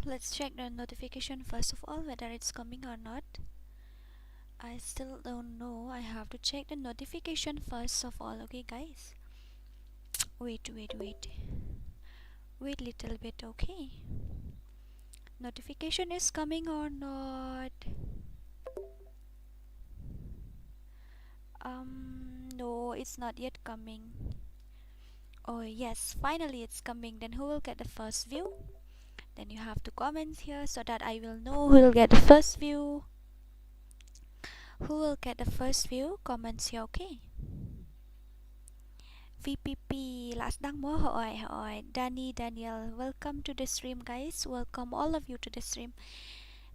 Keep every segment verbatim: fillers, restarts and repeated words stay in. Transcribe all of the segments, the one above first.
Let's check the notification first of all, whether it's coming or not. I still don't know. I have to check the notification first of all. Okay, guys. Wait, wait, wait. Wait little bit, okay? Notification is coming or not? Um, no, it's not yet coming. Oh, yes, finally it's coming. Then who will get the first view? Then you have to comment here so that I will know who will get the first view. Who will get the first view? Comments here, okay? V P P, la sdang mo? Hooid, hooid. Danny Daniel, welcome to the stream, guys. Welcome all of you to the stream.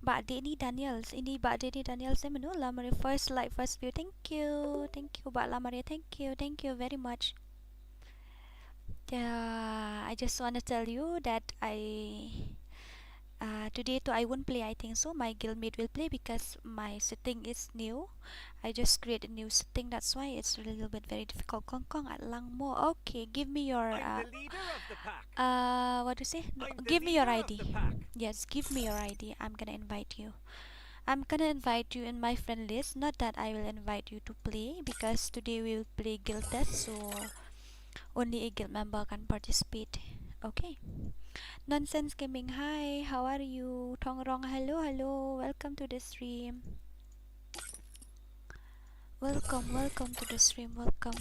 Bah Danny Daniels, ini Bah Danny Daniels, eh, mano, Lamaria first like, first view. Thank you, thank you, Bah Lamaria. Thank you, thank you very much. Yeah, I just wanna tell you that I, uh, today too I won't play. I think so. My guildmate will play because my setting is new. I just create a new setting. That's why it's a little bit very difficult. Kong Kong at lang mo. Okay, give me your, uh, uh, what do you say? No, give me your I D. Yes, give me your I D. I'm gonna invite you. I'm gonna invite you in my friend list. Not that I will invite you to play because today we will play guild test. So only a guild member can participate. Okay. Nonsense Gaming, hi, how are you? Thong Rong, hello, hello. Welcome to the stream. Welcome, welcome to the stream. Welcome.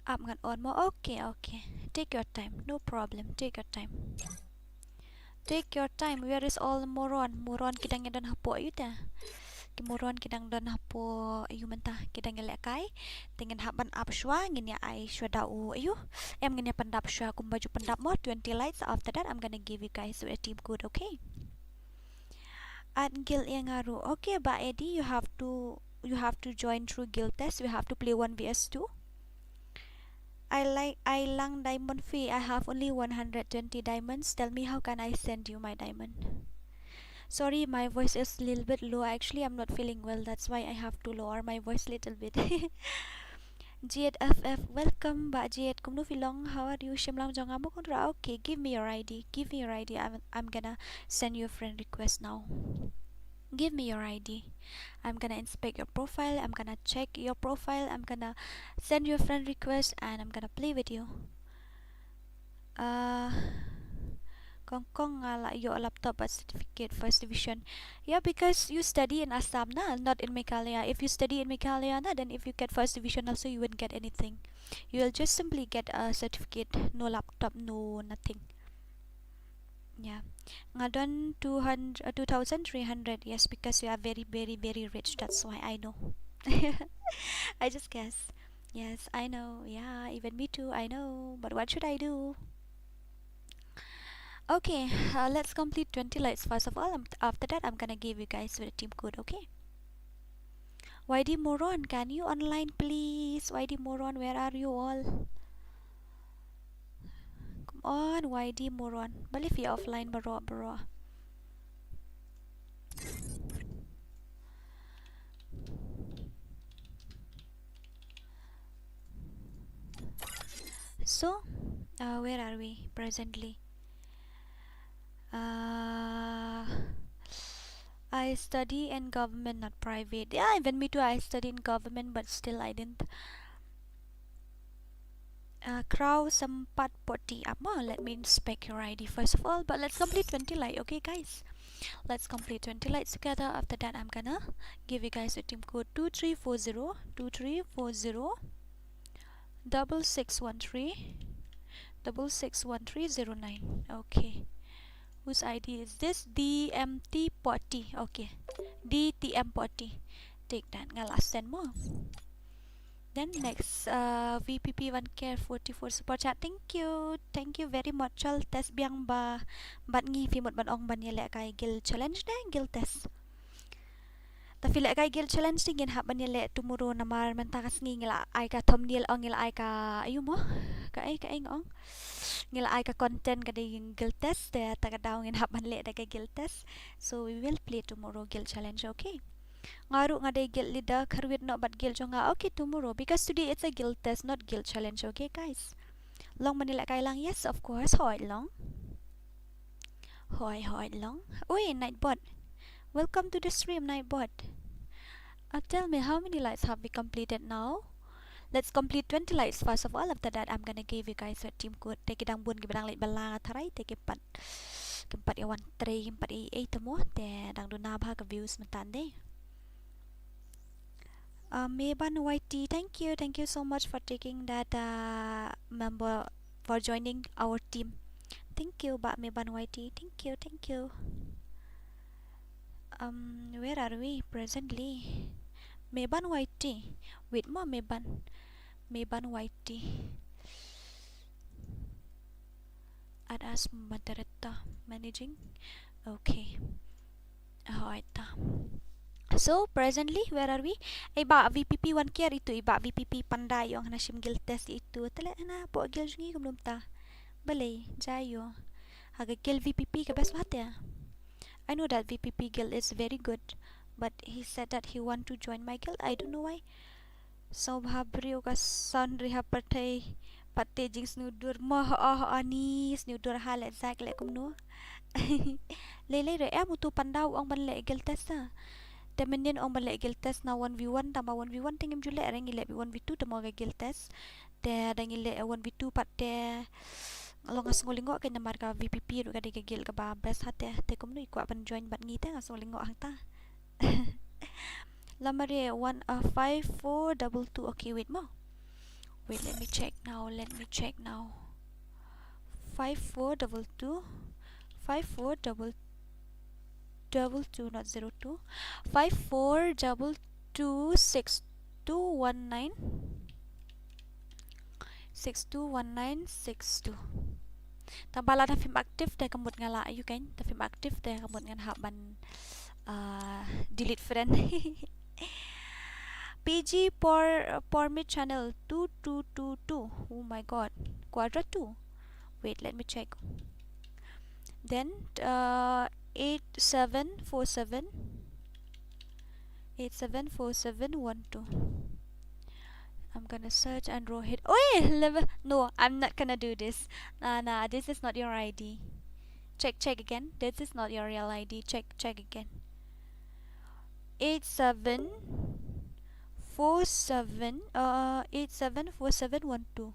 Ap ngan on mo. Okay, okay. Take your time. No problem. Take your time. Take your time. Where is all moron? Moron ki dang ïa don hapoh ïa u te. Ki moron ki dang don hapoh ïa u mynta. Ki dang ïa lehkai. Te ngin hap ban ap shuwa, ngin ïa ai shuwa da u ïa u. Em, ngin ïa pyndap shuwa kumba ju pyndap mo, twenty likes. After that, I'm gonna give you guys a team code, okay? Add guild ïa nga ruh. Okay, Bah Eddie, you have to, you have to join through guild test. We have to play one v s two. I like, I lang diamond fee. I have only one hundred twenty diamonds. Tell me, how can I send you my diamond? Sorry, my voice is a little bit low. Actually, I'm not feeling well. That's why I have to lower my voice little bit. Jade F F, welcome, Bah Jade. Kumno phi long? How are you? Shim lang jong nga mo, Kundra. Okay, give me your I D. Give me your I D. I'm, I'm gonna send you a friend request now. Give me your I D. I'm gonna inspect your profile. I'm gonna check your profile. I'm gonna send you a friend request and I'm gonna play with you. Uh, Kong Kong, nga la ïoh laptop bad certificate first division. Yeah, because you study in Assam na, not in Meghalaya. If you study in Meghalaya na, then if you get first division also, you won't get anything. You will just simply get a certificate, no laptop, no nothing. Yeah. Nga don two hundred, uh, two thousand three hundred, yes, because we are very, very, very rich. That's why I know. I just guess. Yes, I know. Yeah, even me too, I know. But what should I do? Okay, uh, let's complete twenty likes first of all. Um, after that, I'm gonna give you guys the team code, okay? Y D Moron, can you online, please? Y D Moron, where are you all? Come on, Y D Moron. Balei phi offline baroh, baroh? So, uh, where are we presently? Uh, I study in government, not private. Yeah, even me too, I study in government, but still I didn't. Uh, Crow Sempat Poti Apa. Let me inspect your I D first of all, but let's complete twenty like, okay, guys? Let's complete twenty likes together. After that, I'm gonna give you guys a team code two three four zero, two three four zero, double six one three, double six one three zero nine. Okay. Whose I D is this? D M T Poti. Okay. D T M Poti. Take that. Nga la send mo. Then next, uh, V P P one K forty-four super chat. Thank you. Thank you very much. Chol test biang ba. Bad ngi phi mut ban ong ban ïalehkai guild challenge ne guild test. Ta phi lehkai guild challenge te ngin hap ban ïaleh tomorrow namar mynta ka sngi ngi la ai ka thumbnail, ong, ngi la ai ka, aiu mo? Ka ei, ka ei nga ong. Ngi la ai ka content ka dei guild test, te ta ka daw ngin hap ban leh da ka guild test. So we will play tomorrow guild challenge, okay? Nga ruh nga dei guild leader, kharwit noh bad guild jong nga. Okay, tomorrow, because today it's a guild test, not guild challenge, okay, guys? Long mane lehkai lang? Yes, of course. Hoi long. Hoi, hoi long. Oi, Nightbot. Welcome to the stream, Nightbot. Uh, tell me, how many lights have we completed now? Let's complete twenty lights first of all. After that, I'm gonna give you guys a team code. Te ki dang bun kiba dang leit bylla nga tharai, te kim pat, kim pat ïa wan trei, kim pat ïa ei te mo, te dang duna bha ka views mynta de. Uh, Meban Y T, thank you, thank you so much for taking that, uh, member, for joining our team. Thank you, Bah Meban Y T. Thank you, thank you. Um, where are we presently? Meban Y T. Wait mo, Meban. Meban Y T. At as moderator, managing. Okay. Hoi ta. So, presently, where are we? Ei, ba V P P wan kiar itu, ei, ba V P P pynda ïa ong hana shim guild test itu. Te leh hana hapoh guild jong ngi kumno mynta. Balei, jia ïoh. Ha ka guild V P P ka best bha te. I know that V P P guild is very good, but he said that he want to join my guild. I don't know why. Sngewbha briew ka sound ri ha pyrthei pat te jingsngewdur mo, ha, ha, ani sngewdur ha leh zak leh kumno. Lei lei re em utu pynda u ong ban leh guild test ta. Te mynnin ong ban leh guild test na one v one, tangba one v one te ngim ju leh re, ngi leh one v two te mo ka guild test. Te da ngi leh one v two pat te long nga sngewlyngngoh kein namar ka V P P ruh ka dei ka guild kaba best ha te. Te kumno i kwah ban join bad ngi te nga sngewlyngngoh hangta. Lamare one, uh, five four double two. Okay, wait mo. Wait, let me check now. Let me check now. Five four double two. Five four double, double two, not zero two. Five four double two six two one nine. Six two one nine six two. Tangba lada phim active te ka mut nga lah ïa u kein, te phim active te ka mut ngan hap ban, ah, delete friend. P G por, por mi channel two two two two. Oh my god. Quadra two. Wait, let me check. Then, uh, eight seven four seven. Eight seven four seven one two. I'm gonna search and Rohit. Oi, level. No, I'm not gonna do this. Nah, nah, this is not your I D. Check, check again. This is not your real I D. Check, check again. Eight seven four seven, uh, eight seven four seven one two.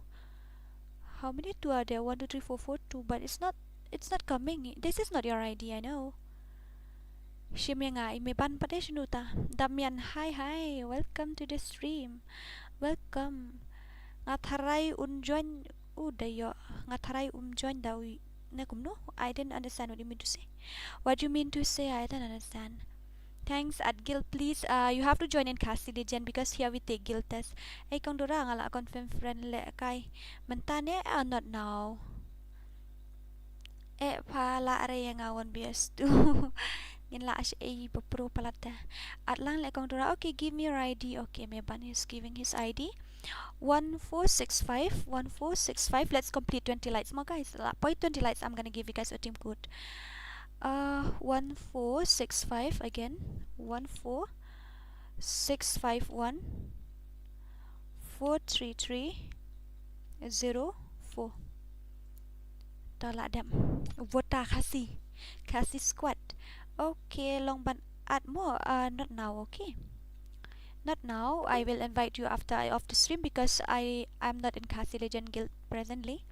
How many two are there? One, two, three, four, four, two. But it's not, it's not coming. This is not your I D, I know. Shim ïa nga, i Meban pat de shano ta. Damian, hi, hi. Welcome to the stream. Welcome. Nga tharai un join. U da ïoh. Nga tharai um join da u. Ne kumno? I didn't understand what you mean to say. What you mean to say? I don't understand. Thanks, at guild, please. Uh, you have to join in Khasi Legend because here we take guild test. Ei kong Dora, nga lah confirm friend lehkai mynta ne? Uh, not now. Eh, pha lah re ïa nga one V S two. Ngin lah sha ei ba pro palat te. At lang leh kong Dora. Okay, give me your I D. Okay, Meban is giving his I D. One four six five, one four six five. Let's complete twenty likes mo, guys. La poi twenty likes, I'm gonna give you guys a team code. Uh, one four six five again. One four six five one four three three zero four. To lah dep. Vota Khasi. Khasi squad. Okay, long ban add mo. Uh, not now, okay. Not now. I will invite you after I off the stream because I, I'm not in Khasi Legend Guild presently.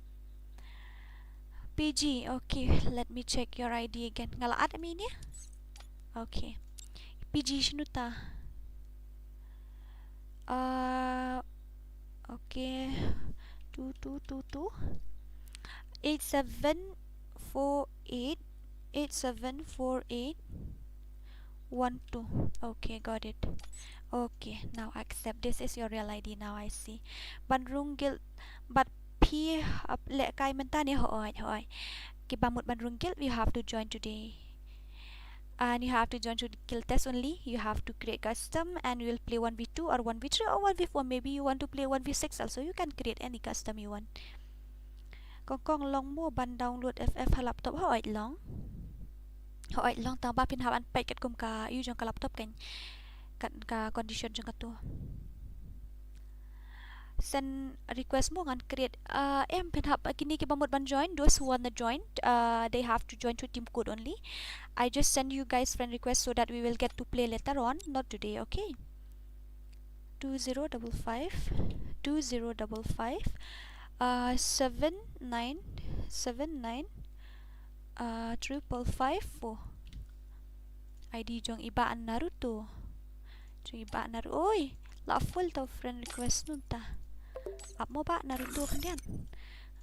P G, okay, let me check your I D again. Nga lah add mi ne? Okay. P G shano ta? Uh, okay. Two two two two. Eight seven four eight, eight seven four eight one two. Okay, got it. Okay, now accept. This is your real I D now, I see. Ban rung guild, but phi, uh, lehkai mynta ne? Hooid, hooid. Kiba mut ban rung guild, you have to join today. And you have to join to guild test only. You have to create custom and we will play one v two or one v three or one v four. Maybe you want to play one v six also. You can create any custom you want. Kong kong long mo ban download F F ha laptop? Hooid long. Hooid long, tangba phin hap ban peit katkum ka ïoh jong ka laptop kan. Kat ka condition jong katu. send request mo ngan create. Uh, em pynhap kine kiba mut ban join, those who wanna join, uh, they have to join through team code only. I just send you guys friend request so that we will get to play later on, not today, okay? Two zero double five, two zero double five, uh, seven nine seven nine, uh, triple five four. I D jong i Bah Naruto. Jong i Bah Naruto. Oi, la full to friend request mynta. Ap mo Bah Naruto khyndiat.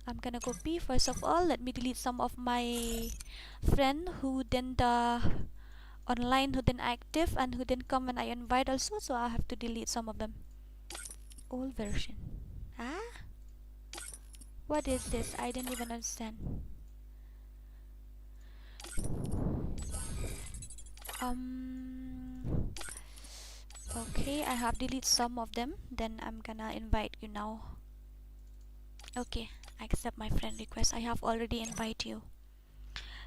I'm gonna copy. First of all, let me delete some of my friend who didn't, uh, online, who didn't active and who didn't come when I invite also, so I have to delete some of them. Old version. Huh? What is this? I didn't even understand. Um, okay, I have deleted some of them. Then I'm gonna invite you now. Okay, accept my friend request. I have already invite you.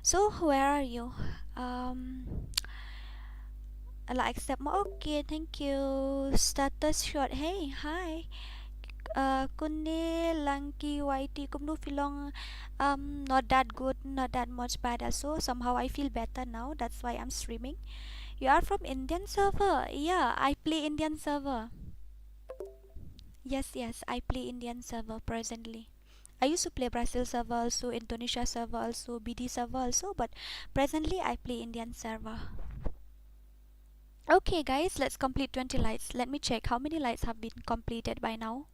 So, where are you? Um, la accept mo. Okay, thank you. Status shot. Hey, hi. Uh, Kune Langki Y T, kumno phi long? Um, not that good, not that much bad also. Somehow I feel better now. That's why I'm streaming. You are from Indian server? Yeah, I play Indian server. Yes, yes, I play Indian server presently. I used to play Brazil server also, Indonesia server also, B D server also, but presently I play Indian server. Okay, guys, let's complete twenty lights. Let me check how many lights have been completed by now.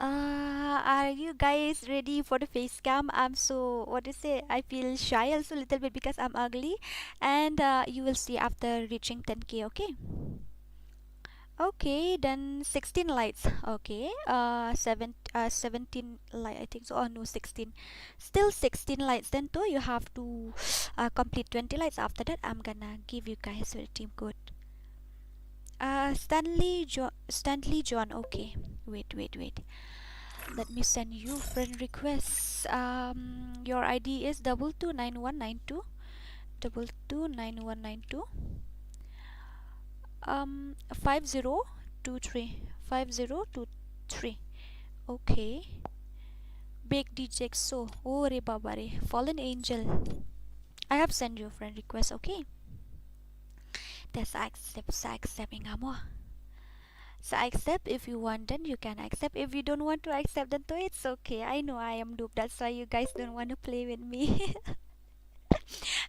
Uh, are you guys ready for the face cam? I'm so, what do you say? I feel shy also a little bit because I'm ugly. And, uh, you will see after reaching ten K, okay? Okay, then sixteen lights. Okay, uh, seven, uh, seventeen light, I think so. Oh no, sixteen. Still sixteen lights. Then too, you have to, uh, complete twenty lights. After that, I'm gonna give you guys your team code. Uh, Stanley Jo-, Stanley John. Okay, wait, wait, wait. Let me send you friend requests. Um, your I D is double two nine one nine two, double two nine one nine two. Um, five zero two three, five zero two three. Okay. Big D J X O. Oh, re baba re. Fallen Angel. I have sent you a friend request, okay? That's accept, sa accept ing amo. Sa accept if you want, then you can accept. If you don't want to accept, then too, it's okay. I know I am noob. That's why you guys don't want to play with me.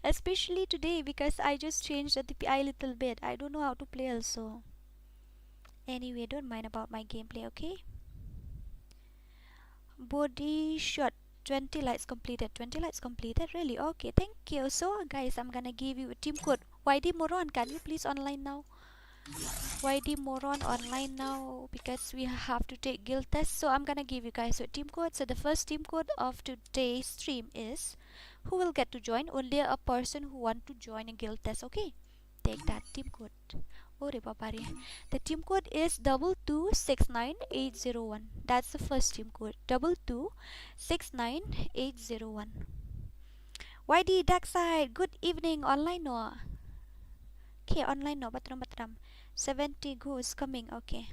Especially today, because I just changed the D P I a little bit. I don't know how to play also. Anyway, don't mind about my gameplay, okay? Body shot. Twenty lights completed. Twenty lights completed. Really? Okay, thank you. So, guys, I'm gonna give you a team code. Y D Moron, can you please online now? Y D Moron, online now because we have to take guild test. So I'm gonna give you guys a team code. So the first team code of today's stream is, who will get to join? Only a person who want to join a guild test. Okay, take that team code. Oh re baba re. The team code is double two six nine eight zero one. That's the first team code. Double two six nine eight zero one. Y D Darkside, good evening. Online no? Okay, online no, batram batram. Seventy goes coming, okay.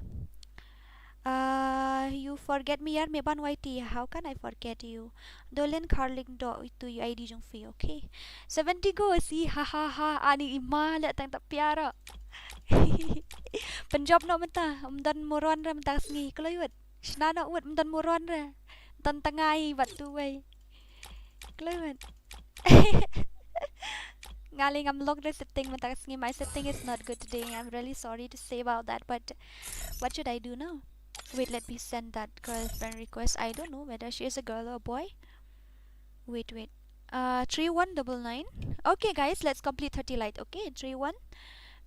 Uh, you forget me, yar, me ban Y T. How can I forget you? Dolen Carling do itu you I D jong phi, okay. Seventy goes, i ha ha ha, ani ima le tang tak piara. Punjab no mynta, ym don moron re mynta sngi, kloi wet. Shna no wet, ym don moron re. Don tangai, bat tu wei. Kloi wet. Nga leh ngam lock the setting mynta ka sngi. My setting is not good today. I'm really sorry to say about that, but what should I do now? Wait, let me send that girl friend request. I don't know whether she is a girl or a boy. Wait, wait. Uh, three one double nine. Okay, guys, let's complete thirty light. Okay, three one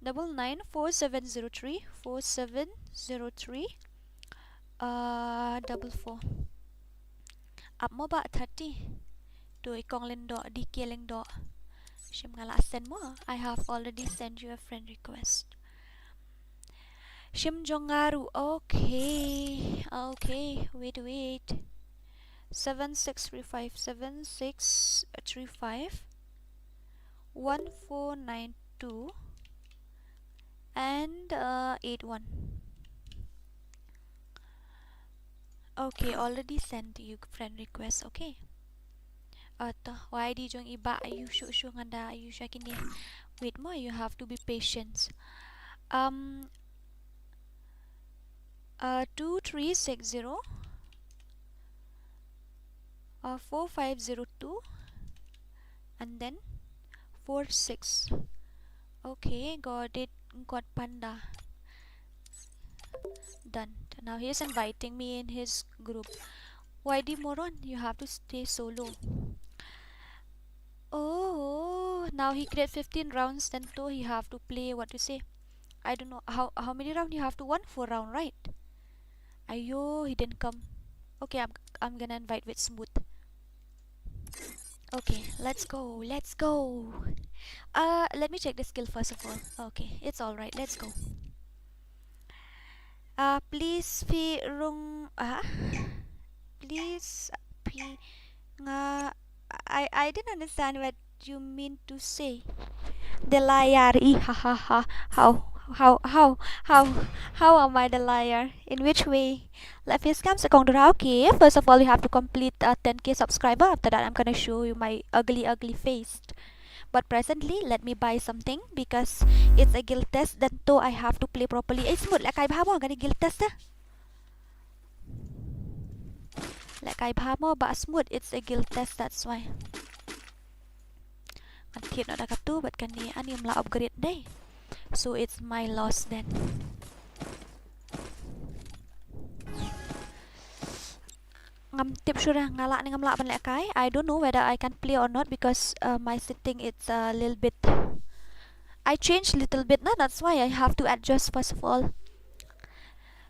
double nine four seven zero three, four seven zero three, uh, double four. Ap mo ba thirty. Tu i Kong Lyngdoh, D K Lyngdoh. Shim nga la send mo. I have already sent you a friend request. Shim jong nga ruh. Okay. Okay. Wait, wait. Seven six three five, seven six three five, one four nine two and, uh, eight one. Okay, already sent you friend request. Okay. Uh, to, why di jong i ba ayu shu shu nganda ayu sha kine. Wait mo, you have to be patient. Um, uh, two three six zero, uh, four five zero two, and then four six. Okay, got it. Got panda. Done. Now he is inviting me in his group. Why the moron? You have to stay solo. Oh, now he create fifteen rounds, then two he have to play, what to say? I don't know how how many round you have to win for round, right? Ayo, he didn't come. Okay, I'm I'm gonna invite with Smooth. Okay, let's go, let's go. Uh, let me check the skill first of all. Okay, it's all right. Let's go. Uh, please phi rung ah, please phi nga. I I didn't understand what you mean to say. The liar. Ih, ha ha ha. How how how how how am I the liar? In which way? Life is scam sa kong dura. Okay, first of all, you have to complete uh, ten K subscriber. After that, I'm gonna show you my ugly, ugly face. But presently, let me buy something because it's a guild test. Then to I have to play properly. Eh, Smooth, la kai bha mo, gani guild test eh. La kai bha mo ba Smooth, it's a guild test, that's why. Ngan thied noh da katu, but kani ani ym la upgrade dei. So it's my loss then. Ngam tip shuh re nga lah ne ngam lah ban lehkai. I don't know whether I can play or not because uh, my setting it's a little bit. I changed little bit, na, that's why I have to adjust first of all.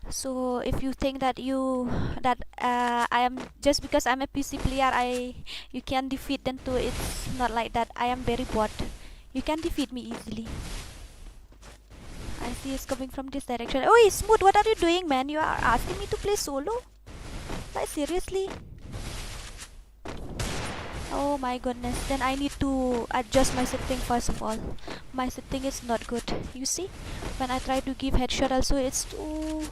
So if you think that you that uh, I am just because I'm a P C player, I you can defeat them too. It's not like that. I am very bot. You can defeat me easily. I see it's coming from this direction. Oh, Smooth, what are you doing, man? You are asking me to play solo? Like, seriously? Oh my goodness. Then I need to adjust my setting first of all. My setting is not good. You see? When I try to give headshot also, it's too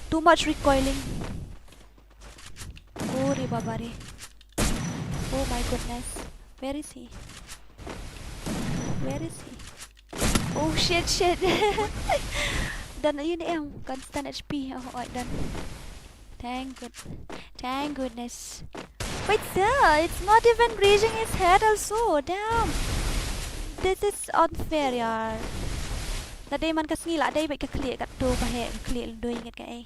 too much recoiling. Oh re baba re. Oh my goodness. Where is he? Where is he? Oh shit, shit. Done, yun em. Constant H P. Oh, oh, done. Thank good. Thank goodness. Wait, sir, it's not even reaching his head also. Damn. This is unfair, yaar. La dei man ka sngi la dei bad ka khlieh katto ba heh ka khlieh lyndoh ngat ka ei.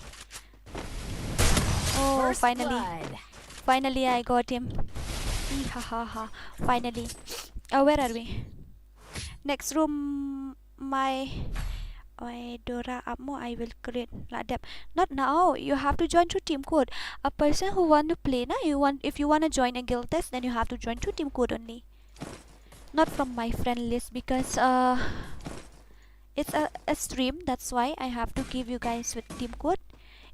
Oh, finally. Finally, I got him. Ee, ha, ha, ha. Finally. Uh, where are we? Next room, my, my Dora Apmo, I will create. La dep. Not now. You have to join through team code. A person who want to play, na, you want, if you want to join a guild test, then you have to join through team code only. Not from my friend list because, uh, it's a, a stream. That's why I have to give you guys with team code.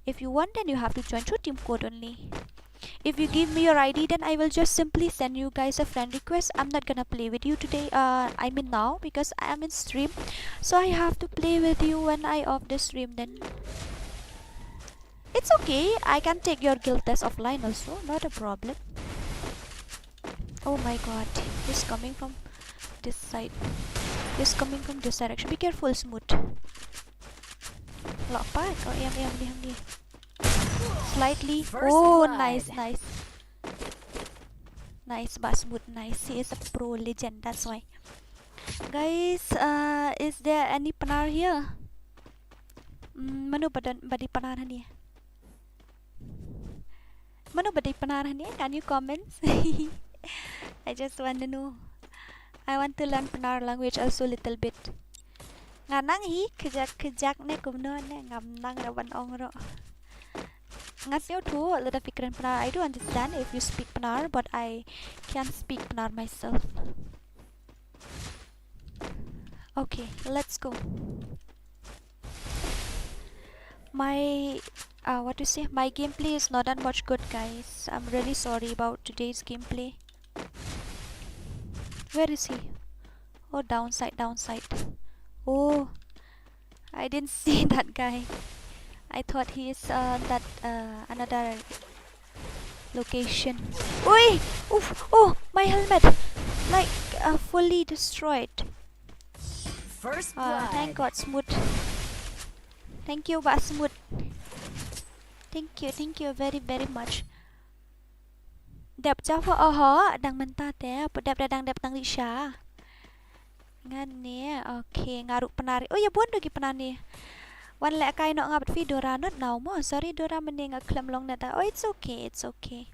If you want, then you have to join through team code only. If you give me your I D, then I will just simply send you guys a friend request. I'm not gonna play with you today. Uh, I mean now because I am in stream, so I have to play with you when I off the stream. Then it's okay. I can take your guild test offline also. Not a problem. Oh my god, he's coming from this side. He's coming from this direction. Be careful, Smooth. Lok pa, kau em em di hang di. Slightly. Oh, nice, nice. Nice, ba Smooth, nice. He is a pro legend, that's why. Guys, uh, is there any Pnar here? Mm, mano ba don, ba dei Pnar hangne? Mano ba dei Pnar hangne? Can you comment? I just want to know. I want to learn Pnar language also little bit. Nga nang hi, kjak kjak ne kumno ne, ngam nang ra ban ong ruh. Nga sngewthuh lada phi kren Pnar. I do understand if you speak Pnar, but I can't speak Pnar myself. Okay, let's go. My, uh, what to say? My gameplay is not that much good, guys. I'm really sorry about today's gameplay. Where is he? Oh, downside, downside. Oh, I didn't see that guy. I thought he is, uh, that, uh, another Location. Oi! Oof! Oh, my helmet! Like, uh, fully destroyed. First Ah, blood. Thank God, Smooth. Thank you, Bah Smooth. Thank you, thank you very, very much. Dep cha pha, oho, dang mynta te, put dep da dang dep tang ri sha. Ngan ne, okay, nga ruh pynari. Oh, ïa bun ruh ki pynari. Wan leh kai noh nga bad phi Dora, not now mo. Sorry Dora, mynne nga khlem long net. Oh, it's okay, it's okay.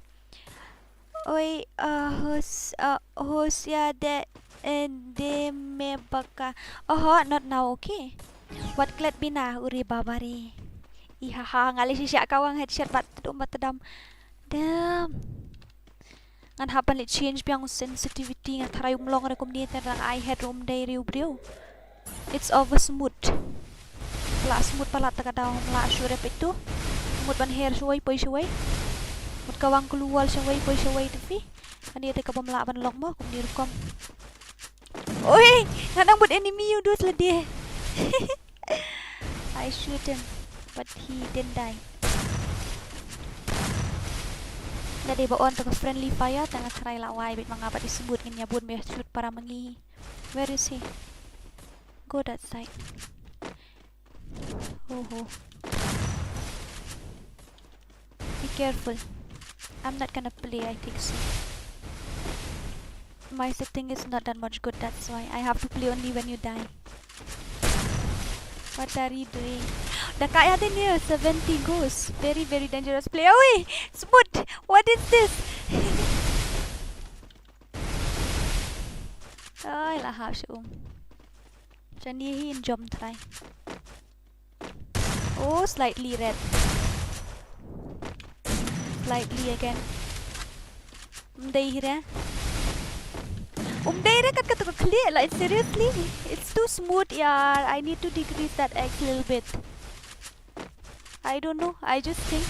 Oi, uh, hos, uh, hosia de, eh, de me baka. Oho, not now, okay. Wat klet bina, uri babari. Ihaha, nga leh shisha kawang headshot bad tdum bad tdam. Damn. Ngan hap ban leh change biang sensitivity, nga tharai um long re kumne te rang ai head rum dei riu briu. It's over Smooth. Lah Smooth palat ta ka daw, lah shu rep itu. Mut ban her shuwai poi shuwai. Mut kawang klur shuwai poi shuwai te phi. Ani te ka bym lah ban long mo kumne rukom. Oi, nga dang bud enemy u dus lade. I shoot him, but he didn't die. Lade ba on to ka friendly fire, te nga tharai lah wai bit ma nga bad i Smooth ngin ïa bun me shoot para ma ngi. Where is he? Go that side. Oh ho. Be careful. I'm not gonna play, I think so. My setting is not that much good, that's why I have to play only when you die. What are you doing? Da ka ïa de ne seventy goes. Very, very dangerous play. Oi! Smooth! What is this? Ai, la hap shu um. Shane hi in jump try. Oh, slightly red. Slightly again. Um dei re. Um dei re kat kat ka khlieh, like, seriously. It's too smooth, yaar. I need to decrease that X a little bit. I don't know. I just think.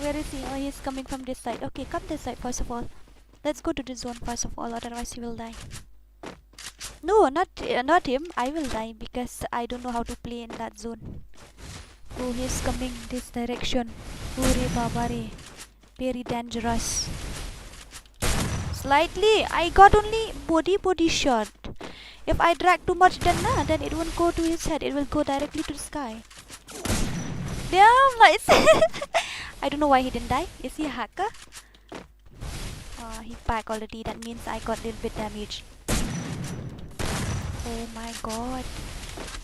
Where is he? Oh, he's coming from this side. Okay, come this side first of all. Let's go to the zone first of all, otherwise he will die. No, not, uh, not him. I will die because I don't know how to play in that zone. Oh, he's coming this direction. Ure babare. Very dangerous. Slightly. I got only body, body shot. If I drag too much, then nah, then it won't go to his head. It will go directly to the sky. Damn, nice. I don't know why he didn't die. Is he a hacker? Uh, he back already. That means I got a little bit damage. Oh my god.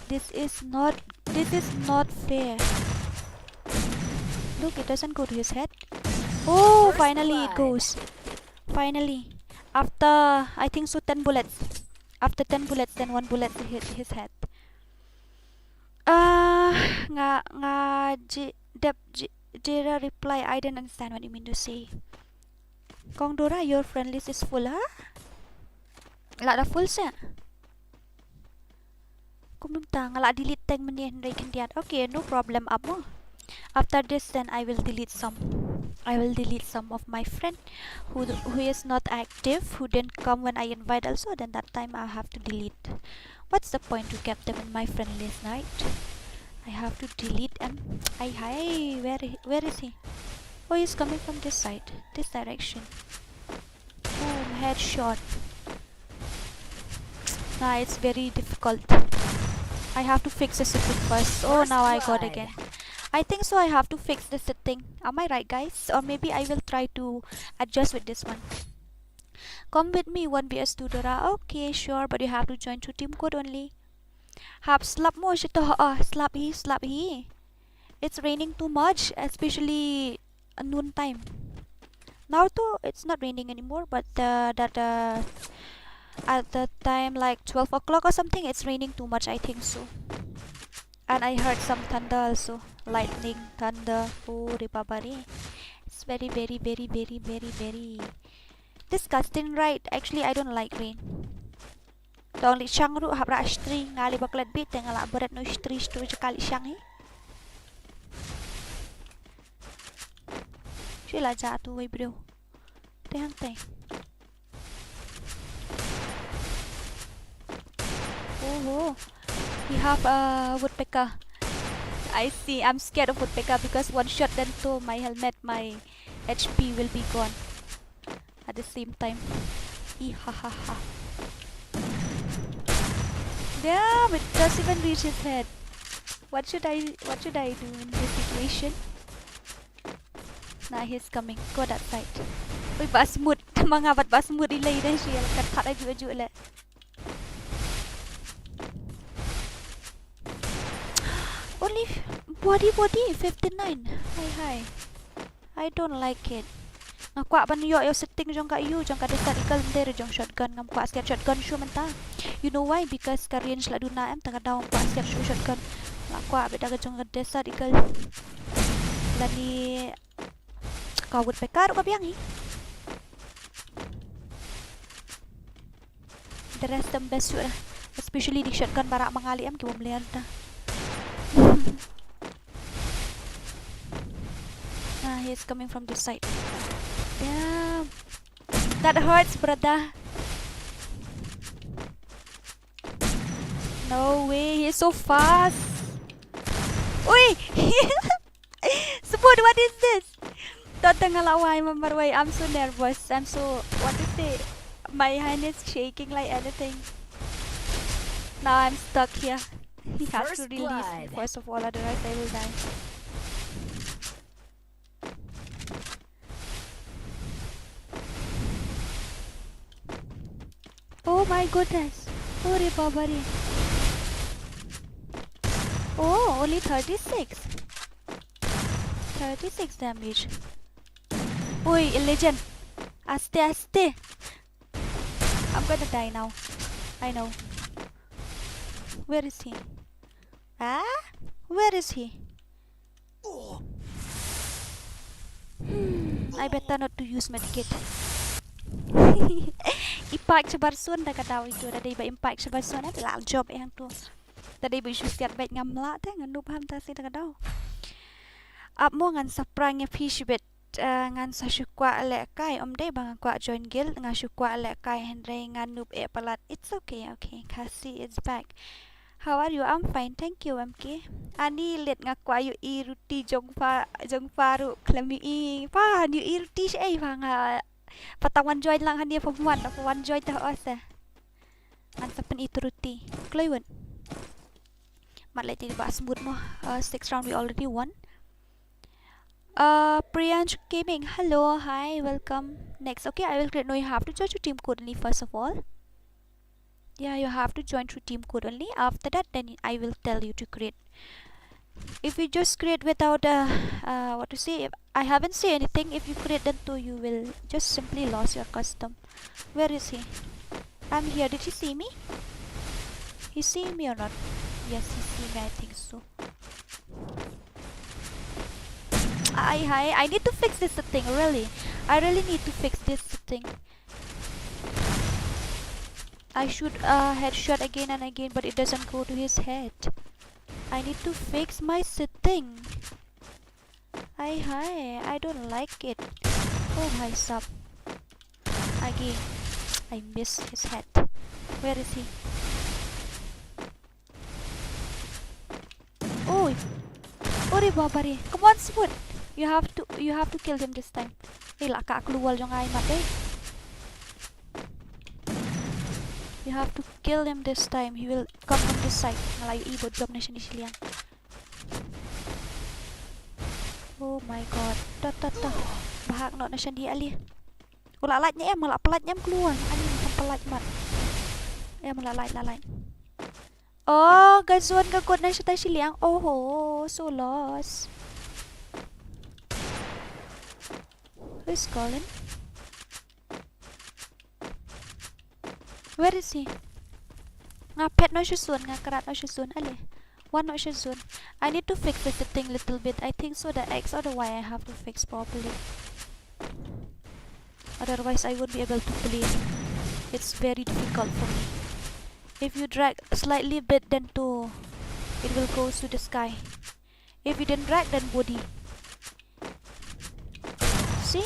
This is not, this is not fair. Look, it doesn't go to his head. Oh, first finally it blood. Goes. Finally. After, I think so, ten bullets. After ten bullets, then one bullet hit his head. Uh, nga, nga, ji, dep, ji, Dera reply, I didn't understand what you mean to say. Kong Dora, your friend list is full, ha? Lah da full se. Kumta nga lah delete tang mynne hynrei khyndiat. Okay, no problem, ap mo. After this, then I will delete some. I will delete some of my friend who, who is not active, who didn't come when I invite also. Then that time I have to delete. What's the point to keep them in my friend list, right? I have to delete them. Hi, hi, where, where is he? Oh, he's coming from this side, this direction. Boom, headshot. Nah, it's very difficult. I have to fix the setting first. Oh, first now I got blood. Again. I think so. I have to fix the setting. Am I right, guys? Or maybe I will try to adjust with this one. Come with me, one v s two Dora. Okay, sure, but you have to join through team code only. Hap slap mo shito, ah, slap hi, slap hi. It's raining too much, especially noon time. Now too, it's not raining anymore, but, uh, that, uh, at the time, like, twelve o'clock or something, it's raining too much, I think so. And I heard some thunder also, lightning, thunder. Oh, re baba re. It's very, very, very, very, very, very disgusting, right? Actually, I don't like rain. Tang leit shang ruh hap rah shtri, nga leh ba klet bit te nga lah bret noh shtri shtri jaka leit shang hi. Shi la ja tu wei briew. Te hang te. Oh, oh. We have a woodpecker. I see. I'm scared of woodpecker because one shot then to my helmet, my H P will be gone at the same time. Ihahaha. Damn, it doesn't even reach his head. What should I what should I do in this situation? Nah, he's coming. Go that side. Ui, ba smooth. Tama nga bad ba smooth i lei dang shi. Ka that aju aju le. Only f- body body fifty-nine. Hi hi. I don't like it. Nga kwah ban ïoh ïa u setting jong ka U jong ka Desert Eagle, ym dei re jong shotgun. Ngam kwah siat shotgun shuh mynta. You know why? Because ka range la duna em, tang ka daw ngam kwah siat shuh shotgun. La kwah beit da ka jong ka Desert Eagle. Lane ka Woodpecker ruh ka biang hi. The rest them best shuh da. Especially the shotgun barak ma nga leh em, ki bym ler da. Ah, he's coming from this side. Damn. That hurts, brother. No way, he's so fast. Ui! Sebut, what is this? Tang nga la wai, marwei. I'm so nervous. I'm so, what to say? My hand is shaking like anything. Now I'm stuck here. He has to release me first of all, otherwise I will die. Oh my goodness. Ore baba re. Oh, only thirty-six. Thirty-six damage. Oi, a legend. Aste, aste. I'm gonna die now. I know. Where is he? Ah? Where is he? Hmm, I better not to use medkit. Impact shabar sun da ka daw itu, da dei ba impact shabar sun, eh, la job eh hangtu. Da dei ba shu siat bad ngam lah te, nga nup ham ta si da ka daw. Ap mo ngan sa prank ïa phi shibit, eh, ngan sa shu kwah lehkai, ym dei ba nga kwah join guild, nga shu kwah lehkai hynrei nga nup eh palat. It's okay, okay. Khasi is back. How are you? I'm fine, thank you, M K. Ani leit nga kwah ïohi ruti jong pha, jong pha ruh khlem ïohi. Pha ïohi ruti shaei pha nga. Pha tang wan join lang hangne pha wan, pha wan join te os eh. Ngan sa pyni tu ruti. Kloi wut. Mat leit te ba smooth mo. Uh, six round we already won. Uh, Priyansh Gaming, hello, hi, welcome. Next, okay, I will create. No, you have to join through team code only first of all. Yeah, you have to join through team code only. After that, then I will tell you to create. If you just create without, uh, uh, what to say, if I haven't say anything. If you create, then too you will just simply lose your custom. Where is he? I'm here. Did he see me? He see me or not? Yes, he see me. I think so. I, I, I need to fix this thing, really. I really need to fix this thing. I shoot a headshot again and again, but it doesn't go to his head. I need to fix my setting. Hi, hi, I don't like it. Oh, hi, sub. Again, I miss his head. Where is he? Oi. Ore baba re. Come on, Smooth. You have to, you have to kill him this time. Eh, la ka klur wall jong ai mat eh. You have to kill him this time. He will come from this side. Nga la ïohi ba jump na shane shiliang. Oh my god. Ta ta ta. Bahak noh na shane ali. U la lait ne em, u la pynlait ne em klur. Ani kam pynlait mat. Em, u la lait, la lait. Oh, ka zone ka kut na shatai shiliang. Oh ho, so lost. Who's calling? Where is he? Nga phet noh sha zone, nga krat noh sha zone. Ale. Wan noh sha zone. I need to fix the setting little bit. I think so the X or the Y I have to fix properly. Otherwise, I won't be able to play. It's very difficult for me. If you drag slightly bit, then too, it will go to the sky. If you didn't drag, then body. See?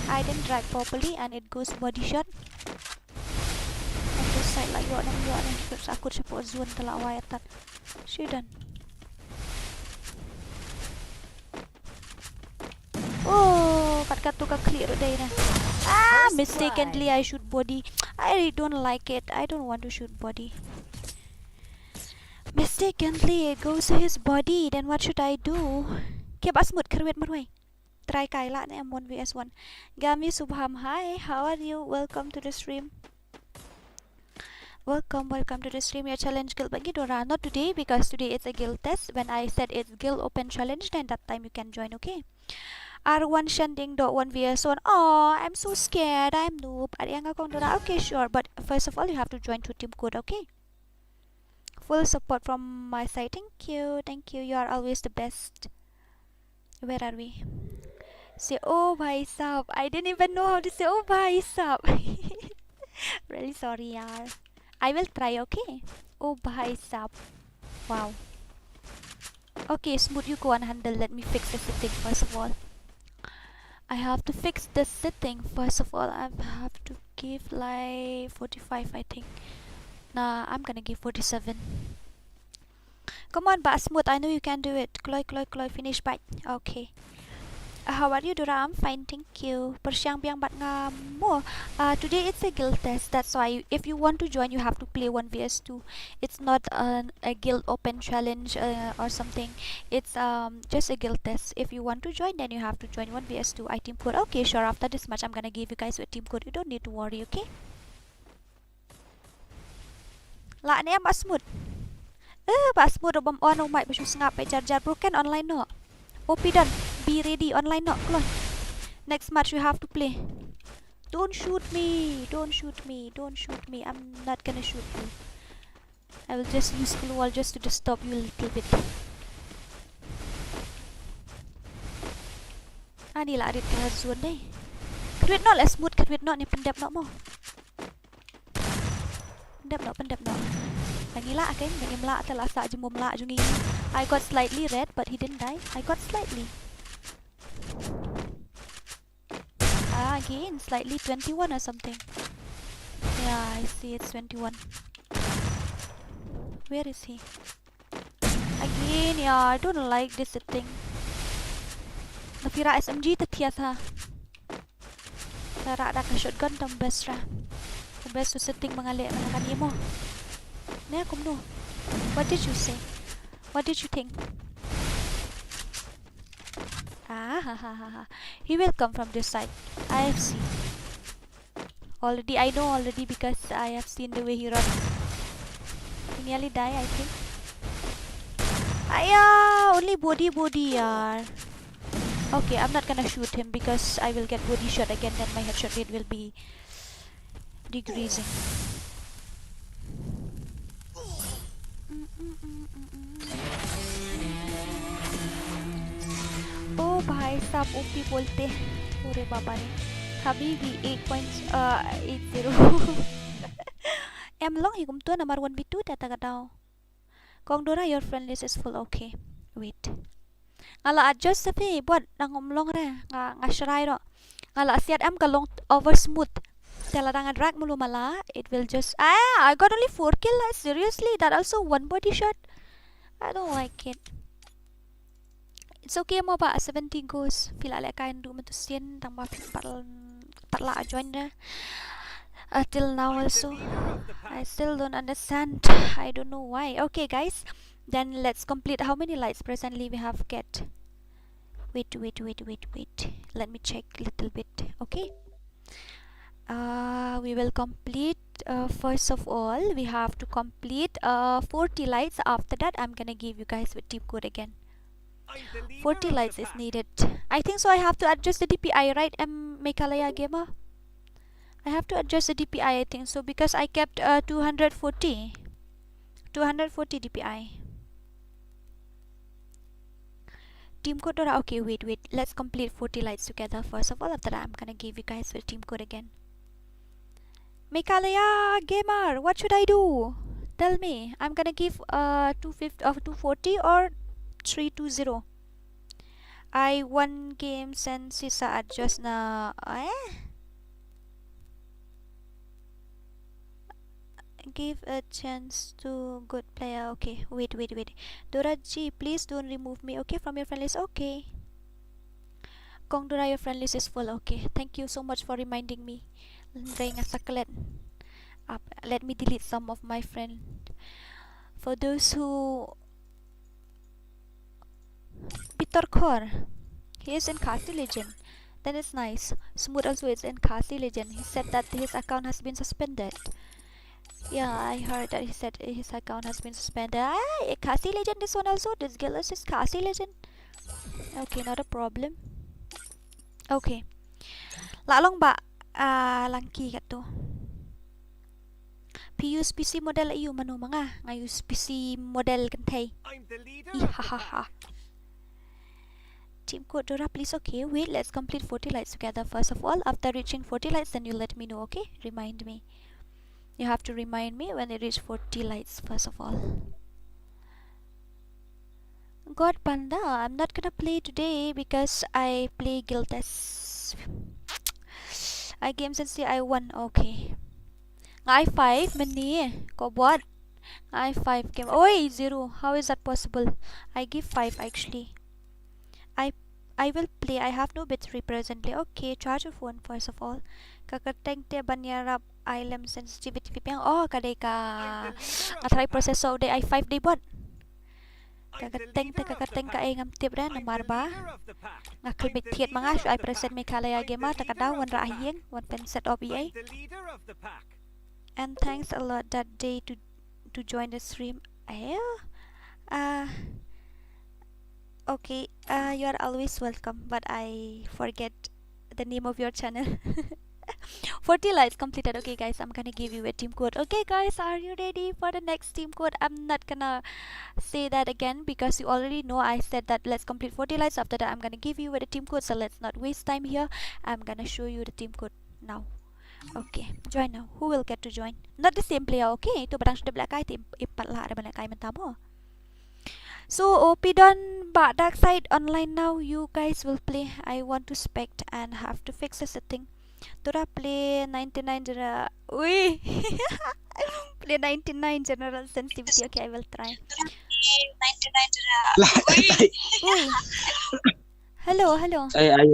I didn't drag properly and it goes body shot. On this side la ïoh ne ym ïoh ne, sa kut shapoh zone te la wai atat. Shi done. Oh, Kato ka khlieh ruh dei na. Ah, mistakenly I shoot body. I really don't like it. I don't want to shoot body. Mistakenly it goes to his body. Then what should I do? Keba smut kyrwit marwei. Try kai lah ne em one v one. Gami Subham, hi. How are you? Welcome to the stream. Welcome, welcome to the stream. Your challenge guild bagi Dora. Not today because today it's a guild test. When I said it's guild open challenge, then that time you can join, okay? R one Shanding dot one v one. Oh, I'm so scared. I'm noob. Are you Kong Dora? Okay, sure. But first of all, you have to join to team code, okay? Full support from my side. Thank you. Thank you. You are always the best. Where are we? Say, oh, bhai sahab. I didn't even know how to say, oh, bhai sahab. Really sorry, yaar. I will try, okay? Oh, bhai sahab. Wow. Okay, smooth, you go and handle. Let me fix the setting first of all. I have to fix the setting first of all. I have to give like forty-five, I think. Nah, I'm gonna give forty-seven. Come on, Bah Smooth, I know you can do it. Kloi, kloi, kloi, finish, bye. Okay. Uh, how are you, Dora? I'm fine, thank you. Pyrshang biang bad nga mo. Uh, today it's a guild test, that's why if you want to join, you have to play one v one. It's not an, a guild open challenge uh, or something. It's um just a guild test. If you want to join, then you have to join one v one. I team code. Okay, sure. After this match, I'm gonna give you guys a team code. You don't need to worry, okay? Lah ne em Bah Smooth. Eh, Bah Smooth, bam on, oh my, ba shu sngap, eh, jar jar broken online noh. O P done. Be ready online noh. Kloi. Next match we have to play. Don't shoot me. Don't shoot me. Don't shoot me. I'm not gonna shoot you. I will just use gloo wall just to disturb you a little bit. Ani lah rit ka zone dei. Kyrwit noh lah Smooth, kyrwit noh ne pyndep noh mo. Pyndep noh, pyndep noh. Ngi lah, okay, ngi lah, te lah sa jingmum lah jong ngi. I got slightly red, but he didn't die. I got slightly. Ah, again, slightly twenty-one or something. Yeah, I see it's twenty-one. Where is he? Again, yeah, I don't like this thing. Nafira S M G te thiah tha. Tara da ka shotgun tam best ra. Ka best tu setting mangale mana kan imo. Ne kumno. What did you say? What did you think? Ah, ha, ha, ha, ha. He will come from this side. I have seen. Already, I know already because I have seen the way he run. He nearly die, I think. Aya, only body, body, yaar. Okay, I'm not gonna shoot him because I will get body shot again. Then my headshot rate will be decreasing. Oh, bhai sahab, O P bolte. Ore baba re. Habibi, eight point, uh, eight zero. Em long hi kumto namar one v two te ta ka daw. Kong Dora, your friend list is full. Okay. Wait. Nga la adjust tapi buat nang ngom long re. Nga, nga shrai ro. Nga la siat em ka long over smooth. Te la dang drag mulu mala, it will just, ah, I got only four kill lah. Seriously, that also one body shot. I don't like it. It's okay mo ba seventy goes. Phi la leh kai ndu matu sien tang ba phi pat la join re. Uh, till now also, I still don't understand. I don't know why. Okay, guys, then let's complete. How many lights presently we have get? Wait, wait, wait, wait, wait. Let me check a little bit. Okay. Uh, we will complete. Uh, first of all, we have to complete uh, forty lights. After that, I'm gonna give you guys with team code again. Forty lights is needed. I think so. I have to adjust the D P I, right? M Meghalaya Gamer. I have to adjust the D P I, I think so, because I kept uh, two hundred forty. Two hundred forty D P I. Team code Dora. Okay, wait, wait. Let's complete forty lights together. First of all, after that, I'm gonna give you guys the team code again. Meghalaya Gamer, what should I do? Tell me. I'm gonna give uh two fifty, uh, two forty or three two zero. I one game sen sisa adjust na eh. Give a chance to good player. Okay, wait, wait, wait. Dora G, please don't remove me, okay, from your friend list. Okay. Kong Dora, your friend list is full. Okay, thank you so much for reminding me. Hynrei nga sa klet. Ap, let me delete some of my friend. For those who Peter Khor, he is in Khasi Legion. Then it's nice. Smooth also is in Khasi Legion. He said that his account has been suspended. Yeah, I heard that he said his account has been suspended. Ah, Khasi Legion, this one also. This girl is just Khasi Legion. Okay, not a problem. Okay. Lah long ba, ah, Langki katto. Phi use P C model aiu, mano ma nga? Nga use P C model kynthei. I'm the leader of the pack. Ihahaha. Team code Dora, please. Okay, wait, let's complete forty lights together first of all. After reaching forty lights, then you let me know, okay? Remind me. You have to remind me when you reach forty lights first of all. God Panda, I'm not gonna play today because I play Guild Test. I game since I won. Okay. Nga ai five mynne. Ko bot. Nga ai five game. Oi, zero. How is that possible? I give five actually. I I will play. I have no battery presently. Okay, charge your phone first of all. Ka kyrteng te ban ïarap ai lem sensitivity phi biang. Oh, ka dei ka, nga try processor, dei i five dei bot. Ka kyrteng te, ka kyrteng ka ei ngam tip re namar ba nga khmih thied ma nga shu ai present Meghalaya Gamer, te ka daw wanrah ha ïing, wan pynset op ei. And thanks a lot that day to to join the stream. Eh? Uh, okay, uh, you are always welcome, but I forget the name of your channel. Forty lights completed. Okay, guys, I'm gonna give you a team code. Okay, guys, are you ready for the next team code? I'm not gonna say that again because you already know I said that let's complete forty lights. After that, I'm gonna give you a team code. So let's not waste time here. I'm gonna show you the team code now. Okay, join now. Who will get to join? Not the same player, okay? Ito ba dang shu dep lehkai te i pat lah da ban lehkai mynta mo. So, oh, phi don ba Dark Side online now. You guys will play. I want to spect and have to fix the setting. Dora play ninety-nine general. Ui. Play ninety-nine general sensitivity. Okay, I will try. Lah, tai. Ui. Hello, hello. I, I,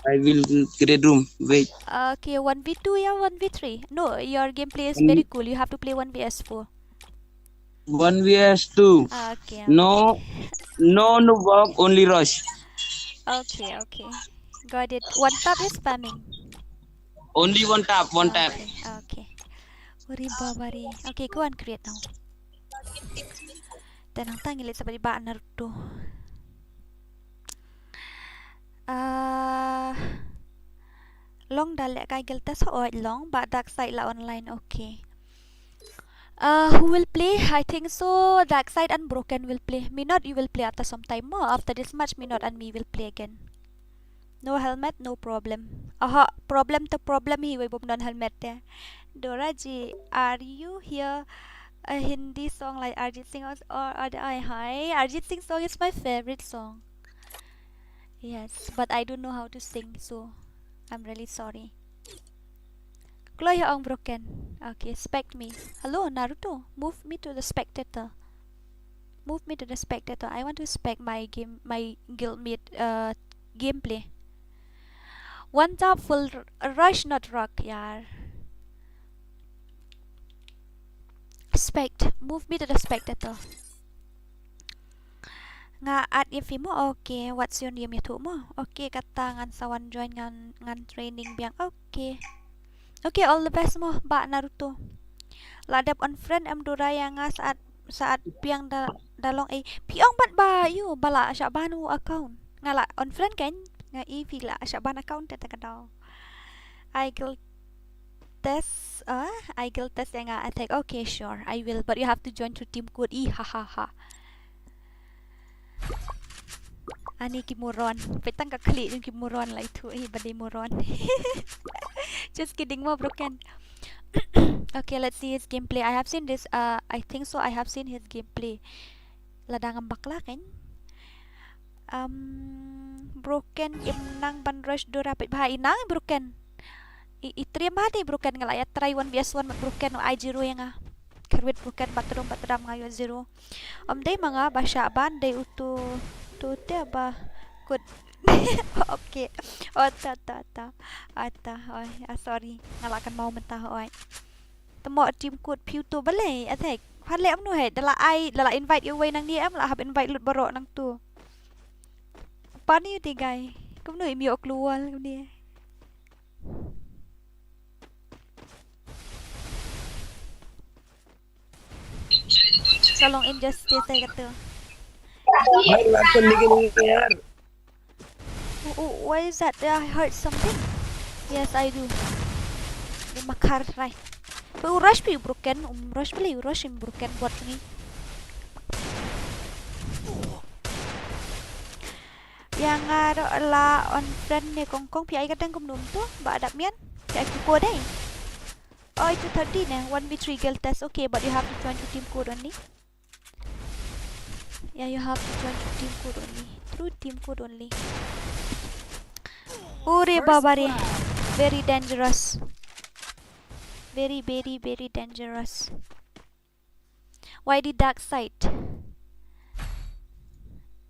I will create room. Wait. Okay, one v two ya, one v three? No, your gameplay is very cool. You have to play one v s four. One v s two. Okay. No, no, no work, only rush. Okay, okay. Got it. One tap is spamming. Only one tap, one tap. Okay, okay. Uri babari. Okay, go and create now. Te nangta ngi leit sa ba dei ba Naruto. Ah, long da lehkai Guild Test, hooid long, ba Dark Side la online, okay. Uh, who will play? I think so Dark Side and Broken will play. Minot, you will play after some time mo. After this match, Minot and me will play again. No helmet, no problem. Aha, problem to problem hi, wei bym don helmet te. Dora ji, are you here? A Hindi song like Arjit Singh or, or, or I, hi, Arjit Singh song is my favorite song. Yes, but I don't know how to sing, so I'm really sorry. Chloe ong Broken. Okay, spect me. Hello, Naruto. Move me to the spectator. Move me to the spectator. I want to spect my game, my guildmate, uh, gameplay. One tap full r-, rush, not rock, yaar. Spect, move me to the spectator. Nga add ïa phi mo. Okay, what's your name ïathuh mo? Okay, kata ngan sa wan join, ngan, ngan training biang. Okay. Okay, all the best mo, ba Naruto. La dep unfriend em Dora ïa nga, sa add, sa add biang da, da long ei. Phi ong pat ba, ïu, ba la shah ban u account. Nga la unfriend kan, nga i phi la shah ban account te, te ka daw. I guild test, uh, I guild test ïa nga attack. Okay, sure, I will, but you have to join through team code. I ha ha ha. Ani ki moron. Peit tang ka khlieh jong ki moron la ithuh, eh, ba dei moron. Just kidding mo, Broken. Okay, let's see his gameplay. I have seen this, uh, I think so, I have seen his gameplay. Lada ngam bakla kan. Um, Broken, im nang ban rush Dora, peit bha i nang Broken. I, i triem bha te Broken, nga la ïa try one v s one bad Broken u ai zero ïa nga. Kyrwit Broken bad tdum bad tdam nga ïoh zero. Ym dei ma nga ba shah ban, dei uto, uto te ba kut. Okay. Oh, ta, ta, ta. Ah, ta. Oi, ah, sorry. Nga la kynmaw mynta, oi. Te mo team code phi u to balei, attack. Pha leh kumno hi, da la ai, da la invite ïa uwei nangne em, la hap invite lut baroh nangto. Pane u te guy. Kumno im ïoh klur kumne. Sa long injustice te kato. Bhai, langsung bikin ini, yaar. Oh, oh, why is that? I heard something. Yes, I do. Ni makar, right. But u rush phi broken, um rush phi, u rush im broken bot ni. Ïa nga ruh la unfriend ne kong kong, phi ai ka dang kumno to, ba dap mian. Phi ai puko dei. Oh, itu thirty ne, one v three guild test. Okay, but you have to join to team code only. Yeah, you have to join to team code only. Through team code only. Ore baba re. Very dangerous. Very, very, very dangerous. Why the dark side?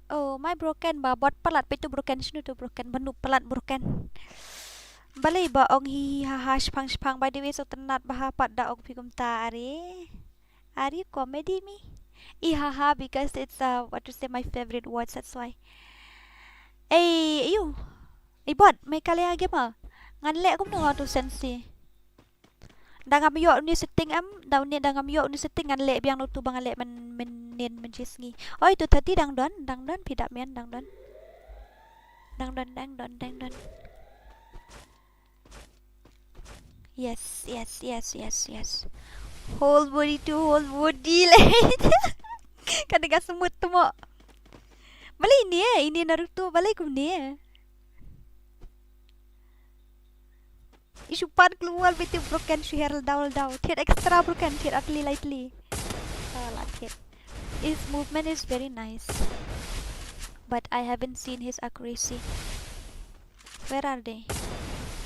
Oh, my broken ba bot palat, phi to broken, shinu to broken, banu palat broken. Balei ba ong hi hi ha ha shpang shpang, by the way, so tynat ba ha pat da ong phi kumta are. Are you comedy me? I ha ha, because it's, uh, what to say, my favorite words, that's why. Ei, ayu. Ei bot, Meghalaya Gamer. Ngan leh kumno to sensi. Da ngam ïoh uni setting em, da uni da ngam ïoh uni setting ngan leh biang nangtu ba nga leh myn, mynnin mynjisngi. Oi, tu thati dang don, dang don, phi dap mian, dang don. Dang don, dang don, dang don. Yes, yes, yes, yes, yes. Whole body to whole body leh. Ka dei ka smooth tu mo. Balei ini eh, ini Naruto, balei kumne eh. Isu pan keluar bete broken, shu her daw daw. Thied extra broken, thied atli lightly. Salah thied. His movement is very nice. But I haven't seen his accuracy. Where are they?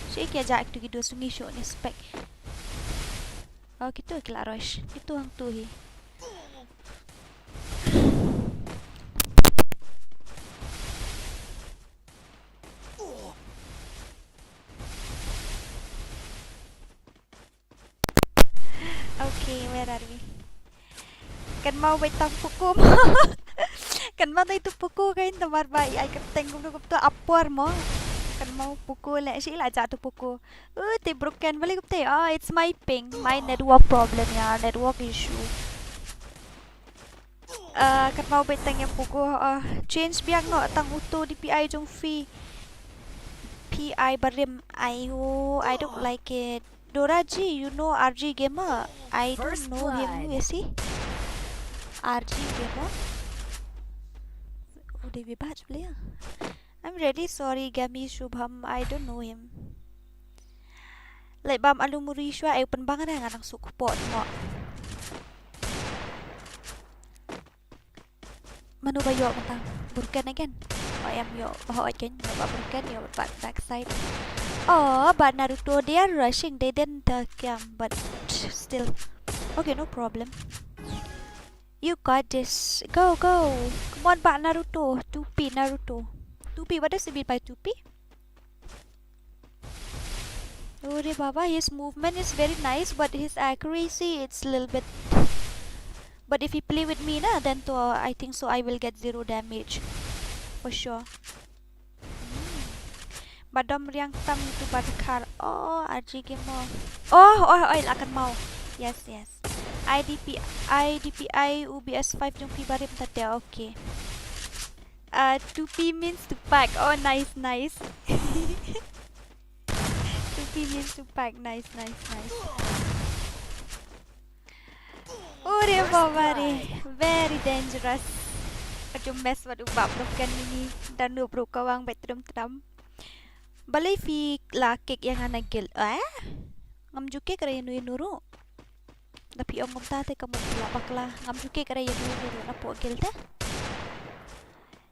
Shi kia ja ektu ki dua sungi shu ni spek. Oh, kitu ki la rush. Kitu hang tu hi. Okay, where are we? Kynmaw beit tang puku mo. Kynmaw dei tu puku kein, tamar ba i ai kyrteng kumno kumto apor mo. Kynmaw puku leh, shi la ja tu puku. Uh, te broken balei kumte. Oh, it's my ping, my network problem ya, network issue. Uh, kynmaw beit tang ïa puku, uh, change biang noh tang uto D P I jong phi. P I barim, I, oh, I don't like it. Dora G, you know R G Gamer? I don't know him, you see? R G Gamer? Oh, dei bad player. I'm really sorry, Gami Shubham, I don't know him. Like bam alu muri shwa, ai pynbang na nga nang suk pot mo. Mano ba ïoh mynta? Broken again. Oh, em ïoh. Oh, again ïoh ba broken, ïoh ba backside. Oh, but Naruto, they are rushing. They didn't, uh, come, but still. Okay, no problem. You got this. Go, go. Come on, ba Naruto. Two P Naruto. Two P, what does it mean by two P? Ore baba, his movement is very nice, but his accuracy, it's a little bit. But if he play with me na, then to, uh, I think so I will get zero damage. For sure. Hmm. Badom riang tam tu badkhar. Oh, R G Gamer. Oh, oh, oh, la kynmaw. Yes, yes. I D P, I D P I U B S five jong phi barim tate, okay. Uh, two P means two pack. Oh, nice, nice. Two P means two pack. Nice, nice, nice. Ore baba re. Very dangerous. Aju mess wat u ba broken ini. Dan u bro kawang bedroom tram. Balei phi la kick ïa nga na guild. Eh? Ngam ju kick re ïa nu ïa nu ruh. Da phi ong kumta te ka mut phi la bakla. Ngam ju kick re ïa nu ïa nu ruh na poh guild te.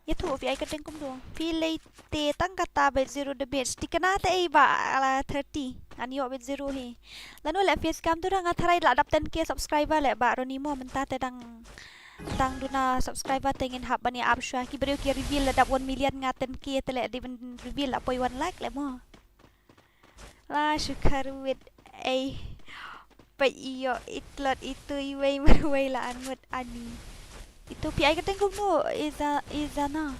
Ïathuh phi ai ka deng kumno. Phi lei te tang kata bad zero damage. Te kane te ei ba la thirty. Ngan ïoh bad zero hi. Lano leh face cam tu dang nga tharai la dap ten K subscriber leh ba Ronimo mynta te dang Tang duna subscriber te ngin hap ban ïa ap shuwa. Ki briew ki reveal la dap one million, nga ten K te leh dei ban reveal la poi one lakh leh mo. La shu kharwit ei. Peit ïoh i tlot itu iwei marwei la an ngut ani. Itu phi ai kyrteng kumno, Iza, Izana.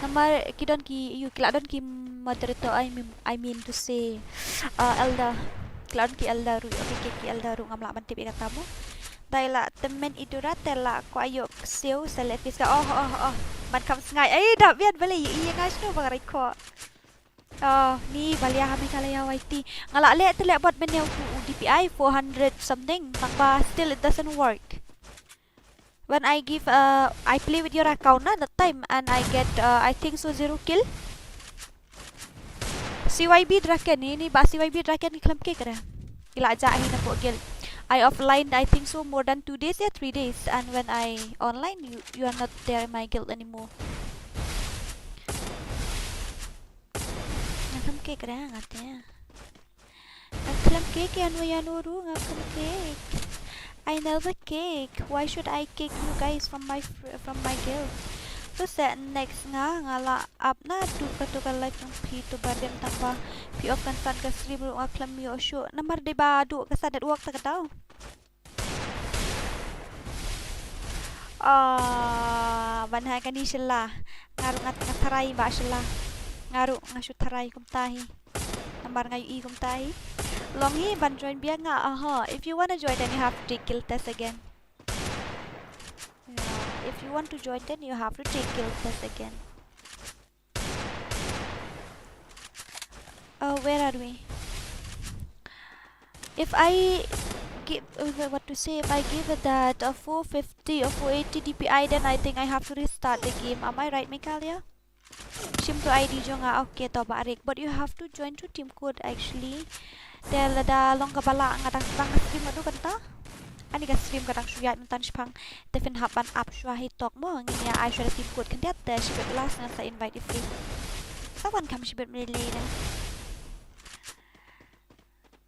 Namar ki don ki, ïoh ki la don ki moderator, I mean, I mean to say, uh, elder. Ki la don ki elder ruh, okay, ki, ki elder ruh ngam lah ban tip ïa kata mo. Dei la tymmen i Dora te la kwah ïoh ksiew sa leh face ka. Oh, oh, oh. Ban kham sngai. Ei, da biang balei ïa nga shano ba nga rai ko. Oh, ni balia ha Meghalaya Y T. Nga la leh te leh bot mynne u D P I four hundred something. Tang ba still it doesn't work. When I give, uh, I play with your account na that time and I get, uh, I think so zero kill. C Y B Draken ni, ni ba C Y B Draken ni khlem kick re. Ila ja hi na pok guild. I offline, I think so more than two days, yeah, three days. And when I online, you, you are not there in my guild anymore. Nga khlem kick re nga te. Nga khlem kick ïano ïano ruh, nga khlem kick. I never kick. Why should I kick you guys from my fr-, from my guild? To sa next nga, nga la ap na duh kato ka live jong phi to ba dei tang ba phi off kan san ka stream ruh nga khlem ïoh shuh. Namar dei ba duh ka san network ta ka daw. Ah, ban ha kani shylla. Nga ruh nga, nga tharai ba shylla. Nga ruh nga shu tharai kumta hi. Namar nga ïohi kumta hi. Long hi ban join biang nga, aha. If you wanna join, then you have to take guild test again. Yeah, if you want to join, then you have to take guild test again. Uh, where are we? If I give, uh, what to say, if I give it that, uh, four fifty or four eighty D P I, then I think I have to restart the game. Am I right, Mikalia? Shim to I D jong nga, okay, to ba rik. But you have to join to team code actually. Te lada long kaba lah nga dang, dang stream adu kata. Ani ka stream ka dang shu ïaid mynta shipang. Te phin hap ban ap shuwa hi tok mo, ngin ïa ai shuwa da team code khyndiat te shibit last ngan sa invite ïa phi. Sa wan kham shibit mynne lei da.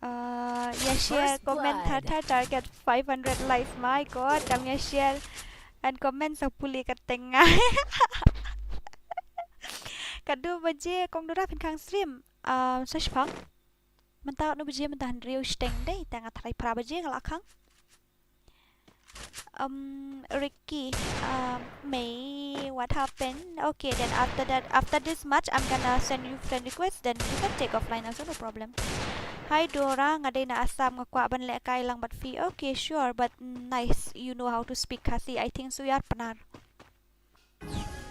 Uh, ïa share, comment, thar thar target five hundred likes. My God, dang ïa share and comment sa pule ka teng nga. Katno baje kong Dora phin khang stream? Uh, sa shipang. Mynta katno baje mynta? Hynriew shiteng dei, te nga tharai phra baje nga la khang. Um, Ricky, um, May, what happened? Okay, then after that, after this match, I'm gonna send you friend request, then you can take offline also, no problem. Hi Dora, nga dei na Assam, nga kwah ban lehkai lang bad phi. Okay, sure, but nice, you know how to speak Khasi. I think so you are Pnar.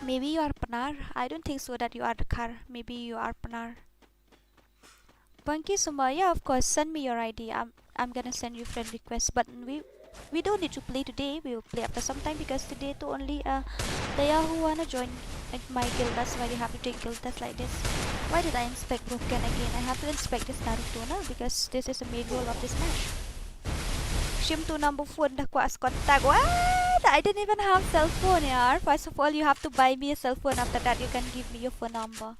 Maybe you are Pnar. I don't think so that you are Khar. Maybe you are Pnar. Thank you so much. Yeah, of course. Send me your I D. I'm I'm gonna send you friend request. But we we don't need to play today. We will play after some time because today to only, uh, they are who wanna join at my guild. That's why they have to take guild test like this. Why did I inspect broken again? I have to inspect this Naruto now because this is the main role of this match. Shim to number four, the quas contact. What? I didn't even have cell phone, yaar. First of all, you have to buy me a cell phone. After that, you can give me your phone number.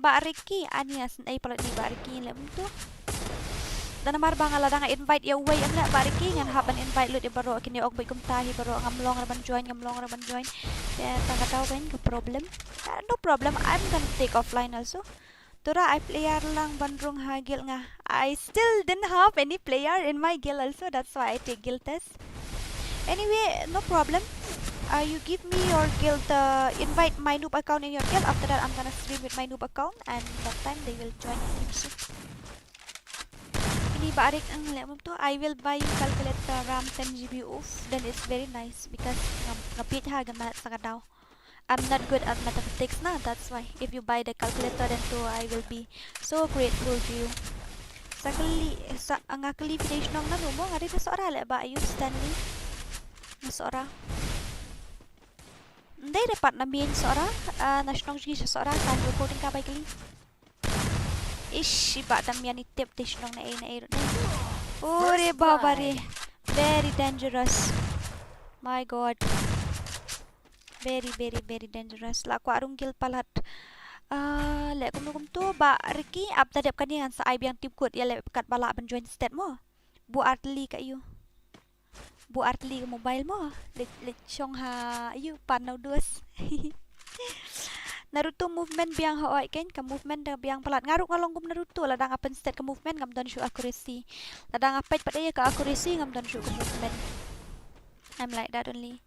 Bah Ricky, ani as ei palat ni Bah Ricky lem tu. Dan namar ba nga la dang invite ïa uwei em leh Bah Ricky, ngan hap ban invite lut ïa baroh kine, ok bad kumta hi baroh, ngam long re ban join, ngam long re ban join. Te tang ka daw ka problem. Ah, no problem, I'm gonna take offline also. Tura ai player lang ban rung ha guild nga. I still didn't have any player in my guild also, that's why I take guild test. Anyway, no problem. Uh, you give me your guild, uh, invite my noob account in your guild. After that, I'm gonna stream with my noob account, and that time they will join team soon. Ini Bah Rick ang leh mum tu, I will buy you calculator RAM ten G B. Oof, then it's very nice because nga, nga beat ha gana sa ka daw. I'm not good at mathematics na, that's why. If you buy the calculator, then too I will be so grateful to you. Sa kali, sa nga kali phi dei shnong na nu mo, nga dei da Sohra leh ba ayu Stanley. Na Sohra. Ndei da pat na mien Sohra, ah, na shnong jngi Sohra, sa recording ka bai kali. Ish, i Bah Damian i tip te shnong na ei na ei ruh ne. Ore baba re. Very dangerous. My God. Very, very, very dangerous. La kwah rung guild palat. Ah, leh kumno kumto Bah Ricky, ap ta dep kane ngan sa ai biang team code ïa leh kat ba lah ban join stet mo. Bu artli ka ïu. bu artylli ka mobile mo. Leit, leit shong ha, ïu, pan na u dos. Naruto movement biang ha oi kein, ka movement da biang palat. Nga ruh nga long kum Naruto, lada nga pynset ka movement ngam don shuh accuracy. Lada nga peit pat ïa ka accuracy ngam don shuh ka movement. I'm like that only.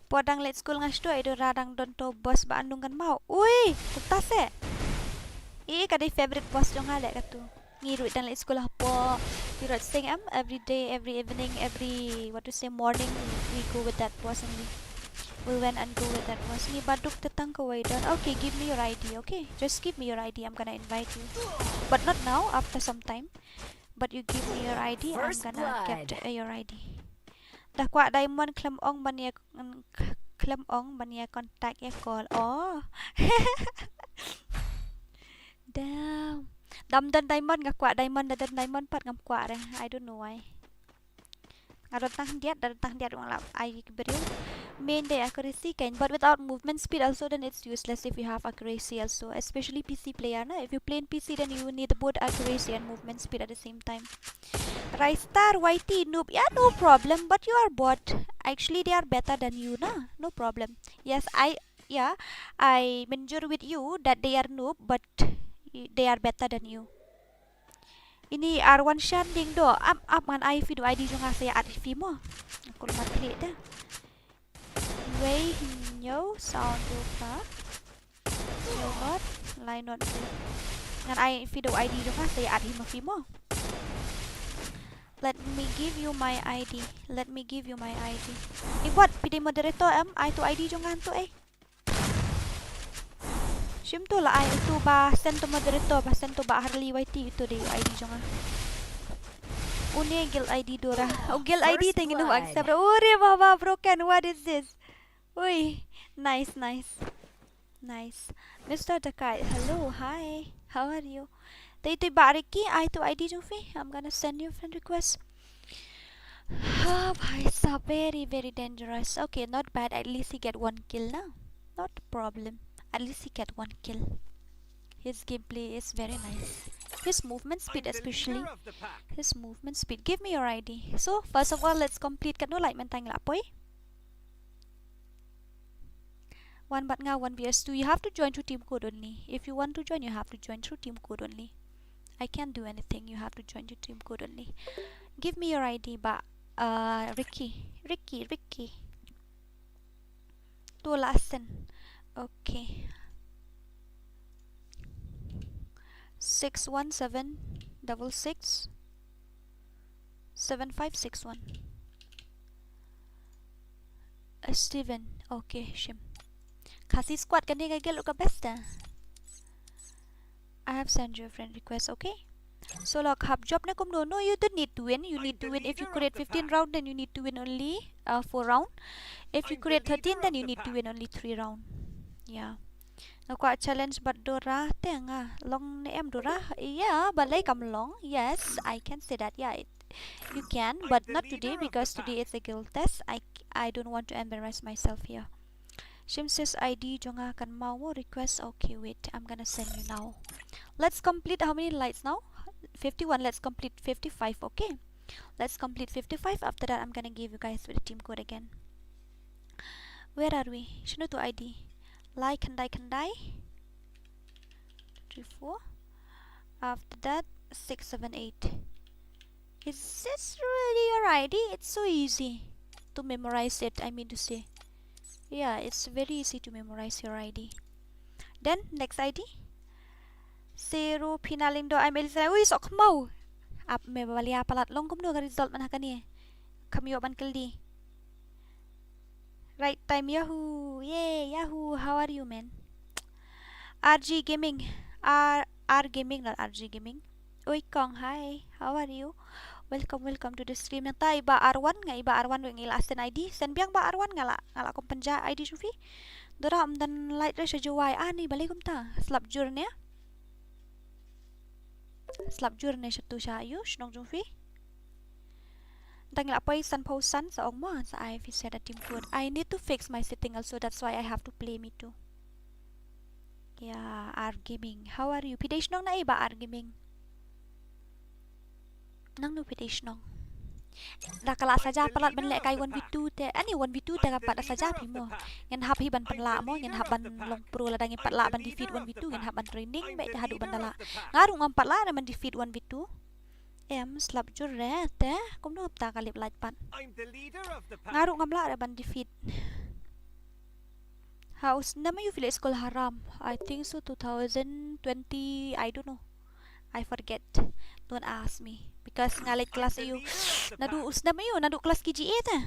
Por dang leit skul nga sdang, i Dora, dang don to boss ba Andung Ganmau. Ui, kumta se. I ka dei favorite boss jong nga leh katu. Ngi ruh dang leit skul hapoh Tirot Sing em, every day, every evening, every, what to say, morning, we go with that boss only. We went and go with that boss. Ngi baduk te tang kawei don. Okay, give me your I D, okay? Just give me your I D, I'm gonna invite you. But not now, after some time. But you give me your I D, I'm gonna get, uh, your I D. Da kwah diamond khlem ong ban ïa, khlem ong ban ïa contact ïa call. Oh. Damn. Dam don diamond nga kwah diamond, da don diamond pat ngam kwah re. I don't know why. Nga don tang khyndiat, da don tang khyndiat ruh nga lah ai ki briew. Main dei accuracy kein, but without movement speed also then it's useless if you have accuracy also, especially P C player na. If you play in P C then you need both accuracy and movement speed at the same time. Ristar Y T noob, yeah, no problem, but you are bot. Actually, they are better than you na, no problem. Yes, I, yeah, I mynjur with you that they are noob, but y-, they are better than you. Ini R one Shan ding do, ap, ap, ngan ai phi da u I D jong nga sa ïa add hi phi mo. Kul mat klik da. Wei Hynñiew sound rupa. Yo not, line not good. Ngan ai phi da u I D jong nga sa ïa add hi ma phi mo. Let me give you my I D. Let me give you my I D. Eh, what? Phi dei moderator em? Ai tu I D jong nga tu eh. Shim tu la ai tu ba send to moderator, ba send to ba Harley Y T, tu dei I D jong nga. Une guild I D Dora. Oh, guild I D tang inu accept. Ore baba, broken. What is this? Ui, nice, nice. Nice. Mister Dakai, hello, hi. How are you? Te tu ba Ricky, ai tu I D jong phi. I'm gonna send you friend request. Oh, bhai sahab, very, very dangerous. Okay, not bad. At least he get one kill na. Not a problem. At least he get one kill. His gameplay is very nice. His movement speed especially. His movement speed. Give me your I D. So, first of all, let's complete katno light mynta ngi la poi. One bad nga, one versus two. You have to join through team code only. If you want to join, you have to join through team code only. I can't do anything. You have to join through team code only. Give me your I D, ba, uh, Ricky. Ricky, Ricky. Tu la send. Okay. Six one seven double six seven five six one. Uh, Steven. Okay, shim. Khasi squad kane ka guild ka best ah. I have sent you a friend request, okay? So, lok hap job ne kumno? No, you don't need to win. You need to win if you create fifteen round, then you need to win only, uh, four round. If you create thirteen, then you need to win only three round. Yeah. Nga kwah challenge bad Dora te nga long ne em Dora? Yeah, balei kam long? Yes, I can say that. Yeah, it, you can, but not today because today it's a guild test. I, I don't want to embarrass myself here. Shim sis, I D jong nga kan mau mo, request. Okay, wait, I'm gonna send you now. Let's complete how many lights now? Fifty-one. Let's complete fifty-five, okay? Let's complete fifty-five. After that, I'm gonna give you guys with the team code again. Where are we? Shano tu I D? Lai khyndai khyndai. Three, four. After that, six, seven, eight. Is this really your I D? It's so easy to memorize it, I mean to say. Yeah, it's very easy to memorize your I D. Then, next I D. Zero Pinaling do, I'm Elisa. Ui, sok mau. Ap me balia palat long kumno ka result man hakane. Kam ïoh ban kylli. Right time, yahoo! Yay, yahoo! How are you, man? R G Gaming. R, R Gaming, not R G Gaming. Oi, Kong, hi. How are you? Welcome, welcome to the stream. Nangta i Bah Arwan, nga i Bah Arwan ruh ngi la send I D. Send biang Bah Arwan, nga la, nga la kum pynjah I D shufi. Dora ym don light re sha Jowai. Ah, ni balei kumta. Slap jur ne. Slap jur ne shatu sha ïu shnong jong phi. Tang la poi san pau san sa ong mo sa ai phi sa da team code. I need to fix my setting also, that's why I have to play me too. Ya, R Gaming. How are you? Phi dei shnong na i Bah R Gaming? Nang nu phi dei shnong? Da ka la saja palat ban lehkai one v two te, ani one v two te ka pat da saja phi mo. Ngin hap hi ban pynlah mo, ngin hap ban long pro lada ngin pat lah ban defeat one v two, ngin hap ban training beit te haduh ban da lah. Nga ruh ngam pat lah re ban defeat one v two. Em, slap jur re te, kumno hapta ka lip light pat. Nga ruh ngam lah re ban defeat. Ha u snem aïu phi leit skul haram? I think so two thousand twenty, I don't know. I forget. Don't ask me because nga leit klas aïu. Naduh u snem aïu, naduh klas K G A te.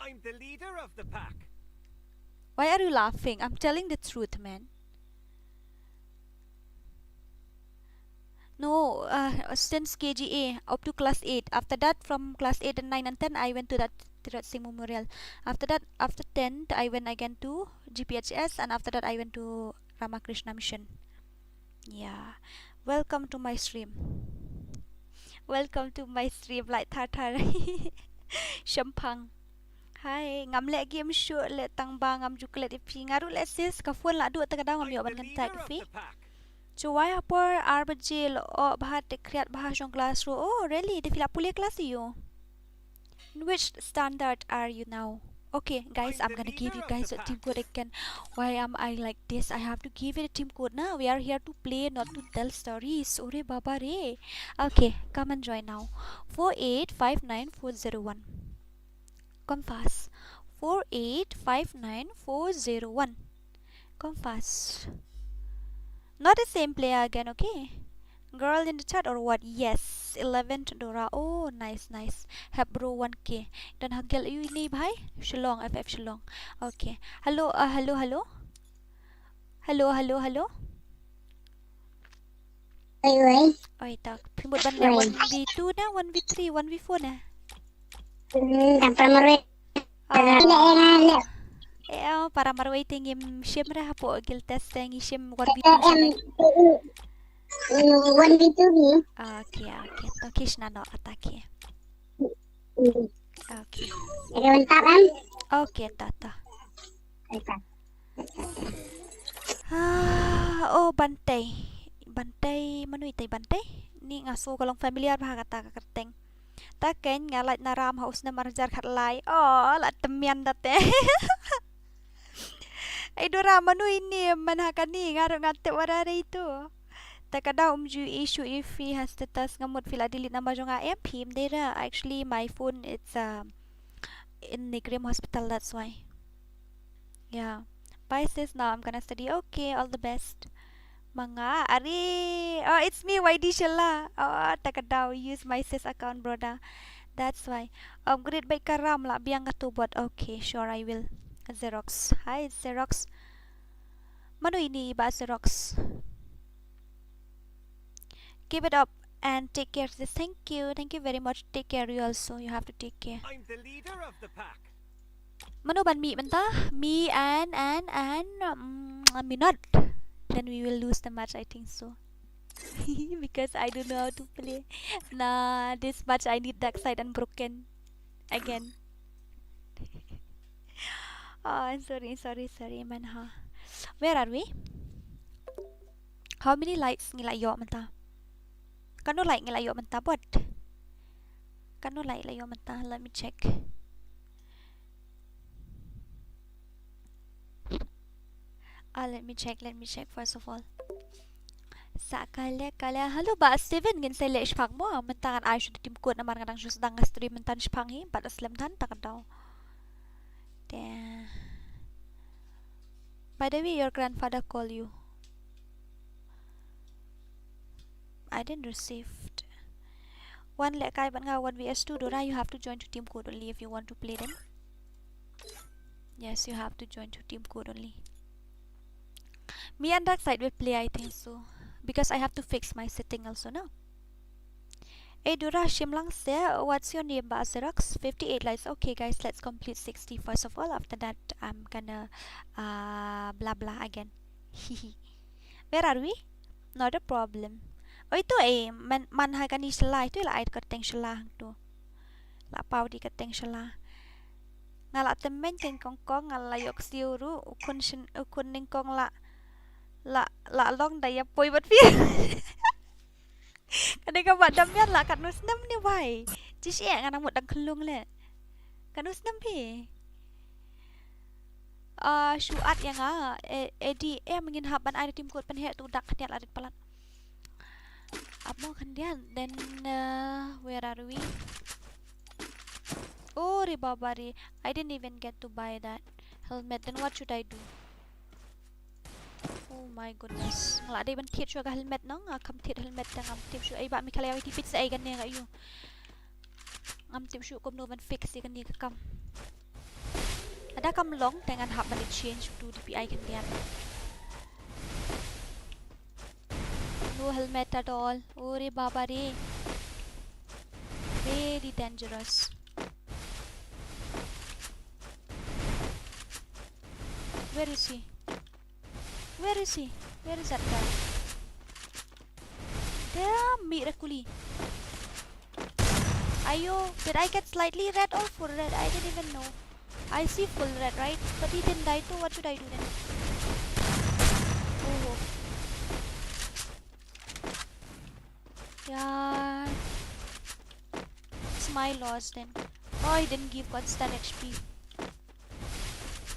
I'm the leader of the pack. Why are you laughing? I'm telling the truth, man. No, uh, since K G A up to class eight. After that, from class eight and nine and ten, I went to that Tirot Sing Memorial. After that, after tenth, I went again to G P H S, and after that, I went to Ramakrishna Mission. Yeah. Welcome to my stream. Welcome to my stream, Light Thar Thar. Shempang. Hi, ngam leh game shuh leh tang ba ngam ju klet ïa phi. Nga ruh leh sis, ka phone la duh te ka daw ngam ïoh ban contact ïa phi. Chu wai ha por ar baje leh oh bha te khriat bha shong class ruh. Oh, really? Te phi la pule class ïa u? In which standard are you now? Okay, guys, I'm gonna give you guys a team code again. Why am I like this? I have to give it a team code now. We are here to play, not to tell stories. Ore baba re. Okay, come and join now. Four eight five nine four zero one. Come fast. Four eight five nine four zero one. Come fast. Not the same player again, okay? Girl in the chat or what? Yes. Eleventh Dora. Oh, nice, nice. Hep bro one K. Don hagel ïa u ini bhai? Shillong, F F Shillong. Okay. Hello, uh, hello, hello. Hello, hello, hello. Oi, oi. Oi, tak. Phi mut ban leh one v two na, one v three, one v four na? Hmm, dang para marwei. Ah. Leh, leh, leh. Eh, oh, para marwei te ngim shim re hapoh guild test te ngi shim one v two shim. Hmm, one v two ni. Okay, okay. To ki shna noh kata ki. Hmm. Okay. Ada mantap kan? Okay, ta ta. Mantap. Ah, oh, Bantei. Bantei, mano itei Bantei? Ni nga sngew ka long familiar bha kata ka kyrteng. Ta kein nga lait na ram ha u snem ar hajar khatlai. Oh, la temian da te. Ai Dora, mano ini man ha kani, nga ruh nga tip wara re itu. Ta ka daw um ju issue if phi ha status nga mut phi la delete number jong nga em phim dei ra. Actually my phone it's uh, in Nigrim hospital, that's why. Yeah. Bye sis, now I'm gonna study. Okay, all the best. Manga, are. Oh, it's me, Y D Shella. Oh, ta ka daw, use my sis account, brother. That's why. Um, great by Karam la biang ka tu bot. Okay, sure I will. Xerox. Hi, Xerox. Mano ini ba Xerox? Keep it up and take care, sis. Thank you. Thank you very much. Take care, you also. You have to take care. I'm the leader of the pack. Mano ban mih mynta? Me and, and, and, um, Minot. Then we will lose the match, I think so. Because I don't know how to play. Nah, this match I need dark side and broken. Again. Oh, I'm sorry, sorry, sorry, man, ha. Where are we? How many likes ngi la ïoh mynta? Kano like ngi la ïoh mynta bot? Kano like la ïoh mynta? Let me check. Ah, let me check, let me check first of all. Sa kale kale. Hello ba Steven, ngin sa leh shipang mo. Mynta ngan ai shu team code namar nga dang shu sdang nga stream mynta shipang hi, bad slem than ta ka daw. Te. By the way, your grandfather call you. I didn't received. One leh kai bad nga one V S two, Dora, you have to join to team code only if you want to play them. Yes, you have to join to team code only. Me and Dark Side will play, I think so. Because I have to fix my setting also now. Hey Dora, shim lang se, what's your name, ba Xerox? Fifty-eight likes. Okay guys, let's complete sixty first of all. After that, I'm gonna uh, blah blah again. Where are we? Not a problem. Oi tu eh, man, man ha kani shala tu la ai kyrteng shala tu. La pau di kyrteng shala. Nga la tymmen keng kong kong, nga la yok siu ru, u khun shin, u khun nyngkong la, la, la long da ïa poi bad phi. Kane ka ba damian la katno snem ne bai. Di shi nga nang mut dang khlung le. Kano snem phi? Ah, shu add ïa nga, eh, Eddie, eh, mynnin hap ban ai team code pynheh tu dak khyndiat la rit palat. Ap mo khyndiat, then, uh, where are we? Oh, re baba re. I didn't even get to buy that helmet. Then what should I do? Oh my goodness. Nga la dei ban thied shuwa ka helmet nong, nga kham thied helmet te ngam tip shuwa. Ei bah Mikhail, ïa wei tipit sa ei kane nga ïoh. Ngam tip shuwa kumno ban fix ïa kane ka kam. Lada kam long te ngan hap ban exchange to D P I khyndiat. No helmet at all. Oh re baba re. Very dangerous. Where is he? Where is he? Where is that guy? Damn, mih re kuli. Ayo, did I get slightly red or full red? I didn't even know. I see full red, right? But he didn't die, so what should I do then? Oh. Yeah. It's my loss then. Oh, he didn't give constant H P.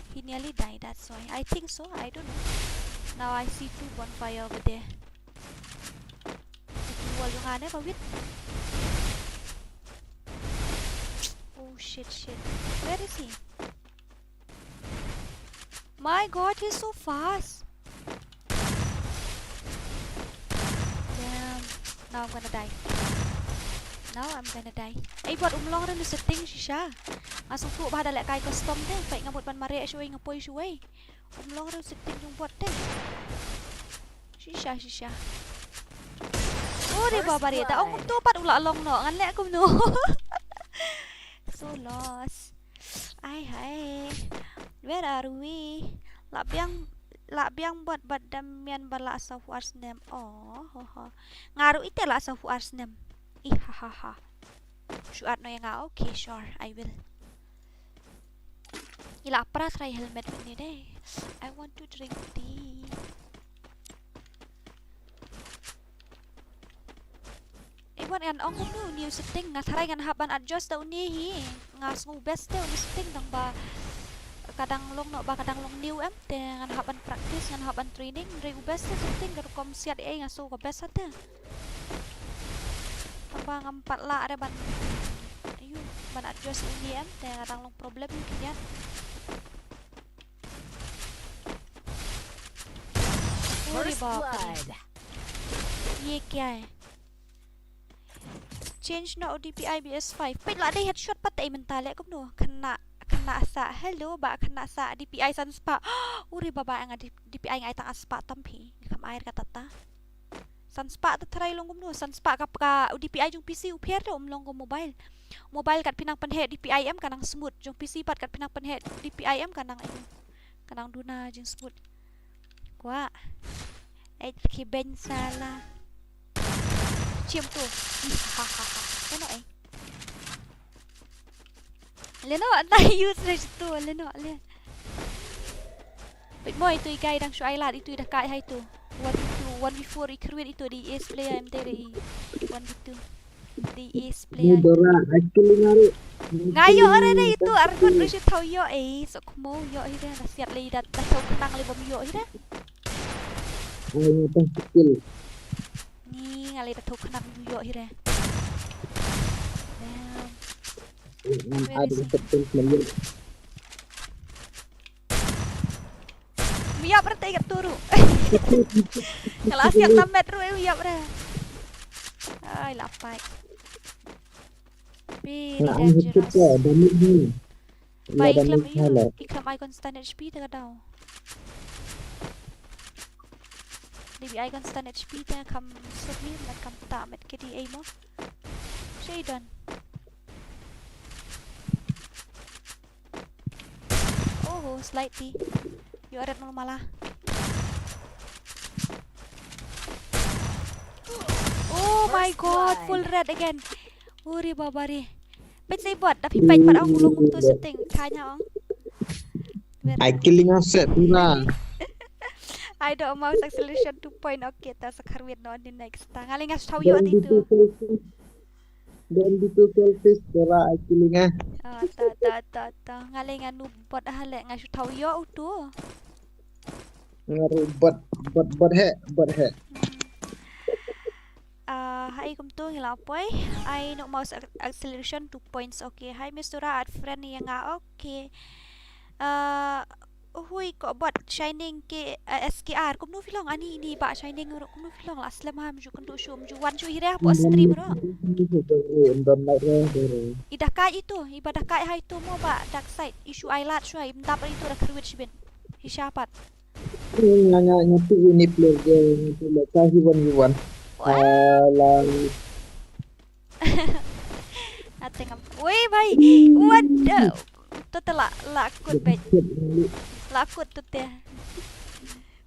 He nearly died, that's why. I think so, I don't know. Now I see two bonfire over there. Wall jong nga ne ka wit. Oh shit, shit. Where is he? My God, he's so fast. Damn. Now I'm gonna die. Now I'm gonna die. Ei, bot um long re u setting shisha. Nga sngewthuh ba da leh kai custom te. Peit nga mut ban mareh shuwei nga poi shuwei. Um long re u setting jong bot te. Shisha, shisha. Oh, re baba re. Da ong kumto pat u la long noh. Ngan leh kumno. So lost. Ai hai. Where are we? Lah biang, lah biang bot bad da mian ba lah saw ar snem. Oh, ho, ho. Nga ruh ite lah saw ar snem. Ih, ha, ha, ha. Shu add noh ïa nga. Okay, sure, I will. I la pra try helmet mynne de. I want to drink tea. Ei, wat ngan ong kumno uni u setting, nga tharai ngan hap ban adjust da uni hi. Nga sngew best te uni setting tang ba ka dang long noh ba ka dang long new em te ngan hap ban practice, ngan hap ban training. Hynrei u best te setting ka rukom siat ei nga sngew ka best te. Tang ba ngam pat lah re ban, ayu, ban adjust uni em te nga dang long problem ïa ki ïa. First blood. Ye kya hai? Change noh D P I B S five. Peit la dei headshot pat ei mynta leh kumno. Khynnah, khynnah sah. Hello, bah khynnah sah D P I san spah. Uri baba nga D-, D P I nga ai tang ar spah tam phi. Kham ai kata ta. San spah te tharai long kumno, san spah ka, ka, u D P I jong P C u pher te um long kum mobile. Mobile kat pynang pynheh D P I em ka nang smooth, jong P C pat kat pynang pynheh D P I em ka nang, ayu, ka nang duna jing smooth. Kwah. Eh, ki ben sala. Chiam tu. Ih, ha, ha, ha. Kano eh? Leno, na use re tu, leno, le. Peit mo itu i guy dang shu ai lad itu i da kai hai tu. One v two, one v four i kyrwit itu di ace player em te re i. One v two. Di ace player. Ni dora, actually ngari. Nga ïoh re re itu arngut ru shu thaw ïoh eh, sok mo ïoh hi re, da siat le da, da thaw khnang le bom ïoh hi re. Ai, ni tang skill. Ni nga le da thaw khnang ïoh hi re. Damn. Ngan ai di setting sendiri. Miap rete kat turu. Kalau siap enam meter eh, miap re. Ai, lapai. Very dangerous. Ba i khlem, i khlem ai constant H P te ka daw. Dei ba ai constant H P te kham suk ni, mat kham ta met ke di ai mo. Shadon. Oh, slightly. Ïoh red mala. Oh my God, full red again. Uri baba re. Peit sa i bot, da phi peit pat ong u long kumtu setting. Kane ong. I killing asset pura. I don't mouse acceleration two point, okay, ta sa kharwit noh ni next ta. Nga le nga shu thaw ïoh ati tu. Don't be too selfish, Dora, I killing ah. Ah, ta, ta, ta, ta. Nga lei nga noob bot ah leh nga shu thaw ïoh utu. Nga ru bot, bot, bot he, bot he. Hmm. Ah, hi, kumtu ngi la poi. Ai, no mouse ac-, acceleration two points. Okay. Hi, Miss Dora, add friend ïa nga. Okay. Ah, hui ko bot Shining ke, ah, S K R. Kumno phi long ani ni ba Shining ro kumno phi long la slem ham ju kumtu shu ju wan ju hira po stream ro. I da kai itu, i ba da kai hai tu mo ba dark side. I shu ai lad shu ai mdap itu da kruit shibin. Hi shapat. Nga, nga, nga tu ini player game, nga tu la sa hiwan, hiwan. Wah. Alah. Ate ngam. Wei, bhai. What the? To te la, la kut, bhai. La kut to te.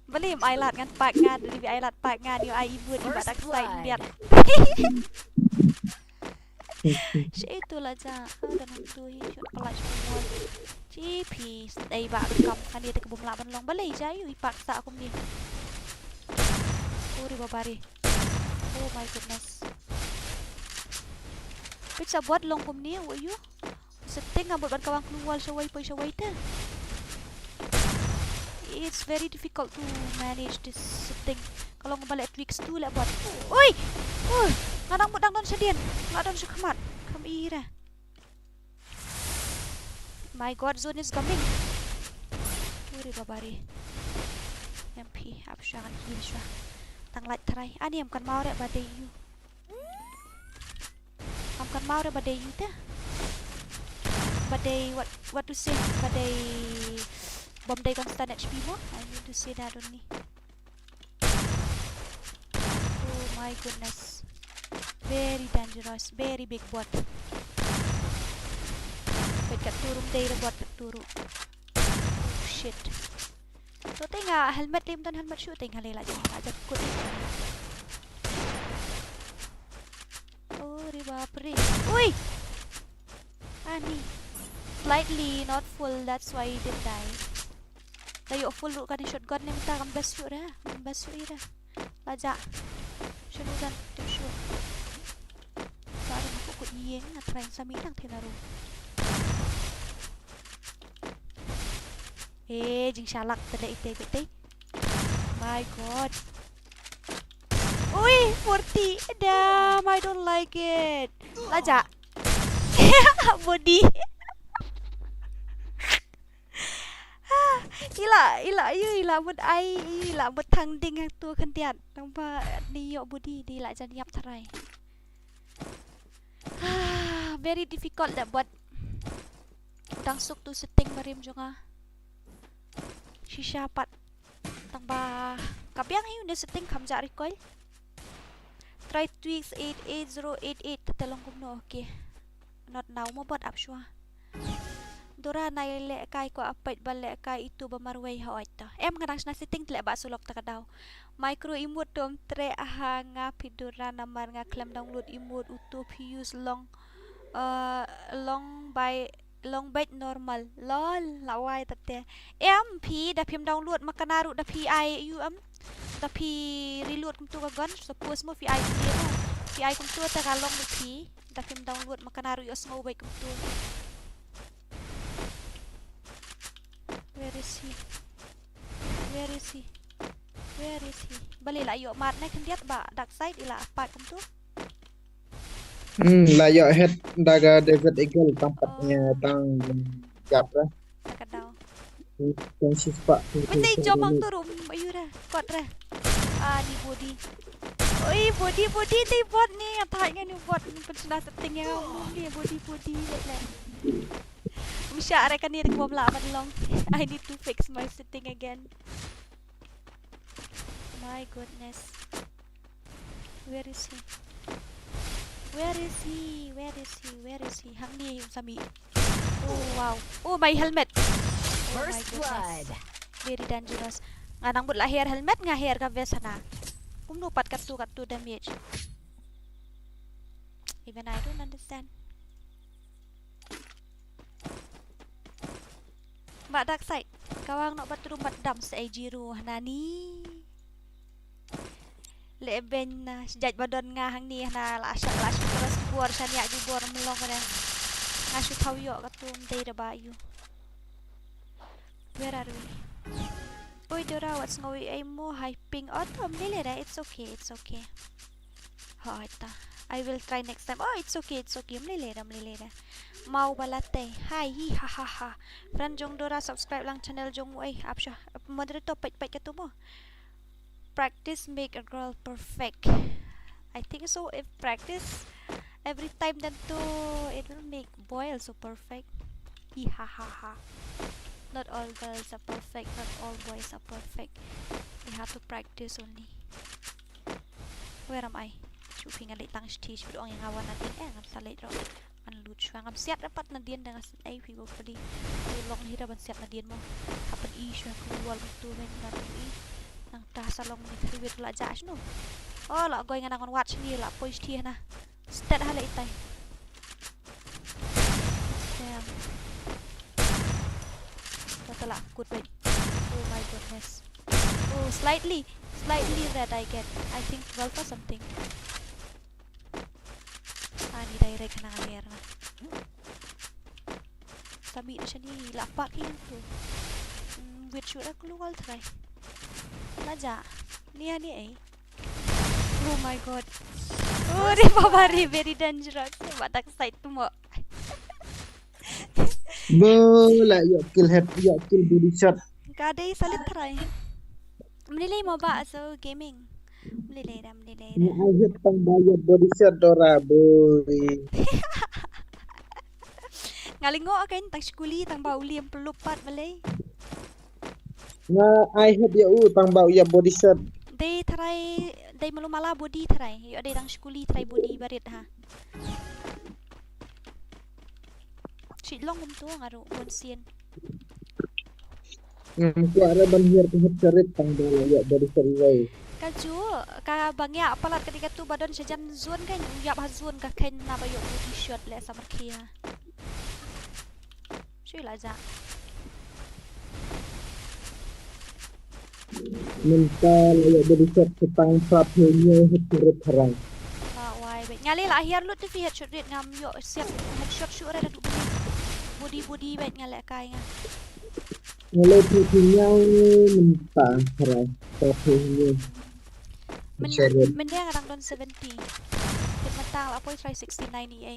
Beli mai lat ngan pak ngan, beli ai lat pak ngan, ïoh ai ibut, i ba dark side biat. Shi itu la ja, ah, da nang tu hi, shot pala shot wall. Chi phi, dei ba ka kam, kan ïa te ka bum la ban long, balei ja ïoh i pak sa kum ni. Uri babari. Oh my goodness. Pit sa bot long kum ni, wa ïoh. Setting nga bot ban kawang keluar shawai poi shawai te. It's very difficult to manage this setting. Ka long ba leh tweaks tu leh bot. Oi! Oi! Nga dang bot dang don shadien. Nga don sha khmat. Kam ira. My God, zone is coming. Uri babari. M P, ap sha ngan heal sha. Tang lait tharai. Ani em kan mau re ba dei ïoh. Am kan mau re ba dei ïoh te. Ba dei what, what to say? Ba dei bom dei constant H P mo? I need to say that only. Oh my goodness. Very dangerous, very big bot. Wait, kat turu dei re bot kat turu. Oh shit. So te nga helmet lim dan helmet shoot te nga lela jong nga jakut. Oh, ri bapri. Ui! Ani. Slightly, not full, that's why he didn't die. Da ïoh full ruh kane shotgun ne mynta kam best shoot ra. Kam best shoot ra. Laja. Shanu dan tip shoot. Ba ri ko ko ïeng na train sami dang thena ru. Eh, jingshalak tele ite bete. My God. Ui, forty. Damn, I don't like it. Laja. Body. Ila, ila, yu, ila mut ai, ila mut thang ding hang tu khyndiat. Nang ba ni ïoh body, di la jan ïap tharai. Very difficult da bot. U dang suk tu setting barim jong nga. Shisha pat. Tang ba ka biang hi une setting kham ja recoil. Try tweaks eight eight zero eight eight te long kumno, okay. Not now mo bot ap shwa. Dora nai leh kai ko apet ba leh kai itu ba marwei ha oi ta. Em nga dang shna setting te leh ba sulok ta ka daw. Micro emote tom tre aha nga phi Dora namar nga klem download emote utu phi use long, eh, long by long bait normal. Lol, la wai ta te. Em phi da phim download ma kana ruh da phi ai yu em. Da phi reload kumtu ka gun. Suppose mo phi ai kumtu mo. Phi ai kumtu ta ka long da phi. Da phim download ma kana ruh ïoh sngew bait kumtu. Where is he? Where is he? Where is he? Bali la ïoh mat ne khyndiat ba dark side ila pat kumtu. Hmm, la ïoh head da ka Desert Eagle tang pat nya tang gap ra. Ka daw. Tang shispa. Mesti jom ang tu rum ayu ra. Kot ra. Ah, ni body. Oi, body, body, ni bot ni. Atai nga ni bot ni pun sudah setting ya. Ni body, body, bot lah. Mesti ada kan ni bom lah ban long. I need to fix my setting again. My goodness. Where is he? Where is he? Where is he? Where is he? Hang ni yung sami. Oh wow. Oh, my helmet. Oh my goodness. Very dangerous. Nga nang but la hair helmet nga hair ka vest hana. Kumno pat katu katu damage. Even I don't understand. Ba dark side. Kawang nok batru mat dam se ai jiru hana ni. Le ben na sejat badon nga hang ni hana la syak la syak terus. Bor shania ju bor mlong re. Nga shu thaw ïoh katu mdei da ba ïu. Where are we? Oi Dora, what's going on? Mo hyping. Oh, to mlele da. It's okay, it's okay. Ho ta. I will try next time. Oh, it's okay, it's okay. Mlele da, mlele da. Mau balate. Hi, hi, ha, ha, ha. Friend jong Dora, subscribe lang channel jong u ei. Ap sha. Moderator, pait, pait katu mo. Practice make a girl perfect. I think so. If practice every time, then too, it will make boy also perfect. Hi ha ha ha. Not all girls are perfect. Not all boys are perfect. They have to practice only. Where am I? Shu phi nga leit lang shti shu dong ïa nga wan nadien eh ngam sa leit ro. Ngan lut shuwa ngam siat rapat nadien da nga sngewthuh phi go pali. Ïa long hi da ban siat nadien mo. Happen i shuwa ku wal tu men na tu i. Nang ta sa long ni thri wit la ja shnu. Oh la goi nga nang wat shni la poi shti na. Stet ha le itai. Damn. Kata la kut wait. Oh my goodness. Oh, slightly, slightly red I get. I think twelve or something. Ani direct na nga ler na. Sami na shani la pak hi tu. Mm, wait, shoot aku lu wal try. La ja. Ni ani eh. Oh my god. Oh, re baba re, very dangerous. Ba dark side tu mo. Bo la ïoh kill head, ïoh kill body shot. Ka dei salit try. Mlili mo ba so gaming. Mlili da, mlili da. Nga ai hit tang ba ïoh body shot Dora boy. Nga lingo kan tang skuli tang ba u liam pelup pat balei. Nga ai hit ïa u tang ba u ïa body shot. Dei tharai, dei malu mala body tharai. Ïoh dei tang skuli tharai body barit ha. Shi long um tu nga ru bun sien. Ngam kwah re ban hiar ka hit ka rit tang ba la ïa body shot wei. Ka ju ka bang ïa palat ka dei ka tu ba don shajan zone ka ïap ha zone ka khen na ba ïoh body shot le samar khia. Shui la ja. Mynta la ïa body shot ka tang prap he nyo hit ka rit tharai. Ba wai ba nga le la hiar lut tu fi headshot rit ngam ïoh siap headshot shu re da tu body body ba nga le kai nga. Hello, Phi Phi Nyau, mynta tharai. Phi Phi Nyau. Mynta nga dang don seventy. Tip mynta la poi try sixty-nine E A.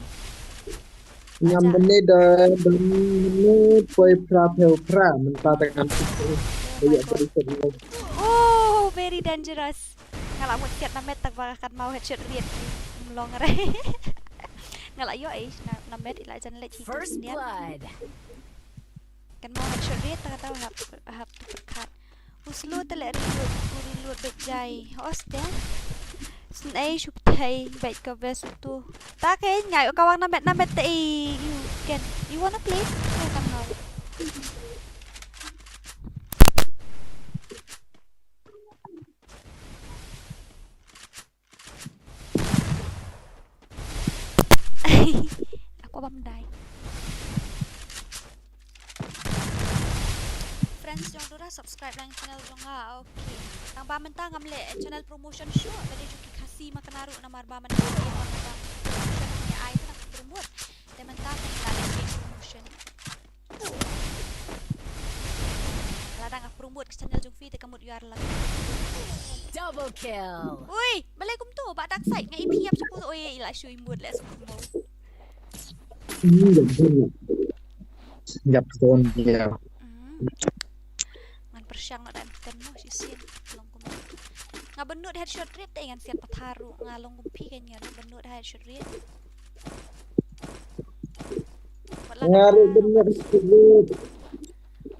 Ngam mynta da don mynta poi phra phew phra mynta da ngam sixty. Oh my god. Oh, very dangerous. Nga la mut siat na met tak ba kan mau headshot riat. Mlong re. Nga la ïoh eh na met ila jan leit hi. First blood. Kan mau headshot riat tak tau hap hap tu perkat. U slow te leh reload, u reload beit jai. Os te. Snei shup thei beit ka best u tu. Ta ke ngai ka wang na met na met te i. You can, you wanna play? Ngai tam hau. Aku bam dai. Friends jong Dora subscribe lang channel jong nga. Okay. Tang ba mynta ngam leh channel promotion shuh. Ba dei jong ki Khasi ma kane ruh namar ba mynta ki ma ka promotion ki ai na promote. Te mynta ka la leh promotion. Lada nga promote ka channel jong phi te ka mut ïar la. Double kill. Ui, balei kumtu ba dark side nga ip hiap shapoh oi la shu imut le shu mo. Ini dah banyak. Yap ton ya. Hmm. Ngan pyrshang na dan ten mo shisien long kum. Nga benut headshot rate te ngan sian patharu nga long kum phi kenya benut headshot rate. Nga ruh bynriew.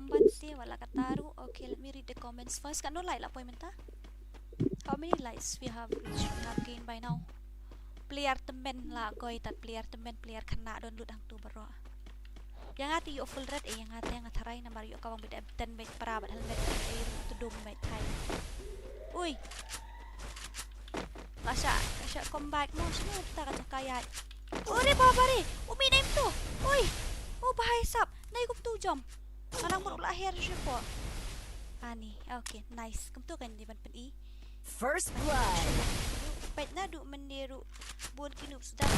Mban si wala kata ruh. Okay, let me read the comments first. Katno like la poi mynta? How many likes we have reached, we have gained by now? Player tymmen la goi tat player tymmen player khynnah don lut hangtu baroh. Ïa nga te ïoh full red eh ïa nga te nga tharai namar ïoh ka wang bad M ten bad pra bad helmet bad eh ruh tudum bad thai. Ui. Ka shah, ka shah comeback mo, shano ta ka jaka ïaid. Ore baba re, umi name tu. Oi. Oh, bahai sap. Nai kumtu jom. Alang muruk la her shupo. Ani, okay, nice. Kumtu kan di ban pen i. First blood. Pet na du mende ru. bun ki noobs da.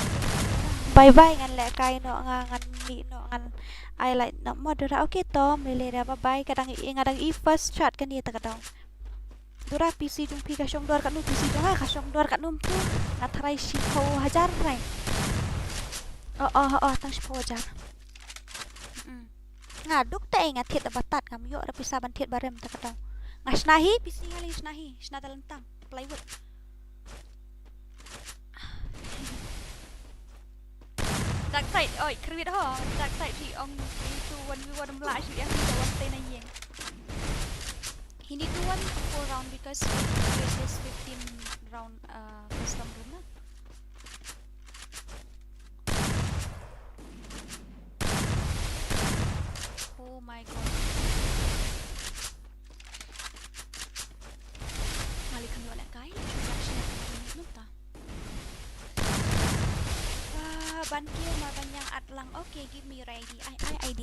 Bye bye, ngan leh kai noh nga, ngan mih noh, ngan ai like noh mo Dora. Okay to, me leh da bye bye, ka dang i, nga dang i first shot kane ta ka dang. Dora, P C jong phi ka shong dor katno, P C jong nga ka shong dor katno tu. Nga tharai shiphew hajar trai. Oh, oh, oh, tang shiphew hajar. Mm. Nga duk te nga thied da batat, ngam ïoh da pisa ban thied ba rem ta ka dang. Nga shna hi, P C nga leh shna hi, shna da lyntang plywood. Dark side, oi, kyrwit ho, dark side hi ong itu one v one mla shu yang itu one ten na yeng. He need to one four round because it is fifteen round, uh, custom room na. Oh my god. Mali kan wala kai, shu yak shu yak nunta. Ah, ban kiew mar ban ïeng at lang. Okay, give me your I D. Ai, ai, I D.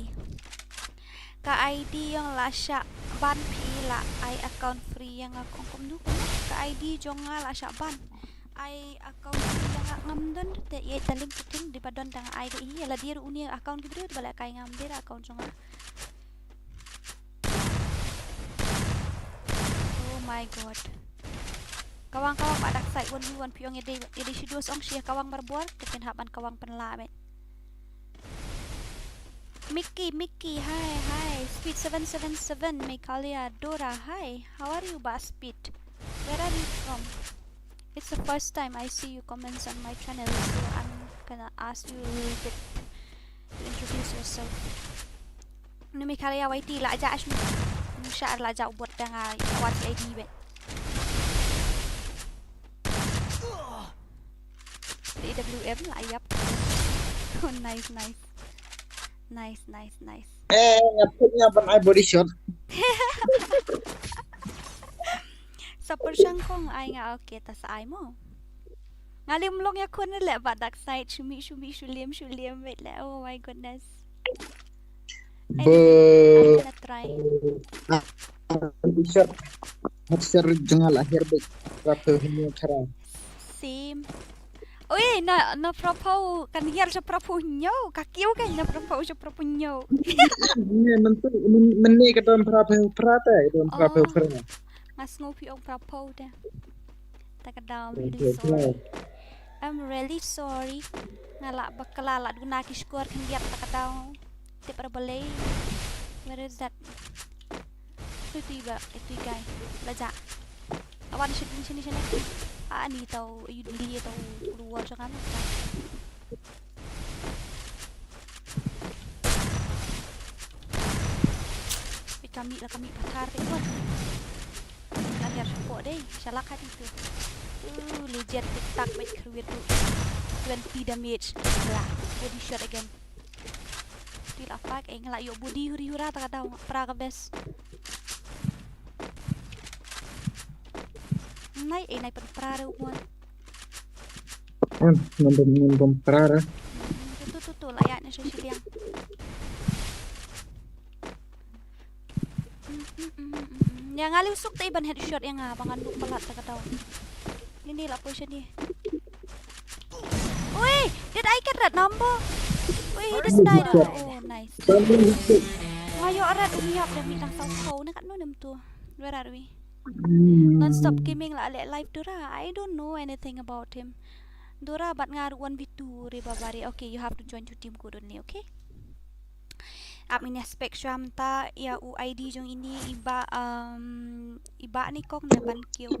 Ka I D jong la shah ban phi la ai account free ïa nga kong kumno kumno. Ka I D jong nga la shah ban. Ai account free ïa nga ngam don te ïa ta link te dei ba don tang ai ka i la dir uni account ki briew ba la kai ngam dir account jong nga. Oh my god. Kawang, kawang, ba dark side one v one phi ong ïa dei, ïa dei shi dos ong shi kawang marbor, te phin hap ban kawang pynlah met. Mickey, Mickey, hi, hi. Speed seven seven seven, Meghalaya, Dora, hi. How are you, ba Speed? Where are you from? It's the first time I see you comments on my channel, so I'm gonna ask you a little bit to introduce yourself. Numi kali ya Y T la aja ash. Nusha la aja ubot dang a wat I D bet. D W M la ayap. Oh, nice, nice. Nice, nice, nice. Eh, nga put nga ban ai body shot. Sa pyrshang kong ai nga, okay, ta sa ai mo. Nga lim long ya kun le ba dark side, shumi, shumi, shulim, shulim, wait le. Oh my goodness. Anyway, I'm gonna try. Ah, body shot. Hat ser jngal akhir bet. Ratu hini kara. Same. Oi, na, na phraphew, kan hiar sha phraphew hynñiew, ka kiew kan na phraphew sha phraphew hynñiew. Ne, mynta, myn-, mynne ka don phraphew phra te, ka don phraphew phra. Nga sngew phi ong phraphew te. Ta ka daw, I'm really sorry. I'm really sorry. Nga la bakla la duna ki score khyndiat ta ka daw. Tip ra balei. Where is that? Tu tu ba, eh, tu guy. La ja. Awan shit ni sini sini. Ah, ni tau, you dili tau, tu luar jangan. Ika mi la ka mi pathar te kuat. La hiar support dei, shalak hati tu. Uh, legit tik tak baik kruit tu. Twenty damage. Lah, body shot again. Ti la pak, eh, nga la ïoh body huri hura ta ka daw, pra ka best. Nai, eh, nai pynpra re u mon. Hmm, ngan bom, ngan bom pra re. Hmm, tu, tu, tu, tu, la ïa ne shi shi liang. Hmm, hmm, hmm, hmm, hmm. Ya nga liu suk te ban headshot ya nga, ba ngan duk palat ta ka daw. Ni, ni la poi shane. Ui, did I get that number? Ui, he didn't die though. Oh, nice. Nga ïoh rat u miap da mi dang saw saw na kat no nem tu. Where are we? Hmm. Non-stop gaming la leh live Dora. I don't know anything about him. Dora bad nga ruh one v two re babari. Okay, you have to join two team code only, okay? Ap ini aspek shwa mynta ïa u I D jong ini iba, um, iba ni kong ne ban kiew.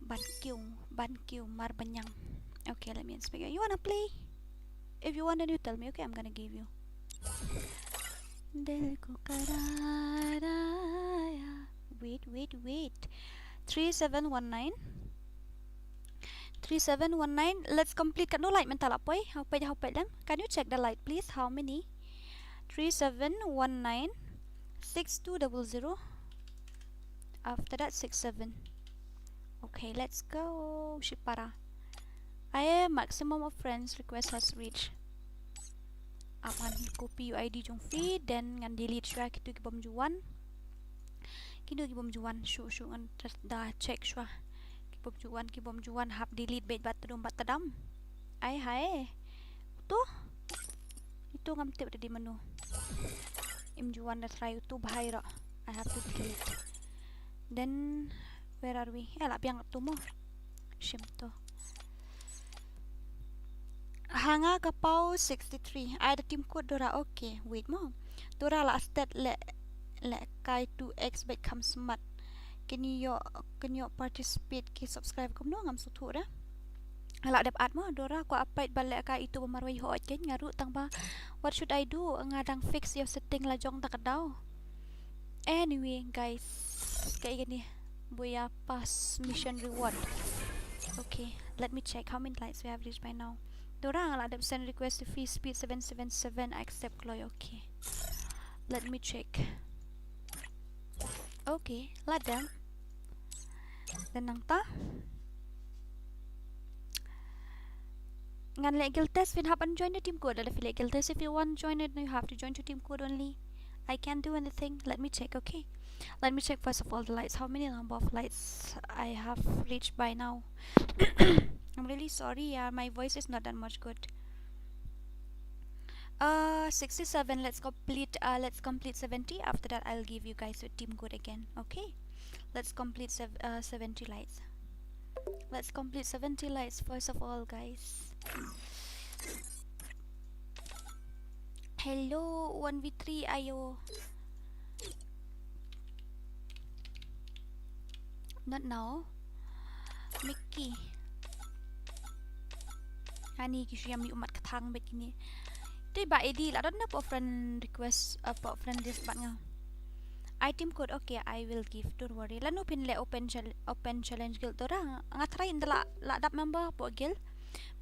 Ban kiew, ban kiew mar banyang. Okay, let me inspect. You wanna play? If you want, then you tell me. Okay, I'm gonna give you. Dil ko karara ya. Wait, wait, wait. Three seven one nine. Three seven one nine. Let's complete kat no light mynta la poi. How page, how page lang? Can you check the light, please? How many? Three seven one nine six two double zero. After that, six seven. Okay, let's go. Shipara. Ai, maximum of friends request has reached. Ap ngan copy U I D jong phi, then ngan delete shwa kitu ki bym ju wan. Kino ki bym ju wan, shu, shu ngan da check shwa. Bym ju wan ki bym ju wan hap delete beit bad tdum bad tdam. Ai hai. Utu. Itu ngam tip da dei mano. Im ju wan da try utu bha ïa ro. I have to delete. Then where are we? Eh, la biang utu mo. Shim to. Hanga Kapow sixty-three. Ai da team code Dora. Okay, wait mo. Dora la stat le le kai two X bad kham smat. Kin ïoh kin ïoh participate ki subscribe kumno ngam sngewthuh da. La dep add mo Dora, kwah peit ba le kai itu ba marwei hooid kein nga ruh tang ba. What should I do? Nga dang fix ïa u setting la jong da ka daw. Anyway, guys, kaei kane? Buya pass mission reward. Okay, let me check how many likes we have reached by now. Dora nga la dep send request to free speed seven seven seven, I accept kloi. Okay. Let me check. Okay, la dep. Te nangta ngan leh guild test, phin hap ban join the team code. Lada phi leh guild test, if you want join it, you have to join to team code only. I can't do anything. Let me check, okay? Let me check first of all the likes. How many number of likes I have reached by now? I'm really sorry, yeah, my voice is not that much good. Uh, sixty-seven. Let's complete. Uh, let's complete seventy. After that, I'll give you guys a team code again. Okay. Let's complete sev- uh, seventy likes. Let's complete seventy likes first of all, guys. Hello, one v three, ayo. Not now. Mickey. Ani ki shu ïam ïa u mat kthang bad kine. Te ba A D la don na pop friend request, uh, pop friend list bad nga. Item code, okay, I will give, don't worry. Lano phin leh open chal- open challenge guild Dora. Nga try ynda la la dap member pop guild.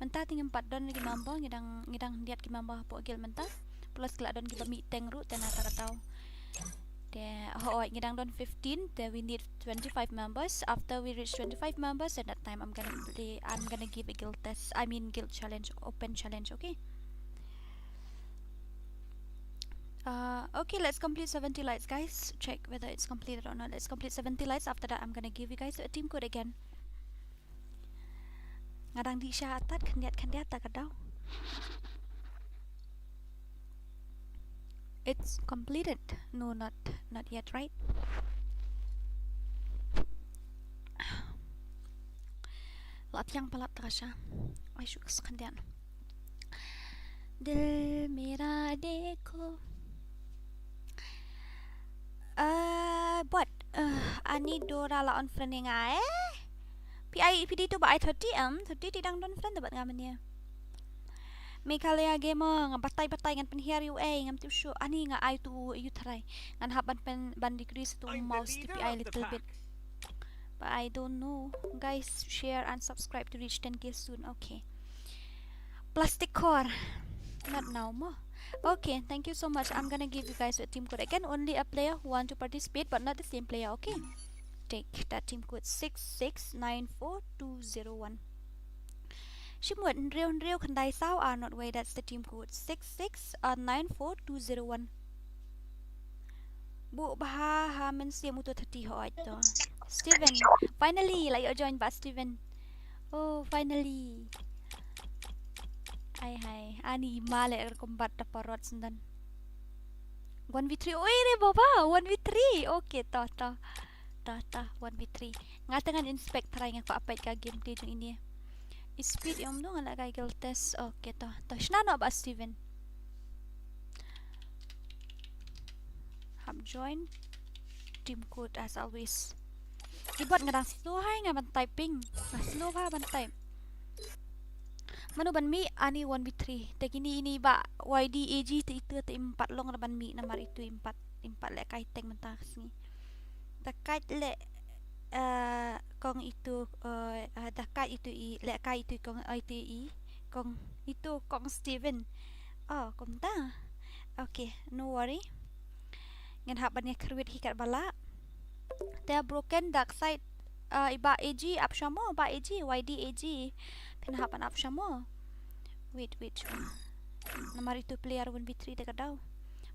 Mynta te ngim pat don ki member, ngi dang ngi dang diat ki member pop guild mynta. Plus ki la don ki ba mih tank ruh te na ta ka daw. Te hooid ngi dang don fifteen, te we need twenty-five members. After we reach twenty-five members, at that time I'm gonna play, I'm gonna give a guild test, I mean guild challenge, open challenge, okay? Uh, okay, let's complete seventy likes, guys. Check whether it's completed or not. Let's complete seventy likes. After that, I'm gonna give you guys a team code again. Nga dang dih sha tad khyndiat khyndiat ta ka daw. It's completed. No, not not yet, right? La thiang palat ta ka sha. Ai shu khyndiat. Dil mera dekho. Uh, but uh, ani Dora la unfriend nga eh. Pi ai pi di tu ba ai thirty em, thirty ti dang don friend bad nga mania. Meghalaya Gamer, nga batai batai ngan pynhiar ïa u ei, ngam tip shuh, ani nga ai tu ïa u tharai. Ngan hap ban pen ban decrease tu mouse T P I little bit. But I don't know. Guys, share and subscribe to reach ten K soon. Okay. Plastic core. Not now mo. Okay, thank you so much. I'm gonna give you guys a team code again. Only a player who want to participate, but not the same player. Okay. Take that team code six six nine four two zero one. Shimut hynriew hynriew khyndai saw ar not way. That's the team code six six nine four two zero one. Bu bha ha men sim uto thati hoi to. Steven, finally la ïoh join ba Steven. Oh, finally. Ai hai, ani ma le combat da parot sendan. One v three. Oi re baba, one v three. Okay, ta ta. Ta ta, one v three. Nga tengah inspect try nga ko apai ka game te jong ini. Speed ïa um dong ala ka guild test. Okay, ta ta. Shna no ba Steven. Hap join. Team code as always. Keyboard nga dang slow hai nga ban typing. Nga slow ha ban type. Mano ban mih ani one v three. Te kini ini ba Y D A G te itu te im pat long ban mih namar itu im pat im pat leh kai teng mynta sngi. Te kai leh eh, kong itu eh, eh, da kai itu i leh kai itu kong itu i kong itu kong Steven. Oh, kumta. Okay, no worry. Ngan hap ban ïa kyrwit hi kat ba lah. Te broken dark side. Uh, i ba A G ap shamo, ba A G, Y D A G. Phin hap ban ap shamo. Wait, wait. Namar itu player one v three te ka daw.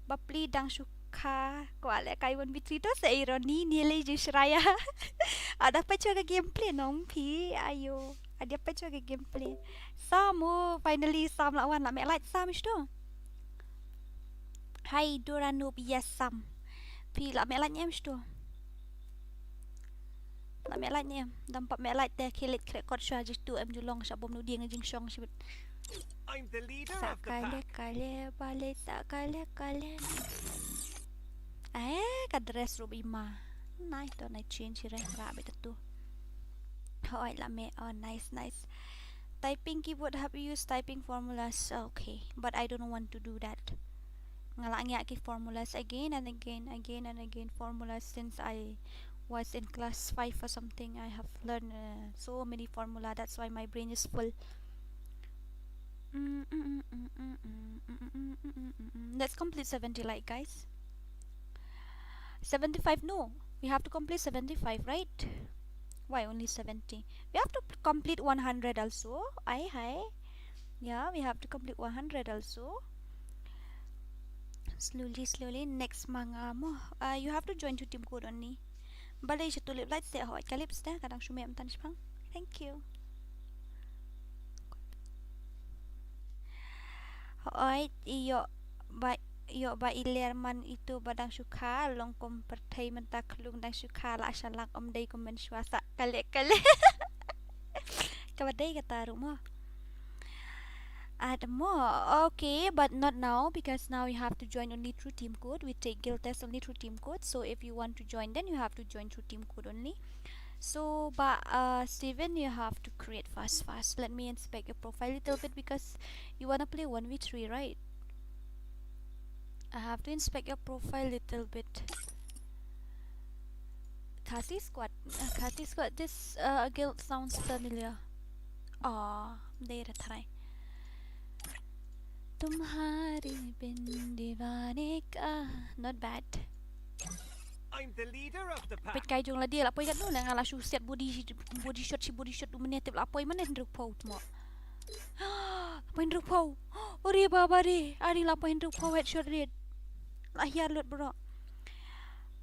Ba pli dang shu kha ko ale kai one v three to se ironi ni le ju shraya. Ada peit shuwa ka gameplay nong phi, ayo. Ada peit shuwa ka gameplay. Sam, oh, finally Sam la wan, la meh light Sam shuh. Hai Dora Noob, yes Sam. Phi la meh light ne em shuh. La meh light ne em. Dam pap meh light te khie leit khreh kot shuwa jitu em ju long sha bom nu dieng jingshong shibit. I'm the leader Sa of the kale pack. kale bale sa kale kale. Eh, ka dress ruh ba i ma. Nai to nai change re ra bit tu. Hoi la meh, oh nice nice. Typing keyboard, have you used typing formulas? Okay, but I don't want to do that. Nga la ngiah ki formulas again and again, again and again formulas since I was in class five or something. I have learned uh, so many formula. That's why my brain is full. Mm, mm, mm, mm, mm, mm, mm, mm, mm, mm, mm. Let's complete seventy like, guys. Seventy-five, no. We have to complete seventy-five, right? Why only seventy? We have to p- complete one hundred also. Ai hai. Yeah, we have to complete one hundred also. Slowly, slowly. Next manga mo. Uh, you have to join to team code only. Balei sha tulip light se hoi kalip ste kadang shume mtan shpang. Thank you. Hoi iyo ba iyo ba iler man itu ba dang shu kha long kum pyrthei mynta khlung dang shu kha la shalak um dei kum men shwa sa kale kale. Ka ba dei kata ruh mo. At mo. Okay, but not now because now you have to join only through team code. We take guild test only through team code. So if you want to join, then you have to join through team code only. So, but uh, Steven, you have to create fast, fast. Let me inspect your profile a little bit because you wanna play one v three, right? I have to inspect your profile little bit. Khasi squad, uh, Khasi squad. This uh, guild sounds familiar. Ah, dei ra try. Tumhari bin diwane ka. Not bad. I'm the leader of the Peit pack. kai jong la dia la poi kat nu nga la shu set body body shot shi body shot u mene tip la poi mane hynriew phew mo. Poi hynriew phew. Ore baba re, ani la poi hynriew phew headshot rate. La hiar lut bro.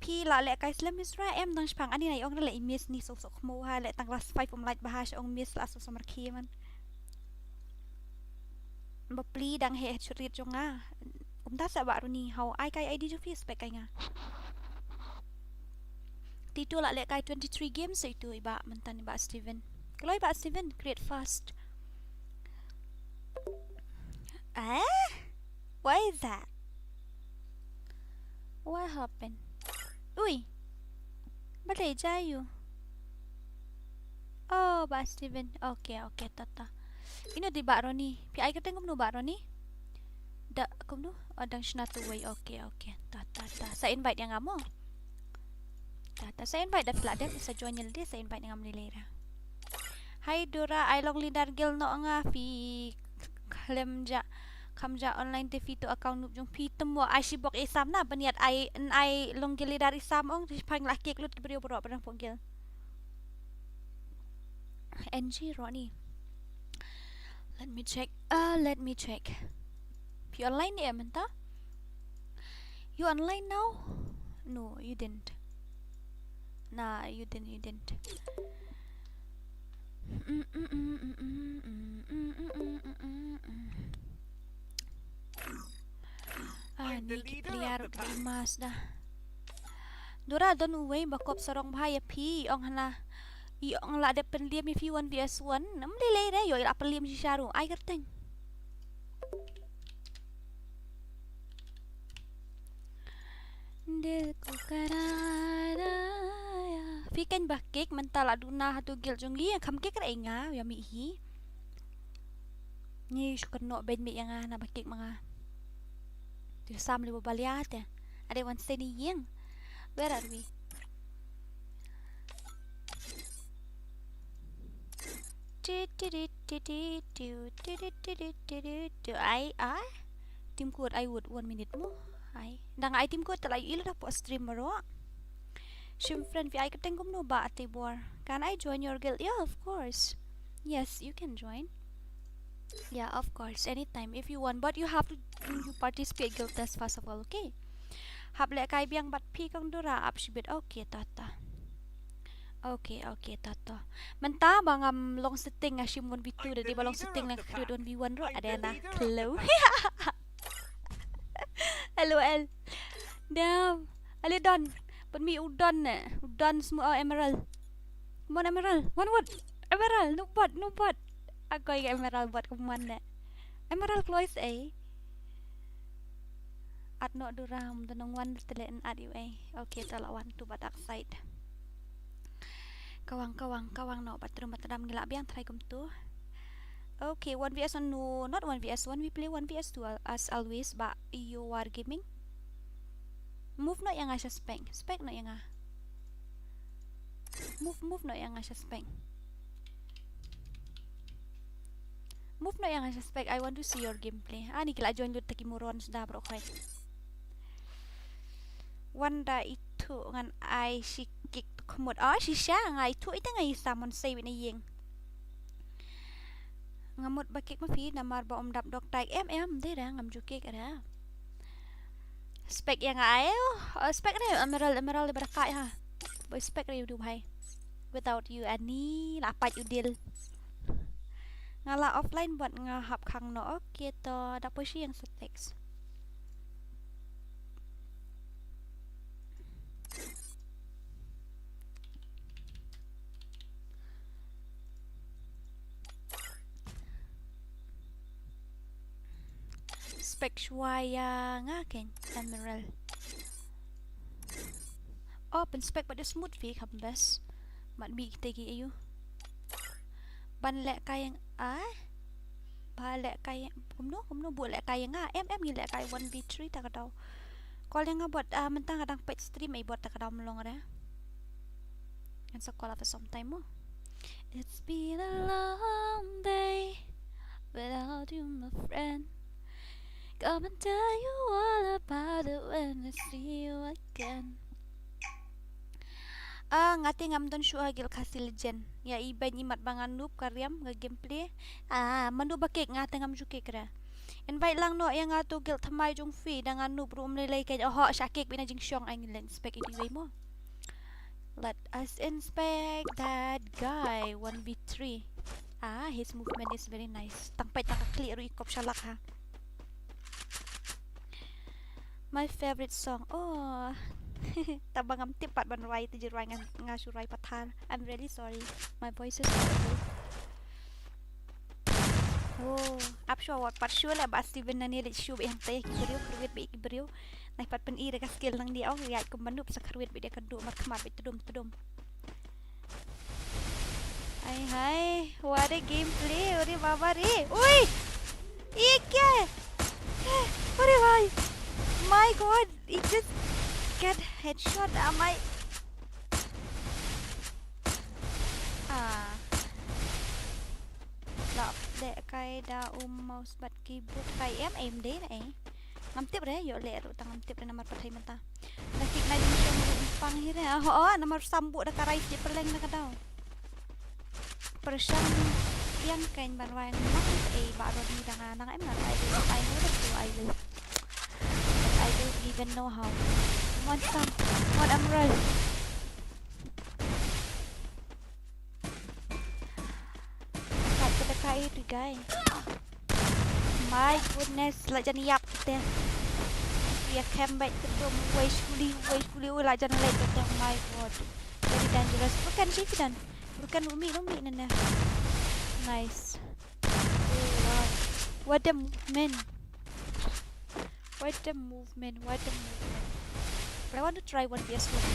Phi la leh kai slem misra em dang shpang ani nai ong la i miss ni so so khmo ha leh tang class five um lait ba ha ong miss la so so marki man. Ba pli dang he headshot rate jong nga. Um da sa ba runi hau ai kai I D jong phi spek kai nga. Titu la leh kai twenty-three games itu i ba mentan i ba Steven. Kalau i ba Steven create fast. Eh? Why is that? What happened? Ui. Balei jayu? Oh, ba Steven. Okay, okay, tata. Ino di ba Roni. Pi ai kyrteng kumno ba Roni? Da kumno? Oh, dang shna tu wei. Okay, okay. Tata, tata. Sa invite yang amo. Tata sa invite da phi la dep sa join ïa lade sa invite nga mlei lei ra. Hai Dora, ai long leader guild noh nga phi khlem ja kham ja online te phi to account nup jong phi temo ai shi bok i sam na ban ïat ai n ai long guild leader i sam ong ti phang la kick lut ki briew bro ban pok guild. N G Ronnie. Let me check. Uh, let me check. Phi online ne mynta? You online now? No, you didn't. Nah, you didn't, you didn't. Ah, I'm the ni ki leader of player the ki pack. Mas da. Dora don uwei ba kop sarong bha ïa phi ong hana. I ong la dep pynliam ïa phi one v one. Nam lei lei re ïo i la pynliam shisha ruh. Ai kyrteng. Dil ko karara ya. Phi kan ba kick mynta la duna ha tu guild jong ngi kham kick re nga ïa mi hi. Ni shu kan no ben mi ïa nga na ba kick ma nga. Tu sam li ba balia te. Ade wan seni yeng. Where are we? Ti ti ti ti ti ti ti ti ti ti ti ti ti. Ai ai. Tim kut ai wut one minute mo. Ai. Dang ai tim kut te la ïohi da po stream bro. Shim friend phi ai kyrteng kumno ba ati bor. Can I join your guild? Yeah, of course. Yes, you can join. Yeah, of course. Anytime if you want. But you have to you participate guild test first of all, okay? Hap leh kai biang bad phi kong Dora ap shibit. Okay, tata. Okay, okay, to to. Mynta ba ngam long setting nga shim one v two, da dei ba long setting lang ka khrud one v one ruh, ada na hello. Hello el. Dam. Ale don. Pynmih u don ne. U don semua, oh, Emerald. Come on, Emerald. One wood. Emerald, no bot, no bot. Aku ingat Emerald bot, come on ne. Emerald close eh. At no duram, da nong wan tele en at you eh. Okay, tala wan tu ba dark side. Kawang, kawang, kawang no, batrum, batram, ngi lah biang try kumtu. Okay, one v one, no, not one v one, one v play, one v two, al-, as always, ba you are gaming. Move no ïa nga sha spek, spek no ïa nga. Move, move no ïa nga sha spek. Move no ïa nga sha spek, I want to see your gameplay. Ani ki la join lut ta ki moron sda bro khoi. Wan da itu ngan ai shi kick tu khmut. Oh, shisha nga itu ita nga isa mon sei wina ying. Nga mut ba kick ma phi namar ba um dap dok tai. Em, em, dei ra ngam ju kick ra. Spek ïa nga ai. Oh, spek re Emerald, Emerald ba da kai ha. Boy spek re u du bhai. Without you ani la pat u deal. Nga la offline bot nga hap khang no. Okay to da poi shi ïa nga sa text. Spek shuwa ïa nga ken Emerald. Oh, pynspek bad ïa smooth phi kham best. Mat mi kita ki ayu. Ban leh kai ïa nga, ah? Ba leh kai kumno, kumno bu leh kai ïa nga. Em, em ngi leh kai one v three ta ka daw. Call ïa nga bot, ah, mynta nga dang peit stream ei bot ta ka daw mlong re. Ngan sa call after some time mo. It's been a long day without you, my friend. Come and tell you all about it when I see you again. Ah, nga te ngam don shuh ha Guild Khasi Legend. Ïa i beiñ i mat ba nga noob ka riam ka gameplay. Ah, mano ba kick nga te ngam ju kick ra. Invite lang noh ïa nga to guild thymmai jong phi da nga noob ruh ym lei lei kein. Oho, sha kick bina jingshong ai ngi leh inspect iti wei mo. Let us inspect that guy. One v three. Ah, his movement is very nice. Tang peit tang ka khlieh ruh i kop shalak ha. My favorite song. Oh. Tang ba ngam tip pat ban rwai te jingrwai nga, nga shu rwai pathar. I'm really sorry. My voice is horrible. Oh, ap shuwa wat pat shuwa leh ba Steven nangne leit shu beit hangtei ki briew, kyrwit beit ki briew. Nai pat pyni da ka skill nangne, oh, ïaid kumba noob sa kyrwit beit da ka duh markhmat beit tudum tudum. Hai hai, what a gameplay, ore baba re. Ui! Ye kya hai? Ore bhai. My God, he just get headshot. Ah, my Ah. La leh kai da u mouse bad keyboard kai em em de na eh. Ngam tip re, ïoh leh ruh tang ngam tip re namar pathai mynta. Da kick na jingshong ruh pang hi re. Ah, ho, oh, namar sambu da ka rai je peleng na ka daw. Pyrshang ïa nga kein ban rwai ngan eh ba rot ni da nga nang em ngan I will, I know that you, I will. But I don't even know how. Come on, son. Come on, Emerald. Kat ka da kai tu guy. My goodness, la jan ïap kite. Ïa kem bad kito, wei shuli, wei shuli, la jan leh kito, my God. Very dangerous. Bukan sih, dan. Bukan umi, umi nene. Nice. Oh, wow. What a movement. What a movement, what a movement. But I want to try one v one.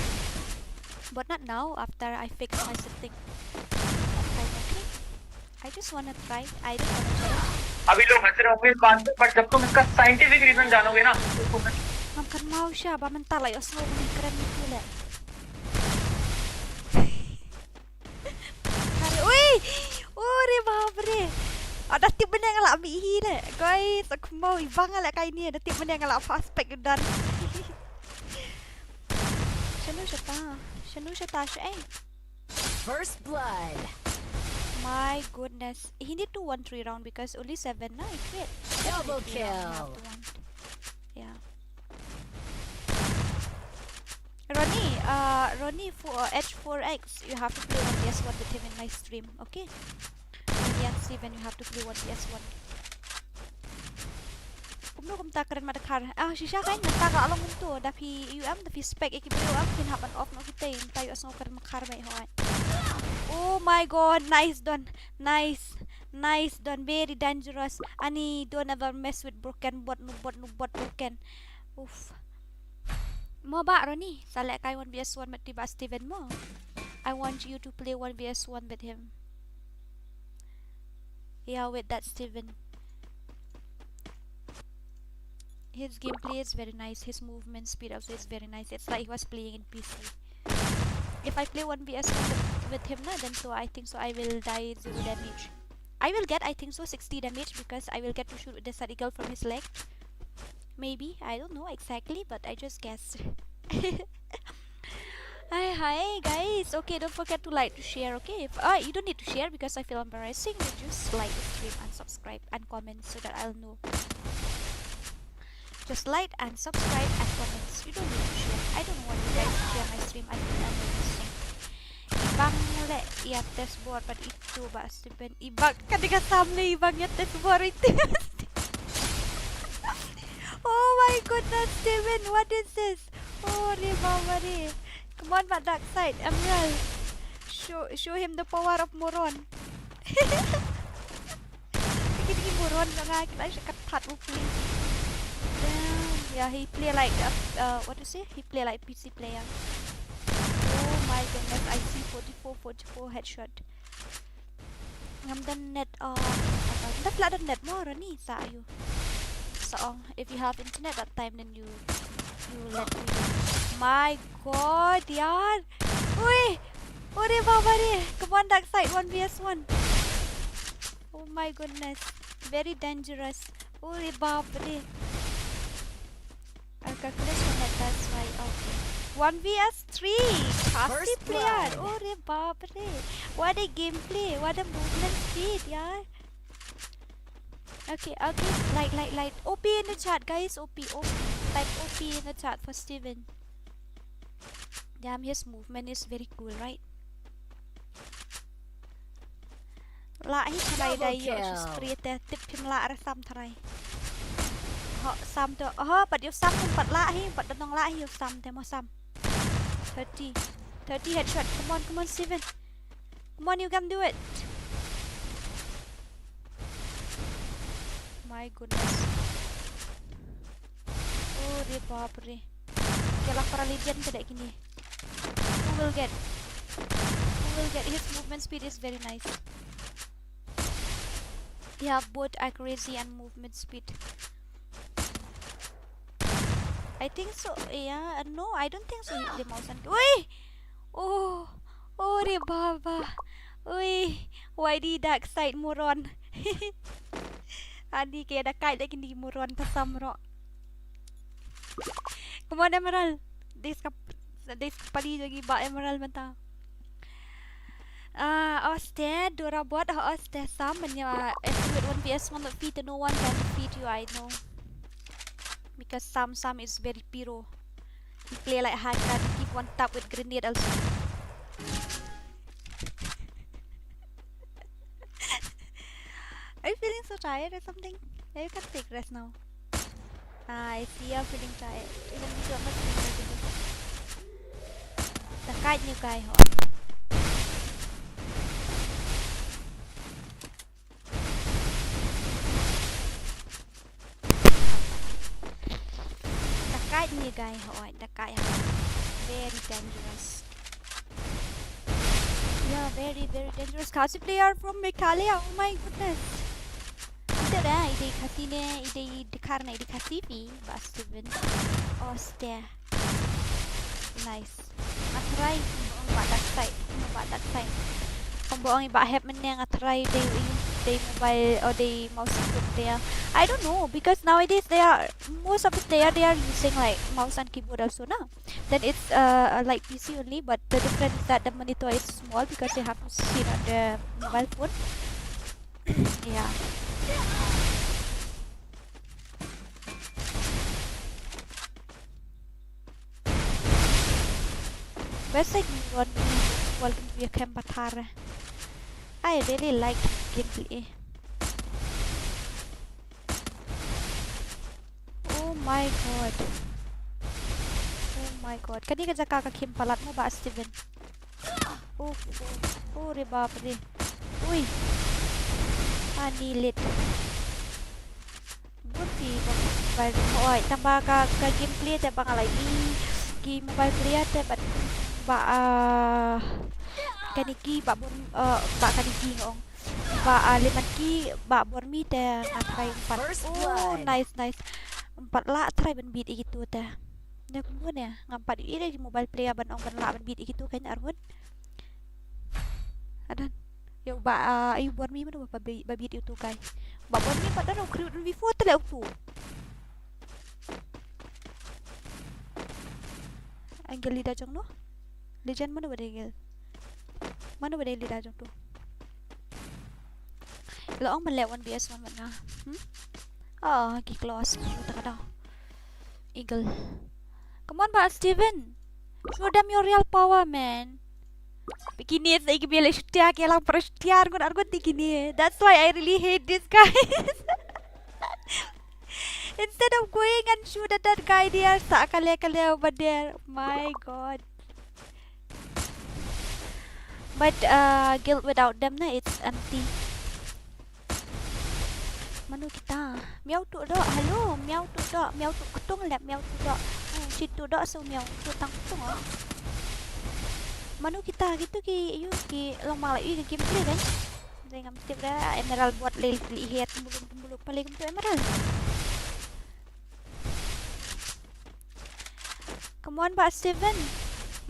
But not now, after I fix my setting. That time, okay? I just wanna try. I just wanna try. अभी लोग हंस रहे होंगे इस बात पे, but जब तुम इसका scientific reason जानोगे ना, तो तुम्हें Ngam kynmaw sha ba mynta la ïohsngew ba ngi kren ïa ki leh. Ui! Ore bapre. Ah, da tip mynne nga la mih hi ne. Guys, ah kynmaw i ba nga leh kai ne, da tip mynne nga la fast pack u don. Shano shata? Shano shata sha eh? First blood. My goodness. He need to won three round because only seven na, I quit. Double kill. Yeah. Ronnie, uh, Ronnie for uh, H four X, you have to play one V S one with him in my stream, okay? Ronnie and Steven, you have to play one V S one. Kumno kumta kren ma dkhar. Ah, shisha kein mynta ka long kumto. Da phi U M, da phi spec ïa ki briew em, phin hap ban off noh kita, mynta ïohsngew kren ma dkhar beit hooid. Oh my god, nice Don. Nice. Nice Don, very dangerous. Ani, don't ever mess with broken bot, no bot, no bot broken. Uff. Mo ba Ronnie, sa leh kai one V S one bad te ba Steven mo. I want you to play one V S one with him. Yeah, with that Steven. His gameplay is very nice. His movement speed also is very nice. It's like he was playing in P C. If I play one V S one with, with him, na, then so I think so I will die zero damage. I will get, I think so, sixty damage because I will get to shoot with the Desert Eagle from his leg. Maybe, I don't know exactly, but I just guessed. Hi, hi, guys. Okay, don't forget to like, to share, okay? If, uh, you don't need to share because I feel embarrassing. You just like the stream and subscribe and comment so that I'll know. Just like and subscribe and comments. You don't need to share. I don't want you guys to share my stream. I feel embarrassing. Ibang leh ïa test bor bad itu ba Steven. Ibang ka dei ka Sam leh ibang ïa test bor itu. Oh my goodness, Steven, what is this? Oh, re baba re. Come on, but dark side, Emerald. Show, show him the power of moron. Kine ki moron na nga, kine ki kathat u pli. Damn. Yeah, he play like a, uh, what to say? He play like P C player. Oh my goodness, I see forty-four, forty-four headshot. Ngam don net, uh, ngam don net mo, Ronnie, sa ayu. Sa ong, if you have internet that time, then you, you let me. My God, yaar. Ui, ore baba re. Come on, dark side, one V S one. Oh my goodness, very dangerous. Ore baba re. I'll calculate net, that's why. Okay. One V S three. Khasi player. Ore baba re. What a gameplay. What a movement speed, yaar. Okay, okay. Light, light, light. O P in the chat, guys. O P, O P. Type O P in the chat for Steven. Damn, his movement is very cool, right? Lah hi tharai dei ïoh shu spray te, tip phim lah re Sam tharai. Ho Sam to, ho pat ïoh Sam, pat lah hi, pat don nong lah hi ïoh Sam te mo Sam. Thirty. Thirty headshot. Come on, come on, Steven. Come on, you can do it. My goodness. Ore bap re. Ki la para Legion ka dei kine. Who will get? Who will get? His movement speed is very nice. Yeah, both accuracy and movement speed. I think so. Yeah, no, I don't think so. Hit the mouse and, ui! Oh, ore baba. Ui, Y D dark side moron. Ani ki da kait lagi ni moron ta samro. Come on, Emerald. This kap, this pali lagi ba Emerald mata. Ah, oste, Dora bot, ah, oste, Sam, manya, eh, with one V S one, not feed, no one can defeat you, I know. Because Sam, Sam is very piro. He play like handgun, he give one tap with grenade also. Are you feeling so tired or something? Yeah, you can take rest now. Ah, I see you're feeling tired. Even if you're not feeling good. Da kait new guy ho. Da kait new guy ho, da kait ho. Very dangerous. Yeah, very, very dangerous Khasi player from Meghalaya. Oh my goodness. Ante da, i dei Khasi ne, i dei Dkhar ne, i dei Khasi phi, ba Steven. Oste. Nice. Nga try, ba that side, ba that side. Kumba ong i Bah Hep mynne nga try dei, dei mobile, o dei mouse input dei. I don't know, because nowadays they are, most of the player, they are using, like, mouse and keyboard also, na. Then it's, uh, uh, like P C only, but the difference is that the monitor is small because you have to sit on the mobile phone. Yeah. Best like Neuron, welcome to your camp, Bathar. I really like gameplay. Oh my god. Oh my god. Kane ka jaka ka khim palat mo Bah Steven. Oh, oh, oh re bap re. Ui. Ani lit. Bun phi mobile, oi, tang ba ka, ka gameplay te ba nga la ïohi ki mobile player te bad ba, ah, kane ki Bah Bor, ah, ba kane ki nga ong. Ba, ah, Lehman ki Bah Bormi te nga try em pat. First blood. Oh, nice, nice. Em pat lah try ban beat ïa kitu te. Ne kumno ne, ngam pat ïohi ïa ki mobile player ban ong ban lah ban beat ïa kitu, kan arngut. Adan. Ïa u Bah, ah, ïa u Bormi mano ba, ba, ba beat ïa utu kai. Bah Bormi pat don u crew V four te leh utu. Angle leader jong no. Legend mano ba dei angle. Mano ba dei leader jong tu. La ong ban leh one V S one bad nga. Hmm? Oh, ki close. Uta ka daw. Eagle. Come on, Bah Steven. Show them your real power, man. Bikini sa iki bile shutia ki lang para shutia arngut arngut bikini. That's why I really hate this guys. Instead of going and shoot at that guy there, sa kale kale over there. My god. But uh, guild without them na, it's empty. Mano kita? Miau tu dok. Hello, miau tu dok. Miau tu ketung lep, miau tu dok. Oh, situ dok so miau tu tang ketung ah. Mano kita gitu ki, yu ki long malak yu ki gameplay kan? Dei ngam tip da Emerald buat lel li het bulu bulu paling tu Emerald. Come on, Bah Steven.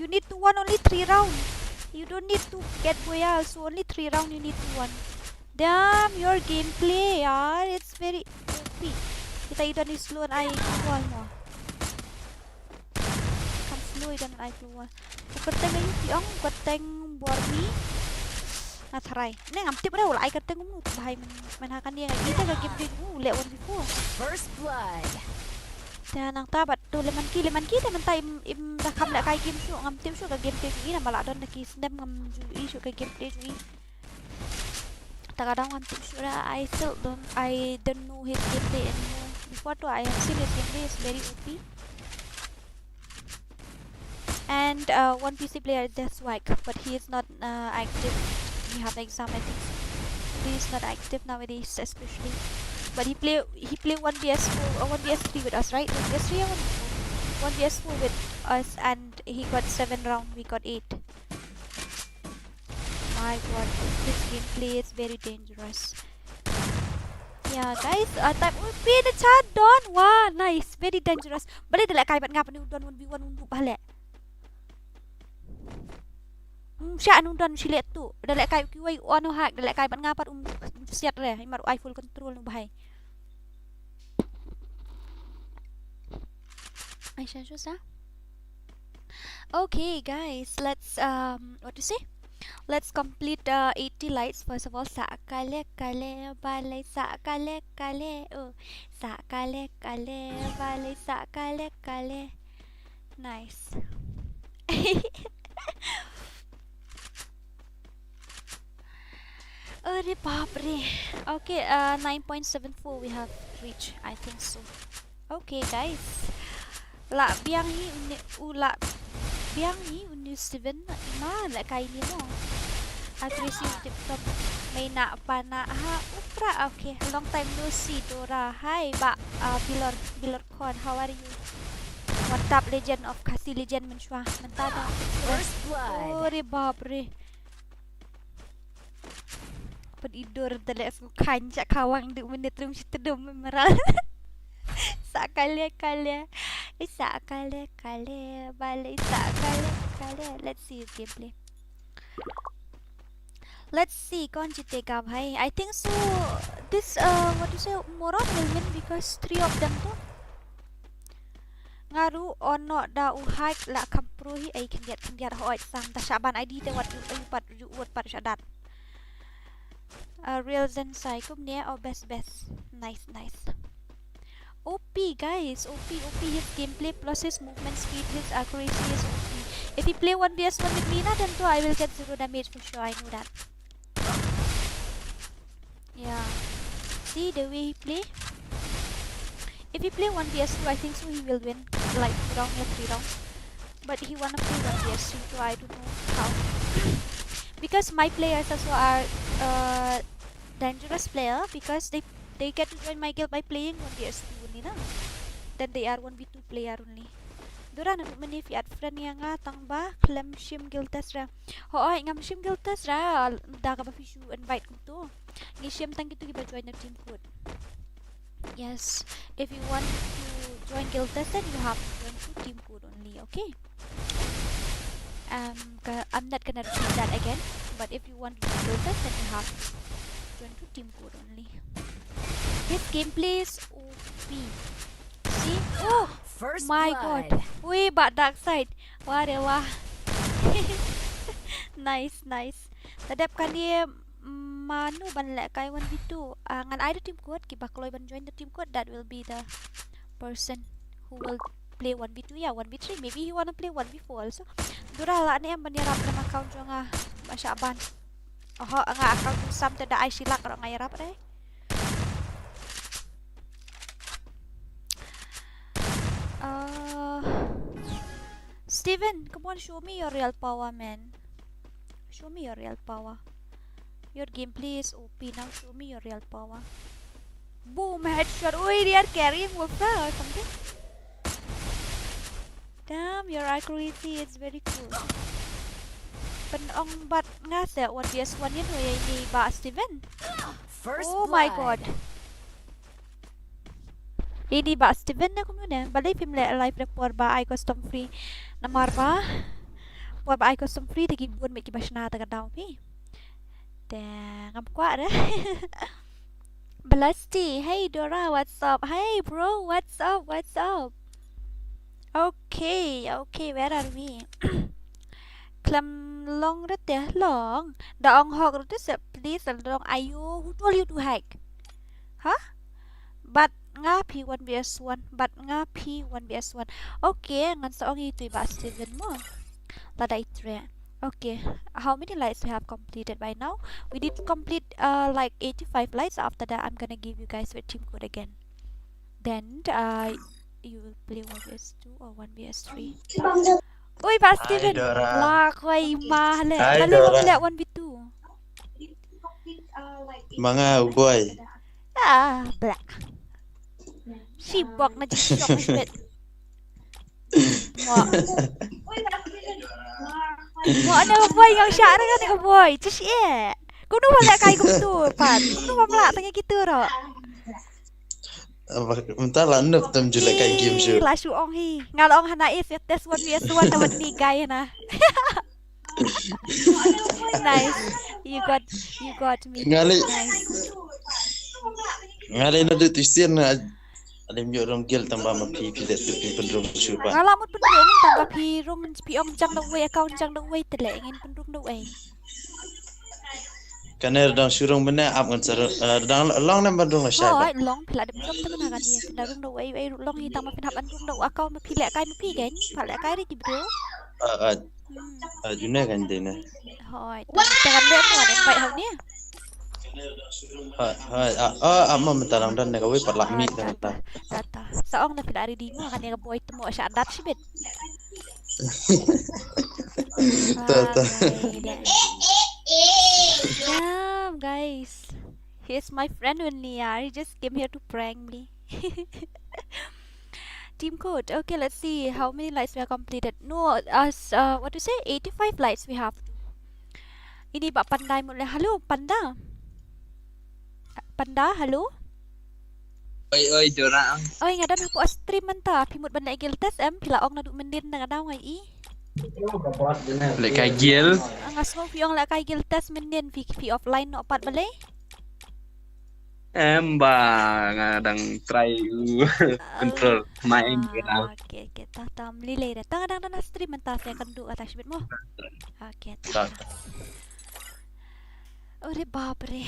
You need to won only three round. You don't need to get Boyal, so only three round you need to won. Damn, your gameplay, yaar. It's very O P. Kita ida ni slow and I wall mo. Kan slow ida and I wall. Kyrteng ayu ki ong, kyrteng Bormi. Nga tharai. Ne ngam tip re wala ai kyrteng kumno tu bhai men, men ha kane ïa kita ka game te u leh one before. First blood. Te nangta bad tu Lehman ki, Lehman ki te mynta im, im da kham leh kai game shuh, ngam tip shuh ka game te jong i namar la don da ki snem ngam ju i shuh ka game te jong i. Ta ka daw ngam tip shuh ra, I still don't, I don't know his gameplay anymore. Before tu I have seen his gameplay is very O P. And uh, one P C player is just Swag, but he is not uh, active. We have exam, I think. He is not active nowadays, especially. But he play he play one V S four or one V S three with us, right? One V S three or one V S four? One V S four with us, and he got seven round, we got eight. My god, this gameplay is very dangerous. Yeah, guys, uh, type O P in the chat, Don. Wow, nice, very dangerous. Balei da leh kai bad nga pat u Don one v one un duh balei. Hmm, sha anu Don shi leh tu. Da leh kai ki wei ono hak, da leh kai bad nga pat um, um siat re, imar ai full control nu bahai. Ai sha shu sa. Okay, guys, let's um, what to say? Let's complete uh, eighty likes first of all. Sa kale kale balai sa kale kale. Oh, sa kale kale balai sa kale kale. Nice. Are bap re. Okay, uh, nine point seven four we have reached. I think so. Okay, guys. La biang hi uni u la biang hi uni Steven ma la kai ni mo. Agresi tip top. Mai na pa na ha upra. Okay, long time no see Dora. Hi ba uh, Bilor Bilor Khan, how are you? One tap legend of Khasi legend mynshwa. Mynta da. First blood. Are bap re. Pad idur da leh sngewkhan sha khawang du minit rum shi tdum mera. Sa kale kale. Isa kale kale. Bale isa kale kale. Let's see his gameplay. Let's see kon jitega bhai. I think so. This uh, what to say, Moron will win because three of them to. Nga ruh on no da u hike la kam pro hi ai khyndiat khyndiat hoi sam ta shaban I D te wat u ai pat u wot pat shadat. Uh, real zen sai kum ne o best best. Nice nice. O P guys, O P O P his gameplay plus his movement speed, his accuracy is O P. If he play one v one with me, na, then too I will get zero damage for sure. I know that. Yeah. See the way he play? If he play one v two, I think so he will win. Like, two round or three round. But he wanna play one v three, so I don't know how. Because my players also are uh, dangerous player because they they get to join my guild by playing one v two only, na. Then they are one v two player only. Dora, naduh mynne phi add friend ïa nga tang ba khlem shim guild test ra? Hooid, ngam shim guild test ra da kaba phi shu invite kumto. Ngi shim tang kito kiba join na team code. Yes, if you want to join guild test, then you have to join through team code only, okay? Um, ka- I'm not gonna repeat that again, but if you want to join guild test, then you have to join through team code only. His gameplay is O P. See? Oh! First My blood. God. Ui, bah dark side. Wah re wah. Nice, nice. Tadep kane mano ban lehkai one v two. Ah, ngan ai da team code, kiba kloi ban join da team code, that will be the person who will play one v two, yeah, one v three. Maybe he wanna play one v four also. Dora, lah ne em ban ïarap da account jong nga, ba shah ban. Oho, nga account sam te da ai shilak ro nga ïarap re. Uh, Steven, come on, show me your real power, man. Show me your real power. Your gameplay is O P now. Show me your real power. Boom, headshot. Ui, they are carrying Wolfra or something. Damn, your accuracy is very cool. Pynong bad nga se one v one ïa no ïa ini bah Steven. First Oh my blood. God. Ini bah Steven na kumno ne? Balei phim leh live report ba ai custom free. Namar ba por ba ai custom free te ki bun met kiba shna te ka daw phi. Te ngam kwah re. Blasty, hey Dora, what's up? Hey bro, what's up? What's up? Okay, okay, where are we? Khlem long re te long. Da ong hok re te se please, da ong ayo, who told you to hack? Huh? But nga phi one v one, but nga phi one v one. Okay, ngan sa ong ïa itu i bah Steven mo. Lada i treh. Okay, how many lights we have completed by now? We did complete uh, like eighty-five lights. After that, I'm gonna give you guys with team code again. Then uh, you will play one v two or one v three. Oi, bah Steven. Dora. La khoi ma le. Hi, Balei ngam Dora. leh one v two? Ma nga u boy. Ah, blah. Shi bok na jingshok na shibit. Mo. Mo na boy ngam shah na ka boy. Just yeah. Kumno ba lehkai kumto pat? Kumno ba mlak tang ïa kito ro? Mynta la nup tam ju lehkai game shu. La shu ong hi. Nga la ong hana is test one v one na one ni guy na. Nice. You got you got me. Nga leh Nice. nga leh naduh tu sien nga. Alim ïoh rung guild tang ba ma phi phi leh tu phi pynrung shu ba. Nga la mut pynrung tang ba phi rung phi ong jang da wei account jang da wei te leh ngin pynrung da wei. Kane dang shu rung mynne ap ngan sa rung, eh, dang long ne ban rung la shai ba. Hooid, long phi la dep jop te mynta kane. Kane rung da wei wei long hi tang ba phin hap ban rung da account ma phi lehkai ma phi gen. Pha lehkai re ki bro. Ah, ah, Hmm. ah, june kan dei ne. Hooid. Te kan leh mo ngan invite hau ne. Ha ha ah ah ah ma mynta lang dan ne ka wei pat lak mi Ah, dan ta ta. ta ta. Sa ong na phi la ready mo kane ka boy te mo sha dat shibit. Ta ta. Ah, baik deh. Damn, guys. He is my friend only, yeah. He just came here to prank me. Team code. Okay, let's see how many lights we have completed. No, as uh, what to say? Eighty-five lights we have. Ini bah Panda mut le. Hello, Panda. Panda, hello. Oi oi Dora ang. Oi, nga don hapoh stream mynta. Phi mut ban leh guild test em? Phi la ong naduh mynnin na nga daw ngai i. Lehkai guild. Nga sngew phi ong lehkai guild test mynnin, phi phi offline noh pat balei? Em ba nga dang try u control my aim Ah, Dora. okay, okay. Ta ta mlilei de. Ta nga dang don ha stream mynta, phi kynduh kata shibit mo. Okay, ta. Ta. Ore bapre.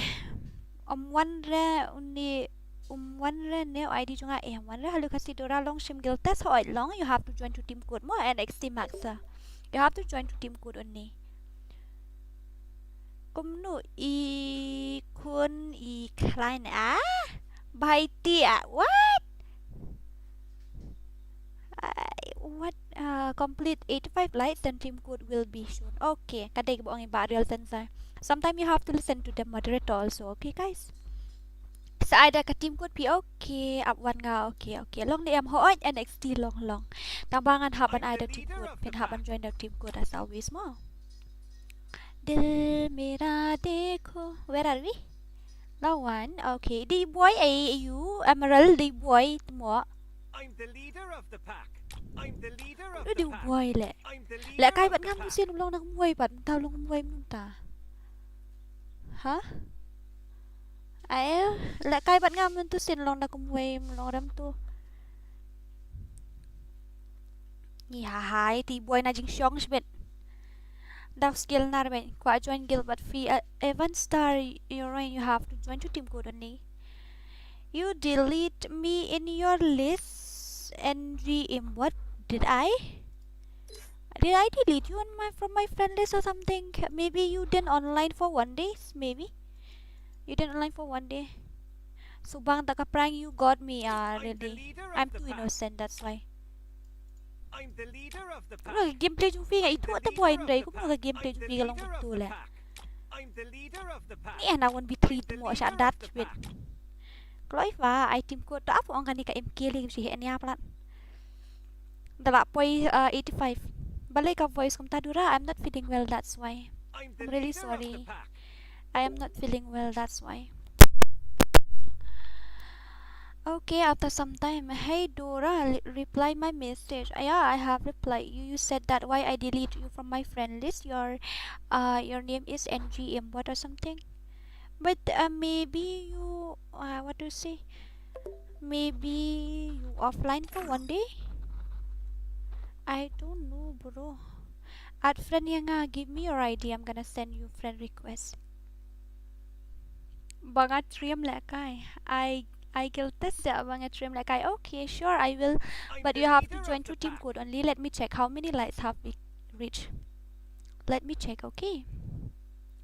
Um one re uni um one re ne ID jong nga eh um one re. Hello Khasi Dora, long shim guild test, hooid long, you have to join to team code mo and X T Max. You have to join to team code only. Kumno i khun i khlaiñ ah? Bhaiti ah? What? I, what? Uh, complete eighty-five likes, then team code will be shown. Okay, ka dei kaba ong i Bah Real Tensai. Sometimes you have to listen to the moderator also, okay guys? Sa ai da ka team code phi, okay, ap wan nga, okay, okay. Long ne em, hooid, N X T long, long. Tang ba ngan hap ban ai da team code, phin hap ban join da team code as always mo. Dil mera dekho, where are we? Lawan, okay. Dei buai ai, you, Emerald, dei buai mo. I'm the leader of the pack. I'm the leader of the pack. Dei buai leh. Leh kai bad ngam tu sien long na kumwei pat, mynta long kumwei mynta. Ha? Ai, leh kai bad ngam mynta sien long na kumwei, long rem tu. Ngi ha hai, dei buai na jingshong shibit. Daf skill nar ben, kwah join guild bad phi, uh, Evan Star, you're right, you have to join to team code only. You delete me in your list, N G M. What did I? Did I delete you on my, from my friend list or something? Maybe you didn't online for one day, maybe. You didn't online for one day. So bang ta ka prank, you got me, ah, really. I'm too innocent, that's why. Kumno ka gameplay jong phi nga ithuh te buai, hynrei kumno ka gameplay jong phi ka long kumto leh. Ni hana one v three tu mo sha dat chwit. Kloi pha, ai team code to ap ong kane ka M K leh shi he nia plat. Da lah poi, uh, eighty-five. Balei ka voice kumta Dora, I'm not feeling well, that's why. I'm really sorry. I am not feeling well, that's why. Okay, after some time, hey Dora, li- reply my message. Uh, yeah, I have replied you. You said that why I delete you from my friend list. Your, uh, your name is N G M what or something. But uh, maybe you, uh, what to say? Maybe you offline for one day. I don't know, bro. Add friend ïa nga, give me your I D. I'm gonna send you friend request. Ba nga stream leh kai. I, I guilty sa ba nga stream leh kai. Okay, sure, I will. But you have to join to team code only. Let me check how many likes have we reached. Let me check, okay?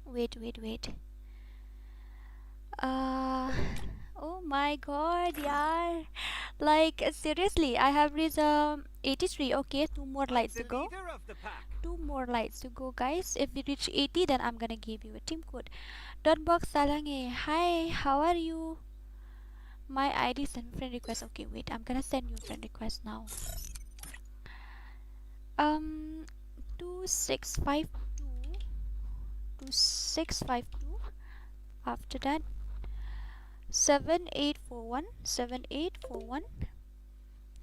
Wait, wait, wait. Uh, oh my god, yaar. Like, seriously, I have reached, um, eighty-three. Okay, two more likes to go. Two more likes to go, guys. If we reach eighty, then I'm gonna give you a team code. Don Box Salange, hi, how are you? My I D send friend request. Okay, wait, I'm gonna send you friend request now. Um, two six five two, two six five two. After that, seven eight four one, seven eight four one,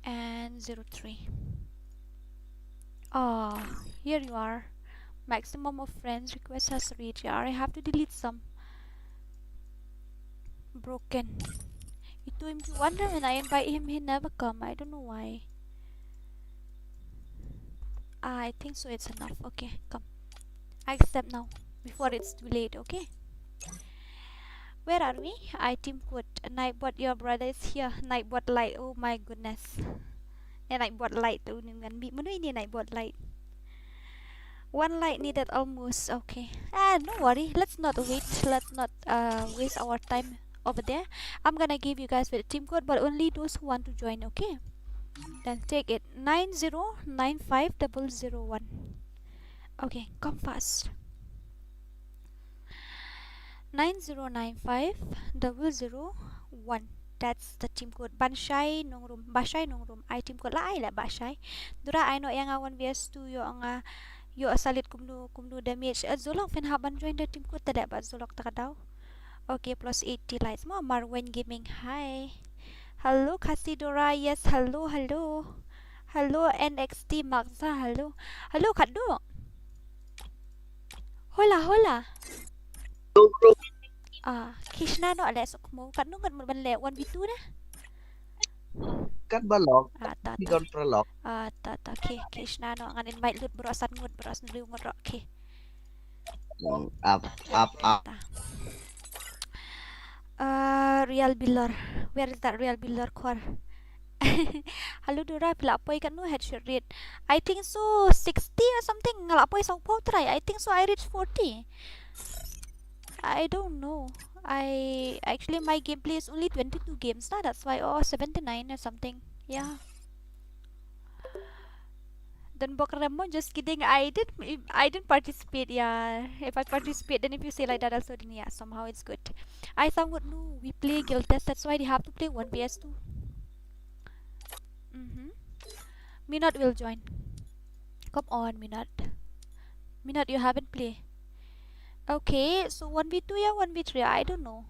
and zero three. Ah, here you are. Maximum of friends request has reached. Yeah, I have to delete some. Broken. Itu M Q one, when I invite him, he never come. I don't know why. I think so it's enough. Okay, come. I accept now before it's too late, okay? Where are we? I team code. Nightbot, your brother is here. Nightbot light. Oh my goodness. Eh, Nightbot light tu ni kan bi menu ini Nightbot light. One light needed almost. Okay. Ah, no worry. Let's not wait. Let's not uh, waste our time over there. I'm gonna give you guys with a team code, but only those who want to join, okay? Then take it. Nine zero nine five double zero one. Okay, come fast. Nine zero nine five double zero one. That's the team code. Ban shai nongrum, ba shai nongrum. Ai team code la ai la ba shai. Dura ai noh ïa nga one versus two, ïoh nga, ïoh salit kumno, kumno damage. Eh, Zolok phin hap ban join da team code, ta da ba Zolok ta ka daw. Okay, plus eighty likes mo. Marwen Gaming, hi. Hello, Khasi Dora. Yes, hello, hello. Hello, N X T Makza, hello. Hello, Khaddo. Hola, hola. Ah, Krishna no ale sok mo. Katno ngat mo ban le one v two na? Kat balok. Ah, ta, ta. Gon pralok. Ah, ta, ta. Okay, Krishna no ngan invite lut bro san ngut bro san lu ngut ro. Okay. Long up, up, up. Ta. Uh, Real Bilor. Where is that Real Bilor core? Aludora, phi la poi katno headshot rate? I think so sixty or something. Nga la poi sawphew try. I think so I reach forty. I don't know. I actually, my gameplay is only twenty-two games na. That's why, oh, seventy-nine or something. Yeah. Don Bok Remo, just kidding. I didn't, I didn't participate. Yeah, if I participate, then if you say like that also, then yeah, somehow it's good. I thought, no, we play guild test. That's why they have to play one v s two. Mm-hmm. Minot will join. Come on, Minot. Minot, you haven't played. Okay, so one v two ya, one v three, I don't know.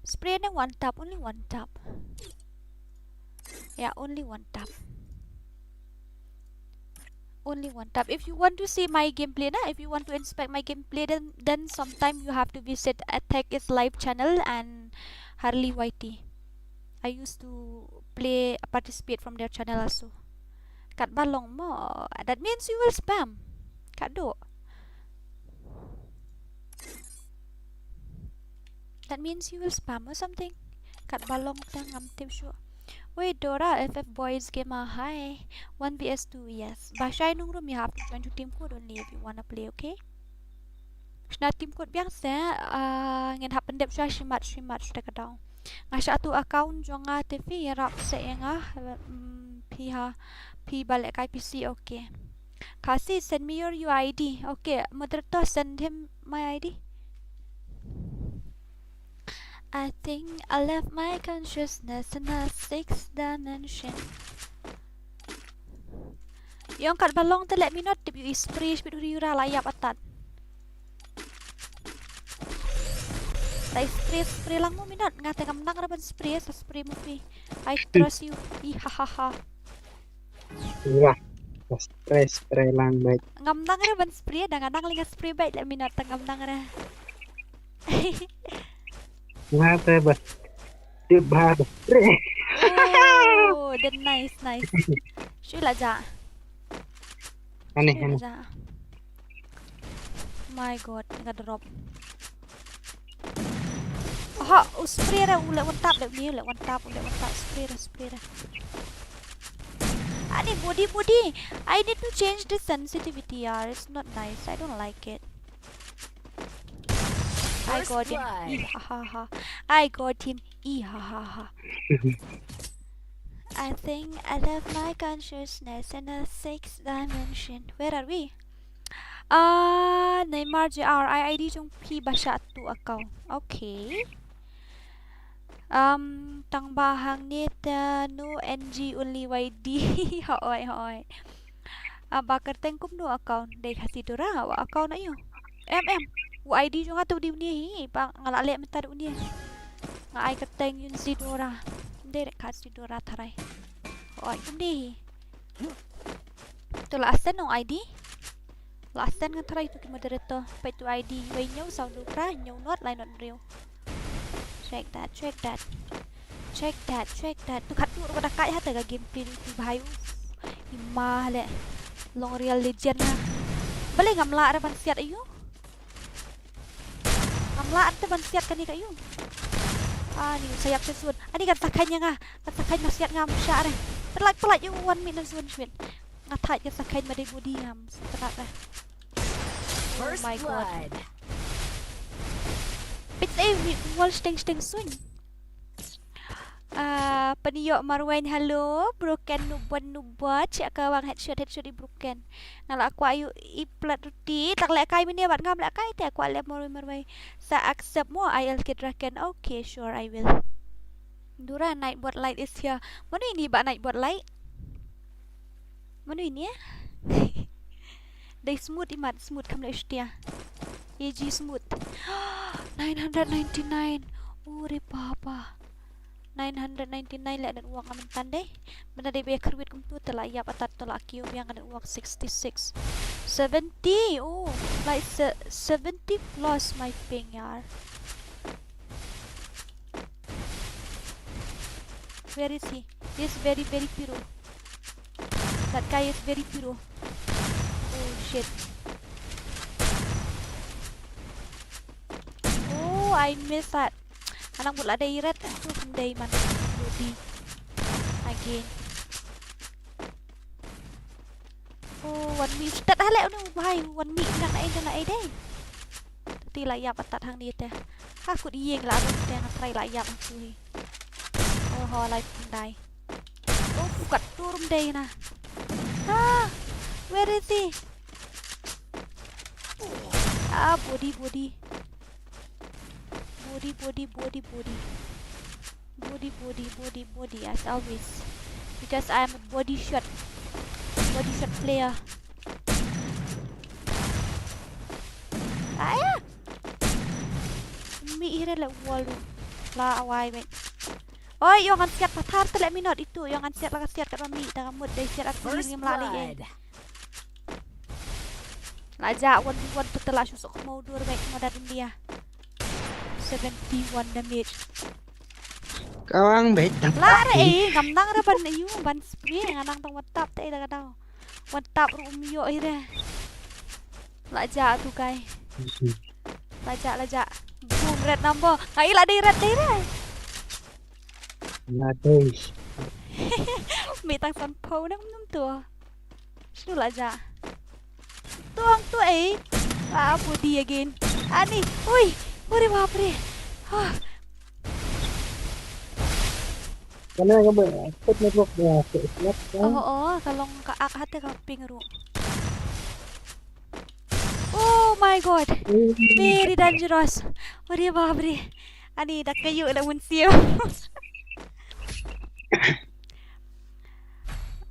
Spray ne one tap, only one tap. Yeah, only one tap. Only one tap. If you want to see my gameplay na, if you want to inspect my gameplay, then then sometime you have to visit Attack is Live channel and Harley Y T. I used to play, participate from their channel also. Katba long mo. That means you will spam. Katduh. That means you will spam or something. Katba long te ngam tip shuh. Wait, Dora, F F Boys Gamer, hi. One v s two, yes. Ba shai nung room, you have to join to team code only if you wanna play, okay? Shna team code biang se, ah, ngin hap pyndep shuwa shimat shimat shuwa ka daw. Nga shah tu account jong nga te phi ïarap se ïa nga, mm, phi ha, phi ba lehkai P C, okay. Khasi, send me your U I D. Okay, moderator, send him my I D. I think I left my consciousness in a sixth dimension. Ïong katba long te leh Minot tip ïohi spray shibit huri hura la ïap atat. Tai spray, spray lang mo Minot, nga te ngam nang re ban spray, sa spray mo phi. I trust you. Ih, ha, ha, ha. Wah, spray, spray lang bad. Ngam nang re ban spray, da nga nang lei nga spray bad leh Minot, te ngam nang re. Nga te bad. Tip bad spray. Oh, then nice, nice. Shu la ja. Ani, Shu la ani. Ja. My God, nga drop. Aha, u spray re, u leh one tap, leh ni, u leh one tap, u leh one tap, spray re, spray re. Ani body, body. I need to change the sensitivity, yaar. It's not nice. I don't like it. I First got him. blood. Ih, ha, ha, ha. I got him. Ih, ha, ha, ha. I think I left my consciousness in a sixth dimension. Where are we? Ah, Neymar J R, I I D jong phi ba shah tu account. Okay. Um, tang ba hangne te no N G only Y D. Hoi, hoi. Ah, ba kyrteng kumno account? Dei Khasi Dora, wa account aïu? Em, em. U I D jong nga te u dei une hi, ba nga la leh mynta da une. Nga ai kyrteng Yunzi Dora. Dei re Khasi Dora tharai. Hoi, une hi. To la send no I D. La send nga tharai to ki moderator. Peit to I D. Wei hynñiew saw hynñiew phra, hynñiew not lai not hynriew. Check that, check that. Check that, check that. To khatduh ruh ka da kait ha te ka gameplay to bhai. I ma leh. Long Real Legend na. Balei ngam lah re ban siat aïu? Ngam lah te ban siat kane ka aïu. Ani sa ïap te zone. Ani kan sa kheiñ ïa nga. Kan sa kheiñ ma siat ngam shah re. Pynlait pynlait ïa u wan mih na zone shwit. Nga thait kan sa kheiñ ma dei body ngam strat re. Oh First my God. blood. Pit eh wi wall shteng shteng suiñ. Ah, Pynïoh Marweiñ, hello. Broken nubon nubon. Chih ka wang headshot headshot i broken. Nga la kwah ïoh i plat ruti. Tang lehkai mine bad ngam lehkai te kwah leh Marweiñ Marweiñ. Sa accept mo I L K Draken. Okay, sure, I will. Dora, Nightbot Light is here. Mano ini ba Nightbot Light? Mano ini eh? Dei smooth imat, smooth kam leh shtia. A G smooth. Nine hundred ninety-nine. Ure papa. Nine hundred ninety-nine leh network ngam tan dei. Bana dei be kyrwit kumtu te la ïap atat te la kiew biang ka network sixty-six. Seventy. Oh, like se- seventy plus my ping yaar. Where is he? He's very, very piro. That guy is very piro. Oh shit. Oh, I miss that. Anang bula dei red. Oh, dei man. Ruby. Again. Wan mih stet ha leh unu bhai, wan mih ngan ai da la ai dei. Te la ïap atat hangne te. Ha kut ïeng la rum te nga trai la ïap hangne. Oh ho lai pun dai. Oh pukat turum dei na. Ha. Where is he? Ah body body. Body body body body. Body body body body as always. Because I am a body shot. Body shot player. Aya. Mi ire le wall. La awai wait. Oi, ïong ngan siat pathar te le minot itu, ïong ngan siat la ka siat ka mi ta ka mut dei siat at ngim la li. La ja wan wan te la shu sok mo dur wait mo dat India. Seventy one damage. Kawang beit tang. La re eh, ngam nang re ban yu ban spray nga nang tang wan tap te da ka dau. Wan tap ru um yo ire. La ja tu kai. La ja la ja. Boom red number. Ai la dei red dei re. Na dei. Mi tang san po nang num tu. Shnu la ja. Tuang tu eh. Ah body again. Ani. Ui. Uri bapre. Ah. Kana ka ba kut network ba kut network. Oh oh, ka long ka ak hate ka ping ru. Oh my god. Very dangerous. Uri bapre. Ani da kayu la mun siu.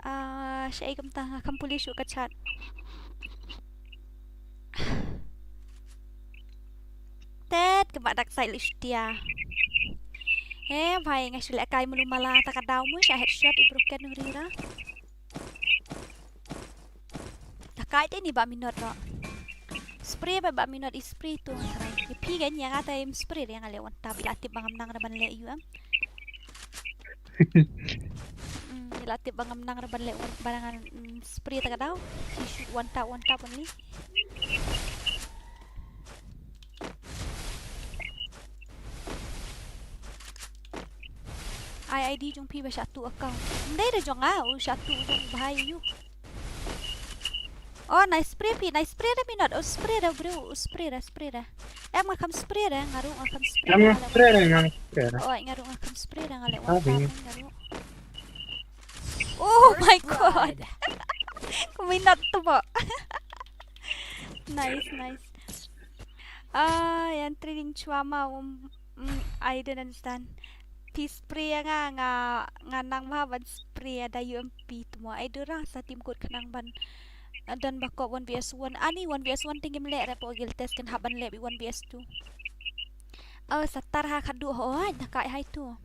Ah, shai kam ta nga kam puli shu ka chat. Tet ka ba dak sai li shutia. He bhai nga shu le kai mulu mala ta ka dau mu sha headshot i broken rira. Ta kai te ni ba minot ro. Spray ba ba minot i spray tu nga trai. Ye phi ga nya nga ta im spray re nga le wan tap ila tip ba ngam nang re ban le yu am. Mm, ila tip ba ngam nang re ban le wan ban ngan mm, spray ta ka dau. He shoot one tap one tap only. Ai I D jong phi ba sha tu account. Ndai re jong a u sha tu jong bhai yu. Oh, nice spray phi, nice spray re minot. Oh, spray re bro, oh, spray re, spray re. Em nga kam spray re, nga ru nga kam spray. Am spray re nga spray. Oh, nga ru nga kam spray re nga le wan tap nga ru. Oh my god. Minot tu ba. Nice, nice. Ah, yang training chua ma um, mm, I don't understand. Phi spray nga nga nga nang ma ban spray da U M P tu mo. Ai durang sa team code khnang ban don ba ko one V S one ani one V S one tingim le repo guild test kan haban le bi one V S two. Oh, satar ha khadu ho ai da kai hai tu.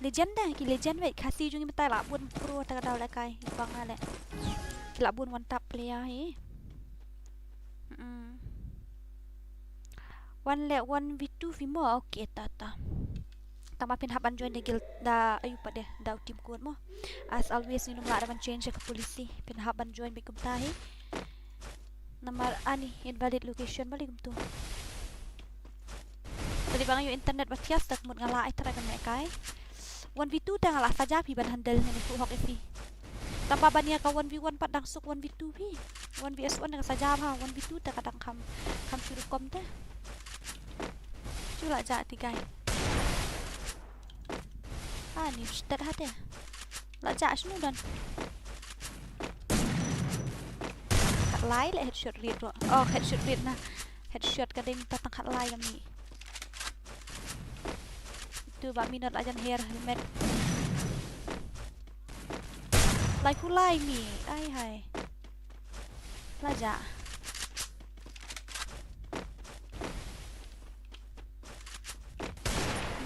Legend da ki legend wei khasi jung im tai la bun pro ta ka dau le kai bang ale. Ki la bun one tap player hi. Mm. One le one v two vi mo okay ta ta. Tama pin haban join da guild da ayu pade da team code mo. As always ni num la da ban change ka policy pin haban join bi kumta hi. Namar ani invalid location bali kumtu. Tadi bang ayu internet ba thias tak mut ngala ai tara kan kai. One v two ta ngala saja phi ban handle ne ku hok ifi. Tamba ban ya ka one v one pat dang suk one v two phi. One v one ka saja ba one v two ta ka dang kham kham shu rukom ta. Chu la ja ti kai. Ah ni stet hate. La ja shnu dan. Khat lai le headshot rit ro. Oh headshot rit na. Headshot ka dei mynta tang khat lai ka mi. Tu ba minot la jan hair helmet. Lai ku lai mi. Ai hai. La ja.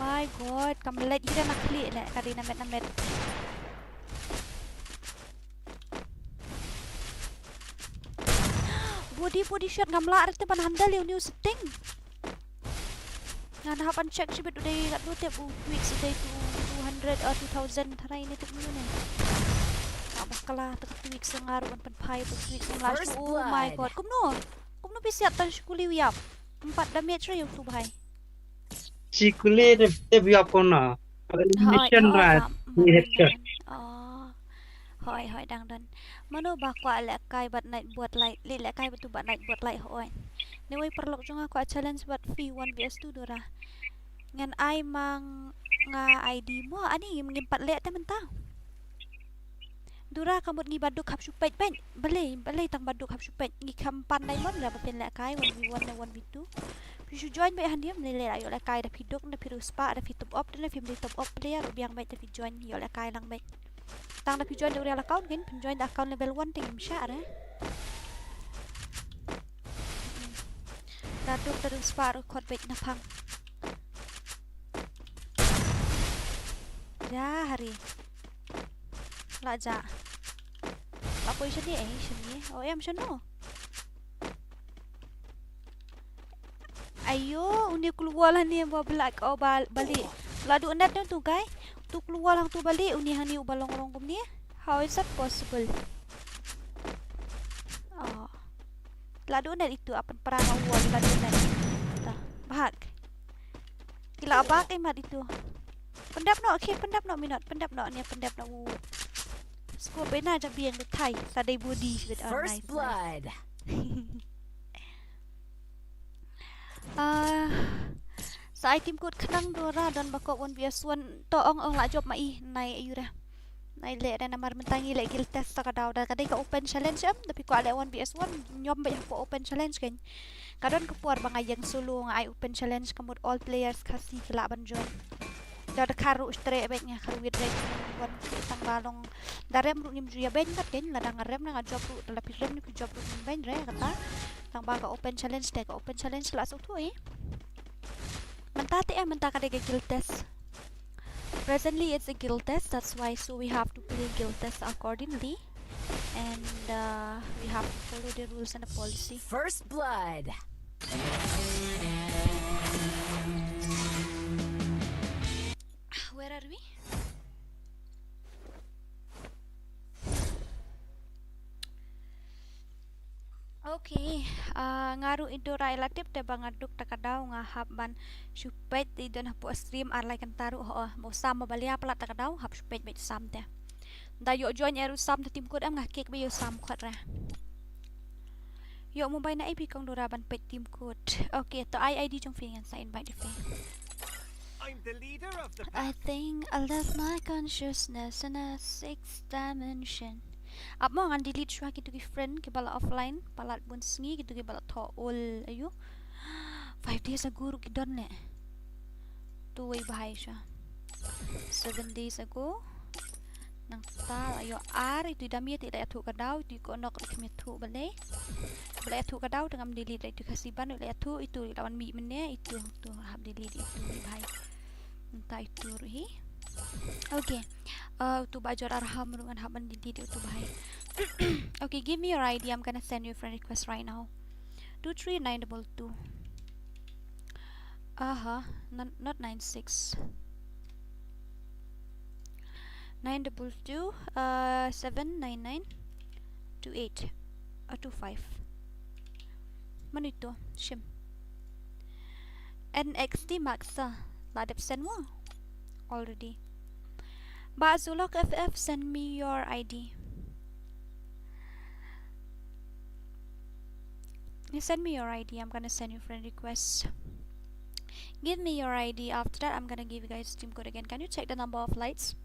My god, kam leit hi na khlieh le ka dei na met na met. Body body shot ngam lah re te ban handle ïa u new setting. Ngan hap ban check shibit u dei katno te u tweaks u dei two hundred or two thousand tharai ne te kumno ne. Nga bakla te ka tweaks nga ruh ban pynphai te tweaks nga lah. Oh my god, kumno? Kumno phi siat tang shikuli u ïap. Empat damage re ïa u tu bhai. Shikuli te te biap kono. Elimination ra. Ni headshot. Oh. Hoi, hoi, dang don. Mano ba kwah lehkai bad Nightbot Lite, leh lehkai bad tu bad Nightbot Lite hoi. Newei paralok jong nga kwah challenge bad phi one versus two Dora. Ngan ai ma nga I D mo, ani ngim, ngim pat leh te mynta. Dora ka mut ngi baduk hap shu peit peit. Balei, balei tang baduk hap shu peit. Ngi kham pan diamond ra ba phin lehkai one v one ne one v two. Phi shu join beit hangne, ym lei lei ïoh lehkai da phi duk, da phi riewspah, da phi top up, da phi ym dei top up player ruh biang beit da phi join ïoh lehkai lang beit. Tang da phi join da u real account kein, phin join da account level one te ngim shah re. Da duk da riewspah ruh khot beit na phang. Ja hari. La ja. La poi shane eh, shane. O em shano. Ayo, uni kloi lane ba black o ba bali. La du net tu kai. Tu kloi lang tu bali, uni hani u ba long rong kumni. How is that possible? Oh. La du net itu apan perang awal la du net. Dah. Bahak. Kila bak imat itu. Pendap no, okay, pendap no minot, pendap no ni, pendap no. Scope ina ja biang de thai, sa dei body with our First nice, nice. Blood. Ah, sa ai team code khnang Dora don ba kop one versus one to ong ong la jop ma i nai ayu re. Nai leh re namar mynta ngi leh guild test sa ka daw da ka dei ka open challenge em da phi kwah leh one versus one ñiom beit hapoh open challenge kein. Ka don ka por ba nga ïeng solo nga ai open challenge ka mut all players Khasi ki lah ban join. Da da khar ruh straight beit nga khar wit beit wan tang ba long da rem ruh ngim ju ïa beiñ kat kein lada nga rem na nga jop ruh da la phi rem ni phi jop ruh ngim beiñ re kata. Tang ba ka open challenge te ka open challenge la suk thui. Mynta te em mynta ka dei ka guild test. Presently it's a guild test, that's why so we have to play guild test accordingly. And uh, we have to follow the rules and the policy. First blood. Where are we? Okay, ah, nga ruh i Dora i la tip te ba nga duk ta ka daw nga hap ban shu peit i don hapoh stream ar lai kynta ruh ho mo sam mo balia palat ta ka daw hap shu peit beit sam te. Da ïoh join eru sam te team code em nga kick beit ïoh sam khot re. Ïoh mobile na A P kong Dora ban peit team code. Okay, to ai I D jong phi ngan sa invite phi. I'm the leader of the pack. I think I left my consciousness in a sixth dimension. Ap mo ngan delete shuwa kitu ki friend ki ba la offline palat bun sngi kitu ki ba la thoh ol ayu. Five days ago ruh ki don ne. Tu wei bahai shuwa. Seven days ago. Nang ta la ïoh ar itu i dam ïa te la ïathuh ka daw itu i ko nok i kham ïathuh balei. Ba la ïathuh ka daw te ngam delete la itu Khasi ban la ïathuh itu la wan mih mynne itu tu hap delete itu wei bahai. Nta itu ruh hi. Okay. Uh, utu ba jor arham ruh ngan hap ban delete utu bahai. Okay, give me your I D. I'm gonna send you a friend request right now. Two three nine double two. Aha, not, not nine six. Nine double two, uh, seven nine nine two eight, uh, two five. Mano ito, shim. N X T Maxa, la dep send mo already. Ba Zulok F F, send me your I D. You send me your I D. I'm gonna send you friend request. Give me your I D. After that, I'm gonna give you guys team code again. Can you check the number of likes?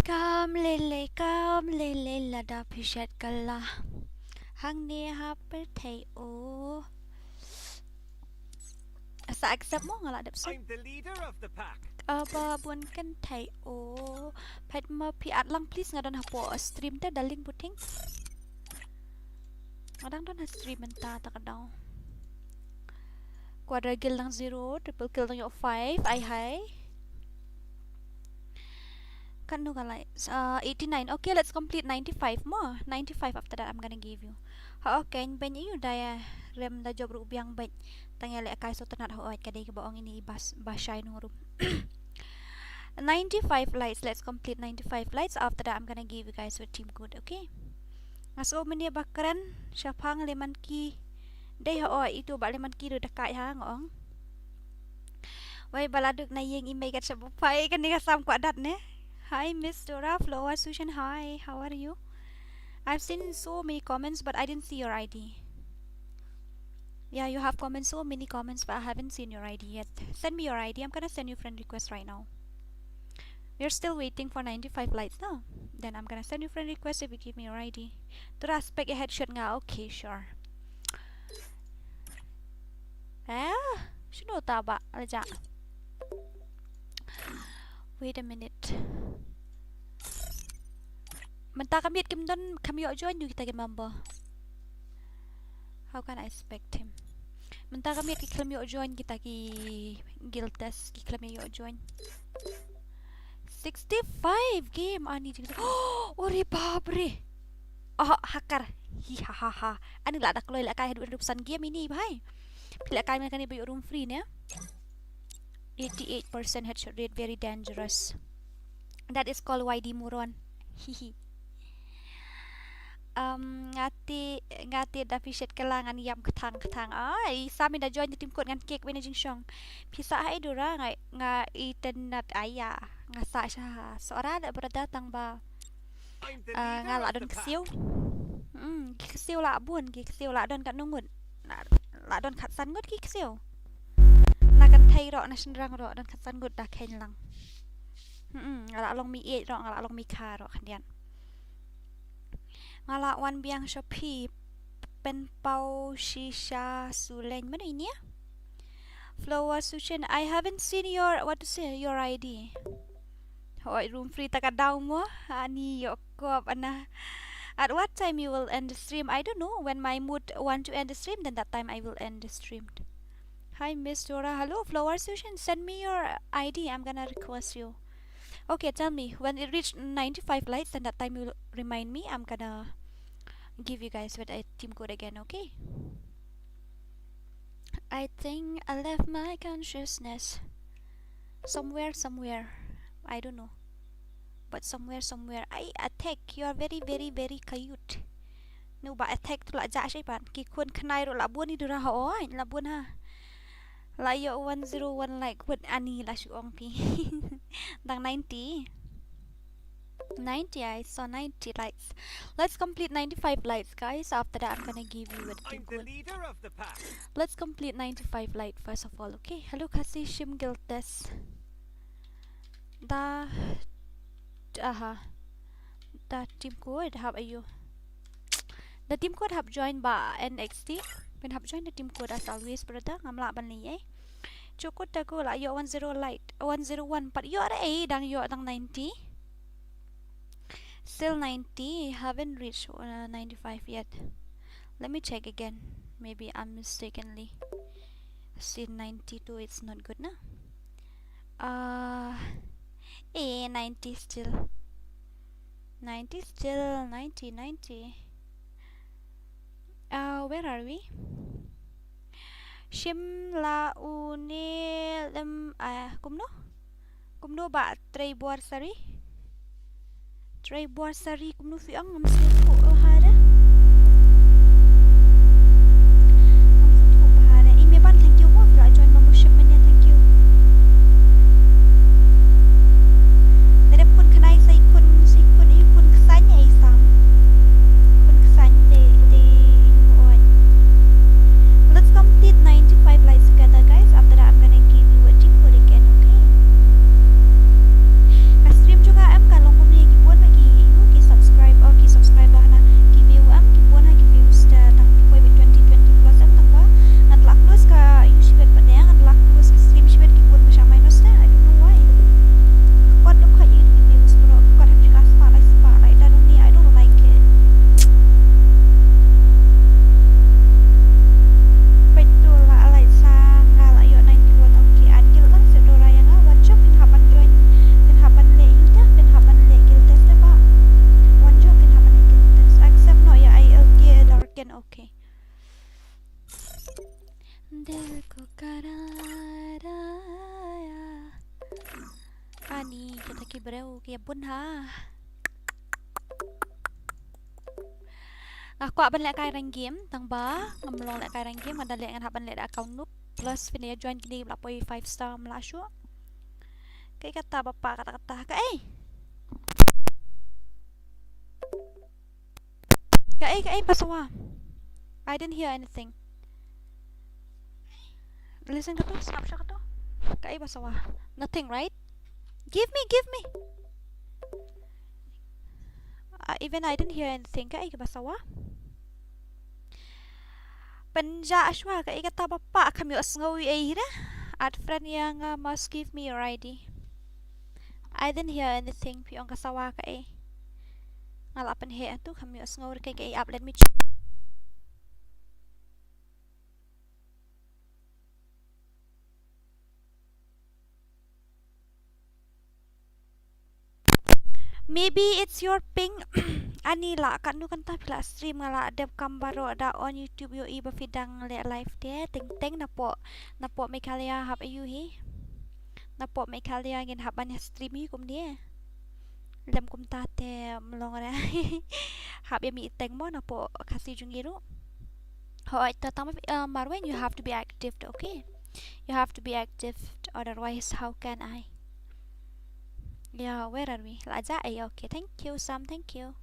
Kam lele, kam lele, lada phi shet kala. Hangne ha pyrthei o. Sa accept mo nga la dep sa. I'm the leader of the pack. Aba bun kynthei o. Phet ma phi at lang please nga don hapoh stream te darling puting. Nga dang don ha stream mynta ta ka daw. Quadra kill dang zero, triple kill dang ïoh five, ai hai. Kan nu ka lai, uh, eighty-nine. Okay, let's complete ninety-five mo. Ninety-five after that I'm gonna give you. Ha, okay, ben ïa u da ïa rem da job ruh biang bad. Tang ïa leh kai so tnat ho ka dei ka ba ong ini bas ba shai nung rum. Ninety-five lights, let's complete ninety-five lights. After that I'm gonna give you guys your team code, okay? Nga so mene ba kren shaphang le man ki. Dei ha oi itu ba le man ki da kai ha nga ong. Wei ba la duk na ïing i mei kat sha ba phai kane ka sam kwah dat ne. Hi Miss Dora, Flower Sushan, hi, how are you? I've seen so many comments but I didn't see your I D. Yeah, you have comments, so many comments, but I haven't seen your I D yet. Send me your I D. I'm gonna send you friend request right now. We're still waiting for ninety-five likes, no? Then I'm gonna send you friend request if you give me your I D. Tura spek ya headshot nga, okay, sure. Eh, shino ta ba, aja. Wait a minute. Mynta ka miet kim don, kam ïoh join ïa kita ki member. How can I expect him? Mynta ka miet ki khlem ïoh join kita ki guild test, ki khlem ïoh join. Sixty-five game ani jing. Oh, ore bap re. Oh, hacker. Hi ha ha ha. Ani la da kloi la kai haduh haduh san game ini bhai. Phi la kai mynta kane ba ïoh room free ne. Eighty-eight percent headshot rate, very dangerous. That is called Y D moron. Hihi. Um, ngati ngati da phi shet kela ngan ïam kthang kthang. Ai, sami da join the team code ngan kick wena jingshong. Phi sa hai dura ngai nga internet aya. Nga sa sha sora da brada tang ba. Ah, nga la don ksiew. Hmm, ki ksiew la bun, ki ksiew la don kat nungut. La, la don kat san ngut ki ksiew. Na kan thei ro, na shynrang ro, don kat san ngut da khein lang. Hmm, nga la long mi ej ro, nga la long mi kha ro khyndiat. Nga la wan biang sha phi pen pau shisha suleng. Mano ini ya? Flower Sushin, I haven't seen your, what to say, your I D. Hoi, room free ta ka daw mo. Ani ïoh kop ana. At what time you will end the stream? I don't know. When my mood want to end the stream, then that time I will end the stream. Hi, Miss Dora. Hello, Flower Sushin. Send me your I D. I'm gonna request you. Okay, tell me. When it reach ninety-five likes, then that time you remind me. I'm gonna give you guys with a team code again, okay? I think I left my consciousness somewhere, somewhere. I don't know. But somewhere, somewhere. I attack. You are very, very, very cute. No, ba attack tu la ja shi pan. Ki khun khnai ro la bun ni dura ha oi, la bun ha. La ïoh one zero one like, wat ani la shu ong phi. Dang ninety. Ninety, I saw ninety likes. Let's complete ninety-five likes, guys. After that, I'm gonna give you a team code. Let's complete ninety-five likes first of all, okay? Hello, Khasi Shim Guild Test. Da, aha. Da team code hap ayu. Da team code hap join ba N X T. Phin hap join da team code as always, brother. Ngam lah ban leh ei. Chukut taku la ïoh one zero light, one zero one, pat ïoh da ei, dang ïoh dang ninety. Still ninety, haven't reached, uh, ninety-five yet. Let me check again. Maybe I'm mistakenly seen ninety-two. It's not good na. Uh, eh, ninety still. Ninety still, ninety, ninety. Uh, where are we? Shim la une lem, ah, kumno? Kumno ba trei buar sari? Trei buar sari kumno phi ong, ngam sngewthuh, oh, hada. Ngam sngewthuh ba hada. Ime ban thank you mo, phi la join membership mynne, thank you. Te dep khun khnai sa i khun, sa i khun, i khun ksain, i sam. Khun ksain te, te i hoi. Let's complete ninety-five likes together, guys. After that, I'm gonna give you a team code again, okay? Ka stream jong nga em ka long kumne, ki bun ha ki, you, ki subscribe, oh, ki subscriber hana, ki view em, ki bun ha ki views, te tang two point twenty, twenty plus em, tang ba ngan la close ka, you, shibit pat ne, ngan la close ka stream shibit, ki bun ba sha minus te, I don't know why. Kot dok ka i views, bro, kot hap jika spotlight, spotlight, I don't need, I don't like it. Peit tu la light sang, la la ïoh ninety-one, okay, an guild lang, se Dora ïa nga, wan jop phin hap ban join, phin hap ban leh ïa ta, phin hap ban leh guild test ba. Wan jop phin hap ban leh guild test, accept noh ïa I L K darken, okay. Dil ko karara ya. Ani, kita ki breu ki bun ha. Nga kwah ban leh kai rank game, tang ba ngam long leh kai rank game, nga da leh ngan hap ban leh da account noob. Plus phin ïa join kine ba la poi five star, ym lah shuh. Kaei kata ba pah katta katta? Kaei? Kaei, kaei ba sawa? I didn't hear anything. Listen kato, sngap sha kato. Kaei ba sawa? Nothing, right? Give me, give me. Uh, even I didn't hear anything. Kaei ba sawa? Pynjah shuwa, kaei kata ba pah? Kam ïohsngew ei hi re. Add friend ïa nga, must give me your I D. I didn't hear anything. Phi ong ka sawa kaei? Nga la pynheh tu, kam ïohsngew re kaei kaei. Ap, let me check. Maybe it's your ping. Ani la, katno kynta phi la stream? Nga la dep kam baroh da on YouTube, ïohi ba phi dang leh live te. Teng teng napoh, napoh Meghalaya hap aiu hi? Napoh Meghalaya ngin hap ban ïa stream hi kumne. Lem kumta te ym long re. Hap ïa mih teng mo napoh Khasi jong ngi ruh. Hooid, te tang, uh, Marwen, you have to be active, okay? You have to be active, otherwise how can I? Yeah, where are we? La jah ei, okay. Thank you, Sam, thank you.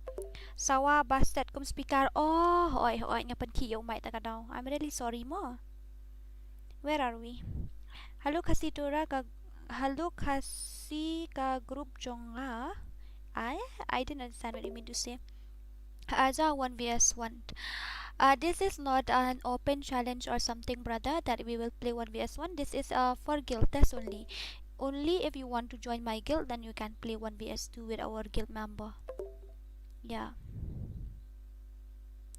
Sawa ba set kum speaker. Oh, hooid, hooid, nga pynkhih ïa u mic ta ka daw. I'm really sorry mo. Where are we? Hello Khasi Tora ka, hello Khasi ka group jong nga. I, I didn't understand what you mean to say. Aja one v s one. Uh, this is not an open challenge or something, brother, that we will play one v s one. This is, uh, for guild test only. Only if you want to join my guild, then you can play one v s two with our guild member. Yeah.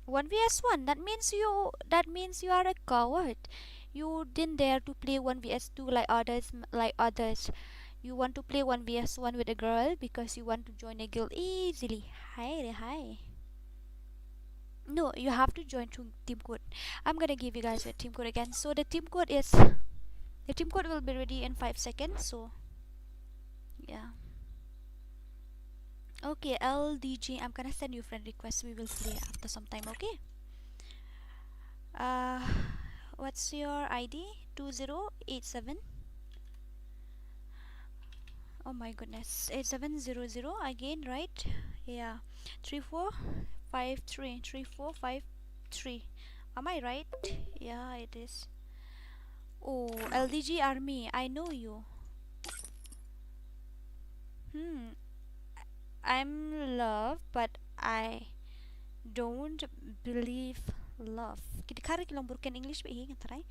One v s one, that means you, that means you are a coward. You didn't dare to play one v s two like others, like others. You want to play one v s one with a girl because you want to join a guild easily. Hi re, hi. No, you have to join to team code. I'm gonna give you guys a team code again. So the team code is, the team code will be ready in five seconds. So yeah. Okay, L D G, I'm gonna send you friend request. We will play after some time, okay? Uh, what's your I D? Two zero eight seven. Oh my goodness. Eight seven zero zero again, right? Yeah. Three four five three. Three four five three. Am I right? Yeah, it is. Oh, L D G Army, I know you. Hmm. I'm love, but I don't believe love. Ki dkhar ki long broken English bha hi, nga tharai.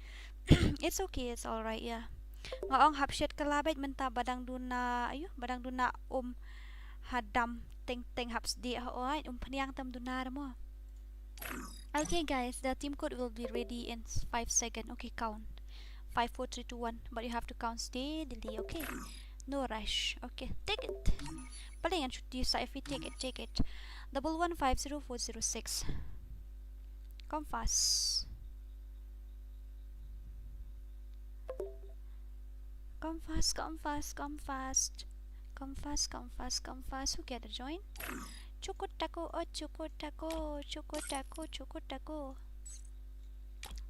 It's okay, it's all right, yeah. Nga ong hap shet kylla beit mynta ba dang duna, ayu, ba dang duna um hadam teng teng hap sdieh, hooid, um phniang tam duna re mo. Okay, guys, the team code will be ready in s-, five second. Okay, count. Five, four, three, two, one. But you have to count steadily, okay? No rush. Okay, take it. Paling yang chuti sa, if you take it, take it. Double one five zero four zero six. Come fast. Come fast, come fast, come fast. Come fast, come fast, come fast. Who get a join? Chuku taku, oh chuku taku, chuku taku, chuku taku.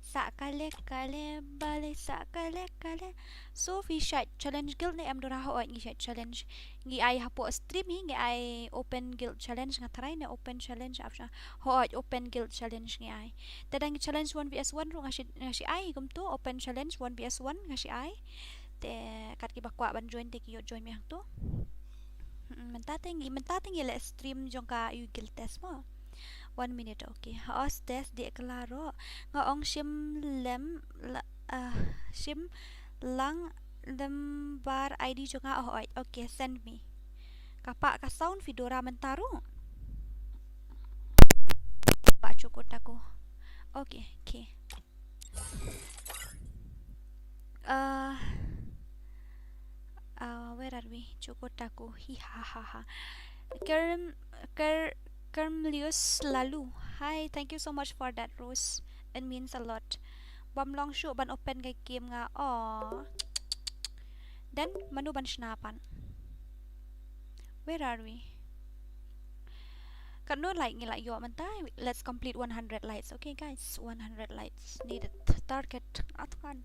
Sa kale kale bale, sa kale kale. So phi shait challenge guild ne em Dora? Hooid, ngi shait challenge. Ngi ai hapoh stream hi, ngi ai open guild challenge, nga tharai ne open challenge, ap sha. Hooid, open guild challenge ngi ai. Te dang challenge one v s one ruh nga shi, nga shi ai kumto, open challenge one v s one nga shi ai. Te kat kiba kwah ban join te ki ïoh join mih hangto. Mm, mynta te ngi, mynta te ngi leh stream jong ka ïa u guild test mo. One minute, okay. Hooid, test dei kylla ruh. Nga ong shim lem la, ah, shim lang lem bar I D jong nga, oh, hooid. Okay, send me. Ka pah ka sound phi Dora mynta ruh. Pah chuku taku. Okay, okay. Uh, uh, where are we? Chuku taku. Hi ha ha ha. Kerm, Ker, Kermlius Lalu. Hi, thank you so much for that rose. It means a lot. Bam long shuh ban open ka game nga. Aw. Then mano ban shna pat? Where are we? Katno like ngi la ïoh mynta? Let's complete one hundred likes. Okay guys, one hundred likes needed. Target. Atkan.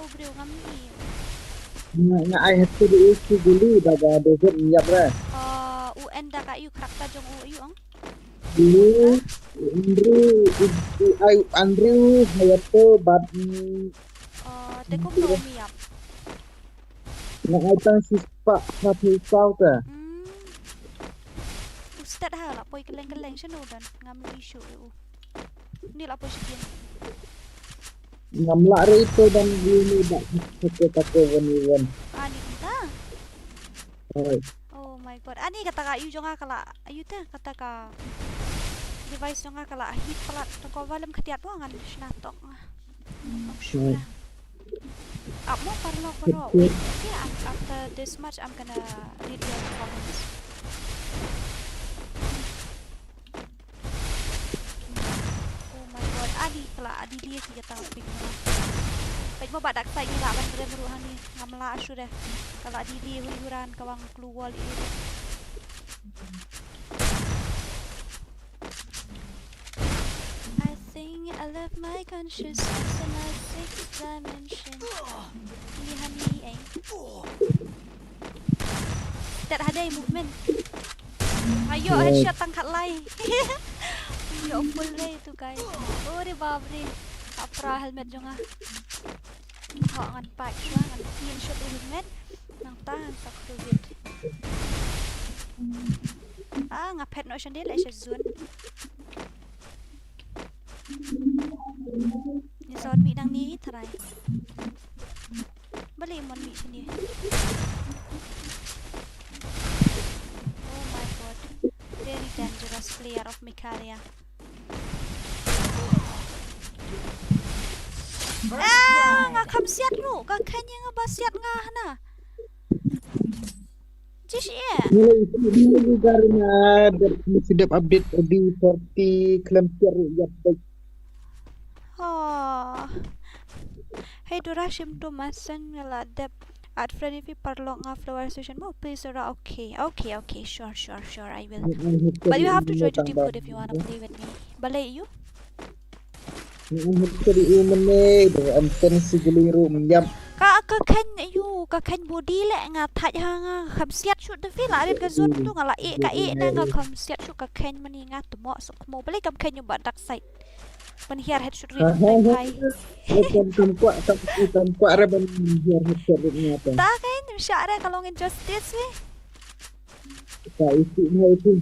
u briew ngam i. Nga ai hatu di u ki guli ba ga dezet ngiap re. U en da ka u karakter jong u u ong. Guli Andrew, ai Andrew Hayato bad te kum no ngiap. Nga ai tang si Pak, pha thei saw te. Hmm. U stet ha la poi kylleng kylleng shano don, ngam ïohi shuh ïa u. Ni la poi shadien. Ngam lah re ito ban ïohi ba ka ka ka wan wan. Ani ta? Oi. Oh my god. Ani kata ka ïu jong nga ka la, ïu te kata ka device jong nga ka la hit palat to ko walem khatiat bo ngan shna tok nga. Tok shuh. Oi. Ap mo paralok baroh. Wait, okay, af-, after this match, I'm gonna read your comments. Oh my god, adi pala, adi lia ki kata pik mo. Pik mo ba dak tai ni la ban rem ruh hani, ngam lah shuh deh. Kala adi lia hui huran ka wang klu wall i. I think I left my consciousness in a sixth dimension. Ni hani, eh. Stet ha dei movement. Ayo, headshot tang khat lai. Ayo, full way tu, guys. Ore bap re. Apra helmet jong nga. Ho ngan pack shuwa, ngan pin shot u helmet. Nangta ngan sak tu bit. Ah, nga phet noh shan dei la sha zone. Ni sawt mi dang ni try. Balei mon mi sini. Oh my god. Very dangerous player of Micaria. Ah, nga kham siat ruh, ka khein ïa nga ba siat nga hana. Jish ïa. Nila isi nila lugar na dep mesti dep update di forty khlem siat ruh ïa. Oh. Hey Dora, shim tu masang nga la dep add friend ïa phi, paralok nga flower session mo, please Dora. Okay, okay, okay, sure, sure, sure, I will. But you have to join to team code if you wanna play with me. Balei ïa u? Ni ang hot kari u mene, de am ten si geli ru myap. Ka, ka khein ïa u, ka khein body le nga thait ha nga kham siat shuh te phi la rit ka zone tu nga la e ka e na nga kham siat shuh ka khein mani nga tmo sok mo balei kam khein ïa u ba dark side. Ban hiar headshot rit. Kam, kam kwah, kam, kam kwah re ban hiar headshot rit nga ta. Ta khein shah re ka long injustice we. Ka isi na isi.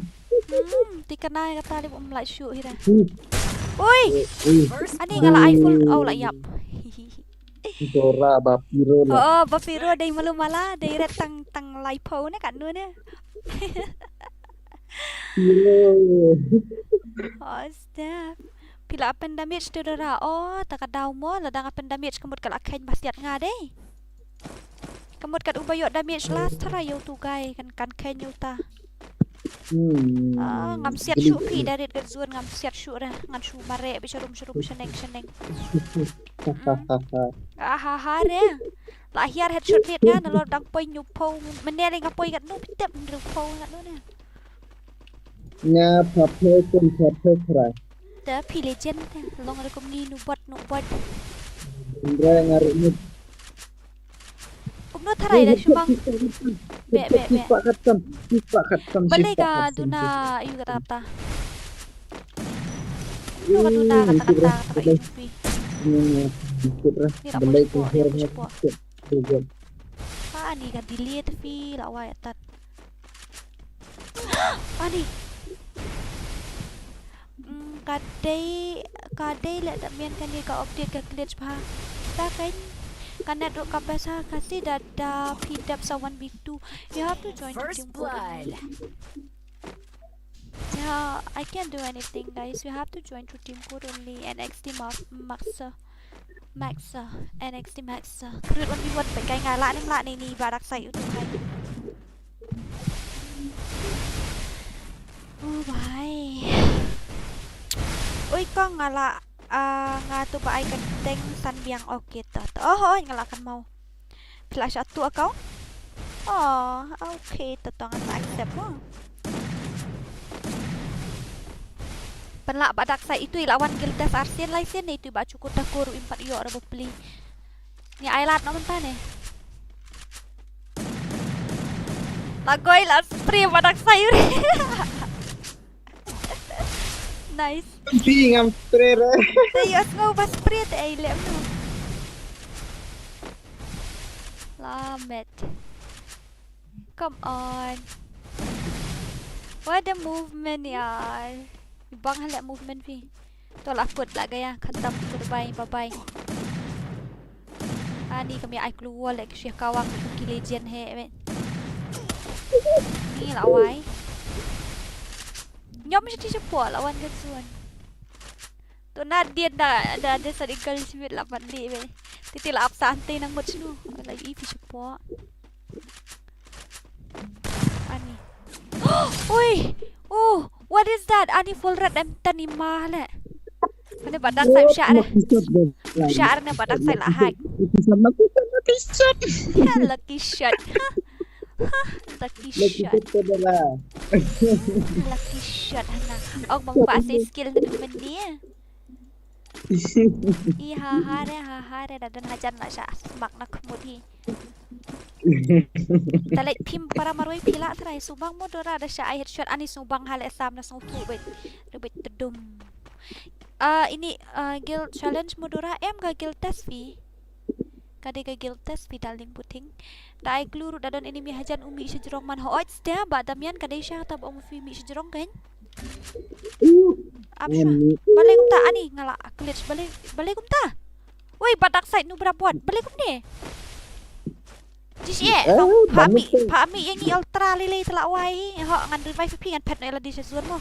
Hmm, ti kana kata li bom lai shu hira. Hmm. Oi. Oi. Ani nga la ai full, oh, la ïap. Dora ba piro la. Oh, ba piro dei malu mala, dei ret tang, tang lai pau ne kan nu ne. Piro. Oh, step. Phi la ap damage tu Dora. Oh, ta ka daw mo, la dang ap damage ka mut ka la khein ba siat nga dei. Ka mut kat uba ïoh damage last tara ïa utu guy kan, kan khein ïa uta. Hmm. Ah, ngam siat shuh phi da rit ka zone ngam siat shuh re ngan shu mareh ba sharum sharum shaneng shaneng. Mm. Ah, ha, ha, re. La hiar headshot rit nga nalor dang poi hynñiew phew. Mynne re nga poi katno phi tip hynriew phew katno ne. Nga pha phew kum pha phew try. Te phi legend te long re kum ngi nu bot nu bot. Hynrei nga ruh mut. Kumno tharai da shu mang. Be, be, be. Shisha khatam, shisha khatam, shisha khatam. Balei ka duna ïa kata kata. Kumno ka duna kata kata kata ïa phi. Ni la poi shuh, ni la poi shuh. Pa ani ka delete phi la wai atat. Ani. Mm, ka dei, ka dei leh da mian kane ka update ka glitch bha. Ta kan ka net ruh ka best ha Khasi da da phi dep sa one v two. You have to join the team code only. Yeah, I can't do anything, guys. You have to join to team code only and X D Max, Max, Max, and X D Max. Create one v one, but kai nga la ning la ni ni barak sa YouTube kai. Oh, bhai. Oi, kong nga la, ah, nga tu ba ai ka teng san biang. Okay, to, to. Oh, oh, nga la kan mau. Phi la shah tu account? Oh, okay, to, to, nga sa accept mo. Pynlah ba dak sa itu i la wan guild test arsien lai sien itu ba chukur takur im pat ïoh ra ba pli. Ni ai lad na mynta ne. Lagoi la spray ba dak sa uri. Nice. Pi ngam spray re. Te ïoh sngew ba spray te ai lem no. Lamet. Come on. What a movement, yaar. Bang haleh movement phi. To la kut la gaya khatam, goodbye, bye bye. Ani kam ïa ai clue wall leh ki shu ïa kawang ki legend he, eh. Ni la wai. Nyom shi ti shapoh la wan ka zone. To na dien da, da, da sa di kal shimit la pat li be. Titi la ap sa ante nang mut shnu. La i phi shapoh. Ani. Ui! Oh, what is that? Ani full red em tani ma le. Ani badak sa share. Share ne badak sa la hack. Lucky shot, lucky shot, lucky shot. Lucky shot. Lucky shot. Lucky shot hana. Ok, bang ba si skill ne men ni. I ha ha re, ha ha re, da don hajan la sha smak na khmut hi. Da leh phim para marwei phi la trai subang mo Dora da sha ai headshot ani subang ha le sam na song tu bet. Rebet tedum. Ah, ini, ah, guild challenge mo Dora em ga guild test phi. Ka dei ka guild test phi darling puting. Da ai clue ruh da don enemy hajan u mih shajrong man hooid stia ba Damian ka dei sha ta ba ong phi mih shajrong kan. Ap sha. Balei kumta ani nga la glitch balei balei kumta. Ui badak side nu bra bot balei kumne. Jis ye. Pha mi pha mi yang i ultra lele tela wai. Ho ngan revive phi ngan pet no ela di shajrong mo.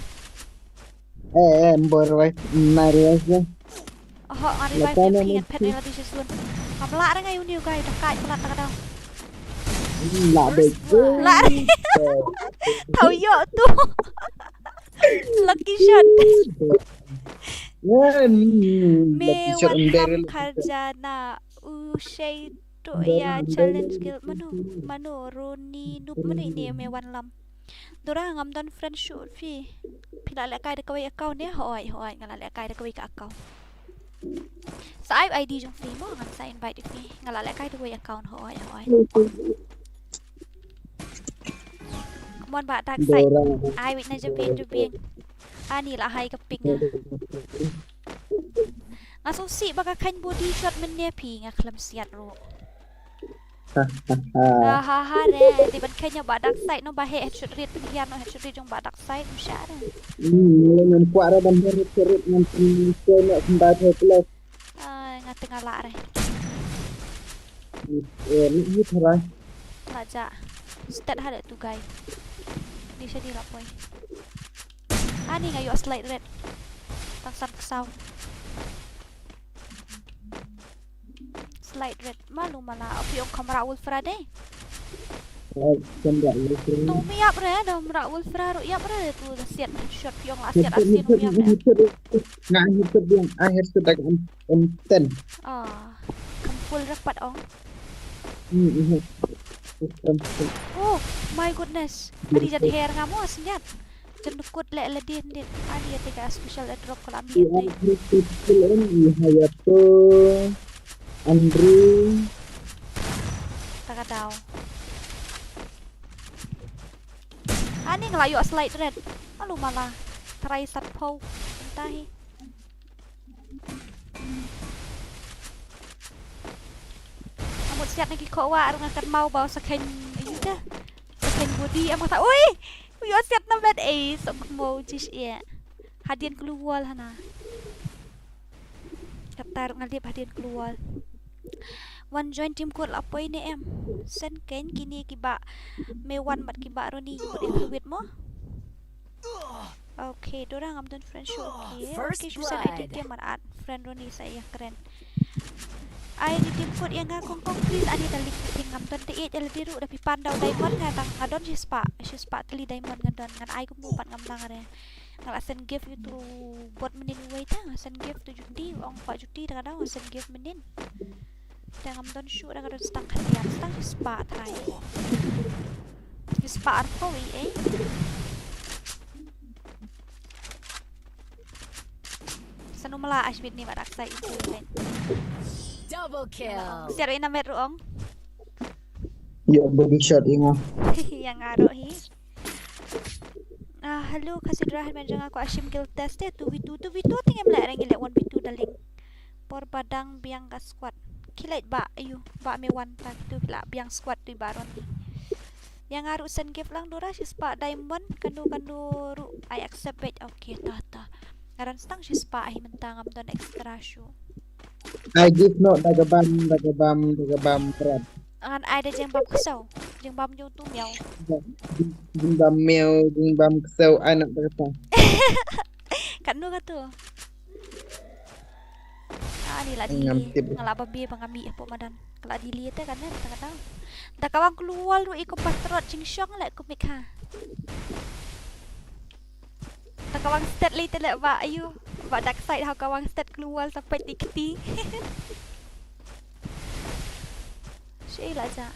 Eh, eh, mbor revive na revive. Oho, nga revive ïa phi ngan phet ïa la di sha sun. Ngam lah re nga ïa u new guy da kai palat da ka dang. Lah dei. Lah re. Thaw ïoh tu. Lucky shot. Me wan lam kharjana u shei to ïa challenge guild manu manu Roni nup manu ini me wan lam. Dora ngam don friend shuh phi. Phi la lehkai da kawei account ne? Hooid, hooid, nga la lehkai da kawei ka account. Sa ai ID jong phi mo ngan sa invite phi. Nga la lehkai da kawei account hooid, hooid. Come on ba dark side. Ai wait na jabin jabin. Ani la hai ka ping. Nga sngewsih ba ka khein body shot mynne phi nga khlem siat ruh. Ha ha ha re, te ban khein ïa ba dark side no ba heh headshot rit pynhiar no headshot rit jong ba dark side u shah re. Hmm, ngam kwah re ban heh headshot rit ngam pynhiar no kumba heh plus. Ai nga tynga lah re. Eh, ni ni tharai. La ja. Stet ha de tu guy. Ni sha ni la poi. Ani nga ïoh slide red. Tang san ksaw. Slide red malu mala. Phi ong kham rah Wolf Friday. Tu mi ïap re da mrah Wolf Friday ïap re tu da siat shot phi ong la siat asin mi ïap re. Nga hit biang akhir sudah em ten. Ah, kham full re pat ong. Hmm, hmm. Oh my goodness. Adi jan hair nga mo asniat. Jan kut leh leh din din. Ani ate ka special airdrop ka la mi ate. Hayato Andrew. Ta ka daw. Ani nga la ïoh slide red. Malu mala. Try sat pau. Entah hi. Amut siat na ki khowa arung akan mau bau sakhen. Ayu dah. Sakhen body amut ta. Ui. Ui siat na met eh sok mau jis eh. Hadien keluar hana. Katar ngalip hadien keluar. Wan join team kut la poi ne em. Sen ken kini kiba me wan mat kiba roni kut eh mo. Okay, Dora ngam don friend shuh. Okay, okay, shu send I D tiang man add friend roni sa ïa kren. Ai ni tim kut ïa nga kong kong please ani da link meeting ngam don te ïa la diru da pipan dau diamond nga dang nga don shispah shispah teli diamond nga don ngan ai kumbu pat ngam nang re. Nga la send gift ïa tu bot menin wei ta nga send gift tu Juti ong pa Juti da nga dau nga send gift menin. Da ngam don shuh da nga don stang khatian stang shispah trai. Shispah arphew i eh. Sanu mala ashbit ni barak sai itu ben. Double kill. Siar ina met ruong. Ya body shot inga. Yang aro hi. Ah, hello, kasidra han menjang aku ashim kill test eh, two v two, two v two ting em leh reng ileh one v two daling. Por badang biang ka squad. Kilet ba, ayu, ba me one ta tu pila biang squad tu baron ni. Ïa nga ruh send gift lang Dora, shispah diamond, kano kano ruh I accept it. Okay, ta ta. Ngaran stang shispah hi mynta, ngam don extra shuh. I give not da ka bam, da ka bam, da ka bam prat. Ngan ai da jingbam ksew, jingbam jong tu miaw. Jingbam miaw, jingbam ksew, ai not da ka bam. Katno katu? Ah, ni la dili. Nga la babe ba nga mih hapoh madan. Ka la dili te kane, ta ka dang. Da ka bang klur ruh i kumba trot jingshong leh kumne ha. Da ka bang stet lei te leh ba ayu. Ba dark side ha ka bang stet klur sa peit ti kti. Shi la ja.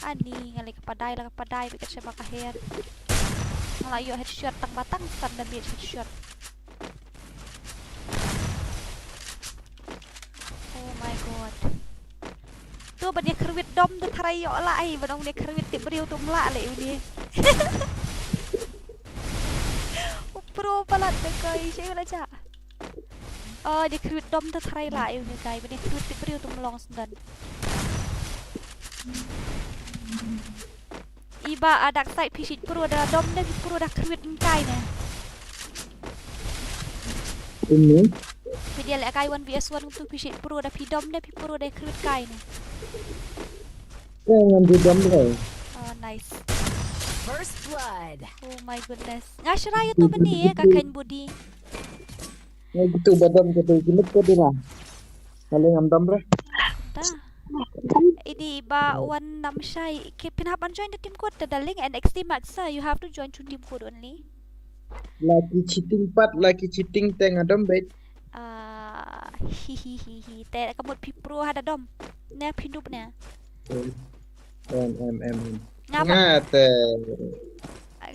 Ani nga leh ka padai, la ka padai bad ka shaba ka head. Nga la ïoh headshot tang ba tang san damage headshot. Oh my god. Tu ban ïa kyrwit dom tu tharai ïoh la ai, ban ong ïa kyrwit tip briew tu mlah leh uni. U pro palat da kai, shi la ja. Oh, ïa kyrwit dom tu tharai la ai uni kai, ban ïa kyrwit tip briew tu mlong sngewdon. Iba a dark side phi shit pro da dom ne phi pro da kyrwit kai ne. Ini. Phi dia leh kai one v one tu phi shit pro da phi dom ne phi pro da kyrwit kai ne. Eh, ngan di dom deh. Oh, nice. First blood. Oh my goodness. Nga shrai tu bani ya ka kain body. Ngan gitu badan ke tu, jilid ke tu lah. Kalau ngam dom deh. Ta. Ini ba wan nam shai. Ki phin hap ban join the team code ta darling, N X T Max sa. You have to join through team code only. Laki cheating pat, laki cheating te nga dom beit. Ah, hi hi hi hi. Te ka mut phi pro ha da dom. Ne phi dup ne. Em em em. Em. Nga pat, Nga te.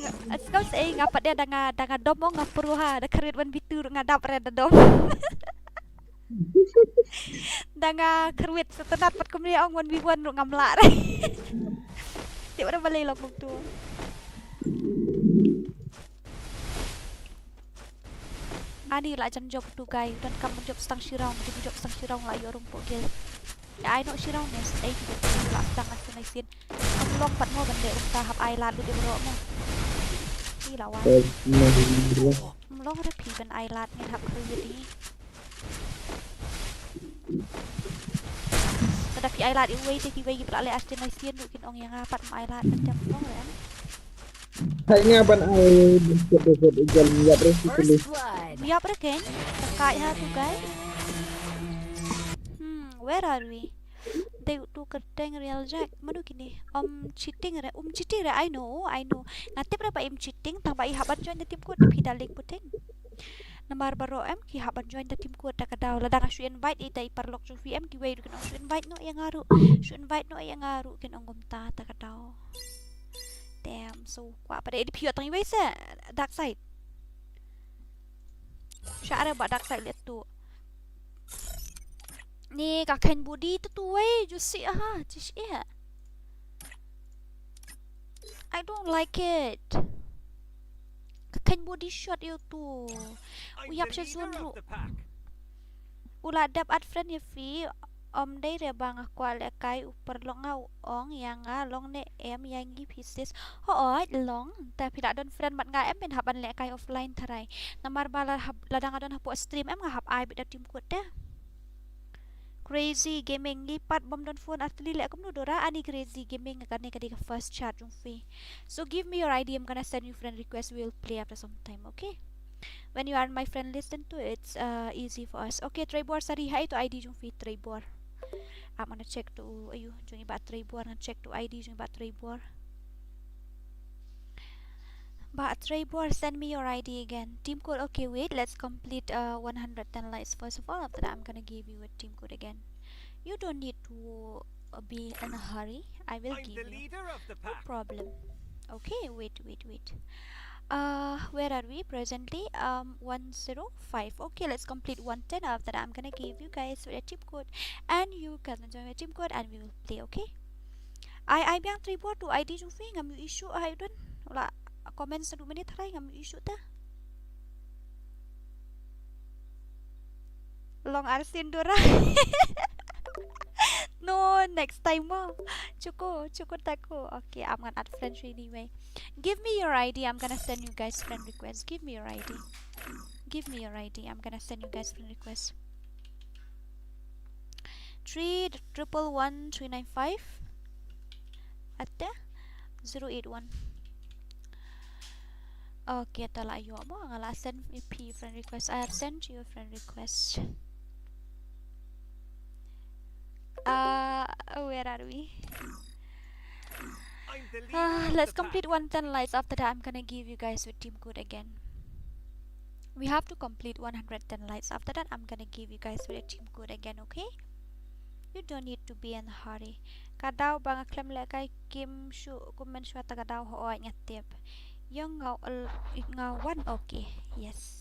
nga, as kau sei nga pat dia da nga, da nga dom ong nga pro ha, da kyrwit one v two nga dap re da dom. Da nga kyrwit setenat pat kumne ong one v one ruh ngam lah re. Tip re balei long kum tu. Ani la jan jop tu guy, don kam jop stang shirong, jop stang shirong la ïoh rung pok gil. Ai no shirong ne, ai ki jop la stang as nai sin. Am long pat mo ban de um ta hap ai lad du de bro mo. Ni la wan. Am long re phi ban ai lad ngin hap khrui di. Kada phi ai lad iwei te kiwei ki pla le as nai sin du kin ong ïa nga pat mo ai lad ban jam long re. Hai nga ban ai ban set set igal ïap re si kuli. First blood. Ïap re ken. Takai ha tu guy. Hmm, where are we? Dei tu kerteng real jack. Manu kini. Um cheating re. Um cheating re. I know. I know. Nga tip re ba im cheating. Tang ba i hap ban join the team code. Phi da link puting. Namar baroh em ki hap ban join the team code da ka daw. Lada nga shu invite i da i paralok jong phi em kiwei ruh kin ong shu invite noh ïa nga ruh. Shu invite noh ïa nga ruh kin ong kumta da ka daw. Damn, so kwah pat de phi ïoh tang iwei se dark side. Sha are ba dark side le tu. Ni ka khein body tu tu wei ju si ha, ji si ha. I don't like it. Ka khein body shot ïa tu. U ïap sha zone ruh. U la dep add friend ïa phi, um dei re ba nga kwah lehkai u paralok nga u ong ïa nga long ne em ïa ngi phi sis. Hooid long, te phi la don friend bad nga em phin hap ban lehkai offline tharai. Namar ba la hap, lada nga don hapoh stream em nga hap ai beit da team code te. Crazy Gaming, ngi pat bym don phone ar tylli leh kumno Dora, ani Crazy Gaming kane ka dei ka first chat jong phi. So give me your I D, I'm gonna send you friend request, we'll play after some time, okay? When you are on my friend list then too, it's uh, easy for us. Okay, Trevor, sorry, hi to I D jong phi Trevor. I'm gonna check to ayu jong i ba Trevor, gonna check to I D jong i ba Trevor. Ba Trevor, send me your I D again. Team code, okay, wait, let's complete uh, one hundred ten likes first of all. After that, I'm gonna give you a team code again. You don't need to uh, be in a hurry. I will I'm give the you. Leader of the No pack. problem. Okay, wait, wait, wait. Uh, where are we presently? Um, one zero five. Okay, let's complete one ten. After that, I'm gonna give you guys a team code, and you can join my team code, and we will play. Okay. Ai ai biang Trevor tu I D jong phi ngam ïoh issue ai don. Wala comment sa du minit tharai ngam ïoh issue ta. Long arsien Dora. No, next time mo. Chuko, chuko tako. Okay, I'm gonna add friend shuh anyway. Give me your I D. I'm gonna send you guys friend request. Give me your I D. Give me your I D. I'm gonna send you guys friend request. Three triple one three nine five. Ate? Zero eight one. Okay, ta la ïoh mo, nga la send ïa phi friend request. I have sent you a friend request. Uh, where are we? Uh, let's complete one ten likes. After that, I'm gonna give you guys your team code again. We have to complete one hundred ten likes. After that, I'm gonna give you guys your team code again, okay? You don't need to be in a hurry. Ka daw ba nga khlem lehkai kim shu comment shuwa ta ka daw, hooid nga tip. Ïa nga, nga wan, okay. Yes.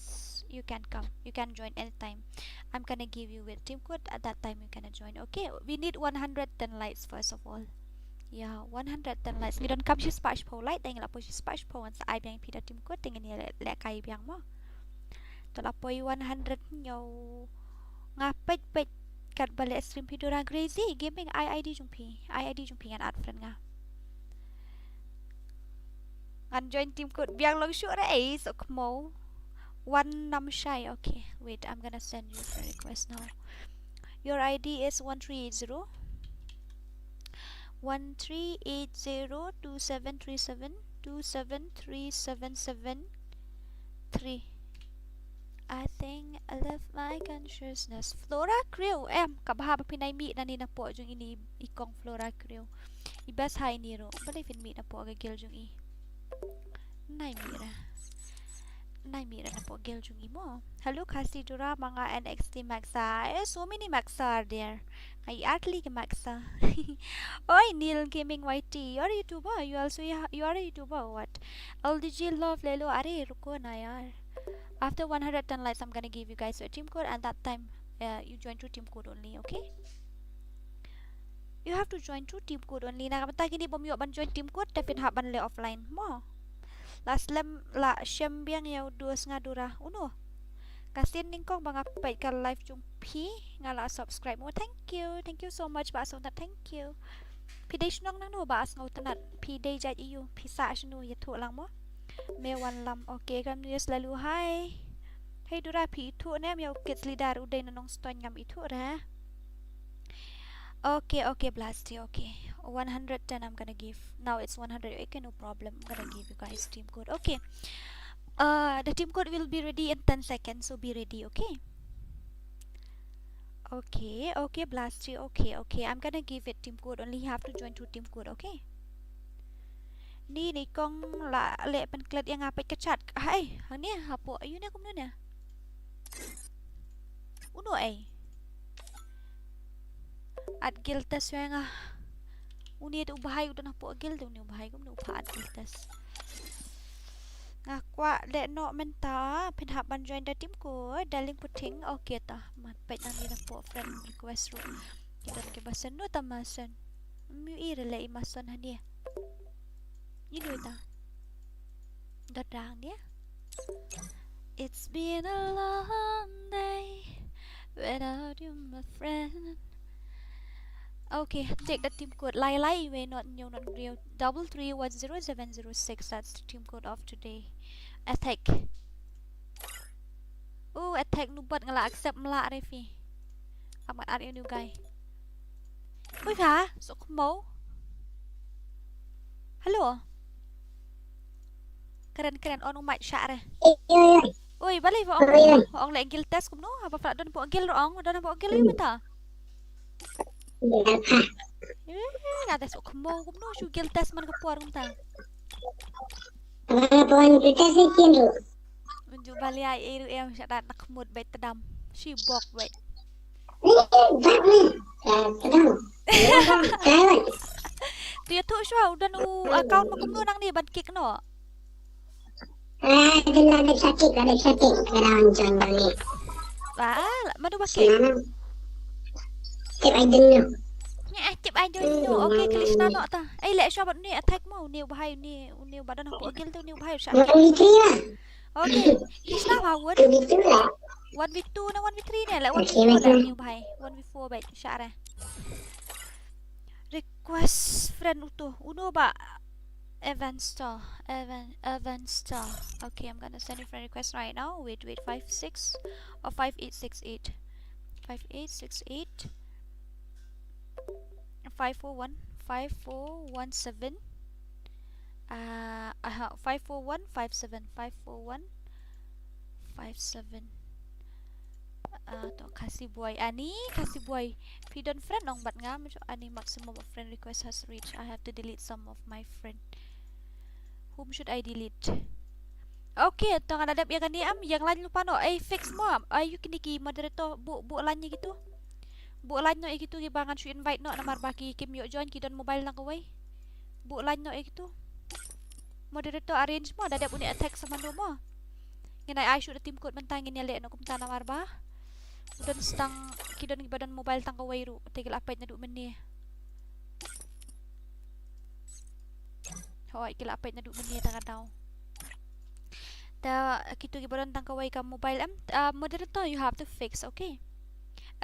You can come. You can join anytime. I'm gonna give you with team code. At that time you can join. Okay. We need one hundred ten likes first of all. Yeah, one hundred ten likes. Ngi donkam shispah shiphew like, te ngi la poi shispah shiphew, ngan sa ai biang ïa phi da team code, te ngin ïa leh, lehkai biang mo. To la poi one hundred hynñiew. Nga peit peit katba leh stream phi Dura Crazy Gaming, ai I D jong phi. Ai I D jong phi ngan add friend nga. Ngan join team code biang long shuh re, eh, sok mo. One nam shai. Okay, wait, I'm gonna send you a friend request now. Your I D is one three eight zero. One three eight zero two seven three seven two seven three seven seven three. I think I left my consciousness. Flora Crew, em, ka bha ba phin ai mih nangne napoh jong ine i kong Flora Crew. I best ha ine ruh. Balei phin mih napoh ka guild jong i? Nai mih ra. Nai mih ra napoh guild jong i mo. Hello Khasi Dura, ma nga N X T Maxa. Eh, so many Maxa are there. Nga ïa artli ki Maxa. Oi, Neil Gaming Y T. You're a YouTuber. You also, you are a YouTuber or what? L D G Love Lelo. Are, ruko na yaar. After one hundred ten likes, I'm gonna give you guys a team code, and that time, uh, you join through team code only, okay? You have to join through team code only. Na ka bynta kine bym ïoh ban join team code, te phin hap ban leh offline mo. La slem, la shem biang ïa u dos nga Dura. Uno. Ka sien nyngkong ba nga peit ka live jong phi, nga la subscribe mo. Thank you. Thank you so much, Bah Songtnat. Thank you. Phi dei shnong nangno, Bah Sngewtynnat? Phi dei jait aïu? Phi sah shano, ïathuh lang mo. Me Wanlam. Okay, kam news lalu. Hi. Hey Dura, phi ithuh ne em ïa u kids leader u dei na Nongstoiñ, ngam ithuh re. Okay, okay, Blasty, okay. One hundred ten I'm gonna give. Now it's one hundred. Okay, no problem. I'm gonna give you guys team code. Okay. Uh, the team code will be ready in ten seconds, so be ready, okay? Okay, okay, Blasty, okay, okay. I'm gonna give it team code. Only you have to join through team code, okay? Ni, ni kong la leh pynklet ïa nga, peit ka chat. Hai, hangne hapoh, aïu ne, kumno ne? Uno ei. Add guild test ïa nga. Une te u bhai u don hapoh guild, une u bhai kumno u pha add guild test. Nga kwah leh noh mynta, phin hap ban join da team code, da link puting, okay ta. Ma peit nangne hapoh friend request ruh. Ki don kiba send, no ta ma send. Ym ïohi re leh i ma send hangne. Ïohi ta. Dodang dia. It's been a long day without you, my friend. Okay, take the team code. Lai lai wei, not new, not real. Double three one zero seven zero six. That's the team code of today. Attack. Oh, attack nubat, nga la accept mla re phi. Amat ar inu guy. Ui pha, sok mo. Hello. Kren kren on u mic shah re. Oi, balei ba ong, ong leh guild test kumno? Haba pha don hapoh guild ruh ong, don hapoh guild ïa mynta. Eh, nga te sok mo kumno shu guild test man ka por mynta. Unju balia ei ruh em, shah dat nak mut beit tdam. Shi bok beit. Tu ïathuh shuwa, u don u account ma kumno nangne ban kick noh. Ba, mano ba kick? Tip, I don't know. Ngi ah, tip, I don't know. Okay, Krishna noh ta. Ei, leh shuwa bad une attack mo, une u bhai, une, une ba don hapoh guild te, une u bhai shah. Okay. Krishna ba won. One v two ne one v three ne, leh one v four leh, une u bhai. One v four beit, shah re. Request friend uto. Uno ba Evan Star. Evan, Evan Star. Okay, I'm gonna send you friend request right now. Wait, wait, five six or five eight six eight. Five eight six eight. Five four one, five four one seven. Uh, uh, five four one five seven, five four one five seven. Ah, to Khasi Boy. Ani, Khasi Boy. Phi don friend ong bad nga, mynta ani maximum of friend request has reached. I have to delete some of my friend. Whom should I delete? Okay, to nga da dep ïa kane em, ïa nga line lypa noh. Ai fix mo em. Ai ïa kine ki moderator buh buh line ïa kitu. Buh line noh ïa kitu kiba ngan shu invite noh namar ba ki kim ïoh join, ki don mobile tang kawei. Buh line noh ïa kitu. Moderator arrange mo, da dep u ne attack sa mano mo. Ngin ai ai shuh da team code mynta, ngin ïaleh noh kumta namar ba u don stang, ki don kiba don mobile tang kawei ruh, te ki la peit naduh mynne. Hooid, ki la peit naduh mynne, tang ka daw. Te kitu kiba don tang kawei ka mobile em, ah, moderator, you have to fix, okay.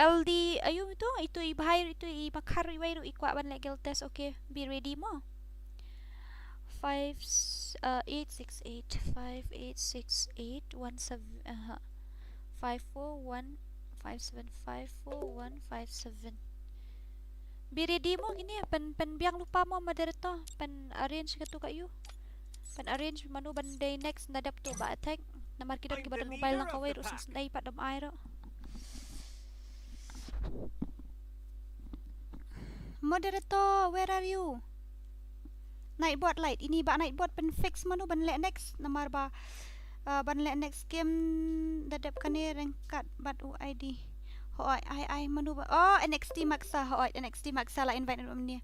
L D, ayu itu, itu i Bahai, itu i Makhar, iwei ruh i kwah ban leh guild test, okay. Be ready mo. Five, uh, eight six eight, five eight six eight one seven, uh, five four one five seven, five four one five seven. Be ready mo kine, pyn, pynbiang lypa mo moderator, pyn arrange katu ka ïu. Pyn arrange mano ban dei next, na dep tu ba attack. Namar ki don kiba don mobile tang kawei ruh, sngewsynei pat dam ai ruh. Moderator, where are you? Nightbot light, ini ba Nightbot pyn fix mano ban leh next, namar ba, uh, ban leh next game da dep kane ryngkat bad u I D. Hooid, ai ai mano ba. Oh, N X T Maxa, hooid, N X T Maxa la invite naduh mynne.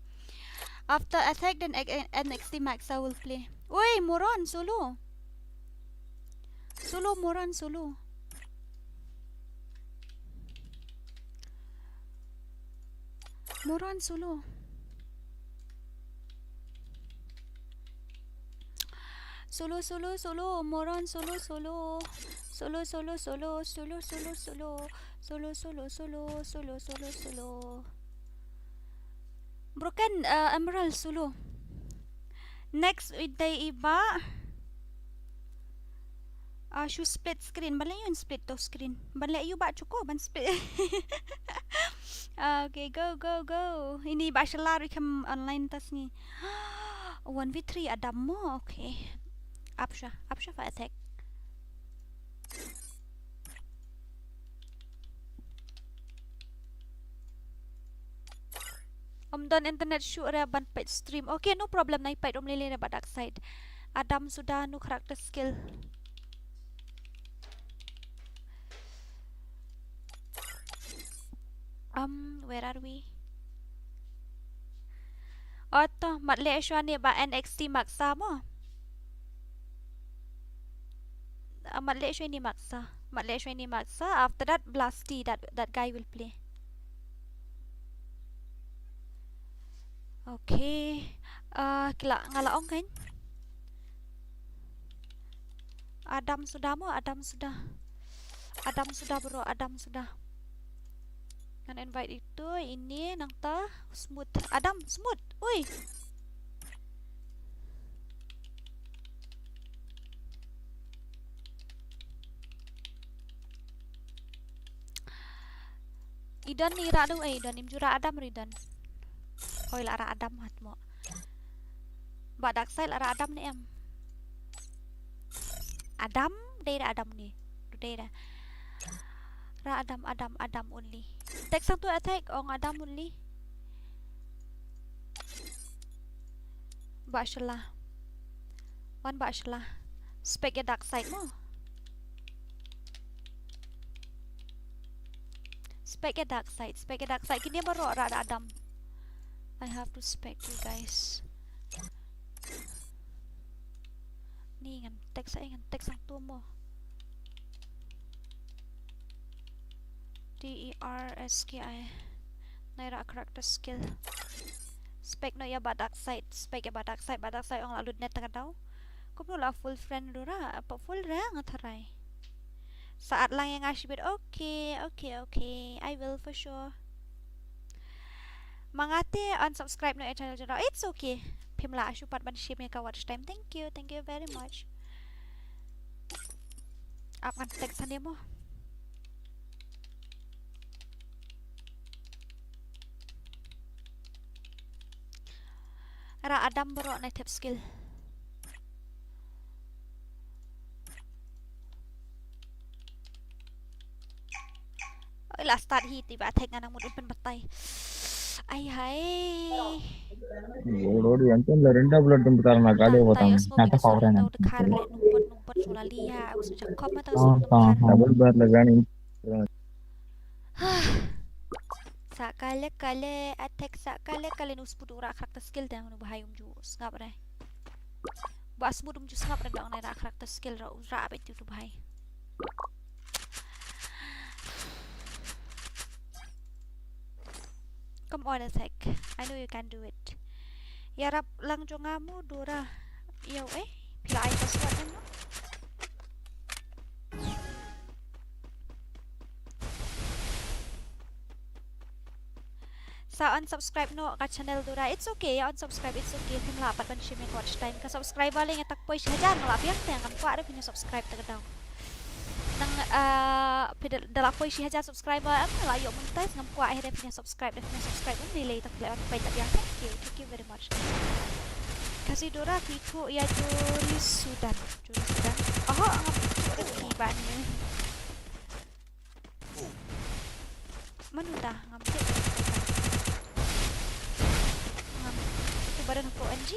After attack then N X T Maxa will play. Oi, moron solo. Solo, moron solo. Moron solo. Solo, solo, solo, moron solo, solo. Solo, solo, solo, solo, solo, solo. Solo, solo, solo, solo, solo, solo. Broken, uh, Emerald solo. Next, u dei i Bah. Ah, shu split screen. Ban leh ïa u split to screen. Ban leh ïa u Bah Chuko, ban split. Ah, okay, go, go, go. Ini Bah Shelar i kam online tas ni. One v three Adam mo, okay. Apsha, apsha fa attack. Ym don internet shuh re ban peit stream. Okay, no problem, nai peit ym lei lei re ba dark side. Adam suda, no character skill. Um, where are we? Oto, mat leh shuwa ne ba N X T Maxa mo. Ah, mat leh shuwa ini Maxa. Mat leh shuwa ini Maxa. After that, Blasty, that, that guy will play. Okay. Ah, kila nga la ong kan. Adam suda mo, Adam suda. Adam suda bro, Adam suda. Ngan invite itu, ini nangta smooth. Adam, smooth. Ui. Idon ni rah du, eh, Idon im jura Adam ri Idon. Oi, la rah Adam hat mo. Ba dark side la rah Adam ni em. Adam, dei rah Adam ni. Dei rah. Rah Adam, Adam, Adam only. Tek sang tu attack, ong Adam only. Ba shela. Wan ba shela. Spek ïa dark side mo. Spek ïa dark side, spek ïa dark side. Kine baroh rah da Adam. I have to spek you guys. Ni ngan tek sa, ngan tek sang tu mo. D E R S K I. Nai rah character skill. Spek noh ïa ba dark side, spek ïa ba dark side, ba dark side ong la lut net tang ka daw. Kumno la full friend ruh ra, pa full ra nga tharai. Sa add lang ïa nga shibit. Okay, okay, okay. I will for sure. Ma nga te unsubscribe noh ïa channel jong nga. It's okay. Phim lah shuh pat ban shim ïa ka watch time. Thank you. Thank you very much. Ap ngan text hangne mo. Ra Adam baroh na thep skill. Oi, la start hi te ba thek nga nang mut ban pynbatai. Ai hai. Bro, di antum la renda blood dum tar na gale. Tai, tai, watan. Nata power na. Dkhar le numpot numpot sula liya, us ja kom mata. Ah, ah, ah. Double bar lagani. Sa kale kale attack, sa kale kale nus putu ura karakter skill dan nu bahayum ju sngap re. Ba smut um ju sngap re dong ne ra karakter skill ra ura abet tu tu bahai. Come on, Attack. I know you can do it. Ïarap lang jong nga mo Dora. Ïa eh. Phi la ai password em mo? Sa unsubscribe noh ka channel Dora. It's okay, ïa unsubscribe, it's okay. Phim lah pat ban shim ïa ka watch time. Ka subscriber lei nga tak poi shi hajar nga la biang te ngam kwah re phin ïa subscribe te ka daw. Nang, ah, phi da, da la poi shi hajar subscriber em, la ïoh monetize, ngam kwah eh da phin ïa subscribe, da phin ïa subscribe em, lei lei tak lei wan poi tak biang. Thank you, thank you very much. Khasi Dora ki thuh ïa Jori Sudan. Jori Sudan. Aha, ngam thuh re ki ban ni. Manu ta, ngam thuh. Ngam thuh badan ko N G.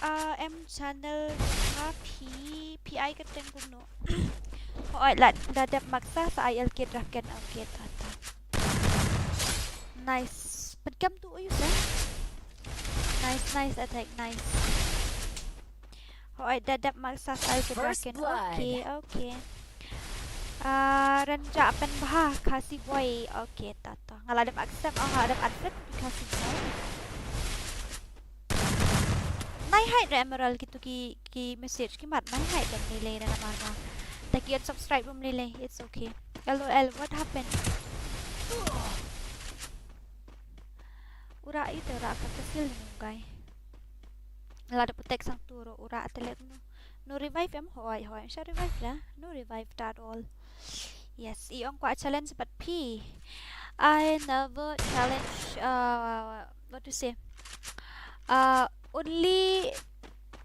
Ah, em channel nga phi, phi ai ka teng kumno. Hooid, la da dep maksa sa ai L K Draken, okay, ta ta. Nice. Pynkem tu uyu sa. Nice, nice attack, nice. Hooid, da dep maksa sa ai L K Draken. First blood. Okay, okay. Ah, Renja pen bha Khasi boy. Okay, ta ta. Nga la dep accept, oh, nga la dep accept Khasi boy. Nai hide re Emerald kitu ki, ki message ki mat nai hide re lei lei re namar ba. Ta ki unsubscribe um lei lei, it's okay. L O L, what happened? Ura ite ura ka kesil nung kai. La da protect sang tu ro ura atelek no. No revive em hoi hoi. Sha revive la. No revive ta at all. Yes, i ong kwah challenge but phi. I never challenge, uh, what to say? Uh, only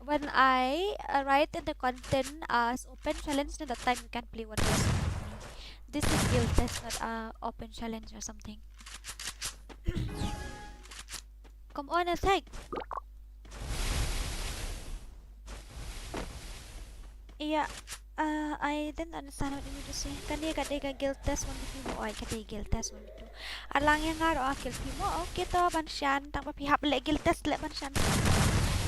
when I, uh, write in the content as open challenge, then that time you can play one versus one with me. This is guild test, not, uh, open challenge or something. Come on, Attack. Ïa, uh, I didn't understand what you mean to say. Kane ka dei ka guild test one v two mo, oi, ka dei guild test one v two. Ar lang ïa nga ruh ah kill phi mo, okay to ban shan, tang ba phi hap leh guild test leh ban shan.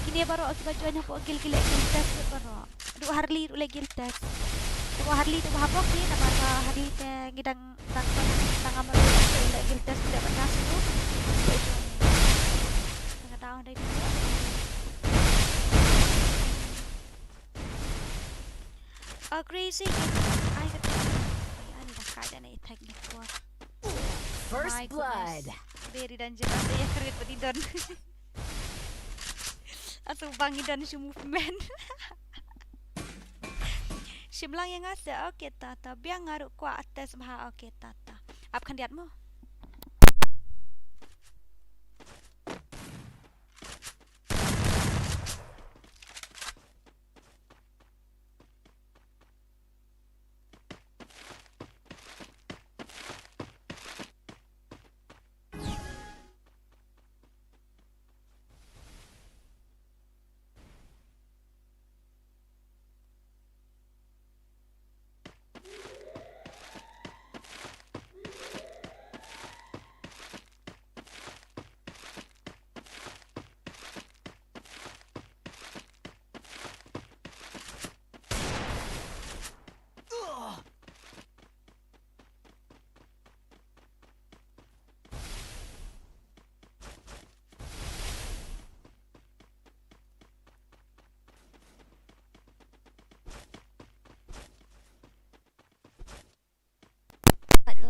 Kine baroh kiba join hapoh guild ki leh guild test leh baroh. Duh Harley ruh leh guild test. Duh Harley duh ba hapok ni, namar ba Harley te ngi dang Tang, tang, tang amar leh guild test leh ban nas tu. Tang down dai. A crazy game. Ai ka. Ani dah ka dah naik tag ni kuat. First blood. Very dangerous. Ya kerit pati don. Atu bang i don shu movement. Shim lang ïa nga se, okay ta ta. Biang nga ruh kwah test bha, okay ta ta. Ap khyndiat mo.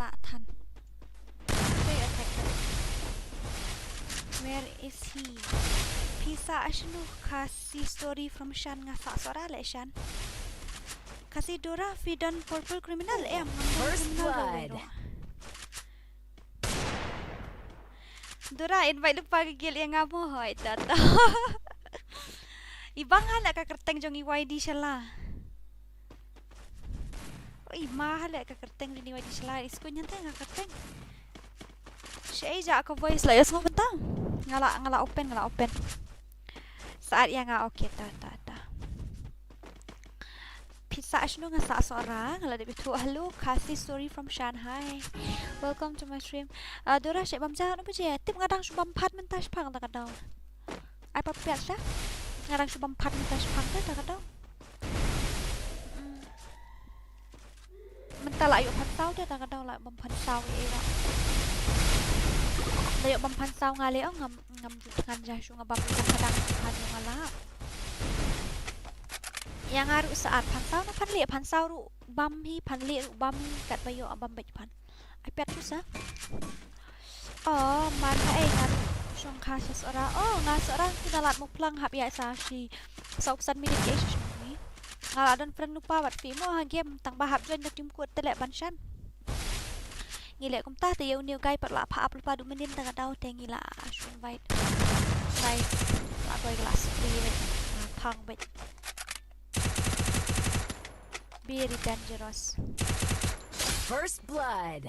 Than. Where is he? Pisa ashnu Khasi story from Shan nga sa sora le Shan. Khasi Dora phi don purple criminal em. First criminal blood. Dora invite lypa ka guild ïa nga mo hoi tata. Ibang hala ka kyrteng jong i Y D shala. Oi ma hala ka kyrteng jong i Y D shala. Iskun nyan te nga kyrteng. Sha ei ja ka voice la ïa sngew bentang. Nga la nga la open nga la open. Saat ïa nga okay ta ta ta. Pisa ashnu nga sa sora nga la dep ithuh hello Khasi story from Shanghai. Welcome to my stream. Uh, Dora sha bam ja no baje tip nga dang shu bam phat mynta shipang ta ka daw. Ai pa piat sha nga dang shu bam phat mynta shipang ta ka daw. Mynta la ïoh phan saw te ta ka daw la bam phan saw ïa ïa. La ïoh bam phan saw nga le ong ngam ngam ju thngan ja shu nga bam ka dang phan nga la. Ïa nga ruh sa ar phan saw na phan le phan saw ruh bam hi phan le ruh bam hi kat ba ïoh bam bej phan. Ai pet tu sa. Oh man ha ei nga ruh shong kha sha sora. Oh nga sora tu na lat mo plang hap ïa sa shi. Sa uksan minit ïa shi shong ni. Nga la don friend nupa wat fi mo ha game tang ba hap join na team code tele ban shan. Ngi le kumta te ïa u new guy pat la pha ap lupa du minit ta ka daw te ngi la shu invite. Nice. La koi glass free. Phang bet. Very dangerous. First blood.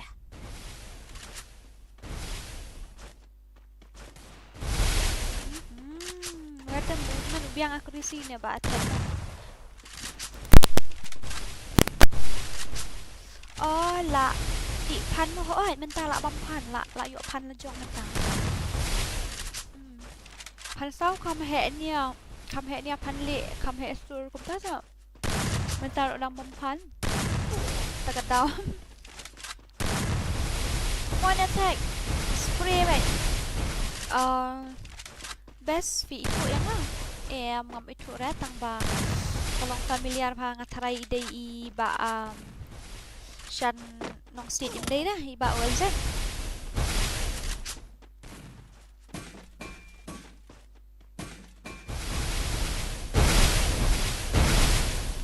Hmm, wata movement biang aku di sini ba attack. Oh, la ti phan mo hoi mynta la bam phan la la ïoh phan la jong mynta. Hmm. Phan saw kham heh nia, kham heh nia phan le, kham heh sur kumta sa. Mynta ruh dang bam phan. Ta ka daw. One attack. Spray bad. Uh, best fi ithuh ïa nga. Em ngam ithuh re tang ba ka long familiar ba nga tharai i dei i ba um, Shan Nong State im dei da i ba Welzen.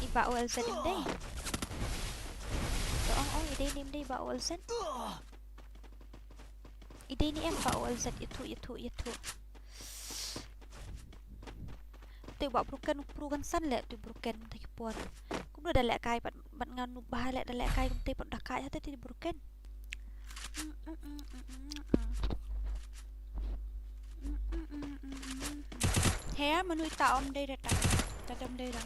I ba Welzen im dei. To ong ong i dei ni im dei ba Welzen. I dei ni em ba Welzen ithuh ithuh ithuh. Te ba broken broken san le tu broken te ki por. Kum da leh kai pat ban ngan nu ba leh da leh kai kum te pat da kai ha te ti broken. He manu ita om dei da ta. Ta dam dei da.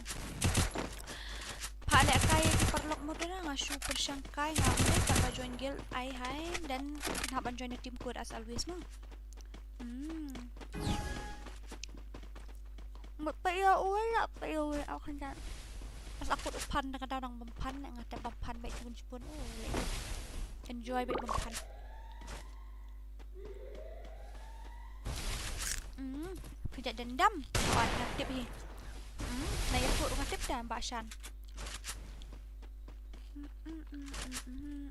Pha leh kai ki paralok mo da nga shu pyrshang kai nga om dei ta ba join guild ai hai dan na ban join team code as always mo. Hmm. Mut pa ïa u la pa ïa u au khan jan. As aku u phan da ka daw dang bam phan nga te bam phan ba chun chun u le. Enjoy ba bam phan. Hmm. Phi ja dendam. Wan nga tip hi. Hmm. Na ïa ku nga tip da ba shan. Hmm, hmm, hmm, hmm, hmm, hmm.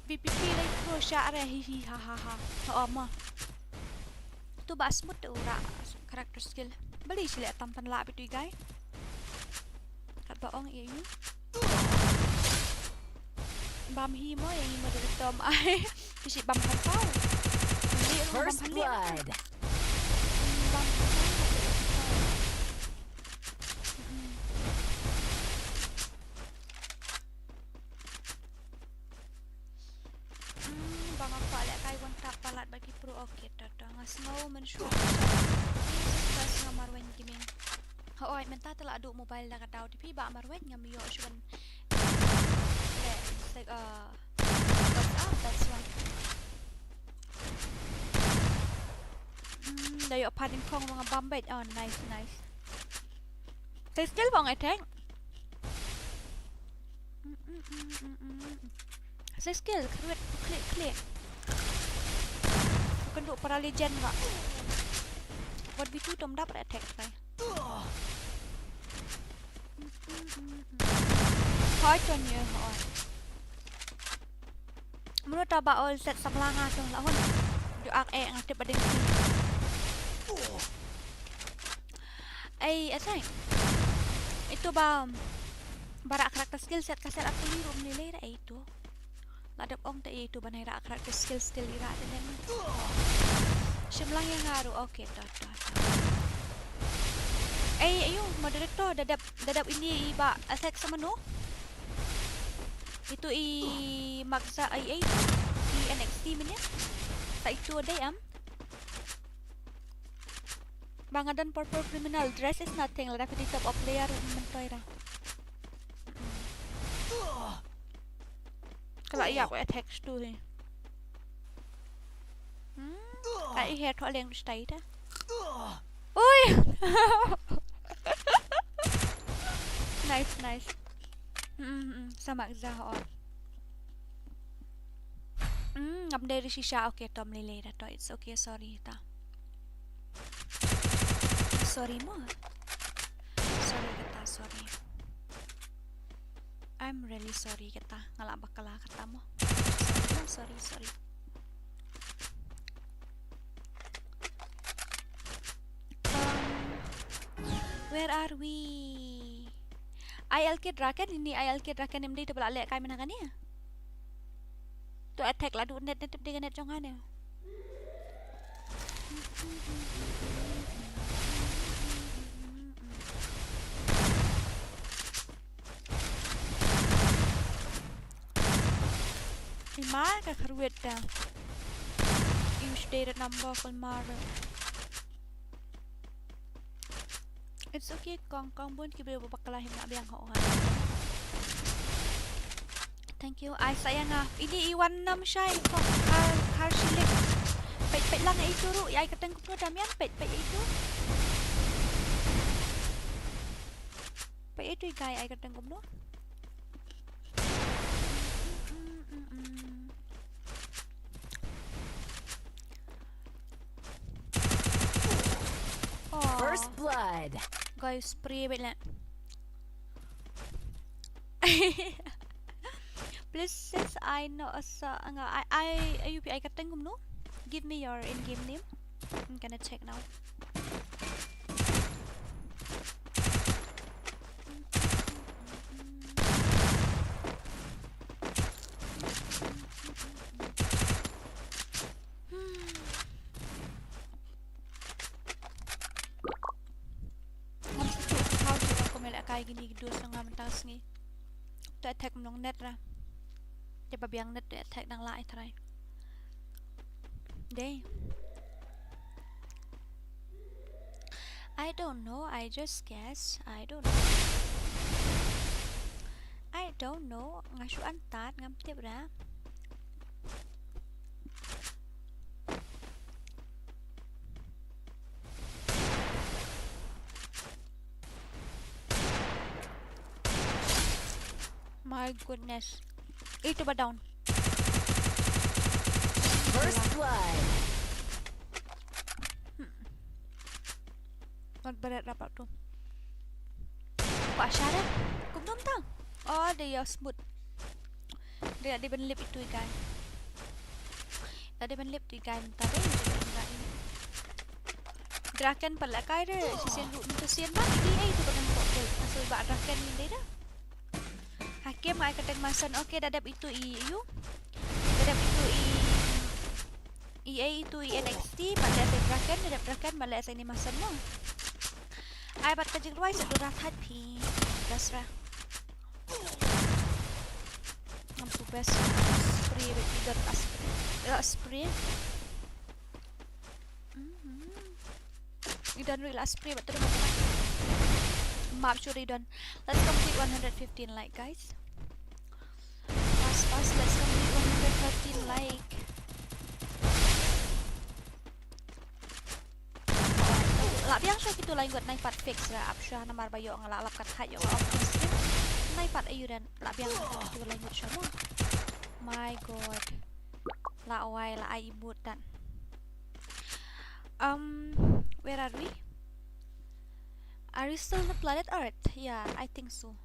V P P lai pro sha re hi hi ha ha ha. Ha ma. Tu ba smooth tu ra character skill. Bali sile tam pan la bitu guy. Kat ba ong ïa yu. Bam hi mo ïa yu mo dari tom ai. Bisi bam pan tau. Bali bam pan le. First blood. Bam pan tau. Hmm, ba nga kwah leh kai wan tap palat ba ki pro, okay, to, to. Nga sngew mynshuwa. Jesus Christ, nga marweiñ gaming. Hooid, mynta te la duh mobile da ka daw, te phi ba marweiñ ngam ïoh shuh ban. Leh, like, uh, what's up, that's why. Hmm, da ïoh pha ding phong ba nga bam beit. Oh, nice, nice. Te skill ba nga theng. Sa skill, khrwet, klik, klik. Kynduh para legend ba. Wat bitu tom dap re attack kai. Oi, ton ye, oi. Mano ta ba ol set samla nga tong la hun. Ju ak e nga tip ba ding si. Ai, atai. Itu ba, ba rah character skill set ka set aku liru mlilei ra itu. La dep ong te itu ba nai rah character skill still ira de nen. Shim lang ïa nga ruh, okay, to, to, to. Ai, ayu, moderator, da dep, da dep ini i ba attack sa mano? Itu i Maksa, ai, ai, i N X T mini. Sa itu dei am. Ba nga don purple criminal, dress is nothing, lada phi dei top up player, myntoi ra. Ka la ïap attack tu hi. Hmm, ka i her thoh leng tu stai ta. Ui! Nice, nice. Hmm, hmm, hmm. Sa Maksa ho. Hmm, ngam dei ri shisha, okay, to mlilei ra to, it's okay, sorry ta. Sorry mo. Sorry kata, sorry. I'm really sorry kata, nga la bakla kata mo. Sorry mo, sorry, sorry. Um, where are we? I L K Draken, ini I L K Draken em dei te ba la leh kai mynta kane. To attack la du net, net dei ka net jong nga ne. Ima ka kharwit da. Use data number kol mar. It's okay, kong, kong bun ki briew ba bakla him na biang ho nga. Thank you. Ai sa ïa nga. Ini i wan nam shai kong kar, kar shilik. Peit, peit lang itu ruh. Ai ka teng kumno Damian, peit, peit itu. Peit itu i guy ai ka teng kumno. Oh. First blood. Guys, spray bit lah. Please, sis, I know, uh, sa, nga, I, I, U P I ka teng kumno? Give me your in-game name. I'm gonna check now. Ngam sngewthuh shuh kumno lehkai kine ki dudes jong nga mynta ka sngi. To attack mlong net ra. Te ba biang net to attack dang lah ai trai. Dei. I don't know, I just guess. I don't know. I don't know. Nga shu antad, ngam tip ra. My goodness. Itu ba down. First blood. Hmm. Ngat barat rapat tu. Ba share. Kumno mynta? Oh, dei ïa smooth. Dei, dei ban lip itu i guy. Dei ban lip itu i guy mynta dei, dei ban lip. Draken pat lehkai de, shisien ruh mynta sien ba, ini ai tu ba dang kok dei. Asal ba Draken ini dei da. Hakim ai ka teng masan, okay, da dep itu i, ïu. Da dep itu i, i ai itu i N X T, ba leh sa Draken, da dep Draken, ba leh sa ini masan mo. Ai bad ka jingrwai sa dura thait phi. Best ra. Ngam shu best. Spray bad i dot a spray. Eh, spray. Mhm. I don ruh i la spray bad tu. Map shu i don. Let's complete one hundred fifteen like, guys. Fast, fast, let's complete one hundred thirteen like. Lah biang shuh kitu lain ngut, nai pat fix ra ap shuh namar ba ïoh nga la lap kat hait ïoh nga off screen. Nai pat ayu ren lah biang kitu lain ngut shuh mo. My God. Lah wai lah ai ibut dan. Um, where are we? Are we still on the planet Earth? Yeah, I think so.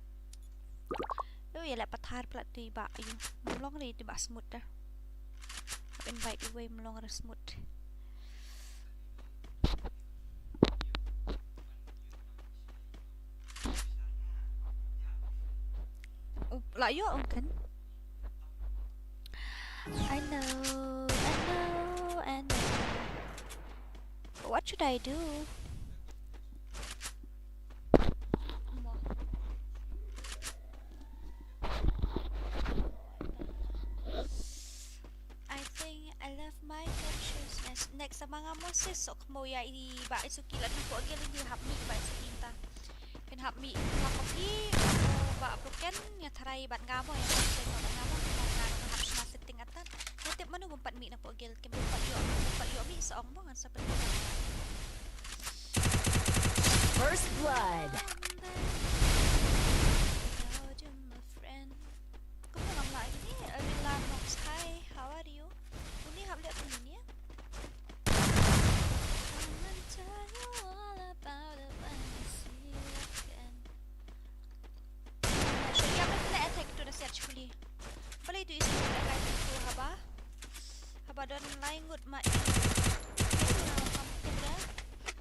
Yo, ïa leh pathar plat tu i Bah, ayu. Mlong re tu Bah Smut da. Hap invite iwei mlong re Smut. Up, la ïoh ong kan. I know, I know, I know. What should I do? I think I love my consciousness. Next, sa ma nga mo sis, sok mo ïa i Bah Isuki lad na pok gel ni hap mi Bah Isuki ta. Phin hap mi na pok i Bah Broken ïa tharai bad nga mo ïa tharai bad nga mo nga nga hap shna setting atan. Nga tip mano bym pat mi na pok gel kim bym pat ïoh bym pat ïoh mi sa ong mo ngan sa pynlong. First blood. Kumno ngam lah ïa kine? Arila Knox, hi, how are you? Uni hap leh kumne. I wanna tell you all about it when I see you again. Shu ïa pynleh attack to the set shuli. Balei tu isi leh kai tu haba. Haba don lai ngut ma i.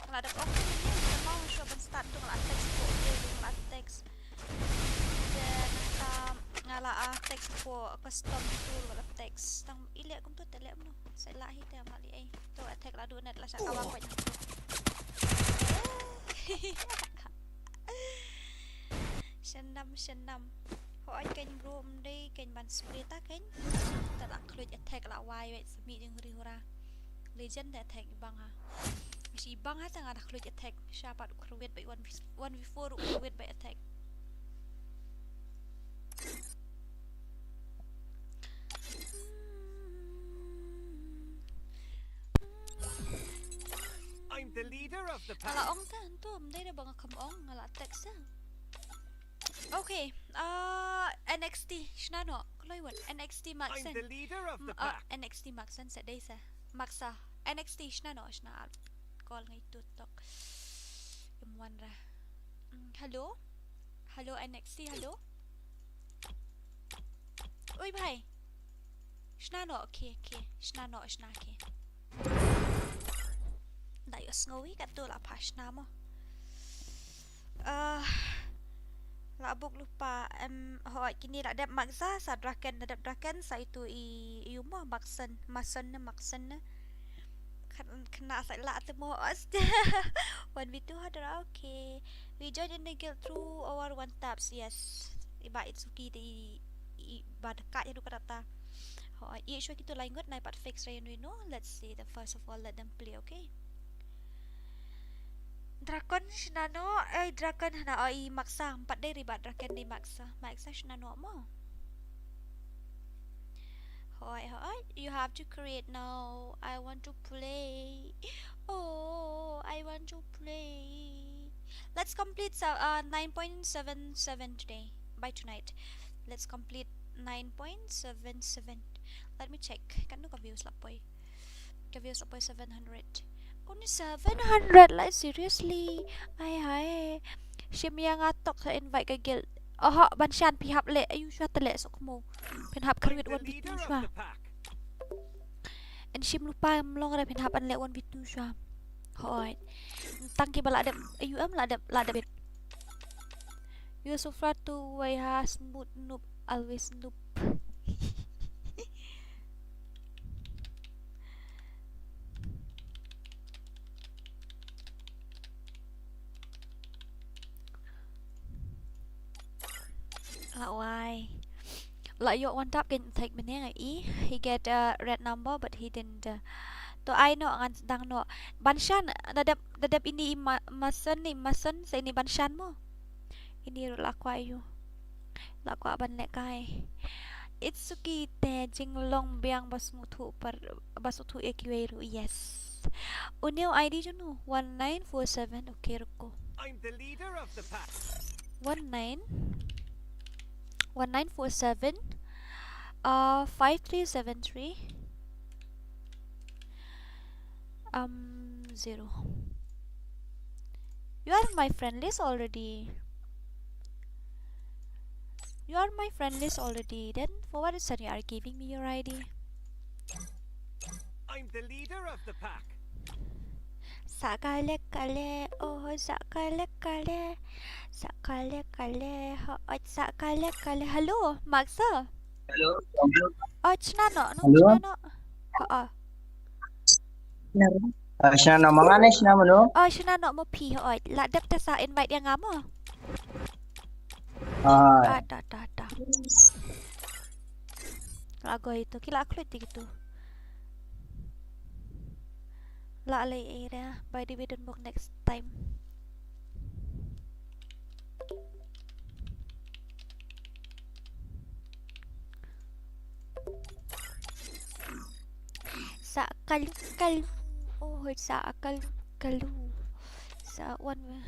Nga la dep ong ni, nga la shu ban start tu nga la text ko, nga la text. Then, um, nga la, ah, text ko custom tu nga la text. Tang i leh kumtu te leh mano. Sa la hi te ma li ai. Tu attack la du net la sa ka wa ko. Shanam, shanam. Hooid kein bro, ym dei kein ban spray ta kein. Ta la khluit attack la wai wei sa mi jingri hura. Legend da attack i bang ha. Shi bang ha ta nga da khluit attack. Sha pat u khruit bai one v, one v four u khruit bai attack. I'm the leader of the pack. Ala ong ta anto, ym dei da bang kham ong, nga la text sa. Okay, uh, N X T, shna no, kloi won, N X T Maxen. I'm the leader of the pack. N X T Maxen, sa dei sa. Maxa, N X T, shna no, shna al. Call ngai tu tok. Im wan ra. Mm, hello? Hello, N X T, hello? Oi, bhai. Shna no, okay, okay. Shna no, shna, okay. Da ïohsngew ïa kato la pha shna mo. Eh, la buk lypa, em, hooid kine la dep Maxen sa Draken, la dep Draken sa itu i, i u mo Maxen, Maxen ne, Maxen ne. Khan, khan sa la te mo os. One v two harder, okay. We join in the guild through our one taps, yes. Iba it's okay te i, i ba dekat ya duka data. Hooid, i shu kito lai ngut nai pat fix ra ïa no. Let's see, the first of all, let them play, okay? Dragon shna no, eh, Dragon hana, oh, i Maxa, empat dei riba Dragon dei Maxa. Maxa shna no mo. Hoi, hoi, you have to create now. I want to play. Oh, I want to play. Let's complete sa-, uh, nine point seven seven today, by tonight. Let's complete nine point seven seven. Let me check. Kan no ka views la poi. Ka views la poi seven hundred. Only seven hundred, like, seriously? Ai hai. Shim ïa nga tok sa invite ka guild. Oho, ban shan phi hap leh, ayu shuwa te leh sok mo. Phin hap kyrwit one v two shuwa. En shim lypa em long re phin hap an leh one v two shuwa. Hoi. Tang ki ba la dep, ayu em la dep, la dep. You so far to why has mood noob, always noob. La wai. La ïoh one tap kein thik mynne nga i. He get a red number but he didn't, uh, to ai no ngan dang no. Ban shan da dep, da dep ini i ma-, mason ni mason sa ini ban shan mo. Ini ruh la kwah ïu. La kwah ban leh kai. It's okay te jinglong biang ba sngewthuh par, ba sngewthuh ïa kiwei ruh, yes. Une u I D jong no, one nine four seven, okay, ruko. I'm the leader of the pack. One nine, one nine four seven, uh, five three seven three. Um, zero. You are my friend list already. You are my friend list already. Then for what reason you are giving me your I D? I'm the leader of the pack. Sa kale kale, oh sa kale kale, sa kale kale, ho oi sa kale kale. Hello, Maksa. Hello. Oh, chna no, no Hello? chna no. Ho oh. Ah, shna no manga ne shna mano? Oh, chna no mo phi ho oi. La dep ta sa invite yang amo. Ah, Ah, da da da. La go itu, ki la klut gitu. La lei area, by the way, don't book next time. Sa kalu kalu. Oh, sa kalu kalu. Sa one.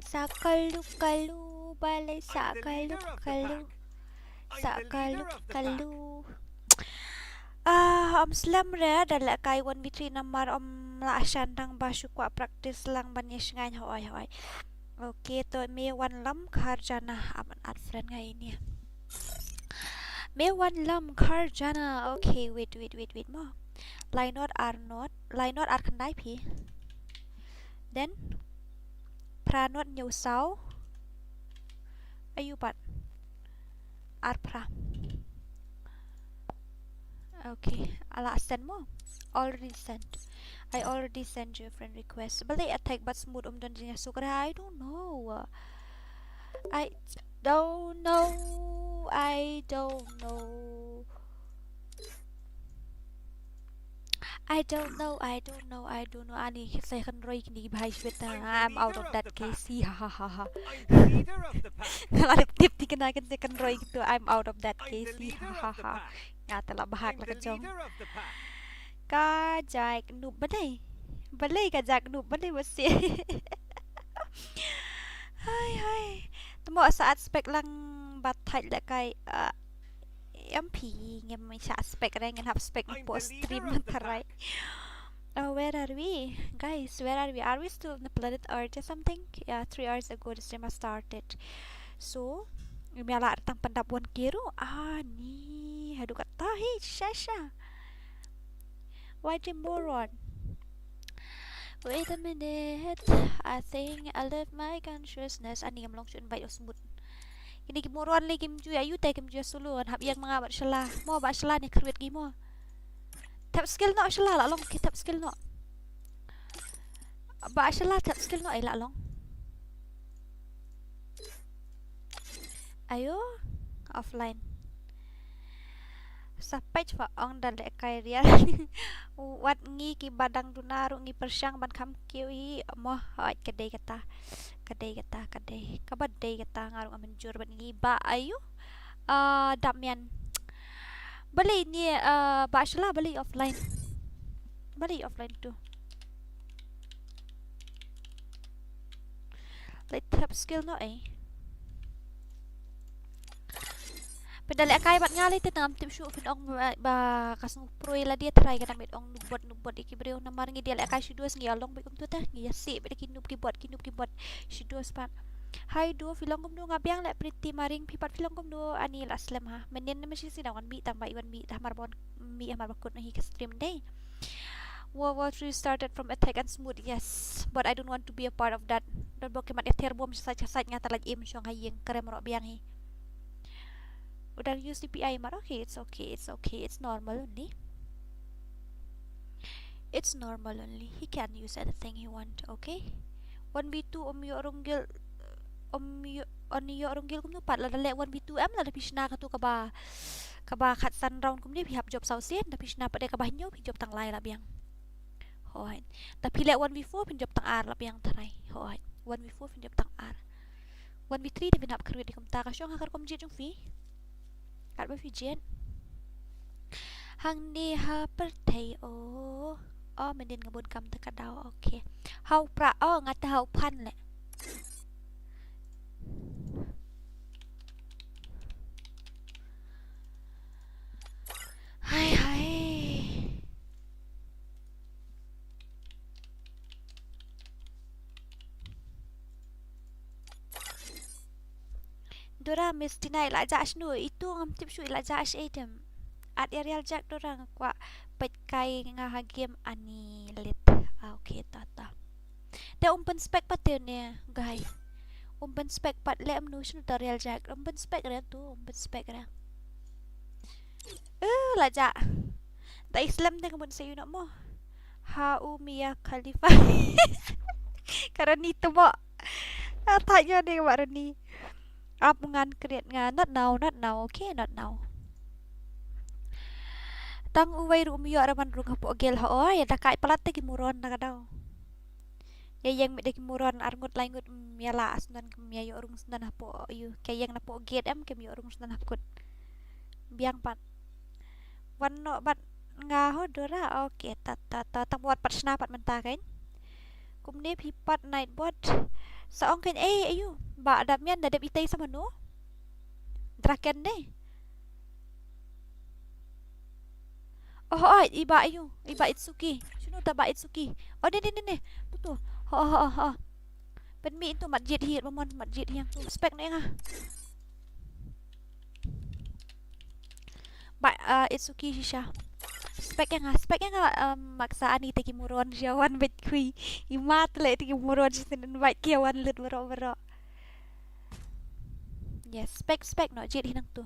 Sa kalu kalu balei sa kalu kalu. Sa kalu kalu. Ah, ym slem re da lehkai one v three namar ym lah shan tang ba shu kwah practice lang ban ïa shngaiñ hoi hoi. Okay, to me wan lem khar jana, aban add friend nga ini. Me wan lem khar jana. Okay, wait wait wait wait mo. Lai not ar not, lai not ar khyndai phi. Then phra not hynñiew saw. Ayu pat ar phra. Okay, ala send mo. Already sent. I already sent you a friend request. Balei Attack bad Smooth ym don jingïasuk re? I don't know. I don't know. I don't know. I don't know, I don't know, I don't know. Ani, sa kynroi kine ki bha shibit. I'm out of that K C, ha ha ha ha. I'm the leader of the pack. Nga la tip tip ti kena kynroi kitu, I'm out of that I'm K the C, leader ha ha of the ha. Pack. Nga te la bahak I'm la the ka jong. Leader of the pack. Ka jaik nup badai. Balei ka jaik nup badai wasi. Hai hai. Temo sa at spek lang batai lehkai. Uh, em phi ngem sa spek re, ngin hap spek I'm po the stream leader of the tarai. Pack. Uh, where are we? Guys, where are we? Are we still on the planet Earth or something? Yeah, three hours ago the stream has started. So, ym lah tang pyndap one K ruh. Ah, ni. Haduh kata hi, sha sha. Why the moron? Wait a minute. I think I left my consciousness. Ani ngam long shu invite ïa u Smooth. Kine ki moron lei kim ju ïa ïu te kim ju ïa sulu. Hap ïeng ma nga bad Shala. Mo bad Shala ne kyrwit ki mo. Tap skill noh Shala la long ki tap skill noh. Bad Shala tap skill noh ai la long. Ayo offline. Sa peit ba ong da lehkai riar. Wat ngi kiba dang duna ruh ngi pyrshang ban kham kiew hi mo. Hooid ka dei kata. Ka dei kata, ka dei. Kaba dei kata nga ruh ngam mynjur bad ngi ba ayu. Ah, Damian. Balei ni, ah, ba Shala balei offline. Balei offline tu. Leit tap skill noh ei. Pynda lehkai bad nga lei te ngam tip shuh phin ong ba, ba ka sngew pyrshah la dia trai ka dang mit ong noob bot noob bot ïa ki briew namar ngi dia lehkai shi dos ngi ïa long beit kumtu te ngi ïa sih beit ki noob ki bot ki noob ki bot shi dos pat. Hai do phi long kumno nga biang leh Pretty Maring phi pat phi long kumno ani la slem ha. Mynnin ne mynshi sida wan mih tang ba i wan mih ta hamar ba wan mih hamar ba kut na hi ka stream dei. World War Three started from Attack and Smooth, yes. But I don't want to be a part of that. Don bok kemat eter bom sasait sasait nga ta lait im shong ha ïing krem rok biang hi. Udah use D P I mar, okay, it's okay, it's okay, it's normal only. It's normal only. He can use anything he want, okay? One v two um ïoh rung gil um ïoh on ïoh rung gil kumno pat lada leh one v two em lada phi shna katu kaba kaba khatsan round kumne phi hap jop saw sien, da phi shna pat de kaba hynñiew phi jop tang lai la biang. Hooid. Da phi leh one v four phin jop tang ar la biang tharai. Hooid. One v four phin jop tang ar. One v three da phin hap kyrwit ïa kumta ka shong ha ka rukom jied jong phi. Katba phi jied. Hangne ha pyrthei o. O mynnin nga bun kam te ka daw. Okay. Hau pra o nga te hau phan leh. Hai hai. Dora, Miss Tina, i la jah shano? Itu ngam tip shuh i la jah shaei te. At ïa Real Jack Dora, nga kwah peit kai nga ha game ani lit. Ah, okay, ta ta. Te um pynspek pat te ne, guy. Um pynspek pat leh mano shano ta Real Jack. Um pynspek re tu, um pynspek re. Eh, la jah. Da i slem te ka mut sa ïoh noh mo. Ha u Mia Khalifa. Ka Rani tu mo. Ah, tanya ne ka Rani. Ap ngan create nga. Not now, not now. Okay, not now. Tang uwei ruh um ïoh ra ban rung hapoh guild ho. Ïa da kai palat te ki moron na ka daw. Ïa ïeng mih da ki moron ar ngut lai ngut, mm, ïa la snan kem ïa ïoh rung snan hapoh ïu. Ki ïeng napoh gate em kem ïoh rung snan hapkut. Biang pat. Wan noh bad nga ho Dora. Okay, ta ta ta tang wat pat shna pat mynta kein. Kumne phi pat night bot. Sa ong kein, eh, ayu. Ba da mian da dep itei sa mano. Draken de. Oh, oh, i Bah ayu, i Bah Itsuki. Shano ta Bah Itsuki? Oh, ne, ne, ne, ne. Tu, tu. Ho, ho, ho, ho. Pynmih tu mat jied hi, ba mon mat jied hi hangtu. Spek ne nga. Bah, uh, Itsuki shisha. Spek ïa nga, spek ïa nga, um, Maksa ani te ki moron sha wan beit khui. I mat le te ki moron shisha nen beit ki wan lut baroh baroh. Yes, spek, spek noh, jied hi nangtu.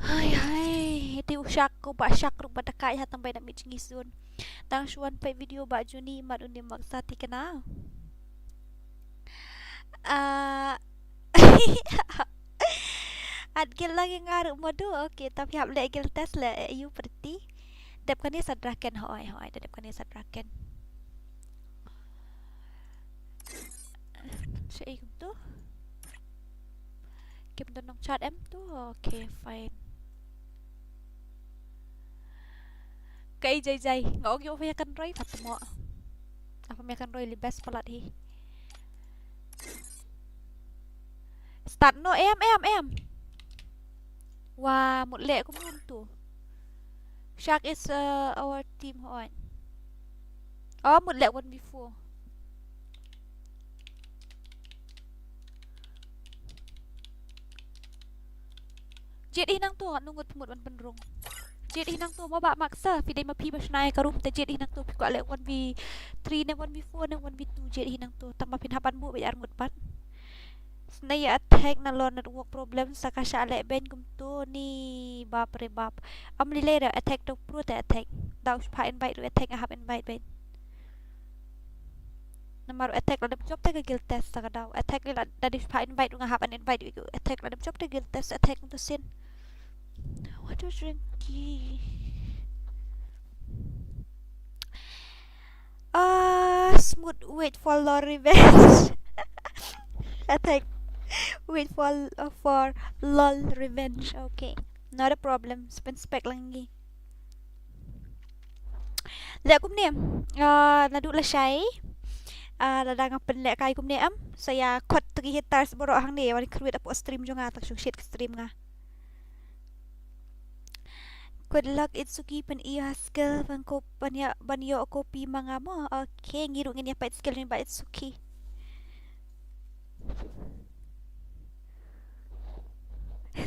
Hai, hai, te u shak ko ba shak ruh ba da kai ha tang bai da mit jngi sun. Tang shuan peit video ba Juni mat u nim Maksa tikna. Ah, at guild lagi nga ruh madu. Okay, ta phi hap leh guild test leh, eh, yu Priti. Dep kane sa Draken, hoi, hoi, dep kane sa Draken. Shaei kumtu? Kim don nongchat em tu? Okay, fine. Kaei jai jai. Nga ong ïoh phi ïa kan roi, pat mo. Apa me kan roi li best palat hi. Start noh em, em, em. Wa, mut leh kumno tu. Shark is, uh, our team, hoi. Oh, mut leh one v four. Jied hi nangtu, ngut mut ban pynrung. Jied hi nangtu, mo Bah Maksa, phi dei ma phi ba shna ïa ka room te jied hi nangtu, phi kwah leh one v three ne one v four ne one v two, jied hi nangtu, tang ba phin hap ban buh beit ar ngut pat. Sngewbha attack nalor network problem sa ka shah leh beiñ kumtu ni bap re bap. Am lei lei re attack to pro te attack. Da u shipha invite ruh attack nga hap invite beiñ. Namar attack la dep jop te ka guild test sa ka daw. Attack la da dep shipha invite ruh nga hap ban invite ruh attack la dep jop te guild test attack to sin. What a drink. Ah, smooth, wait for lol revenge. Attack. Wait for, uh, for lol revenge. Okay. Not a problem. Spin spec lang ngi. Leh kumne. Ah, naduh lashai. Ah, lada nga pynlehkai kumne em. Sa ïa khot tang ki haters baroh hangne wan kyrwit hapoh stream jong nga, tak shu shit ka stream nga. Good luck Itsuki, pyn-i ha skill ban ko, ban ïa, ban ïoh copy ma nga mo. Okay, ngi ruh ngin ïa peit skill ni Bah Itsuki.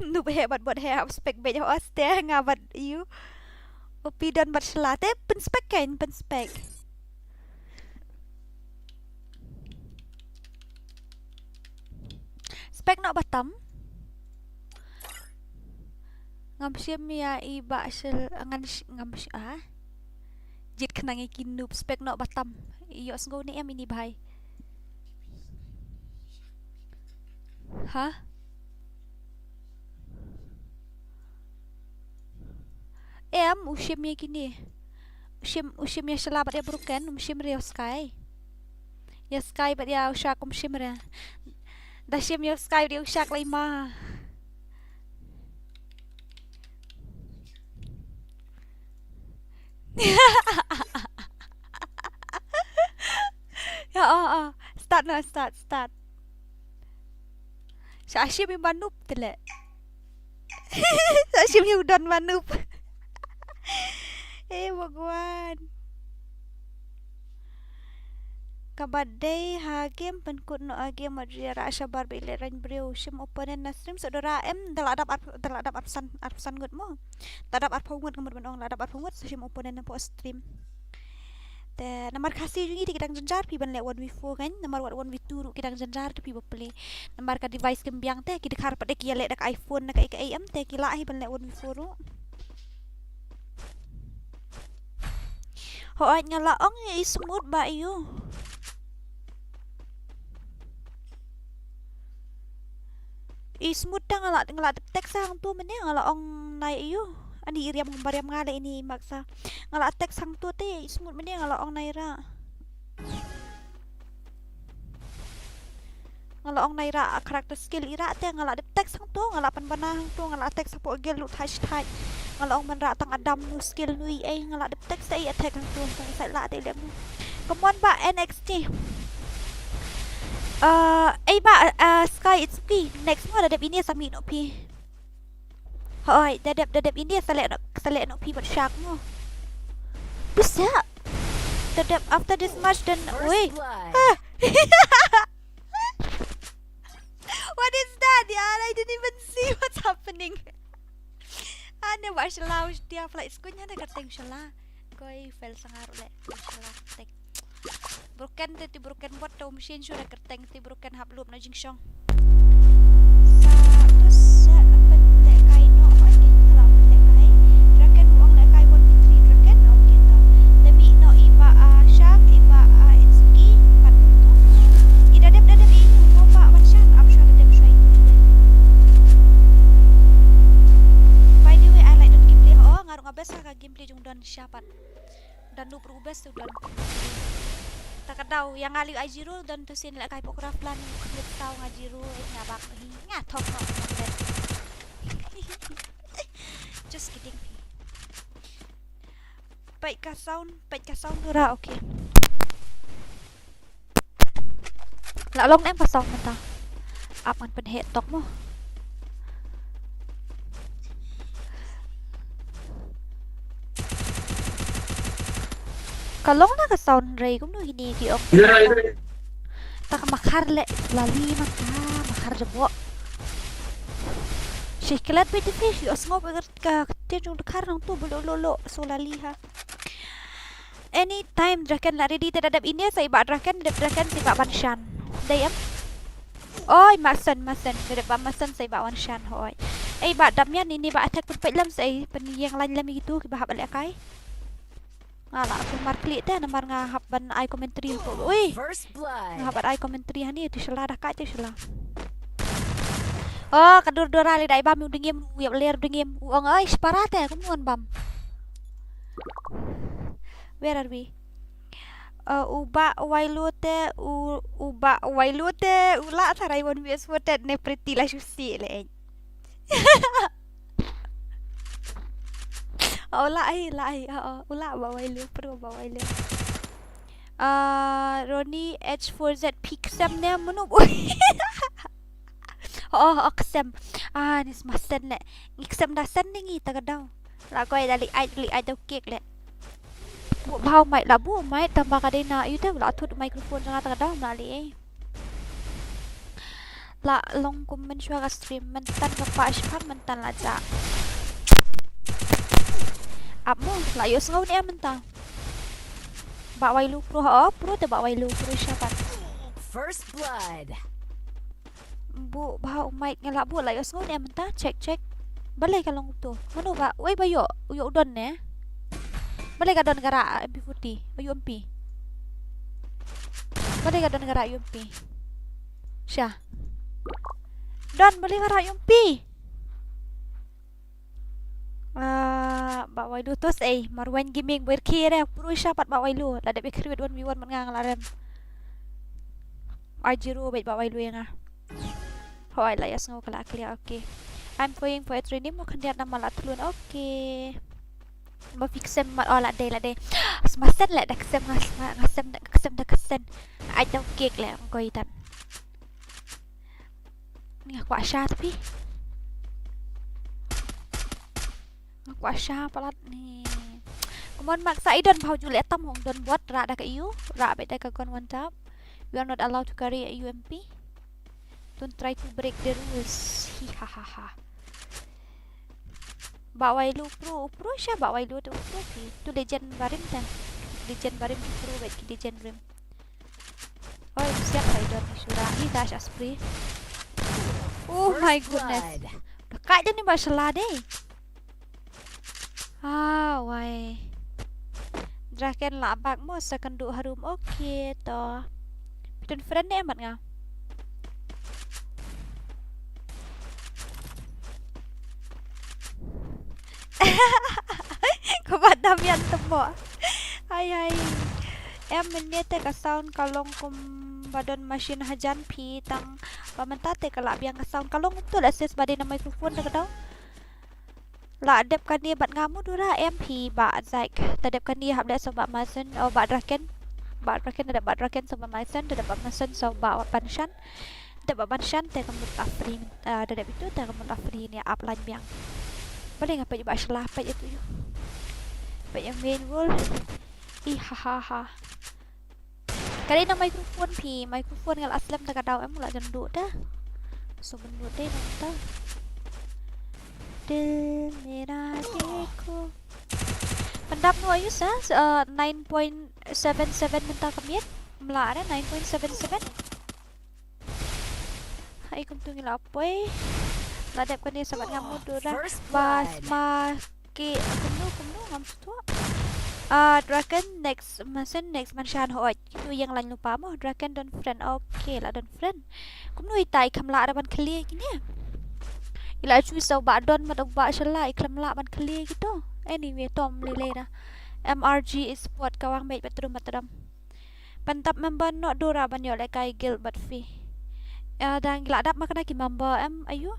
Noob heh bad bot heh hap spec beit ho, aste nga bad ïu. Opi don bad shla te pyn spec kein, pyn spec. Spek noh ba tam. Ngam shim ïa i Bah Shel, ngan sh-, ngam sh-, ah. Jied khnang ïa ki noob, spek noh ba tam. Ïohsngew ne em ini bhai? Ha? Em, u shim ïa kine. U shim, u shim ïa Shala bad ïa Broken, um shim re ïa u Sky. Ïa Sky bad ïa u Shark um shim re. Da shim ïa u Sky bad ïa u Shark lai ma. Ya, oh, oh. Start na, start, start. Sa shim ïa ba noob te leh. Sa shim ïa u don ba noob. Eh, Bhagwan. Kaba dei ha game pynkut noh ha game, wat ju ïarah shabar ba i leh rang briew. Shim opponent na stream, sa dora em, da la dap ar, da la dap arphew san, arphew san ngut mo. Da dap arphew ngut, ka mut ban ong la dap arphew ngut, sa shim opponent na poh stream. Te namar Khasi jong ngi te ki dang jynjar phi ban leh one v four kan, namar wat one v two ruh ki dang jynjar te phi ba plie. Namar ka device kim biang te ki dkhar pat de ki ïaleh da ka iPhone na ka ei ka ei em, te ki lah hi ban leh one v four ruh. Hooid, nga la ong ïa i Smooth ba ïoh. I Smooth ta nga la, nga la text hangto mynne, nga la ong nai ïoh. Ani i Riam, ba Riam nga la ini mak sa. Nga la text hangto te i Smooth mynne nga la ong nai ra. Nga la ong nai ra character skill i ra te, nga la dep text hangto, nga la pynbna hangto, nga la text hapoh guild lut hash tag. Nga la ong ban ra tang Adam nu skill nu i ei, nga la dep text te i attack hangto, tang i sait la te i lem nu. Come on ba N X T. Uh, ei ba, uh, Sky, it's okay. Next mo da dep ini sa mih noh phi. Hooid, da dep, da dep ini sa leh noh, sa leh noh phi bad Shark mo. Bisa. Da dep after this match then, wait. First blood. Ah. What is that? Yeah, I didn't even see what's happening. Ane ba shala, dia flight skunya da kateng shala. Koi fail sangar le shala tek. Broken te, te broken bot, te machine shu da kerteng, te broken hap lup na jingshong. Sa tu sa pynlehkai noh, hooid, te la pynlehkai. Draken u ong lehkai one v three Draken, okay tau. Te mih noh i ba, ah, Shark, i ba, ah, Itsuki, pat tu. I da dep, da dep i, mo ba wan Shark, ap Shark da dep shuwa i tu. By the way, I like don gameplay, oh, nga ruh nga best ha ka gameplay jong don sha pat. Don noob ruh best tu don. Ta ka daw ïa nga liu ai zero don tu sin lehkai poh craft lan khmut tau nga zero, eh, nga bak hi nga thok no. Just kidding. Peit ka sound, peit ka sound tu ra, okay. La long ne em ka sound mynta. Ap ngan pynheh tok mo. Ka long na ka sound rei kumno hini ki ong. Ta ka makhar le lali mynta, makhar jabo. Shi klet bit fish yo sngo ka, ka, ka tieng jong dkhar nang tu bulu lo lo so lali ha. Anytime Draken la ready te da dep ini sa i ba Draken, dep Draken sa i ba ban shan. Dei em? Oi, masen, masen, da dep ba masen sa i ba wan shan hoi. Ei ba dap mian ini ba attack pun peit lem sa i pun ïeng lain lem itu ki ba hap lehkai. Nga la pun mar klik te namar nga hap ban ai commentary tu. Ui. First blood. Nga hap ban ai commentary hani tu shala da ka tu shala. Oh, ka dur dur ali dai bam u dengim, u ïap ler dengim. U ong ai spara te kumno bam. Where are we? Uh, u ba Wailu te, u, u ba Wailu te, u la tharai one V S four te ne pretty la shu si le. Oh, la ai, la ai, oh, oh, u la ba Wailu, pro ba Wailu. Uh, Ronnie H four Z pick sem ne munu boy. Oh, oh, ksem. Ah, ni sma sen le. Ngi ksem da sen ni ngi ta ka daw. La koi da li ai, li ai da kek le. Bu bhau mai la bu mai tamba ka dei na yu te la thut microphone jong nga ta ka daw na li eh. La long kum men shwa ka stream men tan ka pa shpar men tan la ja. Ap mo la yo sngaw ni men ta. Ba Wailu pro ha, oh, pro te ba Wailu pro shapat. First blood. Bu bha u mic nga la bu la yo sngaw ne mynta check check. Balei ka long to? Mano ba? Wei ba yo, yo u don ne? Balei ka don ka ra M P forty? Ba yo M P. Balei ka don ka ra yo M P? Sha. Don balei ka ra yo M P? Ah, ba Wailu tos ei, Marwan Gaming ber kire, puru sha pat ba Wailu, la dep create one v one man nga la rem. Ai zero bait ba Wailu ïa nga. Hoi la ya sngo kala clear, okay. I'm going for a training mo khyndiat na mala tlun, okay. Ma fixem ma ola dei la dei. Smasen le da ksem nga sma, nga sem da ksem da ksen. Ai da kek le ngoi tan. Nga kwah sha tapi. Nga kwah sha palat ni. Kumon mak sa idon bhau jule tam hong don bot ra da ka iu, ra bait da ka gon one tap. You are not allowed to carry a U M P. Don't try to break the rules. Hi ha ha ha. Bah Wailu u pro, u pro sha Bah Wailu te u pro phi. Tu legend barim te. Legend barim u pro bad ki legend rim. Oi, siap Raidon ni sura. Hi dash aspri. Oh my goodness. Ka jan ni ba shala dei. Ah, wai. Draken la bak mo sa kan du harum. Okay to. Phi don friend ne em bad nga? Ko ba dam yan temo. Ai ai. Em mynne te ka sound ka long kum ba don machine hajan phi tang ba mynta te ka la biang ka sound ka long to la ses ba dei na microphone da ka dau. La dep kane bad nga mo Dura em phi Bah Zaik. Ta dep kane hap leh sa Bah Mason, oh, Bah Draken. Bah Draken, ta dep Bah Draken sa Bah Mason, ta dep Bah Mason sa Bah Banshan. Ta dep Bah Banshan te ka mut la free, ah, ta dep itu te ka mut la free ne ap lain biang. Balei nga peit ba shala peit itu yu. Peit ïa main world. Ih ha ha ha. Ka dei na microphone phi, microphone nga la slem ta ka dau em la jan duh ta. So ban duh te nang ta. Dil mera dekho. Pyndap no ayu sa, uh, nine point seven seven mynta ka miet. Mla re nine point seven seven. Hai kumtu ngi la poi. La dep kane sa bad nga mo Dura. First blood. Bas ma ki kumno kumno ngam sngewthuh. Ah, Draken next Mason next Banshan hooid. Kitu ïeng lain lypa mo. Draken don friend. Okay, la don friend. Kumno itai kham lah ra ban khlieh kine. I la choose sa u Bah Don bad u Bah Shala i khlem lah ban khlieh kitu. Anyway, tom lei lei ra. M R G Esport ka wang beit patrum patrum. Pyndap member noh Dura ban ïoh lehkai guild bad phi. Eh, dang la dap ma kane ki member em ayu.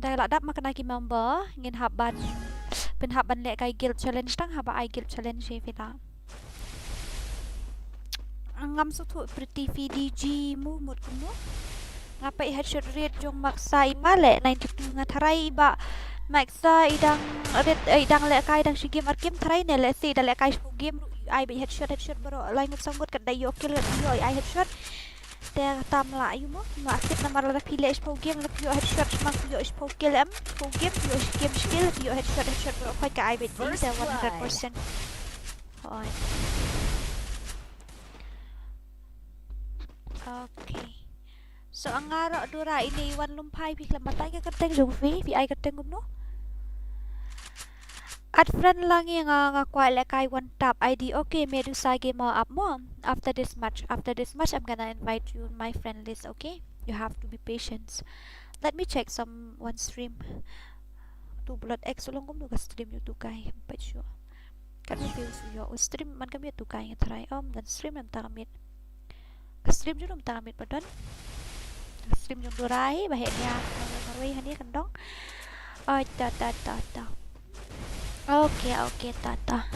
Dang la dap ma kane ki member ngin hap ban, phin hap ban lehkai guild challenge tang haba ai guild challenge hi phi la. Ngam sngewthuh Pretty P D G mo mut kumno. Nga peit headshot rate jong Maksa i ba leh ninety two nga tharai i ba Maksa i dang rate, eh, i dang lehkai dang shi game ar game tharai ne leh si i dang lehkai shiphew game ruh i ai beit headshot headshot baroh lai ngut saw ngut kat da ïoh kill kat da ïoh i ai headshot. Te tam la ïu mo ma sip namar lada phi leh shiphew game lada phi ïoh headshot shimang phi ïoh shiphew kill em shiphew game phi ïoh shi game shi kill phi ïoh headshot headshot baroh khoit ka ai beit te one hundred percent. Hooid. Okay. So, nga ruh Dura ine i wan lum phai phi khlem batai ka kyrteng jong phi, phi ai kyrteng kumno? Add friend lang ïa nga, nga kwah lehkai one tap I D. Okay, Medusa Gamer up mo. After this match, after this match, I'm gonna invite you in my friend list, okay? You have to be patient. Let me check someone stream. Tu Blood X long kumno ka stream ïa tu kai, peit shuh. Katno views u ïoh u stream man ka miet tu kai nga tharai. Ym don stream mynta ka miet. Ka stream jong u mynta ka miet ba don. Ka stream jong Dura hi ba heh nia marwei hani kan dong. Oi ta ta ta ta. Okay, okay, ta ta.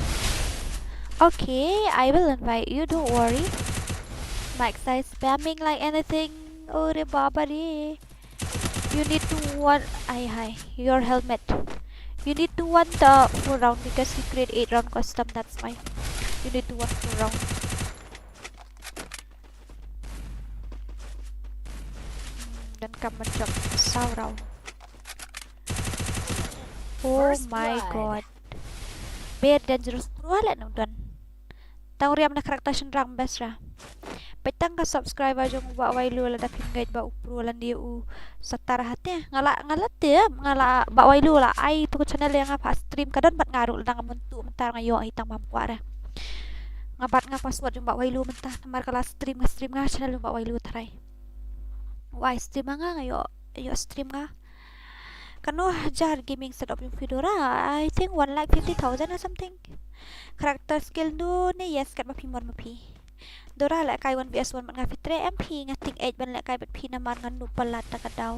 Okay, I will invite you, don't worry. Mike size spamming like anything. Oh re baba re. You need to want, ay, hi, your helmet. You need to want the four round because you create eight round custom, that's why. You need to want four round. Hmm, then come and jump saw round. Oh my god. Very dangerous. Pura leh nang don. Tang riam na karakter shynrang best ra. Peit tang ka subscriber jong u Bah Wailu lada phin ngeit ba u pro lane u satar hate. Nga la, nga la tip, nga la Bah Wailu la ai tu ka channel ïa nga pha stream ka don bad nga ruh lada nga myntu mynta nga ïoh hi tang bam kwah re. Nga bat nga password jong Bah Wailu mynta namar ka la stream nga stream nga channel jong Bah Wailu tharai. Wai stream nga nga ïoh, ïoh stream nga. Kano hajar gaming setup jong phi Dora? I think one lakh fifty thousand or something. Character skill du ne yes kat ma phi mon ma phi. Dora lehkai one v one bad nga phi tre em phi nga ting ej ban lehkai bad phi namar nga noob palat ta ka daw.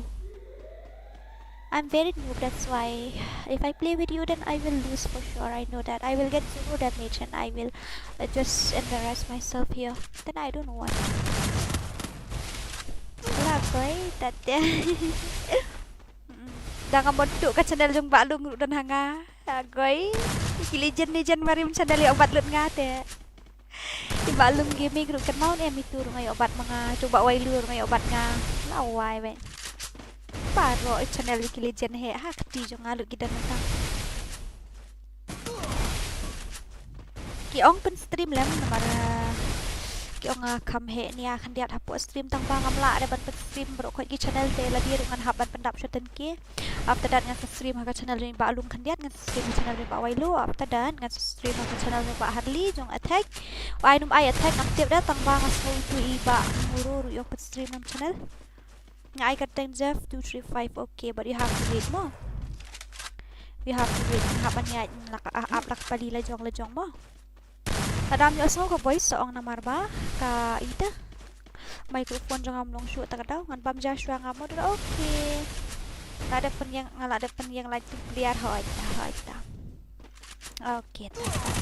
I'm very noob, that's why if I play with you then I will lose for sure. I know that. I will get zero damage and I will, uh, just embarrass myself here. Then I don't want. Wala koi tat. Mm-mm. Da nga mon tu ka channel jong Bah Lung ruh don ha nga. Agoi. Ki legend legend marim channel ïa u bat lut nga te. I Bah Lum Gaming ruh kynmaw ne em itu ruh nga ïoh bat ma nga, jong Bah Wailu ruh nga ïoh bat nga. La wai beit. Baroh i channel ïa ki legend hi ha kti jong nga lut ki don mynta. Ki ong pynstream lem namar, eh, ki ong, eh, kham heh nia khyndiat hapoh stream tang ba ngam lah de ban pynstream baroh khoit ki channel te lade ruh ngan hap ban pyndap shwa teng ki. After that ngan sa stream ha ka channel jong i Bah Lum khyndiat, ngan sa stream ha channel jong i Bah Wailu. After that ngan sa stream ha ka channel jong i Bah Harley jong Attack. Ai num ai Attack ngam tip de tang ba nga sngew itu i Bah Nguru ruh ïoh pynstream nam channel. Nga ai ka teng Jeff two three five, okay, but you have to wait mo. You have to wait, nga hap ban ïaid, la ka, ah, ap la ka pali lajong lajong mo. Lada ym ïohsngew ka voice sa ong namar ba ka ita microphone jong nga ym long shuh ta ka daw, ngan bam ja shuwa nga mo. Okay. La dep pynïeng, nga la dep pynïeng la tu clear, hoi ta, hoi ta. Okay, ta, ta, ta.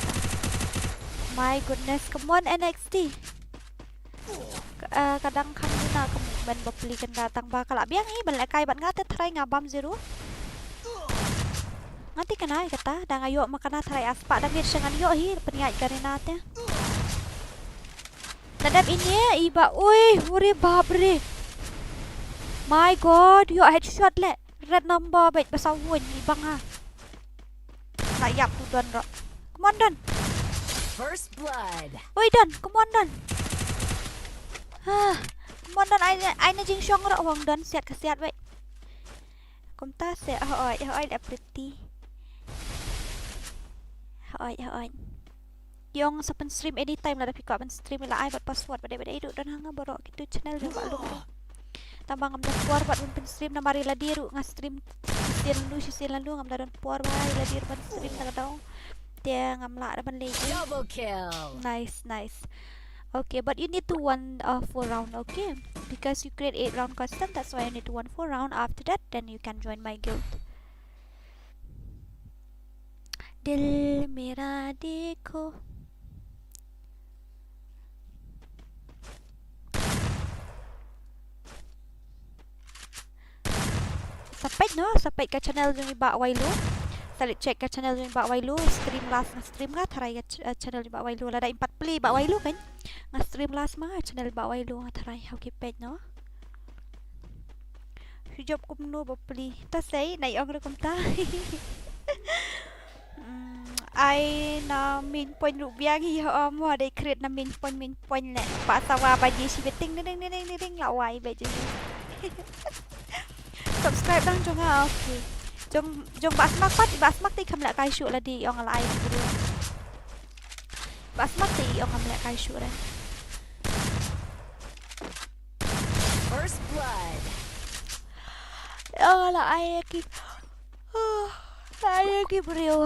My goodness, come on N X T. Ka, eh, ka dang kham duna ka movement bapli kan ka tang ba ka la biang hi ban lehkai bad nga te tharai nga bam zero. Nga te kana kata da nga ïoh ma kana tharai a spah damage sha ngan ïoh hi pynïaid ka Rina te. Nadap ini i Bah, ui, uri bap re. My God, ïoh headshot le. Red number bad ba sa wun i bang ha. La ïap tu Don ro. Come on Don. First blood. Oi Don, come on Don. Ah, come on Don, ai ai na jingshong ro wang Don siat ka siat bad. Kumta se, oh oi, oh oi, la pretty. Oh oi, oh oi. Ïong sa pynstream anytime lada phi kwah pynstream la ai bad password bad bad du don hanga baroh kitu channel jong Bah Lum. Tang ba ngam don por bad ban pynstream namar ïa lade ruh nga stream shisien lalu shisien lalu ngam da don por ba ïa lade ruh ban stream ta ka daw. Te ngam lah da ban leh. Double kill. Nice, nice. Okay, but you need to win, uh, four round, okay? Because you create eight round custom, that's why you need to win four round. After that, then you can join my guild. दिल मेरा देखो। Sa peit noh, sa peit ka channel jong i Bah Wailu. Sa leit check ka channel jong i Bah Wailu, stream last nga stream nga tharai ka ch-, eh, channel jong i Bah Wailu, lada im pat plie Bah Wailu kan. Nga stream last ma channel Bah Wailu nga tharai, hau ki peit noh. Shu jop kumno ba plie. Ta sei, nai ong re kumta. Mm, ai na main point ruh biang hi ho mo, dei create na main point, main point le. Pa sawa ba ji shi beting ding ding ding ding la wai ba ji. Subscribe dang jong nga, okay. Jong, jong Bah Smak pat, Bah Smak te kham lehkai shuh lade ong la ai video. Bah Smak te ong kham lehkai shuh re. First blood. Ong la ai ki. La ai ki briew.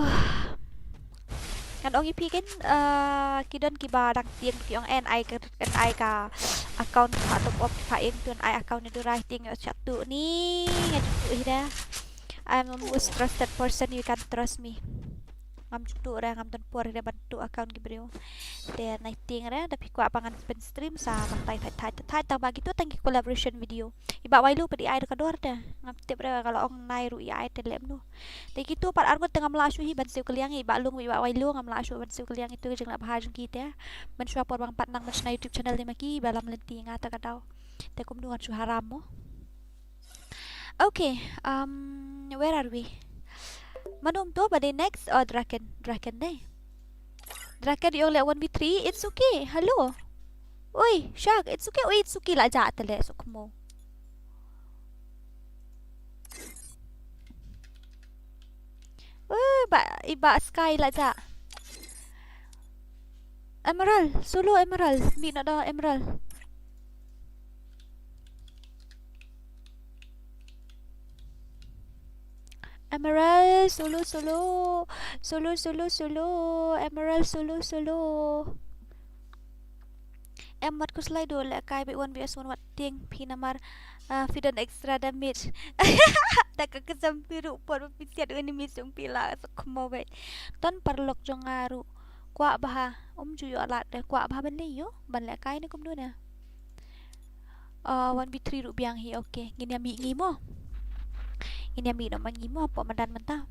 Ngan ong ïa phi kin, eh, ki don kiba dang tieng ki ong en ai ka, en ai ka account ka top up ka ing tun ai account ni durai tieng ïa chatu ni ngan tu hi da. I'm the most trusted person, you can trust me. Ngam tu re ngam don por re ban tu account ki briew. Te nai tieng re da phi kwah ba ngan pyn stream sa ban tai tai tai tai tang ba kitu tang ki collaboration video. I Bah Wailu pat i ai da ka dor te. Ngam tip re ka la ong nai ruh i ai te lem nu. Te kitu pat arngut te ngam lah shuh hi ban siew kylliang i Bah Lung i Bah Wailu ngam lah shuh ban siew kylliang itu ka jinglah bha jong ki te. Ban shuwa por bang pat nang ban shna YouTube channel te ma ki ba lam lynti nga ta ka daw. Te kumno ngan shu haram mo. Okay, um, where are we? Mano um to ba dei next? Oh, Draken, Draken dei. Draken ïong le one v three, it's okay. Hello. Oi, Shark, it's okay. Oi, it's okay la ja te le sukmo. Oi, ba, i ba Sky la ja. Emerald, solo Emerald, mi na da Emerald. Emerald, solo, solo. Solo, solo, solo. Emerald, solo, solo. Em wat khuslai do lehkai bad one v one wat tieng phi namar, ah, phi don extra damage. Da ka ksam phi ruh por ba phi siat enemies jong phi la sa khmo bad. Ton paralok jong nga ruh. Kwah bha, um ju ïoh lad de kwah bha ban leh ïoh, ban lehkai ne kumno ne. Ah, one v three ruh biang hi, okay. Ngin ïa mih ngi mo. Ngin ïa mih noh man ngi mo, hapoh madan mynta.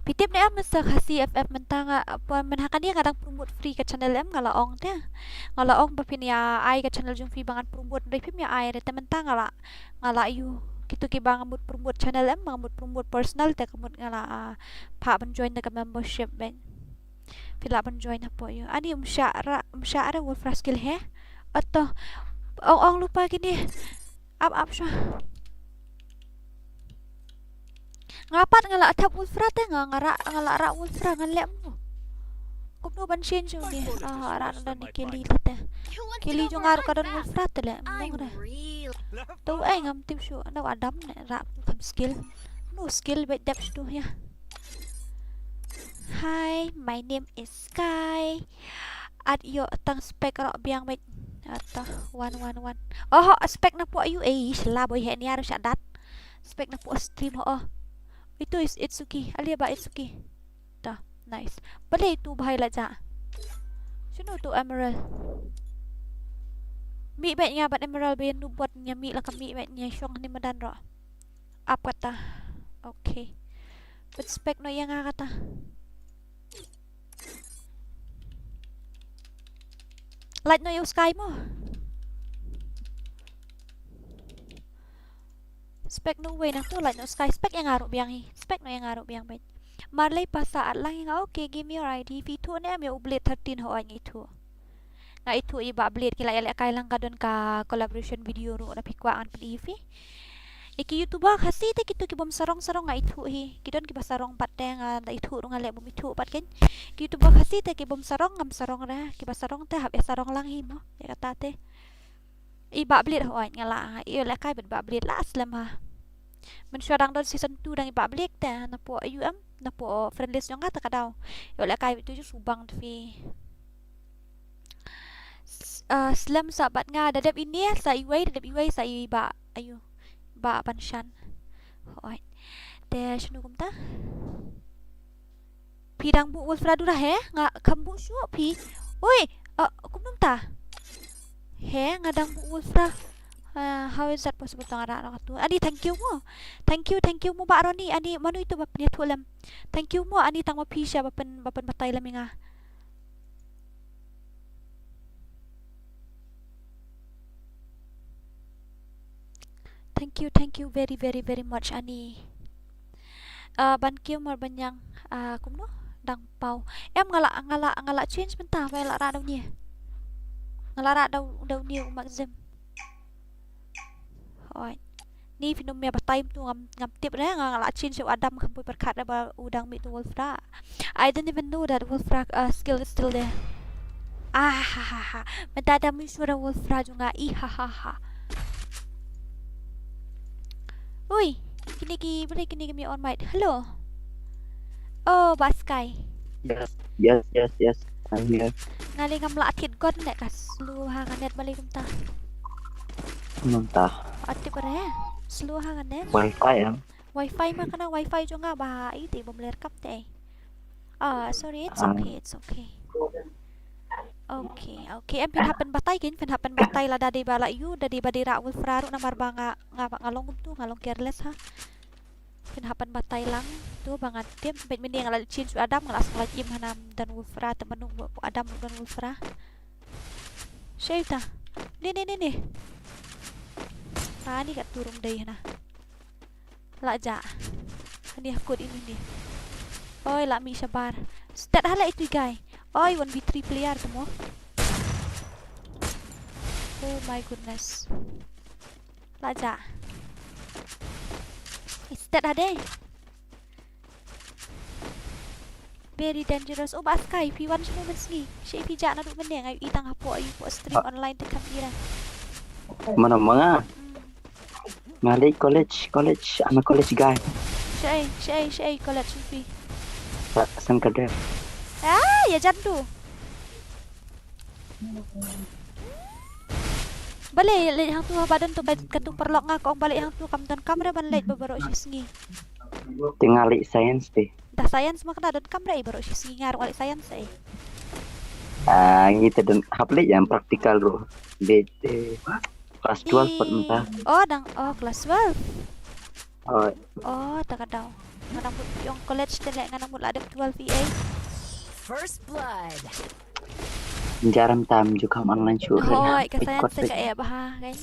Phi tip ne em, Mister Khasi F F, mynta nga, poi mynha kane nga dang promote free ka channel em, nga la ong te. Nga la ong ba phin ïa ai ka channel jong phi ba ngan promote, hynrei phim ïa ai re, te mynta nga la, nga la ïoh. Kito kiba nga mut promote channel em, nga mut promote personal, te ka mut nga la, ah, phah ban join da ka membership beit. Phi lah ban join hapoh ïoh. Ani um shah ra, um shah ra Wolfra skill he. Ato. Ong ong lypa kine. Ap ap shuwa. Nga pat nga la thep Wolfra te nga, nga rah, nga la rah Wolfra ngan leh mo. Kumno ban change ïa une? Ah, rah na don Kelly te. Kelly jong nga ruh ka don Wolfra te leh mo re. To ei ngam tip shuh na u Adam ne rah tu kham skill. No skill beit dep shuh tu ïa. Hi, my name is Sky. At ïoh tang spec roh biang beit. Ata one one one. Oh, spec na pok ïu ei shala boi he nia ru sha dat. Spec na pok stream ho. Itu is Itsuki. Alia ba Itsuki. Ta, nice. Balei tu bahai la ja. Shinu tu Emerald. Mi beit nia bat Emerald beit nu bot nia mi la ka mi beit nia shong ni madan roh. Ap kata. Okay. But spec no ïa nga kata. Light no ïa u Sky mo. Spec no wei nang tu light no Sky. Spec ïa nga ruh biang hi. Spec no ïa nga ruh biang beit. Marley pasa at lang ïa nga. Okay, give me your I D. Phi thuh ne em ïa u Blade thirteen ho ai ngi thuh. Nga ithuh i Bah Blade ki la ïalehkai lang ka don ka collaboration video ruh na phi kwah ngan pyn-i ïa phi. Ïa ki YouTuber Khasi te kito ki bym sarong sarong nga ithuh hi. Ki don kiba sarong pat te nga da ithuh ruh nga leh bym ithuh pat ken. Ki YouTuber Khasi te ki bym sarong ngam sarong re. Kiba sarong te hap ïa sarong lang hi mo. Ïa kata te. I Bah Blade hooid nga la ïalehkai bad Bah Blade la slem ha. Mynshuwa dang don season two dang i Bah Blade te na pok U M na pok friend list jong nga te ka daw. Ïalehkai bad tu ju subang te phi. S-, ah, slem sa bad nga da dep ine sa iwei da dep iwei sa i Bah ayu Bah Banshan. Hooid. Te shinu kumta. Phi dang buh Wolfra dura he nga kham buh shuh phi. Oi, ah, kumno ta. He nga dang buh Wolfra. Ah, how is that possible tang ara na tu. Ani thank you mo. Thank you, thank you mo Bah Ronnie. Ani manu itu ba pynïathuh lem. Thank you mo ani tang ma phi sha ba pyn, ba pynbatai lem ïa nga. Thank you, thank you very, very, very much ani. Ah, ban kiew mar ban ïang, ah, kumno dang paw. Em nga la, nga la, nga la change mynta ba la rah da une. Nga la rah da, da une u Maxim. Hooid. Ni phin ym ïa batai tu ngam, ngam tip re nga, nga la change u Adam kham poi pyrkhat re ba u dang mih tu Wolfra. I didn't even know that Wolfra, uh, skill is still there. Ah ha ha ha. Mynta da mih shuwa Wolfra jong nga i ha ha ha. Ui, kine ki, balei kine ki mi on mic. Hello. Oh, Bah Sky. Yes, yes, yes, yes. I'm here. Nga lei ngam lah thied gon ne ka slow ha ka net balei kumta. Mynta. Atip re. Slow ha ka net. Wi-Fi em. Wi-Fi ma kana Wi-Fi jong nga ba i te bym ler kap te. Ah, sorry, it's okay, it's okay. Okay, okay. Em phin hap pynbatai kin, phin hap pynbatai lada dei ba la ïoh, da dei ba dei rah Wolfra ruh namar ba nga, nga ba nga long kumtu, nga long careless ha. Phin hap pynbatai lang tu ba ngan tip, bad mynne nga la change u Adam, nga la sngewlait im hana don Wolfra, te mynno u Adam don Wolfra. Shaita. Ni, ni, ni, ni. Ah, ni ka turun dei hana. La ja. Ani hakut ini ni. Oi, la mih shabar. Stat hala itu guy. Oi, one v three player tu mo. Oh my goodness. La ja. Stat hade. Very dangerous. Oh, Bah Sky, phi wan shano mynsngi? Shi phi jah naduh mynne nga ïohi tang hapoh, ïohi hapoh stream online te kham ïa. Mana manga? Hmm. Nga leit college, college, I'm a college guy. Shi, shi, shi college phi? Sa, Sankader. Ah, ïa jan tu. Balei leit hangtu haba don tu ka, katu paralok nga ka ong balei hangtu kam don kam re ban leit ba baroh shi sngi. Te nga leit science te. Da science ma kane don kam re baroh shi sngi nga ruh leit science eh. Ah, ngi te don hap leit ïa practical ruh. Leit te class twelve pat mynta. Oh, dang, oh, class twelve. Oh. Oh, ta ka daw. Nga nang mut phi ong college te leh, nga nang mut la dep twelve E A. First blood. Jaram tam ju kham online shuh re. Hoi, ka Pit science kot te re. Ka eh bha kan.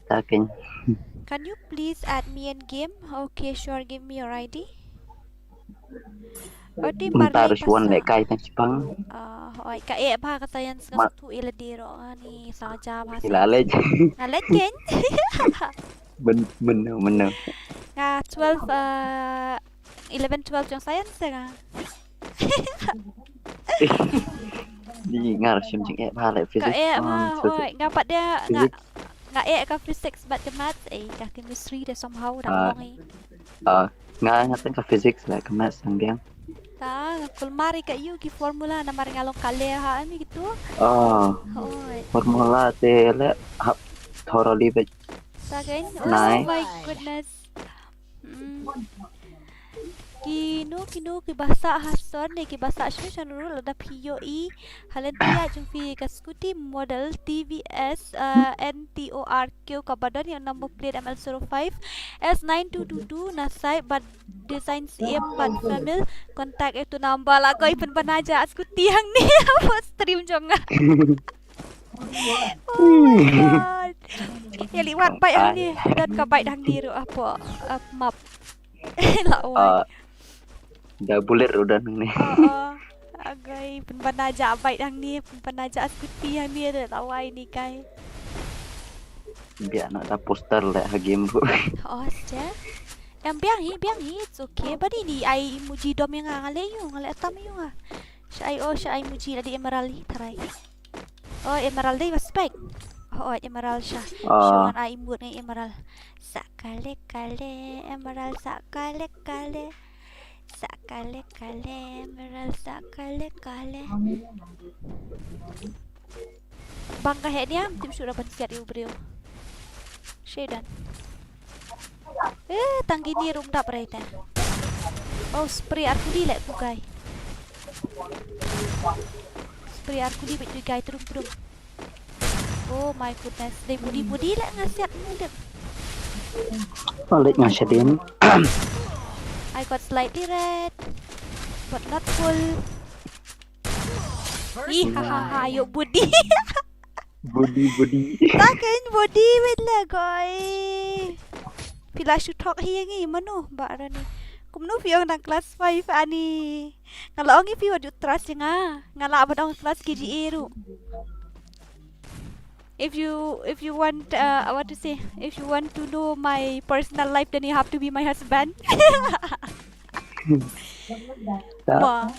Ta ken. Can you please add me in game? Okay, sure, give me your I D. Oti Mynta marlei rush one pasa. Leh kai tang shipang. Ah, hoi, ka eh bha ka science nga Ma- sngewthuh ïa lade ruh, ani sa ja bha. Ila leh. Nga leh ken. Men men men. Nga twelve, uh, eleven twelve jong science nga. Di ngar shim jing eh bha leh Ka physics. eh um, bha, physics. Oi, nga pat de nga Physics. Nga eh ka physics bad ka maths, eh, ka chemistry de somehow da Ah. long eh. Ah, nga nga tang ka physics leh ka maths tang biang. Ta nga kulmar ïa ka ïu ki formula namar nga long kale ha ami kitu. Oh, Hoi. Formula te leh hap thoroughly bit. Ta ken. Nai. Oh my goodness. Mm. Kino kino kiba sah ha sor ne kiba sah shuh sha nuru lada phi ïohi ha lynti jong phi ka scooty model T V S, uh, N T O R Q kaba don ïa u number plate M L zero five S nine two two two na site bad design siem bad family, contact ïa utu number. La koi pynbna ja scooty hangne ha stream jong nga. Oh my god. Ïa li wat bike hangne, don ka bike hangne ruh hapoh, uh, map. La wai. Ah, da bullet ruh don hangne. Oh, oh. Agoi, pynbna ja bike hangne, pynbna ja scooty hangne, da la wai ni kai. Biang na da poster leh ha game ruh. Oh, sja. Em biang hi, biang hi, it's okay. Bad ini ai emoji dom ïa nga, nga leh ïa u, nga leh tam ïa u nga. Sha ai, oh, sha ai emoji lada emerald hi tharai. Oh, emerald dei ba spike. Oh, oh, emerald sha. Ah. Shu ngan ai emote ngan emerald. Sa kale kale, emerald sa kale kale. Sa kale kale, emerald sa kale kale. Bang ka heh niam, tip shuh da ban siat ïa u briew. Shaydan. Eh, tang kine ruh ym dap re te. Oh, spray ar kuli leh tu guy. Spray ar kuli bad tu guy trum trum. Oh my goodness, dei body body leh nga siat ni dep. Oh, leh nga shadien. I got slightly red, but not full. Ih, ha ha ha, ïoh body. Body body. Ta ken body wit le guy. Phi la shu thok hi ngi mano ba rani. Kumno phi ong dang class five ani. Nga la ong ïa phi wat ju trust ïa nga. Nga lah ban ong class K G A ruh. If you, if you want, uh, what to say, if you want to know my personal life, then you have to be my husband. Ta. Ba.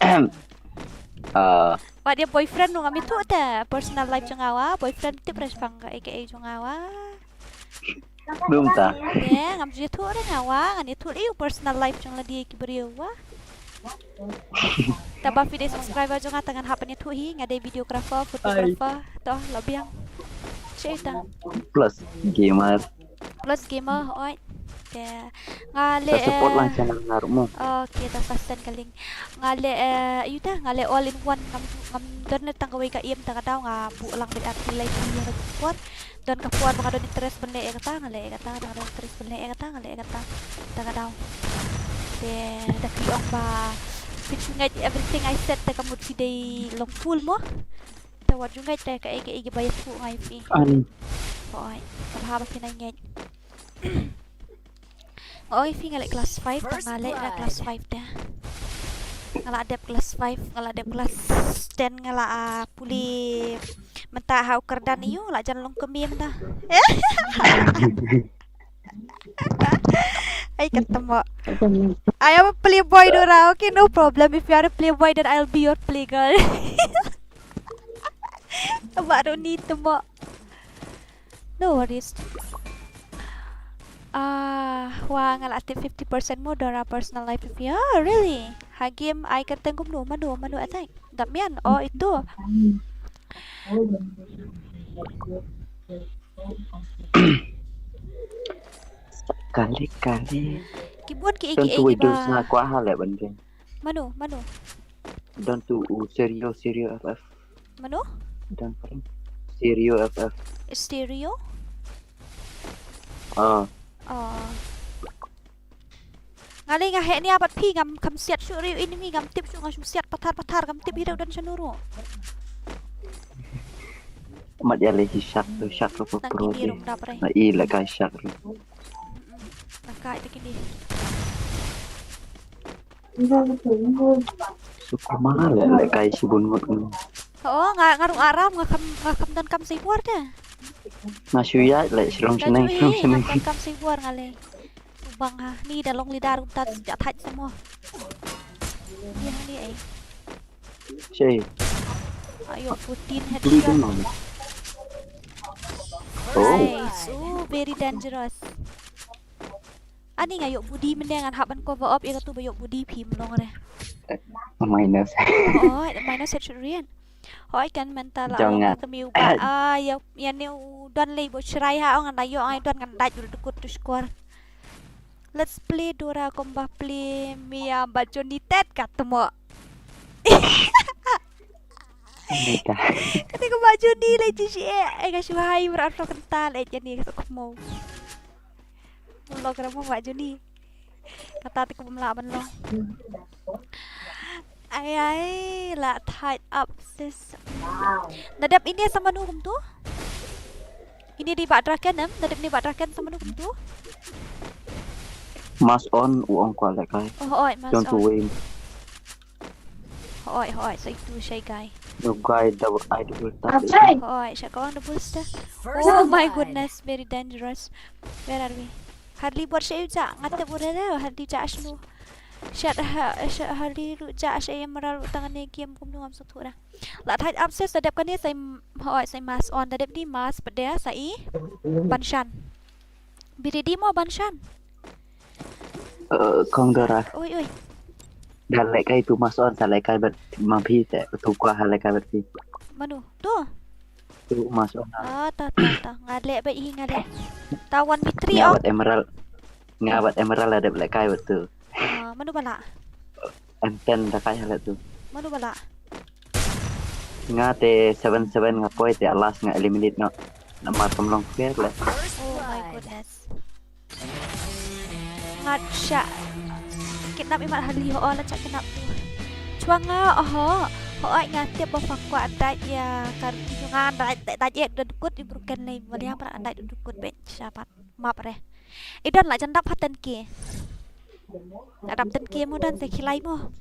Ah, Wat ïa boyfriend ruh ngam ïathuh te personal life jong nga wa, boyfriend tip re shaphang ka A K A jong nga wa. dum ta. Te ngam ju ïathuh re nga wa, ngan ïathuh ïa u personal life jong lade ki briew wa. Te ba phi dei subscriber jong nga te ngan hap ban ïathuh hi, nga dei videographer, photographer, to la biang. Che ta. Plus gamer. Plus gamer, oi. Te nga leh Ta support lang channel nga ruh mo. Okay, ta sa send ka link. Nga leh, eh, ïa ta, nga leh all in one, ngam, ngam don ne tang kawei ka aim, ta ka daw nga buh lang bad artylli ïa ka por. Don ka por ba nga don interest ban leh ïa kata, nga leh ïa kata, ba nga don interest ban leh ïa kata, nga leh ïa kata. Ta ka daw. Te da phi ong ba phin shu ngeit everything I said, te ka mut phi dei long fool mo. Te wat ju ngeit te kaei kaei kiba ïathuh nga ïa phi. Ani. Oi, ka bha ba phin ngeit. Nga ong ïa phi nga leh class five, te nga leh na class five te. Nga la dep class five, nga la dep class ten, nga la, ah, pule mynta ha u kyrdan ïa u, la jan long kmie mynta. Ai kata mo. I am a playboy, Dora. Okay, no problem. If you are a playboy, then I'll be your playgirl. Baru ni temo. No worries. Ah, wa nga la tip fifty percent mo Dora personal life review. Oh, really? Ha game ai kyrteng kumno, mano, mano attack. Damian, oh itu. Kali kali. Ki bun ki Don eki tu eki Windows ba. Na kwah ha leh ban game. Mano, mano. Don tu u Serio, Serio F F. Mano? Don paling Serio F F. Stereo? Ah, Oh. Nga lei nga heh nia bad phi, ngam kham siat shuh ïa u enemy, ngam tip shuh, nga shu siat pathar pathar, ngam tip hi ruh don shano ruh. Mat ïa lei hi shark tu, shark tu pro pro. Nang kini rum dap re. Na i lehkai shark tu. Lehkai te kini. Su kumar lehkai shibun ngut. Oh, nga nga rung aram, nga kham nga kham donkam sa i bor te. Nga shu ïaid leh shlong shneng shlong shneng. Nga donkam sa i bor nga lei. Bang ha, ni da long leader kumta ja thait sa mo. Ni ha ni ai. Che. Ayo, fourteen headshot. Oh. Nice. Oh, very dangerous. Ani nga ïoh body mynne ngan hap ban cover up ïa katu ba ïoh body phim long re. Minus. Oh, minus headshot rian. Hoi kan mynta la ong ka miu ba. Ah, ïa ïa ne u don lei bo chrai ha ong ngan da ïoh ngai don ngan dait u dukut tu skor. Let's play Dora combat play Mia ba Johnny Tet ka temo. Kata ka ba Johnny lei chi shi eh. Eh ka shu hai bra fro kental eh jani ka sok mo. Mulo kra mo ba Johnny. Kata te ka bum la ban long. Ai ai la tied up sis. Nadep ini sama nu kumtu. Ini di bak draken em, nadep ni bak draken sama nu kumtu. Mask on u ong kwah lehkai. Oh oi mask on. Don't win. Hoi hoi sa itu shy guy. No guy double I double tap. Hoi sa kawang double star. Oh my goodness, very dangerous. Where are we? Hardly bor shy ja ngat te bor da hardly ja asnu. Shat ha shat hardly ru ja shy emerald tang ne game kumnu am sa thura. La thait up sis da dep kane sa hoi sa mask on da dep di mask pede sa i. Banshan. Biri di mo Banshan. Eh, kong Dora. Oi oi. Da lehkai tu mask on sa lehkai bad ma phi te tu kwah lehkai bad phi. Manu? Tu. Tu mask on. Ah ta ta ta. Nga leh ba i nga leh. Ta one v three. Nga bad emerald. Nga bad emerald la dep lehkai bad tu. Ah, manu bala? M ten da kai halat tu. Manu bala? Nga te seven seven nga poi te alas nga eliminate no. Namar kam long fair le. Oh my goodness. Ngat sha kidnap imat hali ho la sha kidnap tu. Chwa nga oho. Ho ai nga tip ba fa kwah dait ïa ka ruti nga dait dait ïa da dukut i broken lei baliang pra dait dukut ben sha pat. Map re. I don la jan dap ha ten K. La dap ten K mo don te khilai mo.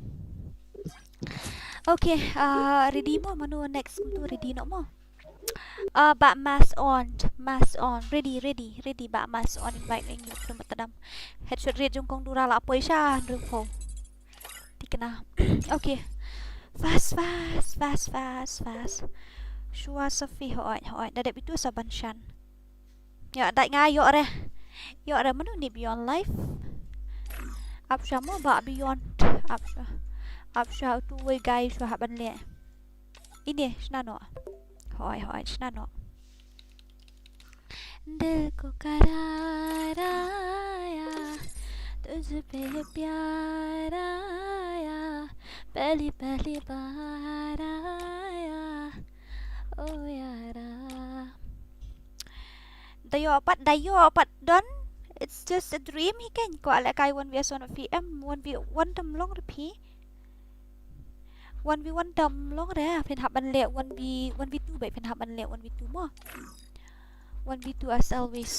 Okay, uh, ready mo manu next tu ready no mo. Uh, ba mask on, mask on, ready, ready, ready ba mask on invite ring yuk dum tadam. Headshot rate jong kong Dura la poi sha hynriew phew. Tikna. Okay. Fast, fast, fast, fast, fast. Shwa safi hoi, hoi. Da dep itu sa Banshan. Ïa dai nga ïoh re. Ïoh re manu ni beyond life. Ap sha mo ba beyond. Ap sha. Ap sha tu wei guys sha haban le. Ini shna no. Hoi hoi shna no. Dil ko karara ya tujh pe pyara ya pehli pehli baar aaya o yara. Da ïoh pat da ïoh pat don. It's just a dream hi kein ko ale kai one v one phi em one v one tam long re phi. One v one tam long re phin hap ban leh one v one v two bai phin hap ban leh one v two mo. One v two as always.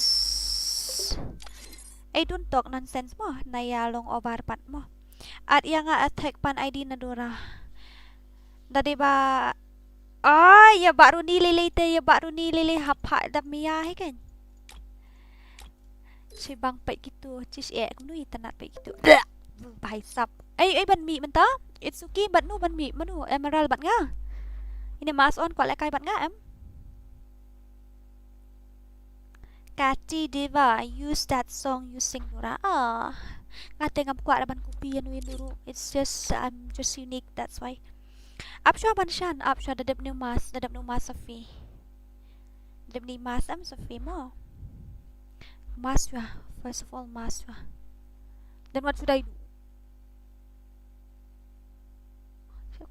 I don't talk nonsense mo na ïa long over pat mo. At ïa nga attack pan I D na Dora. Da dei ba. Ai ïa ba runi lele te ïa ba runi lele hap ha da mia hi kein. Shi bang peit kitu chish eh kumnu i tanat peit kitu. Bhai sap. Ai ai ban mi mynta. It's okay ban nu ban mi manu Emerald ban nga. Ini mask on kwah lehkai ban nga em. Kati Diva, use that song you sing Dora. Ah, nga te ngam kwah da ban copy ïa nu ïa nu ruh. It's just I'm just unique, that's why. Ap shwa Banshan, ap shwa da dep new mask, da dep new mask Safi. Da dep new mask em Safi mo. Mask shwa, first of all mask shwa. Then what should I do?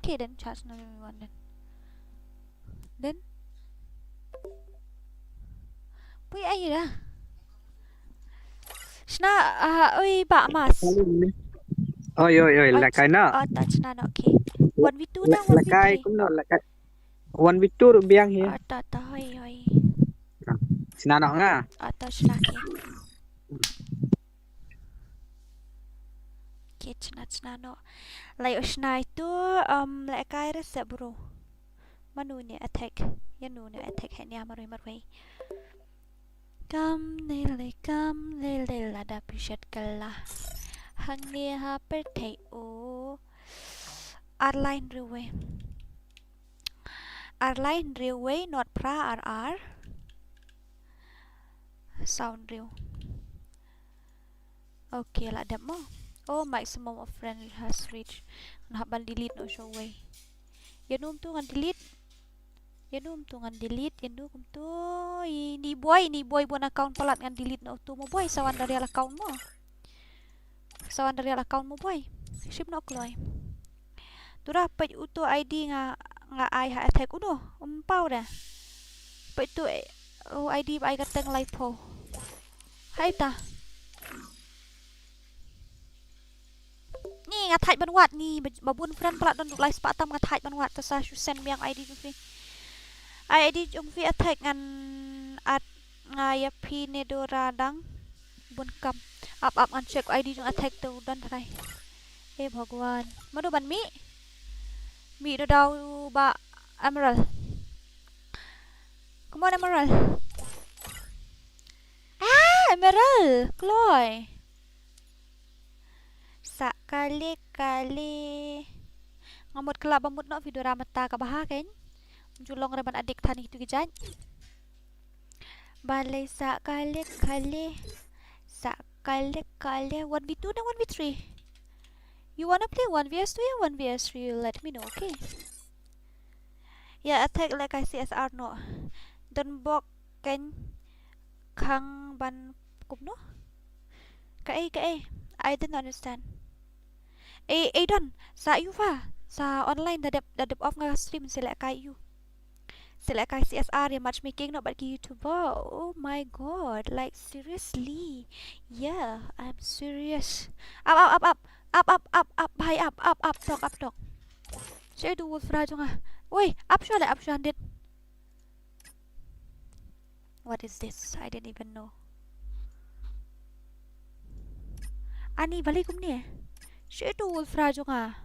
Okay then charge another one then. Then pui ai da. Shna ah oi ba mask. Oi, oi, oi, lehkai noh. Oh, to shna noh, okay. One v two na, one v three? Lehkai kumno, lehkai. One v two ruh biang hi. Oh, to, to, hoi, hoi. Shna noh nga. Oh, to shna, okay. Okay, shna, shna noh. Lai u shna itu, um, lehkai re se bro. Manu ne attack. Ïa nu ne attack he ne marwei marwei. Kam ne le kam le le lada phi shet kala. Hangne ha pyrthei u. Ar lai hynriew wei. Ar lai hynriew wei, not phra ar ar. Saw hynriew. Okay, la dep mo. Oh, maximum of friend has reached. Ngan hap ban delete noh shawei. Ïa nu kumtu ngan delete. Ïa nu kumtu ngan delete, ïa nu kumtu. Ini boi, ini boi bun account palat ngan delete noh utu mo boi, sa wan da real account mo. Sa wan da real account mo boi. Shim noh kloi. Tu da peit utu I D nga, nga ai ha attack uno. Um paw da. Peit tu, eh, u I D ba ai ka teng lai phew. Hai ta. Ni nga thait ban wad ni, ba, ba bun friend palat don duk lai spah tam nga thait ban wad, te sa shu send biang I D jong phi. Ai I D jong phi attack ngan add nga ïa phi ne Dora dang. Bun kam. Ap ap ngan check I D jong attack te u don trai. Eh Bhagwan. Mano ban mih? Mih da daw ba Emerald. Come on Emerald. Ah, Emerald, kloi. Sa kali kali. Nga mut kala ba mut noh video ra mata ka baha kein. Ju long re ban adik than itu ki jait. Balei sa kali kali. Sa kali kali. One v two na one v three? You wanna play one v two ya one v three? You let me know, okay? Ïa attack lehkai C S R noh. Don bok kein khang ban kumno? Kaei, kaei? I didn't understand. Eh, eh, don. Sa ïu pha. Sa online da dep, da dep off nga stream se lehkai ïu. Se lehkai C S R ïa matchmaking noh bad ki YouTuber. Oh my God. Like, seriously. Yeah, I'm serious. Up, up, up, up. Up, up, up, up. Bhai, up, up, up. Tok, up, tok. Shadow Wolf ra jong nga. Woi, up shwa le, up shwa ndit. What is this? I didn't even know. Ani, balei kumne? Shadow Wolf ra jong nga.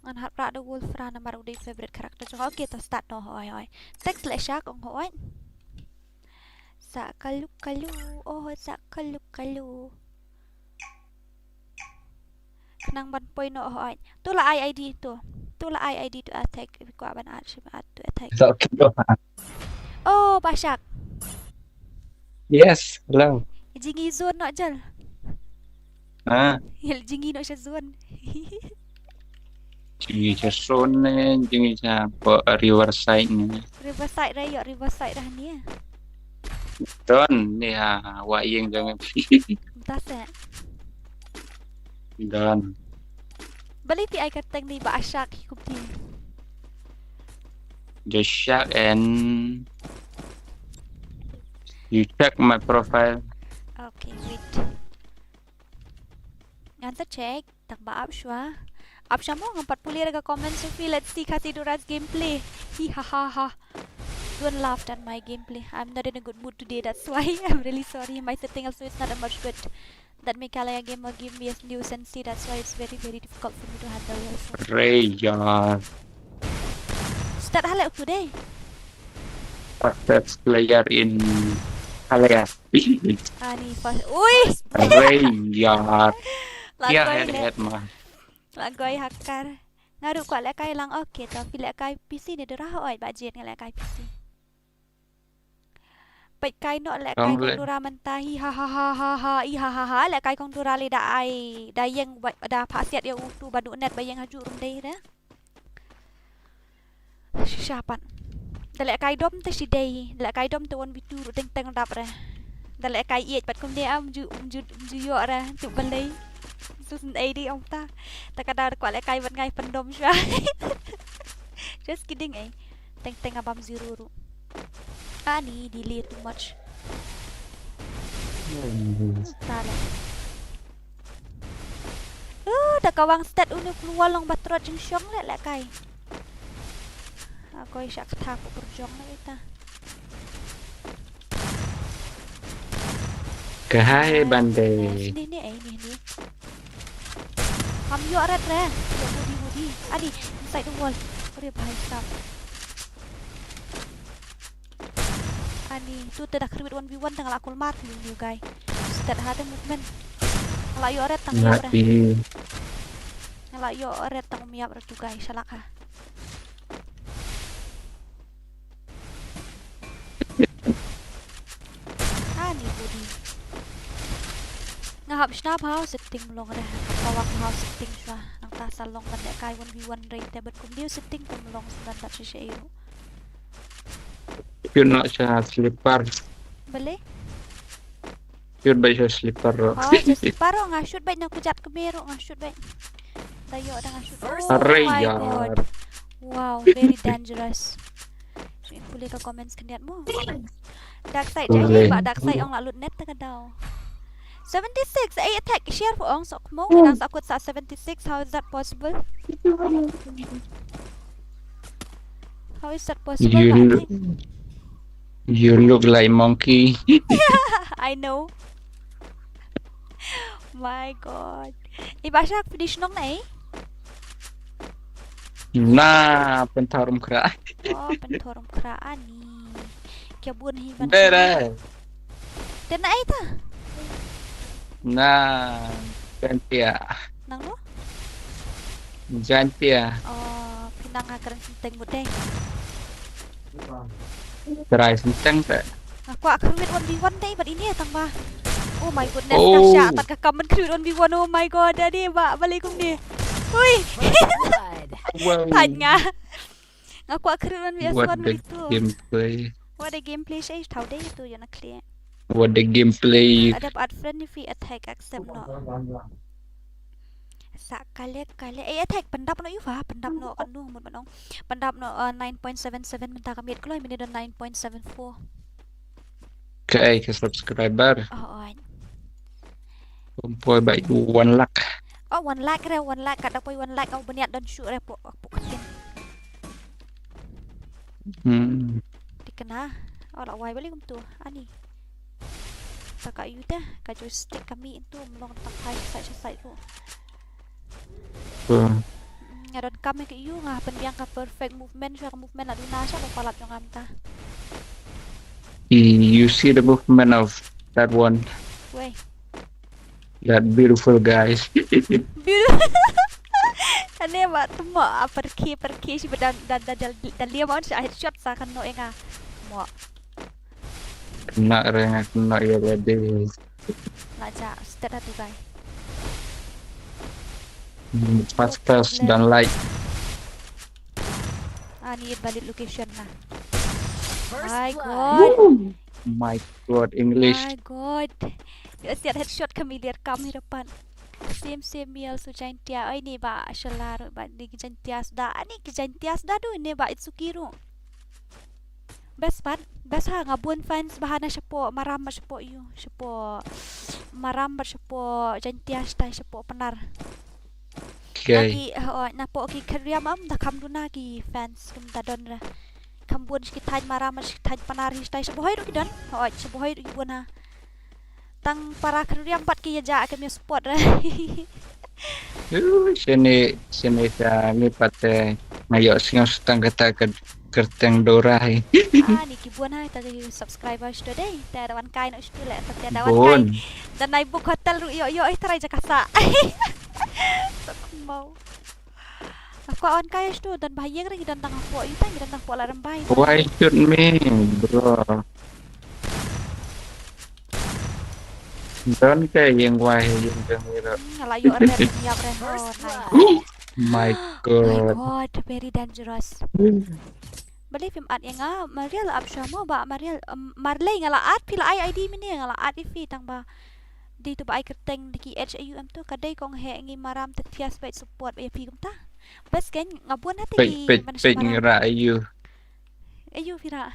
Ngan hat pra da Wolf ra namar u dei favorite character jong nga. Okay, to start noh, hoi, hoi. Thanks le Shark, ong hoi. Sa kalu kalu, oh, sa kalu kalu. Khnang ban poi noh hoi. Tu la ai I D tu. Tu la ai I D tu attack. Kwah ban add shim add tu attack. Sa kalu. Oh, Bashak. Yes, hello. Jingi zone noh jal. Ah. Hil jingi noh sha zone. Jingi sha zone ne, jingi sha po Riverside ne. Riverside ra ïoh, Riverside ra ne. Don ne ha wa ïing jong. Mynta se. Don. Balei phi ai ka teng ni ba Ashak hi kumti. Just check and you check my profile. Okay, wait. Ngan sa check, tang ba ap shwa. Ap shwa mo, ngam pat pule da ka comment, so phi, let's see Khasi Dora's gameplay. Hi ha ha ha. Don't laugh at my gameplay. I'm not in a good mood today, that's why. I'm really sorry. My setting also is not that much good. That Meghalaya gamer gave me a new sensi, that's why it's very, very difficult for me to handle also. Ray, yaar. Start haleh today. Fastest player in Himalaya. Ani fast. Ui! Ray, yaar. Kya hai, head ma? Lagoi hakar. Nga ruh kwah lehkai lang, okay, to phi lehkai P C ne Dora, hooid ba jied nga lehkai P C. Peit kai noh lehkai kong Dora mynta, hi ha ha ha ha ha, i ha ha ha, lehkai kong Dora lei da ai, da ïeng ba, da phah siat ïa utu ba duh net ba ïeng ha juh ruh ym dei da. Shisha pat. Da lehkai dom te shi dei, da lehkai dom te one v two ruh teng teng dap re. Da lehkai ïeit pat kumne am ju, ju, ju ïoh re, tu balei. Sus ei di ong ta. Ta ka da kwah lehkai ban ngai pyndom shwa. Just kidding eh. Teng teng abam zero ruh. Ani delay too much. Ta le. Te ka wang stet uni u kloi long ba trot jingshong leh leh kai. Ako i sha kata ko berjong leh ita. Ka hai ban dei. Ni ni ai ni ni. Kam ïoh ret re. Ïoh budi budi. Ani, inside the wall. Ore bhai sahab. Ani, tu te da kyrwit one v one te nga la kulmar ki new guy. Stet ha te movement. Nga la ïoh ret tang ïap re. Nga la ïoh ret tang ïap re tu guy shalak ha. Ani budi. Nga hap shna bha u setting mlong re. Ka wang bha u setting shwa. Nangta sa long ban leh kai one v one re te bad kumne u setting kum long sa ban dat shisha iru. Pynah sha slipper. Balei? Shoot beit sha slipper ruh. Oh, sha slipper ruh nga shoot beit na kujat kmie ruh nga shoot beit. Da ïoh da nga shoot. Oh my god. Wow, very dangerous. Shu pule ka comments khyndiat mo. Dark side jai ba dark side ong la lut net ta ka daw. Seventy-six, ai attack share fu ong sok mo. Nang sa kut sa seventy-six, how is that possible? How is that possible? You look, you look like monkey. I know. My god. Iba shak finish nong nai? Na, pynthor um khra. Oh, pynthor um khra ani. Kia bun hi ban. Dere. Tena ai ta? Na, Jaintia. Nang lo? Jaintia. Oh, pynang ha kren senteng mut dei. Trai senteng te. Aku akhir mit one v one dei bat ini ya tang ba. Oh my goodness, oh. Kasha tat ka kamen khir one v one. Oh my god, ade ba balik kum ni. Hui. Wow. Tanya. Aku akhir one v one. What a gameplay. What a gameplay shay tau dei tu ya na clear. What a gameplay. Ada add friend ni fi attack accept no. Sa kale kale. Eh, attack pyndap no yu fa, pyndap no kanu mut ban ong. Pyndap no, uh, nine point seven seven mynta ka miet kloi mynta don nine point seven four. Ka ai ka subscriber. Oh, oh. Kum poi ba one lakh. Oh, one lakh re, one lakh kada poi one lakh au bniat don shu re po po katin. Hmm. Dikena. Oh, la wai balik kum tu. Ani. Ta ka yu te, ka joystick kami itu melong tang hai side side tu. Hmm. Nga don kam ke yu nga pynbiang ka perfect movement, sha ka movement la duna sha ka palat jong am ta. You see the movement of that one. Wei. That beautiful guy. Beautiful. Ane ba tmo a perki perki shi dan dan dan dan liam on shi headshot sa kan no enga. Mo. Kena re nga kena ya ready. La ja start atu guy. Pas pas dan like. Ah, ni balik location na. My god. My god, English. My god. Yu siat headshot kami liar kam hi depan. Same same me also Jaintia. Ai ni ba shalar ba ni Jaintia suda. Ani ki Jaintia suda du ni ba Itsuki ru. Best part, best ha nga bun fans ba hana shapo maram ba shapo yu. Shapo maram ba shapo Jaintia stai shapo penar. Okay. Naki, oh, napo ki khriam am da kam duna ki fans kum da don ra. Kam bun shi thai maram shi thai penar hi thai shabohoi ru ki don. Oh, shabohoi ru ki bun ha. Tang para khriam pat ki ya ja ka mi spot ra. Uh, sini sini sa ni pat eh, ngayo singo setang kata ke kerteng dorai. Ah, ni ki bun ha ta ki subscriber sto dei. Ta rawan kai no sto le ta rawan kai. Dan nai book hotel ru yo yo eh tarai jakasa. Sok mau. Aku on kai sto dan bahayeng ri dan tang apo ita dan tang apo la rembai. Why shoot me, bro? Dan kai yang why yang demi ro. Ngala yo red yang red. Oh, nice. My god. My god, very dangerous. Believe him at yang ah Mariel up shamo ba Mariel um, Marley ngala at pila I ID mini ngala at ifi tang ba. Di tu ba ai kerteng di ki H A U M tu kadai kong he ngi maram te thias bait support ba ya pi kumta. Bas kan ngabun hati peit ki peit peit ngira ayu. Ayu pira.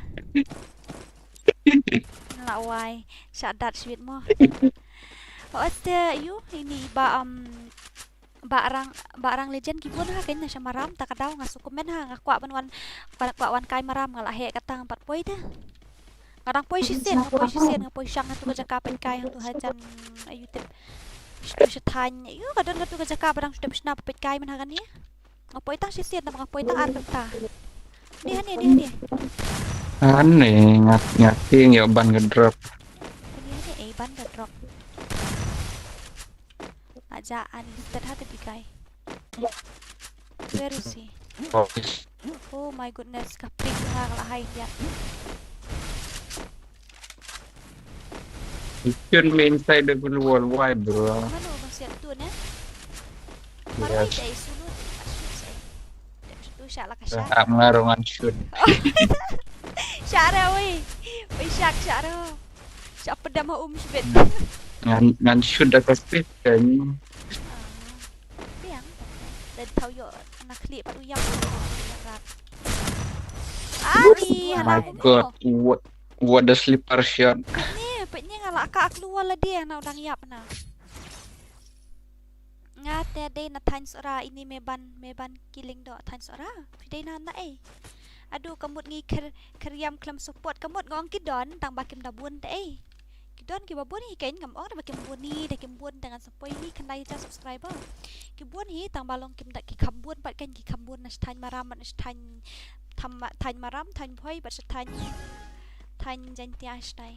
Ngala wai sha dat sweet mo. Oh aste ayu ini ba um Ba rang, ba rang legend ki bun ha, kein na sha maram, ta ka daw nga shu comment ha, nga kwah ban wan, kwah, kwah wan kai maram, nga la heh kata nga pat poi te. Nga dang poi shisien, nga poi shisien, nga poi shang ha tu ka jaka peit kai, ha tu ha jan, ayu tip. Sha tu sha thaiñ, ayu ka don ha tu ka jaka ba dang shu tip shna peit kai man ha kane. Nga poi tang shisien, tang nga poi tang ar kynta. Ni hani, ni hani. Ani nga, nga tieng ïoh ban ka drop. Ni hani, eh, ban ka drop. Aja ani stet ha te bikai. Where is he? Oh. Oh my goodness, ka ping nga ka la hai dia. You shoot me inside the blue wall. Why, bro? Mano bang siat tu ne? Mano. Yes. Ite sulu. Shoot sai. Tu sha la ka sha. Ap nga rongan shoot. Sha ra oi. Oi shak sha ra. Sha pedam ha um shbit. Ngan, ngan shoot da ka space kan. Ah. Biang. Dan tau yo na klik pat uyap. Rat. Ani, hana. My God, what, what the slipper shot. Peit ni, peit ni nga la ka klua la dia na u dang ïap na. Nga te dei na thaiñ Sohra ini me ban, me ban killing doh thaiñ Sohra. Phi dei na na ei. Adu ka mut ngi kher, kher ïam khlem support ka mut nga ong ki don tang ba kim da bun te ei. Ki don kiba bun hi kein ngam ong ba kim bun hi, da kim bun te ngan support hi khyndai hajar subscriber. Ki bun hi tang ba long kim da ki kham bun pat kein ki kham bun na sha thaiñ Maram, na sha thaiñ tham, thaiñ Maram, thaiñ Bhoi, bad sha thaiñ, thaiñ Jaintia sha tai.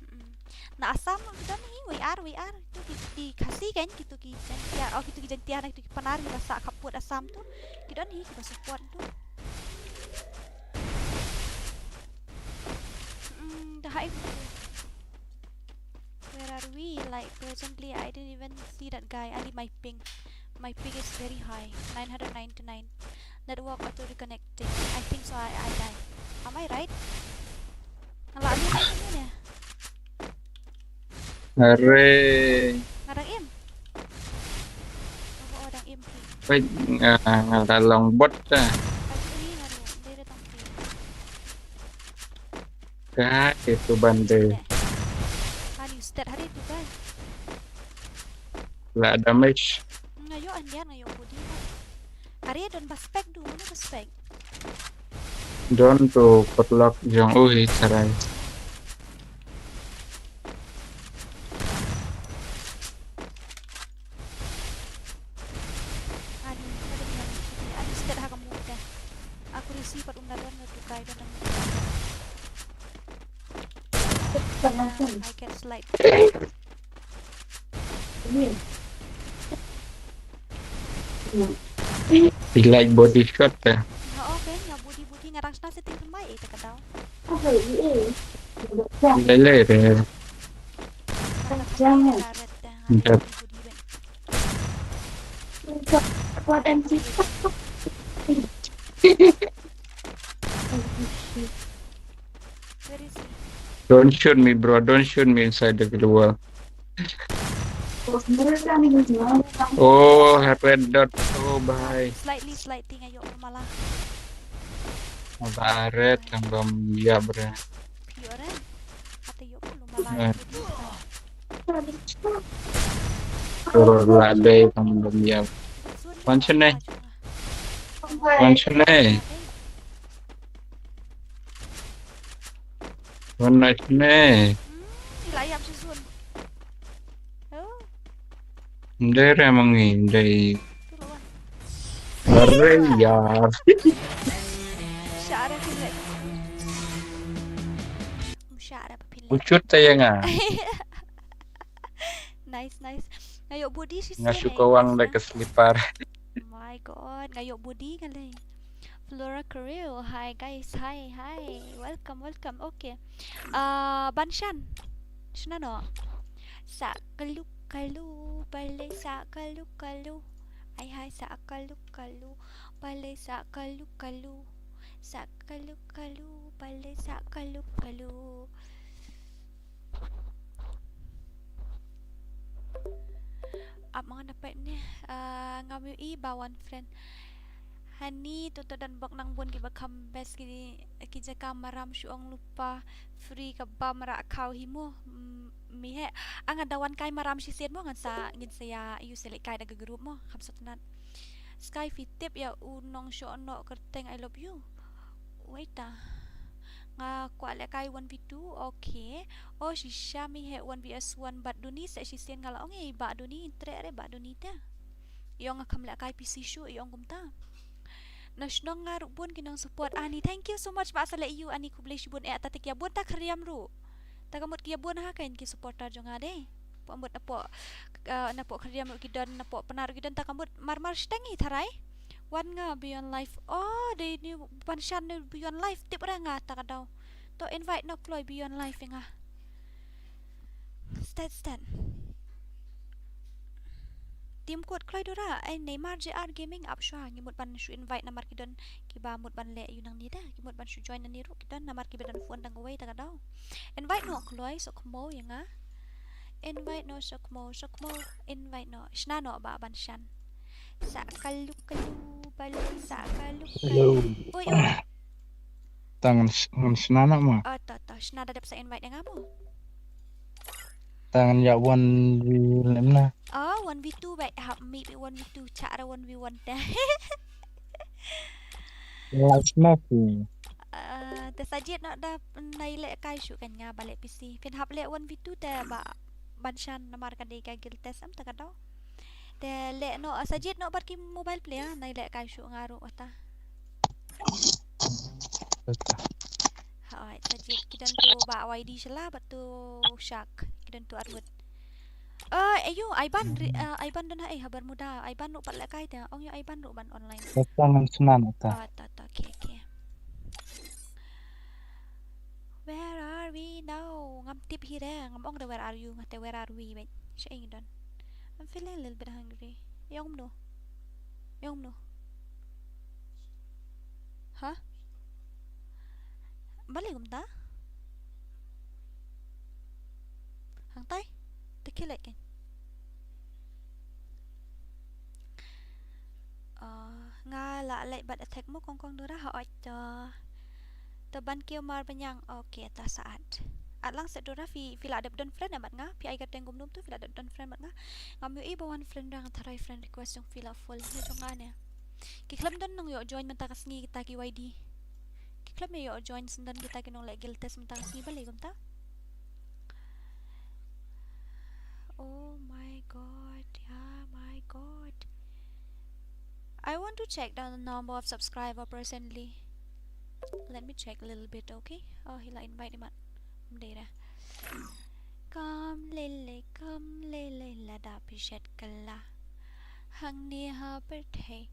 Mm. Na Assam ki don hi, wei ar, wei ar. Tu ki, ki Khasi kein, ki tu ki Jaintia, oh, ki tu ki Jaintia na ki tu ki Pnar, ki ba sah khappud Assam tu. Ki don hi, ki ba support tu. Mm, da hai. Where are we? Like, presently, I didn't even see that guy. Ali, my ping. My ping is very high. Nine hundred ninety-nine. Network auto reconnecting. I think so, I, I die. Am I right? Nga la ali ni ne. Are. Nga dang im. Oh, oh, dang im phi. Wait, nga, nga la long bot ta. Ai, phi nga ru. Dei re tang phi. Ka itu ban dei. Ani stet hari tu kan. La damage. Nga ïoh andian, nga ïoh body. Hari don ba spec du, mano ba spec? Don tu potluck jong u hi sarai. Ani, ani stet ha ka move ka. Aku risi pat um na don na tu kai don na. I can slide. He like body shot eh. Ha, okay, nga body body nga dang shna setting thymmai eh ta ka daw. Lele re. Nga dang shna setting thymmai eh. Yep. Body body ben. Where is he? Don't shoot me, bro. Don't shoot me inside the global. Oh, have red dot. Oh, bye. Slightly, slightly nga ïoh mala. Ba red, tang bam ya, bro. Pure. Ate ïoh mala. Eh. Terus la dei, tang bam ya. Wan shane. Wan shane. Wan shane. Hmm, ila ïap shusun. Oh. Ndai re mangi, ndai. Tu lo wan. Are ya. Share pin lek. Share pin lek. Ucut ta ya nga. Nice, nice. Nga ïoh body shi. Nga shu kawang da ka slipper. My God, nga ïoh body nga lei. Flora Career, hi guys, hi, hi. Welcome, welcome. Okay. Uh, ban shan. Shna no. Sa kalu kalu, bale sa kalu kalu. Ai hai sa kalu kalu, bale sa kalu kalu. Sa kalu kalu, bale sa kalu kalu. Ap ma nga na peit ne, ah, ngam ïohi ba wan friend. Hani, to to don bok nang bun kiba kham best ki, ki jaka maram shu ong lypa free ka bam rah khaw hi mo. Mm, mi he. Anga da wan kai maram shisien mo ngan sa ngin sa ïa ïu sa leh kai da ka group mo. Kham sot nat. Sky phi tip ïa u nong shu noh kyrteng I love you. Wait ta. Nga kwah leh kai one v two. Okay. Oh shisha mi he one v s one bad Duni sa shisien nga la ong ei ba Duni intre re ba Duni ta. Ïong nga kham leh kai P C shu ïong kumta. Na shnong nga ruh bun ki nong support ani. Thank you so much ba sa leh ïu ani khublei shibun eh ta te ki ïa bun ta khriam ruh. Ta ka mut ki ïa bun ha kan ki supporter jong nga de. Pok mut na pok, eh, na pok khriam ruh ki don na pok pnar ruh ki don ta ka mut mar mar shteng i tharai. Wan nga Beyond Life. Oh, dei ni ban shan ni Beyond Life tip ra nga ta ka daw. To invite no kloi Beyond Life nga. Stat stat. Team code kloi dura ai Neymar J R Gaming ap shwa ngi mut ban shu invite namar ki don kiba mut ban leh ïu nang ni da ki mut ban shu join nang ni ruh ki don namar kiba don phone dang wei ta ka daw. Invite no kloi so kmo ïa nga. Invite no so kmo so kmo invite no shna no ba ban shan. Sa kalu kalu balu sa kalu kalu. Hello. Oi oi. Tang ngan shna na ma. Oh to to shna da dep sa invite ïa nga mo. Tang ngan ïa one v lem na. Oh, one v two ba hap mi bi one v two cha ra one v one ta. Last na ki. Ah, te sa jied no da nai leh kai shu kan nga ba leh P C. Phin hap leh one v two te ba ban shan namar ka dei ka guild test am ta ka daw. Te leh no, ah, sa jied no bad ki mobile player nai leh kai shu nga ruh ata. Hoi, sa jied ki don tu ba Y D shala bad tu shark ki don tu arwet. Eh, ayu, Aiban, ri-, eh, Aiban don ha, eh, ha Bermuda. Aiban ruh pat leh kai te. Ong ïa Aiban ruh ban online. Basta ngan snan ata. Oh, ta, ta, okay, okay. Where are we now? Ngam tip hi re, ngam ong de where are you, nga te where are we, wait. Sha ing don. I'm feeling a little bit hungry. Yong no. Yong no. Hah? Balei kumta? Hangtai? Te khie leit kein. Ah, nga la leit bad attack mo kong kong dura ha ot to. To ban kiew mar banyang. Okay, ta sa at. At lang set dura phi, phi la dep don friend bad nga. Phi ai ka teng gum dum tu phi la dep don friend bad nga. Ngam ïohi ba wan friend dang tharai friend request jong phi la full. Ni jong nga ne. Ki khlem don nong ïoh join mynta ka sngi kita ki Y D. Ki khlem ïoh join syndon kita ki nongleh guild test mynta ka sngi balei kumta. Oh my god, yeah, my god. I want to check the number of subscriber presently. Let me check a little bit, okay? Oh, hi la invite mat. Mdera. Kam lele, kam lele, lada phi shet kala. Hangne ha pyrthei.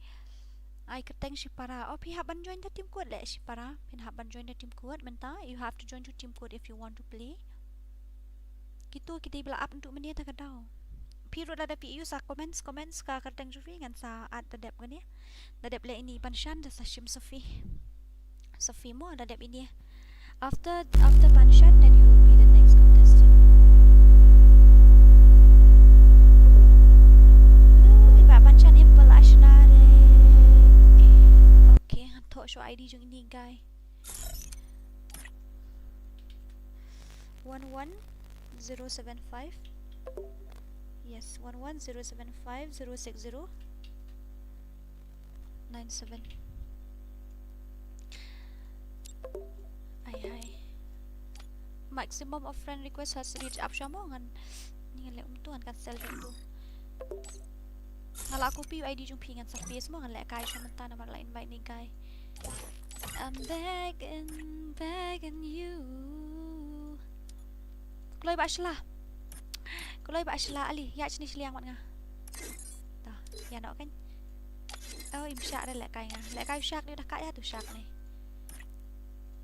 Ai kyrteng shipara. Oh, phi hap ban join the team code le shipara. Phin hap ban join the team code mynta. You have to join the team code if you want to play. Kitu kiti bla ap untuk menia ta ka daw. Phi ruh lada phi use a comments, comments ka kyrteng jong phi ngan sa add da dep kane. Da dep le ini ban shan da sa shim Sophie. Sophie mo da dep ini. After, after ban shan, then you will be the next contestant. Ui, ba ban shan em pala shna re. Okay, han thoh shuh I D jong ini guy. One one zero seven five. Yes, one one zero seven five zero six zero nine seven. Ai, ai. Maximum of friend request has reached. Ap shamo ngan ni ngan le um tu ngan cancel tu. Nga la copy I D jong phi ngan sa paste mo ngan le kai shamo ta namar la invite ni guy. I'm begging, begging you. Kloi ba shla. Kloi ba shla ali. Ya chni shliang mat nga. Ta, ya no kan. Oh, im shak re le kai nga. Le kai shak ni dah kai ya tu shak ni.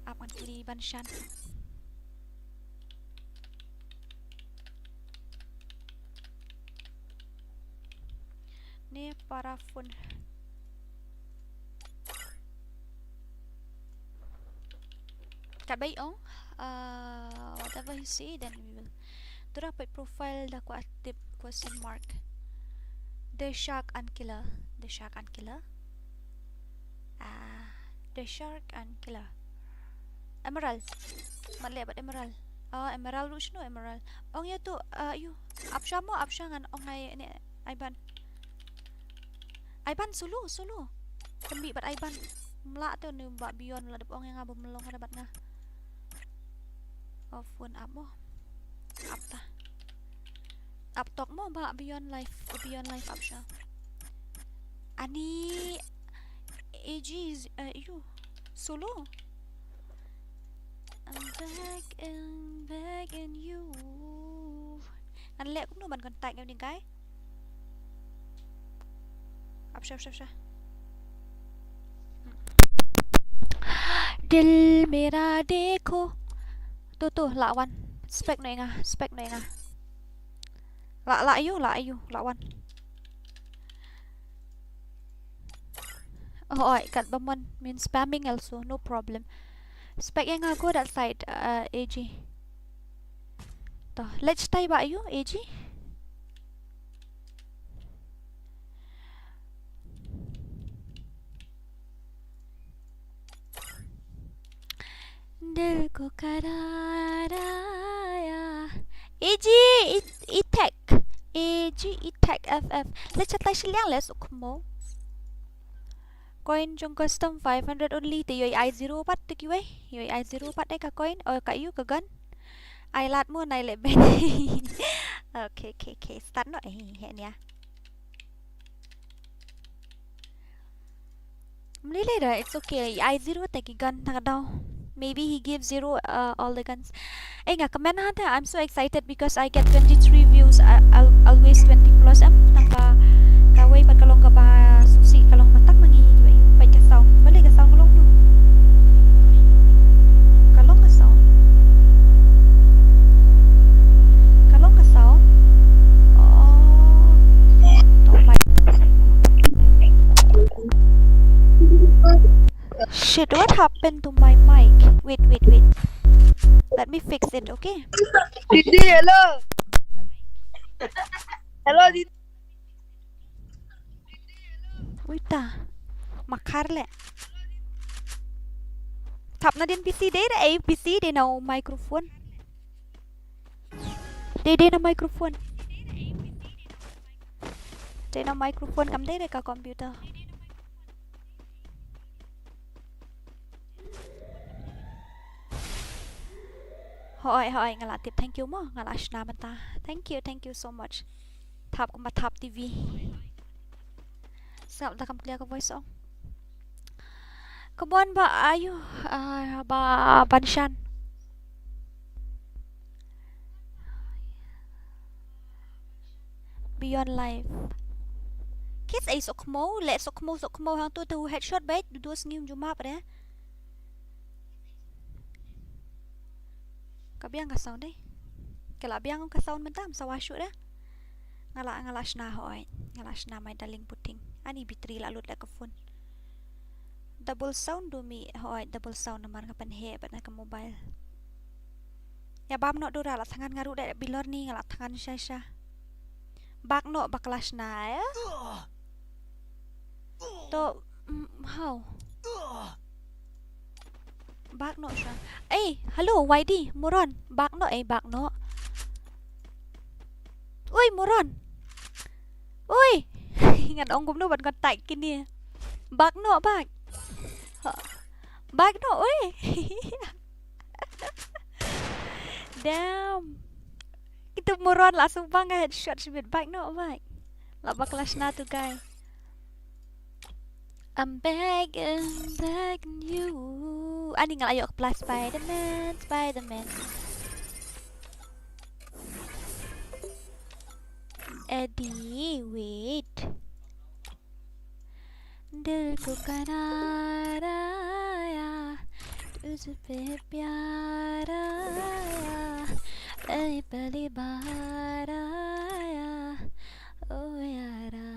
Ap ngan kli ban shan. Ni para phone. Kat bai ong, uh, whatever he say, then we will. Tura peit profile da ku active question mark. The shark and killer. The shark and killer. Ah, the shark and killer. Emerald. Mat leh bad emerald. Ah, emerald ruh shano emerald. Ong ïa tu, ah, ïu. Ap sha mo, ap sha ngan ong ai ne Aiban. Aiban solo, solo. Kynbit bad Aiban. Mlak tu ne ba Beyond la dep ong ïa nga ba mlong re bad nga. Off phone ap mo. Ap ta. Ap tok mo ba Beyond Life, Beyond Life ap sha. Ani A G is, uh, you solo. I'm back and back and you. Ngan leh kumno ban contact ïa u ne guy. Ap sha, ap sha, ap sha. Dil mera dekho. Tu, tu, la wan. Spec noh ïa nga, spec noh ïa nga. La, la ïa u, la ïa u, la wan. Oh, oi, katba mon, means spamming also, no problem. Spec ïa nga, go that side, uh, A G. To, let's try ba ïa u, A G. Dil ko karara ya. A G E-, E-Tech. A G E-Tech F F. Let's try shiliang, let's ukmo. Coin jong custom five hundred only, te ïoh ai zero pat te kiwei. Ïoh ai zero pat eh ka coin, oh, ka ïa u ka gun. Ai lad mo nai leh ben. Okay, okay, okay. Start noh, eh, heh nia. Mlei lei da, it's okay. Ai zero te ki gun ta ka daw. Maybe he gives zero, uh, all the guns. Eh, nga kmen ha ta, I'm so excited because I get twenty-three views, uh, al-, always twenty plus em. Tang ba kawei pat ka long kaba sngewsih, ka long ba tang ma ngi hi kiba ïoh. Peit ka sound. Balei ka sound ka long tu? Ka long ka sound. Ka long ka sound. Oh. Oh my. Shit, what happened to my mic? Wait, wait, wait. Let me fix it, okay? Didi, hello. Hello, Didi. Wait ta. Makhar le. Thap na din P C dei da, eh, P C dei na microphone. Dei, dei na microphone. Dei na microphone, kam dei da ka computer. Hooid, hooid, nga la tip. Thank you mo, nga la shna mynta. Thank you, thank you so much. Thap kumba thap T V. Sngap da kam clear ka voice ong. Come on ba, ayu, ah, ba Banshan. Beyond Life. Kids ai sokmo, le sokmo, sokmo hangtu te u headshot bait, du dos ngim jumap re. Ka biang ka sound dei. Ka la biang ka sound mynta, ym sawa shuh re. Nga la, nga la shna hooid. Nga la shna my darling puting. Ani battery la lut la ka phone. Double sound du mih, hooid, double sound namar nga pynheh bad na ka mobile. Ïa bam noh Dora, la thngan nga ruh da bilor ni, nga la thngan sha sha. Bak noh bakla shna, eh? To, mm, how? Bak noh sha. Eh, hello, Y D, moron. Bak noh, eh, bak noh. Oi, moron. Oi. Ngan ong kumno ban contact kine. Bak noh, bak. Ha. Bak noh, oi. Damn. Itu moron la sumbang ka headshot shibit, bak noh, bak. La bakla shna tu guy. I'm begging, begging you. Ani nga la ïoh kepla Spider-Man, Spider-Man. Eddie, wait. Dil ko karara ya, tujhse pyara ya, pehli pehli baar aaya, oh yara.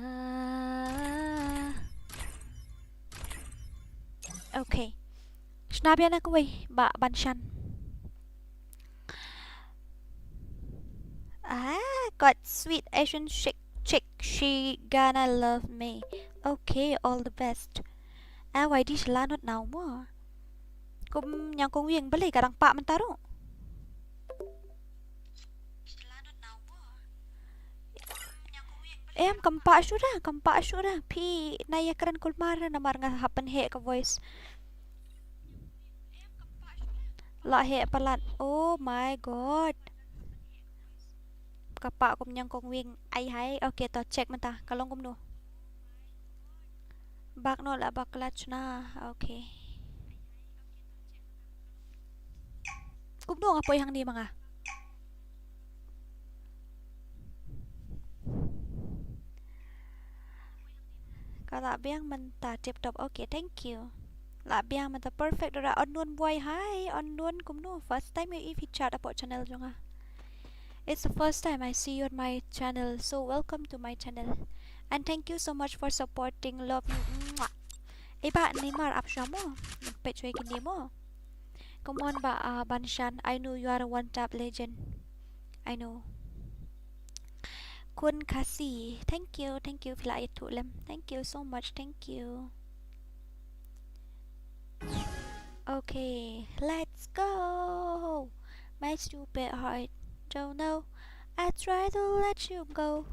Okay. Shna biang na kawei, ba Banshan. Ah, got sweet Asian chick, chick. She gonna love me. Okay, all the best. Ah, wai di shala not now mo. Kum nyngkong wing balei ka dang pah mynta ruh. Em, kam pah shuh da, kam pah shuh da. Phi nai ïakren kulmar namar nga hap pynheh ka voice. La heh palat. Oh my god. Ka pah kum nyngkong wing. Ai hai. Okay, to check mynta. Ka long kumno. Bak noh la bak la chuna. Okay. Kumno nga poi hangne ma nga. Ka lah biang mynta tip top. Okay, thank you. Lah biang mynta perfect dora. Unknown boy, hi. Unknown kumno. First time ïohi phi chat hapoh channel jong nga. It's the first time I see you on my channel. So welcome to my channel. And thank you so much for supporting. Love you. Mwah. Eh, ba Neymar ap shwa mo. Peit shwa kine mo. Come on, ba, ah, Banshan. I know you are a one tap legend. I know. Khun Khasi. Thank you, thank you. Phi la ïathuh lem. Thank you so much. Thank you. Okay, let's go. My stupid heart. Don't know. I try to let you go.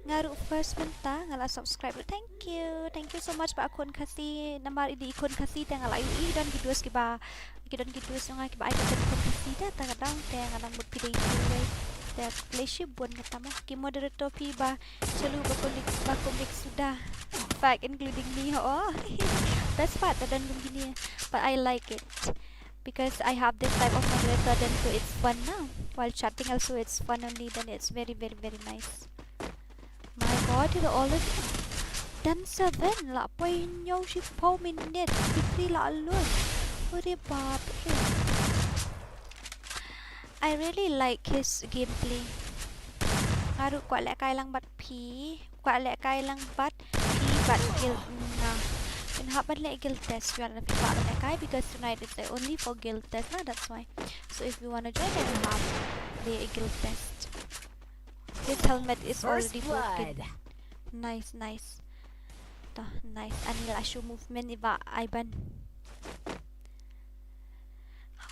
Nga ruh first mynta, nga la subscribe ruh. Thank you. Thank you so much ba Khun Khasi. Namar i dei i Khun Khasi te nga la ïohi don ki duos kiba, ki don ki duos nga kiba ai content Khun Khasi te, te nga dang, te nga dang mut phi dei ki wei. Te khublei shibun kata mo. Ki moderator phi ba Chalu ba kumne, ba kumne suda. In fact, including me, oh. Best part, I don't know, but I like it. Because I have this type of moderator, then so it's fun na. While chatting also, it's fun only, then it's very, very, very nice. My god, you all of ten seven, la poi hynñiew shiphew minit, fifty la lut. Ore bap re. I really like his gameplay. Nga ruh kwah lehkai lang bad phi, kwah lehkai lang bad phi bad guild nga. Phin hap ban leh guild test, ïa phi kwah ban lehkai, because tonight is only for guild test na, that's why. So if you wanna join, then you have the guild test. His helmet is already broken. Nice, nice. To, nice. Ani la show movement i ba Ivan.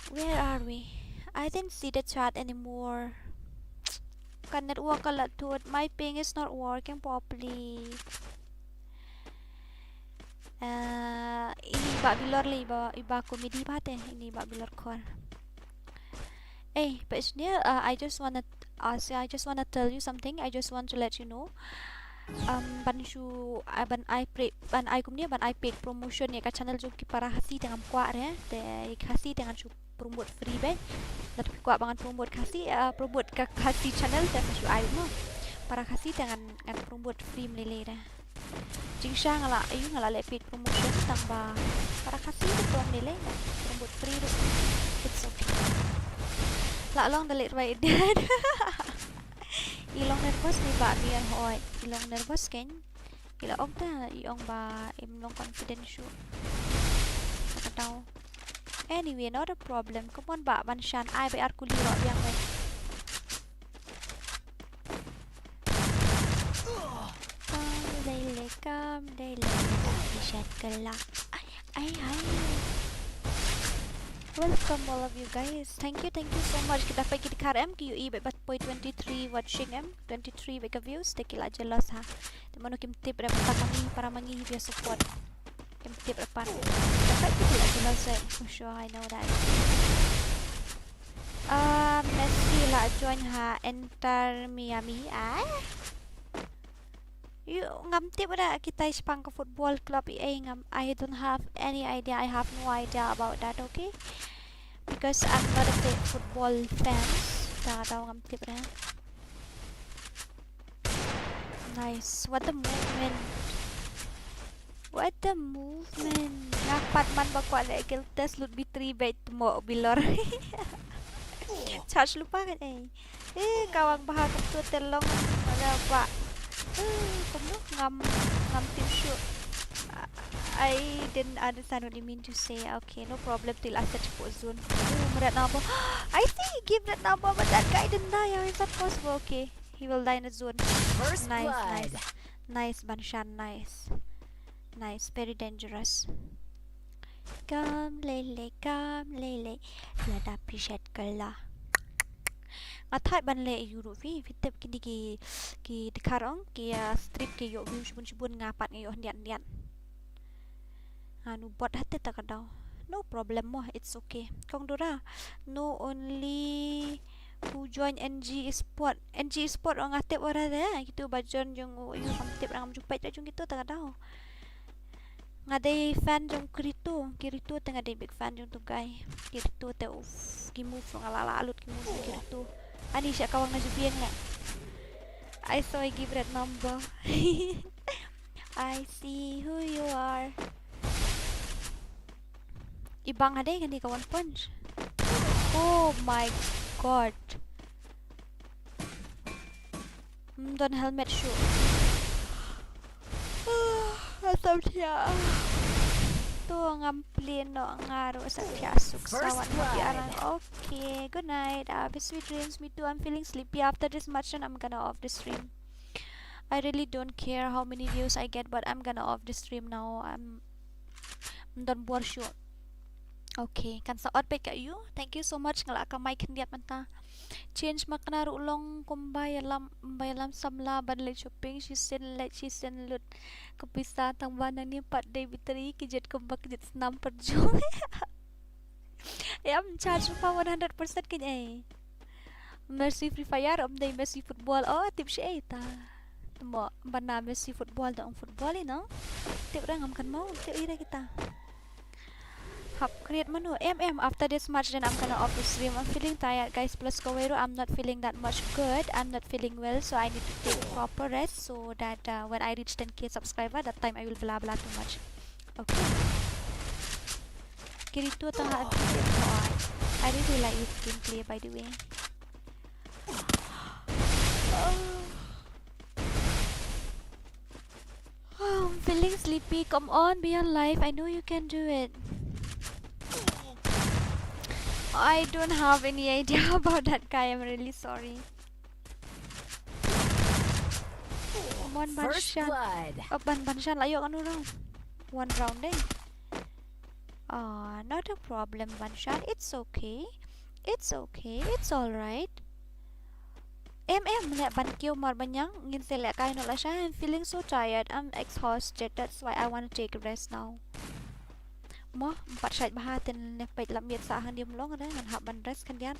Where are we? I didn't see the chat anymore. Ka network ka la thut. My ping is not working properly. Uh, ini ba Bilor le, i ba, i ba comedy ba te. Ini ba Bilor khor. Eh, but Sneer, uh, I just wanna ask, I just wanna tell you something. I just want to let you know. Um, ban shu, uh, ban ai pre-, ban ai kumne, ban ai paid promotion ïa ka channel jong ki para Khasi te ngam kwah re, te Khasi te ngan shu promote free beit. Lada phi kwah ba ngan promote Khasi, uh, promote ka Khasi channel te sa shu ai mo. Para Khasi te ngan, ngan promote free mlei lei re. Jingshisha nga la, ayu nga la leh paid promotion tang ba para Khasi te tong mlei lei, ngan promote free ruh. It's okay. La long da leh rwai dad. I long nervous ne ba mi an hoi. I long nervous ken. I la ong ta, i ong ba im long confident shu. Ka tau. Anyway, not a problem. Come on ba, ban shan ai ba ar kuli ro biang wei. Kam dei le, kam dei le, kam dei shan kelak. Ai, ai, ai. Welcome all of you guys. Thank you, thank you so much. Kita pa ki dkhar em ki ïohi ba, ba poi twenty-three watching em, twenty-three ba ka views, te ki la jealous ha. Te mano kim tip re, para mangi, para mangi hi bia support. Kim tip re pan. Dapat ki la jealous re, for sure, I know that. Ah, Messi la join ha Inter Miami, ah? Ïoh, ngam tip da kitai shaphang ka football club ïa, eh, ngam, I don't have any idea. I have no idea about that, okay? Because I'm not a fa-, football fan. Da, da ngam tip da. Nice. What the movement? What the movement? Nga pat man ba kwah leh guild test, lut bi three beit mo Bilor. Charge lypa kan, eh. Eh, kawang bha ka tu telong. Ada ba. Eh, kumno ngam, ngam tip shuh. I didn't understand what you mean to say. Okay, no problem. Te la set po zone. Oh, meret number. I see he gave that number, but that guy didn't die. How is that possible? Okay, he will die in the zone. First nice, blood. Nice. Nice, Banshan, nice. Nice, very dangerous. Kam lei lei, kam lei lei. Lada phi shet kylla. Nga thait ban leh ïa u ruh phi, phi tip kine ki, ki dkhar ong, ki, ah, strip ki ïoh view shibun shibun, nga pat nga ïoh hyndiat hyndiat. Nga nu bot hate ta ka daw. No problem mo, it's okay. Kong Dora, no only who join N G Esport. N G Esport ong nga tip ora de, kitu ba join jong u, ïoh kam tip, ngam ju peit jong kitu ta ka daw. Nga dei fan jong Kirito, Kirito te nga dei big fan jong tu guy. Kirito te uff, ki move nga la la lut ki move jong Kirito. Ani sha kawang na jubieng le. I saw I give red number. I see who you are. Ibang ade kani ka one punch. Oh my god. Hmm, don helmet shoot. Asam thiah. To ngam plie noh nga ruh, asam thiah suk sawan. Happy arang. Okay, good night. Uh, have sweet dreams. Me too. I'm feeling sleepy after this match and I'm gonna off the stream. I really don't care how many views I get, but I'm gonna off the stream now. I'm don bor shuh. Okay, kan sa ot peit ka ïu. Thank you so much, nga la kamai khyndiat mynta. Change ma kane ruh long kumba ïalam, ba ïalam samla ban leit shopping, shisien leit shisien lut. Ka pisa tang ba nangne pat dei battery, ki jied kumba ki jied snam pyrjong. Em charge pa one hundred percent kein ei. Messi Free Fire, ym dei Messi Football. Oh, tip shi ei ta. Mo, bana Messi Football da ong football i no. Tip rang am kan mo, tip ira kita. Hap create manu. Em, em, after this match then I'm gonna off the stream. I'm feeling tired, guys. Plus kawei ruh, I'm not feeling that much good. I'm not feeling well, so I need to take proper rest so that, uh, when I reach ten K subscriber, that time I will blah blah too much. Okay. Kirito tang ha. I really like his gameplay, by the way. Oh, I'm feeling sleepy. Come on, be alive. I know you can do it. I don't have any idea about that guy. I'm really sorry. Mon Banshan. Oh, Ban Banshan la ïoh kano round. One round eh. Ah, not a problem, Banshan. It's okay. It's okay. It's all right. Em, em, leh ban kiew mar banyang, ngin sa lehkai noh lashai. I'm feeling so tired. I'm exhausted. That's why I want to take a rest now. Mo, ym pat shait bha te ne peit la miet sa hangne ym long re, ngan hap ban rest khyndiat.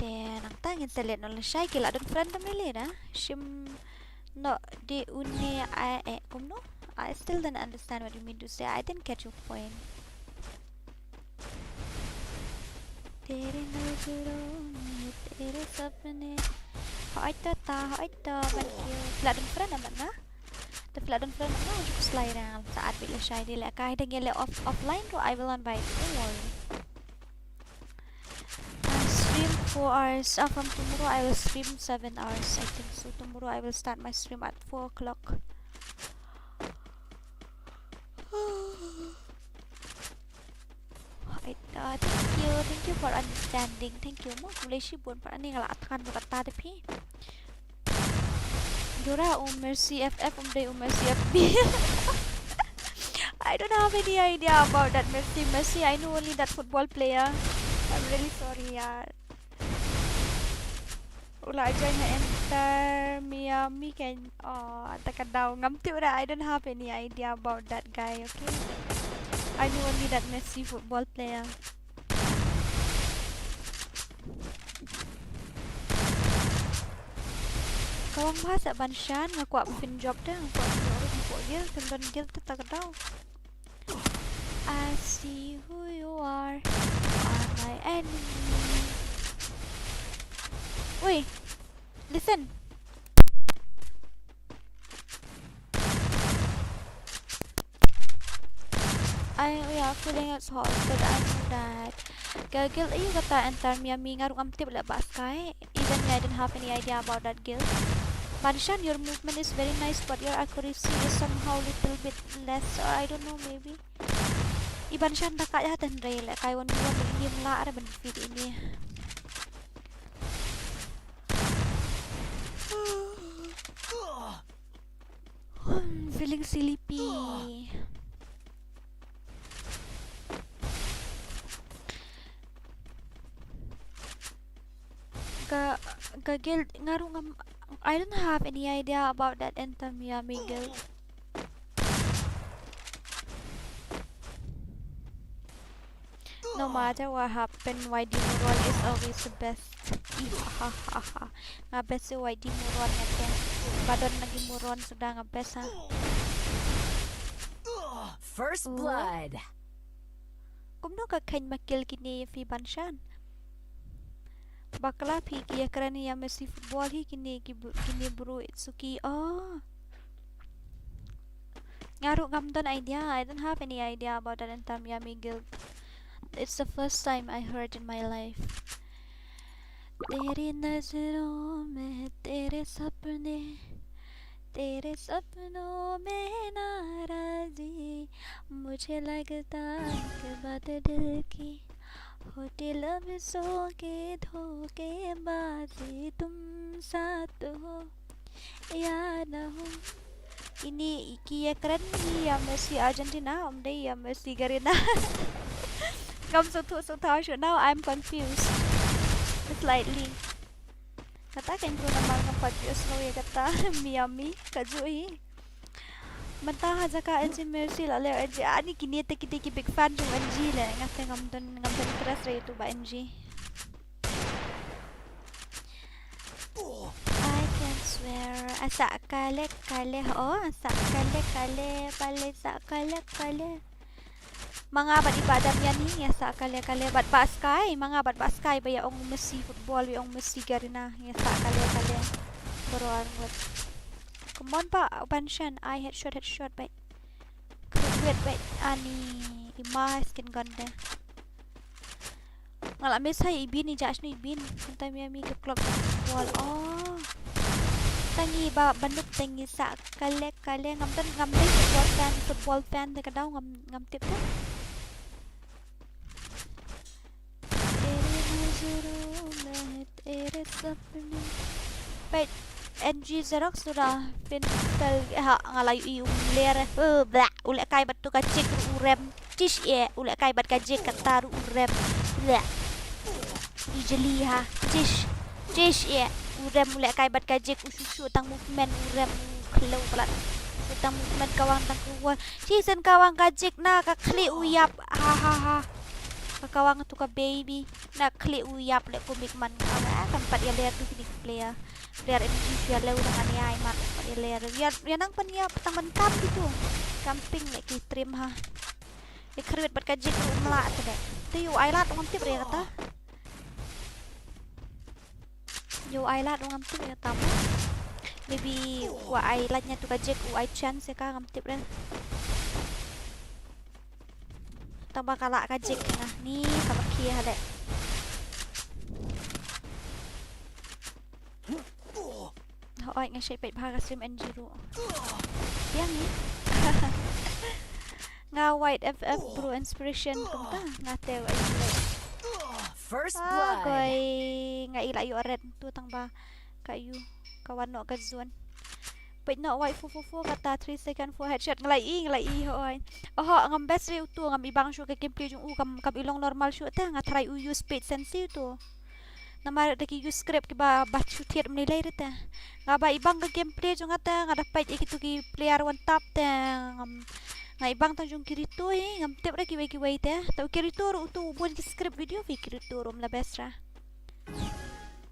Te nangta ngin sa leit noh lashai, ki la don friend tam lei lei da. Shim noh de une a e kumno? I still don't understand what you mean to say. I didn't catch your point. तेरी नजरों में तेरे सपने. Hooid to ta, hooid to, ban kiew. Phi la don friend amat na? Te phi la don friend amat na, ju slide rang. Sa at bit lashai de lehkai, dang ïa leh off, offline ruh I will invite. Don't worry. I stream four hours. Uh, from tomorrow I will stream seven hours. I think so. Tomorrow I will start my stream at four o'clock. Hooid, uh, thank you, thank you for understanding. Thank you mo, khublei shibun pat, ani nga la thngan mo kata da phi. Dora, u Mercy F F, ym dei u Mercy F B. I don't have any idea about that Mercy. Mercy, I know only that football player. I'm really sorry, yaar. U la join ha Inter Miami kan. Oh, ta ka daw. Ngam tip re, I don't have any idea about that guy, okay? I know only that Messi football player. Ka wang bha seh Banshan, nga kwah ba phin jop te, nga kwah ba phin jop, nga kwah guild, phin don guild te ta ka daw. I see who you are. You are my enemy. Ui, listen. I, we are feeling exhausted, I know that. Ka guild aïu kata Inter Miami, nga ruh ngam tip leh ba skai. Even me, I don't have any idea about that guild. Banshan, your movement is very nice, but your accuracy is somehow little bit less, or I don't know, maybe. I Banshan da ka ïa ten re leh kai wan wan ngim lah re ban defeat ini. Hmm, Ling silipi. Ka, ka guild nga ruh ngam, I don't have any idea about that Enter Miami guild. No matter what happen, Y D Moron is always the best. Ihahaha. Nga best ïa Y D Moron nga te. Ba don na ki moron suda nga best ha. First blood. Kumno ka khein ma kill kine ïa phi Banshan? Bakla phi ki ïakren ïa Messi football hi kine ki bru-, kine bru Itsuki. Oh. Nga ruh ngam don idea. I don't have any idea about that Enter Miami guild. It's the first time I heard in my life. तेरी नजरों में तेरे सपने, तेरे सपनों में नाराजी, मुझे लगता है कि बात दिल की, होती लफ्जों की धोखेबाजी, तुम साथ हो या ना हो. Ini ki ïakren hi ïa Messi Argentina, ym dei ïa Messi Garena. Ngam sngewthuh sngewthuh shuh, now I'm confused slightly. Kata ka intro namar ngam pat ju sngewthuh ïa kata Miami ka ju hi. Mynta ha jaka N G Messi la leh N G, ani kine te ki dei ki big fan jong N G leh, nga te ngam don, ngam don interest ïa utu ba N G. I can swear. Asa kale kale ho, asa kale kale, pale sa kale kale. Ma nga bad i Bah Damian hi ngi ïa sah kale kale bad Bah Sky, ma nga bad Bah Sky ba ïa ong Messi football, ïa ong Messi Garena, ngi ïa sah kale kale. Baroh arngut. Come on Bah Banshan, ai headshot headshot bad. Kruwet bad ani i ma skin gun de. Nga la miss ha i Bin, i Josh ne i Bin. Mynta Miami ka club football. Oh. Tang i ba banuk tang i sah kale kale, ngam tip, ngam tip football fan, football fan te ka dei, ngam, ngam tip te. तेरी नजरों में तेरे सपने. Peit, N G Xerox tu da pynpel ha, nga la ïohi u mler. Eh, blah, u lehkai bad tu ka jik ruh u rem. Tish eh, u lehkai bad ka jik kata ruh u rem. Blah. I jeli ha. Tish. Tish eh, u rem u lehkai bad ka jik, u shu shu tang movement u rem u khlem palat. Shu tang movement ka wang tang kruwar. Tish, shen ka wang ka jik na ka khlieh u ïap. Ha ha ha. Ka, ka wang tu ka baby. Na khlieh u ïap leh kum bik man. Ka, kan pat ïa ler tu kine ki player. Player M G ïa leh u dang aniai mat pat ïa ler. Ïa, ïa nang pan ïap tang ban kam kitu. Camping leh ki trim ha. Ïa khrwit bad ka jik ruh mlah te deh. Te ïa u ai lad ngam tip re kata. Ïa u ai lad ngam tip re kata mo. Maybe u ai lad nia tu ka jik u ai chance ïa ka ngam tip re. Tang ba ka lah ka jik na ni ka ba khie ha deh. Hooid nga shait peit bha ka stream N G ruh. Biang ni. Nga White F F bro inspiration kumta nga te wa ïa. First blood. Koi nga i la ïoh red tu tang ba ka ïoh ka wan noh ka zone. Peit noh White four four four kata three second four headshot nga la i, nga la i hooid. Oho ngam best re utu, ngam i bang shuh ka gameplay jong u, kam, kam i long normal shuh te nga try u use speed sense utu. Namar da ki use script kiba, ba shu thied mynne lei te. Nga ba i bang ka gameplay jong nga te, nga da peit ïa kitu ki player one tap te. Ngam, nga i bang tang jong Kirito hi, ngam tip re kiwei kiwei te. Te u Kirito ruh utu u bun ki script video phi Kirito ruh um la best ra.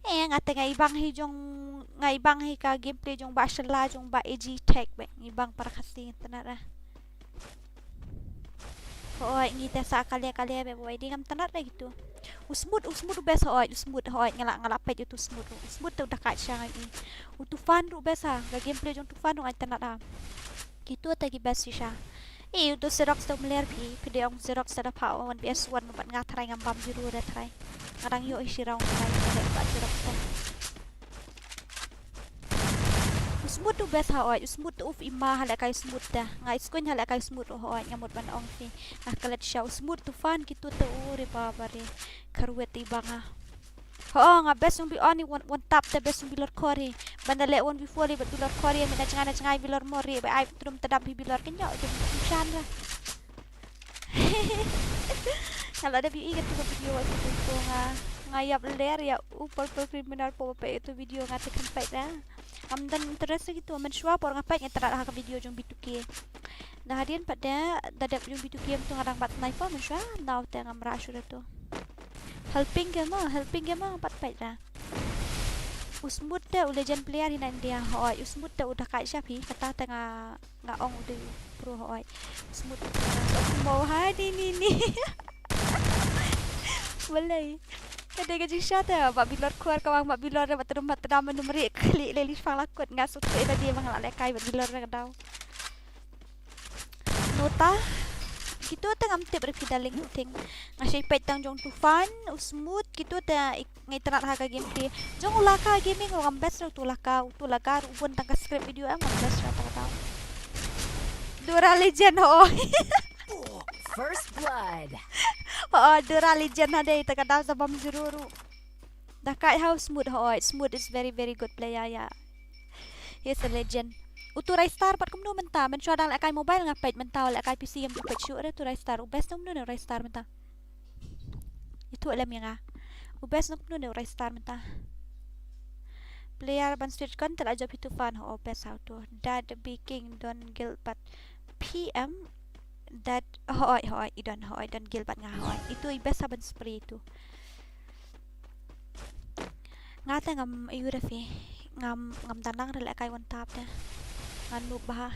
Eh, nga te nga i bang hi jong, nga i bang hi ka gameplay jong ba shala jong ba A G Tech ba. Nga i bang para Khasi te na ra. Hooid, ngi te sa kale kale be, hooid, dei ngam tnat re kitu. U Smooth, u Smooth u best, hooid, u Smooth, hooid, nga la, nga la peit utu Smooth, u Smooth te u da kait sha ngi. U Tufan ruh best ha, ka gameplay jong Tufan ruh nga tnat ha. Kitu te ki best shisha. Eh, utu Xerox te u mler phi, phi dei ong Xerox te da pha wan B S one bad nga tharai ngam bam juru re tharai. Nga dang ïoh hi shi round tharai, nga dei bad Xerox te. U Smooth u best hooid, u Smooth te uf i ma ha lehkai u Smooth te. Nga i skuiñ ha lehkai u Smooth hooid, nga mut ban ong phi. Nga klet sha u Smooth Tufan kitu te u re baba re. Kharwet i bang ha. Ho nga best ong bi on i one, one tap te best ong bi lor khor hi. Ban da leh one v four ïa bad bilor khor ïa mih na jngai na jngai bilor mor ïa ba ai trum tadam hi bilor kynjoh jong shan ra. Nga la dep ïohi katu ka video wat sa ko nga nga ïap ler ïa u purple criminal po ba peit ïa tu video nga te khlem peit ra. Ngam don interest ïa kitu mynshuwa por nga peit nga trat ha ka video jong B two K. Da hadien pat da da dep jong B two K em tu nga dang bat sniper mynshuwa nau te ngam rah shuh da tu. Helping gamer, helping gamer pat peit ra. U Smooth te u legend player hi na India hoi, u Smooth te u da kai sha phi kata te nga nga ong u dei u pro hoi. Smooth u pro. Mo ha ni ni ni. Balei. Ka dei ka jingshisha te ba bilor khor ka wang ba bilor ba trum ba tram manu mri khli le li fang lakut nga sut te da dia ba nga la lehkai ba bilor ka dau. Nota. Kitu te ngam tip re phi darling thing. Nga shai peit tang jong Tufan, u Smooth kitu te ik- Nga itynnad ha ka game te. Jong u Laka Gaming ruh ngam best ruh utu Laka, utu Laka ruh bun tang ka script video em ngam best ruh ta ka dau. Dora Legend ho. First blood. Ho Dora Legend ha dei ta ka dau sa bam zero ruh. Da kai ha u Smooth ho, Smooth is very very good player ya. He's a legend. Utu Raystar pat kumno mynta, mynshuwa dang lehkai mobile nga peit mynta lehkai P C ngam ju peit shuh re utu Raystar, u best kumno ne u Raystar mynta. Ïathuh lem ïa nga. U best na kumno ne u Raystar mynta. Player ban switch gun te la jop hi Tufan ho best ha utu. Dad B King Don Gilbert P M. Dad hoi hoi i Don hoi Don Gilbert nga hoi. Itu i best ha ban spray itu. Nga te ngam aiu re phi. Ngam ngam da nang re lehkai one tap te. Nga noob bha.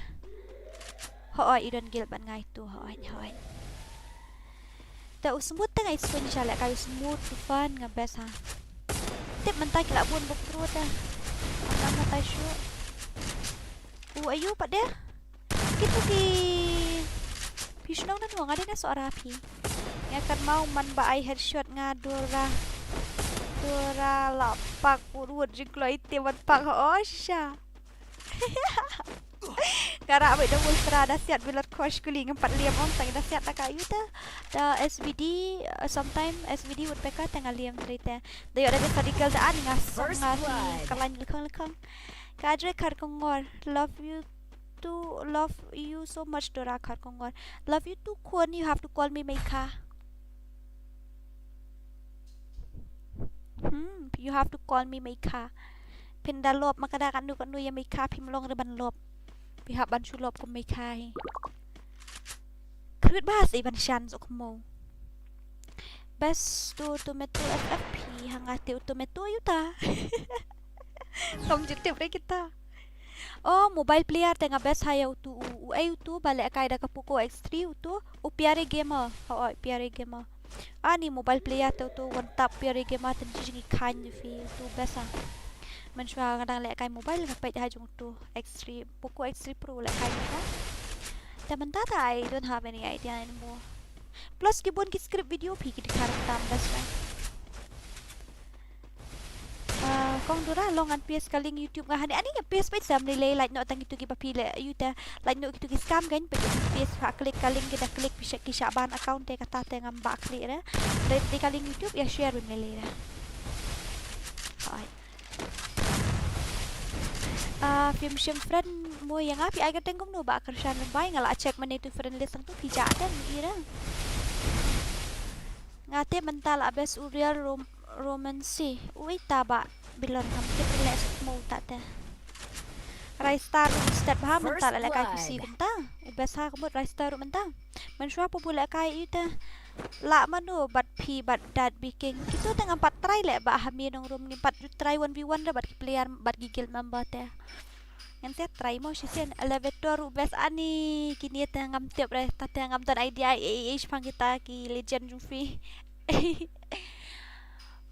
Hoi i Don Gilbert nga itu hoi hoi. Te u Smooth te nga i Smooth sha lehkai u Smooth Tufan nga best ha. Tip mynta ki la bun bok pro te. Ngam nang batai shuh. U aiu pat de. Kitu ki. Phi shnong na nua nga dei na Sohra phi. Nga kan mau man ba ai headshot nga Dora. Dora la pak put wut jingkloi te wan pak ho sha. Nga rah bad dang ultra da siat bilor khosh kuli ngam pat liam ong tang da siat ta ka yu ta. Da S V D uh, sometime S V D would peka ta nga liam dri ta. Da yo da bit sa digal da ani nga song nga ti ka lain lekong lekong. Ka Adre Kharkongor, love you too, love you so much Dora Kharkongor. Love you too khun, you have to call me Meikha. Hmm, you have to call me Meikha. Phin da lop ma ka da kanu kanu ïa Meikha phim long re ban lop. Phi hap ban shu lop kum Meikha hi. Khrut ba sei ban shan sok mo. Best to tomato F F P hanga te u tomato yuta. Kom jitip re kita. Oh, mobile player te nga best ha ïa utu u, u ai utu ba lehkai da ka Poco X three utu, u P R A Gamer. Hoi, P R A Gamer. Ani mobile player te utu one tap P R A Gamer te jing i khan ju phi utu best ha. Mynshuwa nga dang lehkai mobile nga peit ha jong utu X three, Poco X three Pro lehkai ha. Te mynta ta I don't have any idea anymore. Plus ki bun ki script video phi ki dkhar tam best ha. Ah, kong Dora long an P S ka link YouTube nga hani ani P S page sam ni le like no tang itu ki ba phi le yu te like no itu ki scam gan page P S ha click ka link ki da click phi ki sha ban account te kata te ngam ba click re. Re te ka link YouTube ya share win le le re. Hai. Ah, phim shim friend mo ïa nga phi ai ka teng kumno ba kyrshan bai nga la check mane tu friend list tu phi ja te ni ira. Nga te mynta la best u real rom romance. Ui ta ba bilon kam tip le suk mo ta te. Raystar u step ha mynta la le kai pisi kumta. U best ha kumut Raystar u mynta. Mynshuwa pu bu le kai i te. La manu bat phi bat dad biking. Kitu te ngam pat try le ba ha mi nong rum ngim pat ju try one v one re bat ki player bat ki guild member te. Ngan te try mo shisien elevator u best ani kini te ngam tip re ta te ngam don idea ei ei shipang kita ki legend jong phi.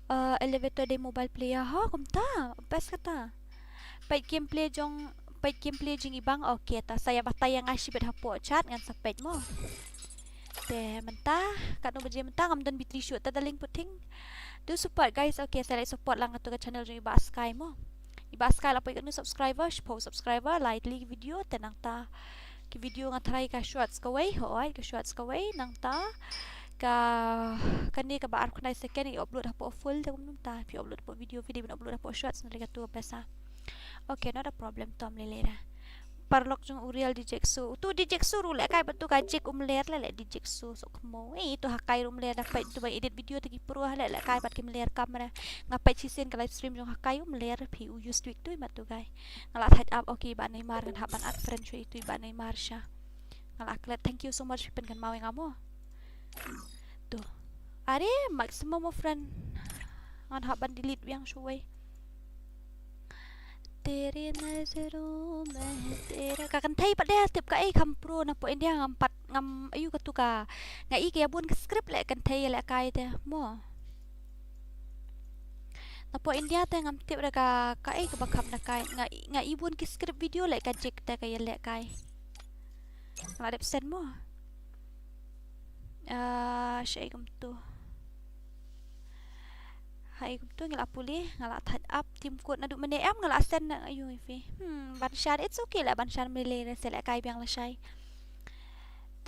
Uh, elevator de mobile player ha kumta best kata. Peit gameplay jong peit gameplay jing ibang okay ta saya batai yang ashi bet hapo chat ngan sa peit mo. Te mynta katno baje mynta ngam don bitri shoot ta daling puting. Do support guys okay saya like support lang atu ka channel jong iba Sky mo. Iba Sky la poi kanu subscriber shiphew subscriber like li video te nangta. Ki video nga try ka shorts kawei hoi ka shorts kawei nangta. Ka kani ka ba ar khnai second i upload hapo full te kum nangta phi upload hapo video video bin upload hapo shorts nari ka tu ka pesa. Okay, not a problem, tom lele da. Paralok jong u Real D J Xu. Tu D J Xu ruh lehkai bad tu ka Jake um ler leh, leh D J Xu sok mo. Eh, tu Hakai ruh um ler da peit tu ba edit video te ki pro ha leh, lehkai bad kim ler kamera. Nga peit shisien ka live stream jong Hakai um ler phi u use tweak tu i mat tu kai. Nga la thait up, okay, ba Neymar ngan hap ban add friend shu i tu ba Neymar sha. Nga la klet, thank you so much phi pynkan maw ïa nga mo. Tu. Are maximum of friend. Ngan hap ban delete biang shuwei. Tere nazaron mein tera. Ka kynthei pat de tip ka ei kham pro na po India ngam pat ngam ayu ka tu ka. Nga i ka ïa bun ka script leh kynthei lehkai te mo. Na po India te ngam tip da ka ka ei ka ba kham da kai. Nga i- nga i bun ki script video leh ka Jake te ka ïa lehkai. Nga la dep send mo. Ah, sha ei kumtu. Ha ei kumtu nga la pule, nga la thait up team code naduh mynne em nga la send na ayu i phi. Hmm, ban shan, it's okay leh ban shan mele re se lehkai biang lashai.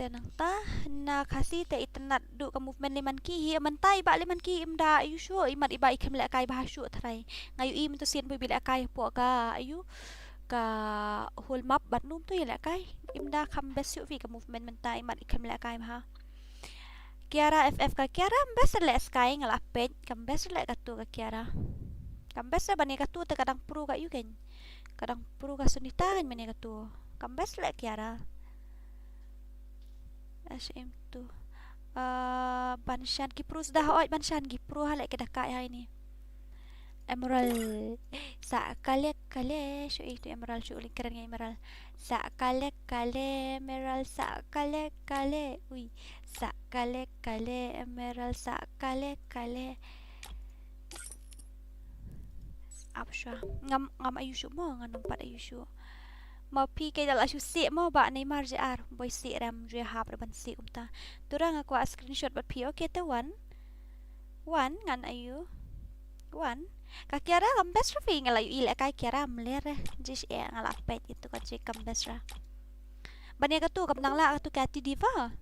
Te nangta na Khasi te itynnad duh ka movement Limanki hi, mynta i ba Limanki im da ayu shu, i mat i ba i khlem lehkai bha shu tharai. Nga ïohi mynta sien ba i lehkai hapoh ka ayu ka whole map bad num tu i lehkai. Im da kham best shu phi ka movement mynta i mat i khlem lehkai bha. Kiara F F ka Kiara kam best leh skai nga la peit, kam best leh katu ka Kiara. Kam best leh ban ïa katu te ka dang pro ka ïu kein. Ka dang pro ka Sunita kein ban ïa katu. Kam best leh Kiara. Ashem tu. Ah, ban shan ki pro sda ha oi ban shan ki pro ha leh ki da kai ha ini. Emerald. Sa kale kale shu itu Emerald shu uli keren ngai Emerald. Sa kale kale Emerald sa kale kale. Ui. Sa kale kale Emerald sa kale kale. Ap sha. Ngam ngam ayu shu mo ngan num pat ayu shu. Ma phi ke da la shu sih mo ba Neymar je ar. Boi sih rem je hap re ban sih kumta. Tura nga kwah screenshot bad phi. Okay te wan. Wan ngan ayu. Wan. Ka Kiara kam best ra phi nga la yu i leh kai Kiara mler re. Jish e nga la peit itu ka je kam best ra. Ban ïa katu kam nang la katu ka ti diva.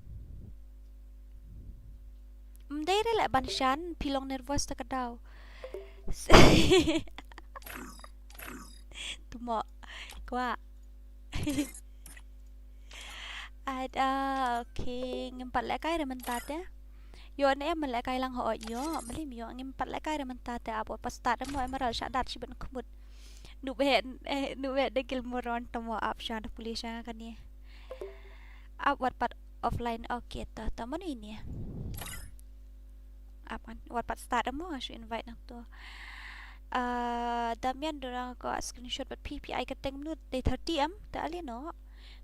Mdei re leh ban shan phi long nervous ta ka daw. Tumo. Kwah. Ada, okay. Ngim pat leh kai re mynta te. Yo ne em leh kai lang ho yo. Mlim yo ngim pat leh kai re mynta te ap wat pat start mo Emerald sha dat shi ban khmut. Nube eh nube de gil moron tomo ap sha da puli sha kane. Ap wat pat offline, okay to to mano ini. Ap kan wat pat start mo nga shu invite nang to. Ah, Damian dorang ko screenshot bad P P I ka teng mnut day thirty am ta ali no.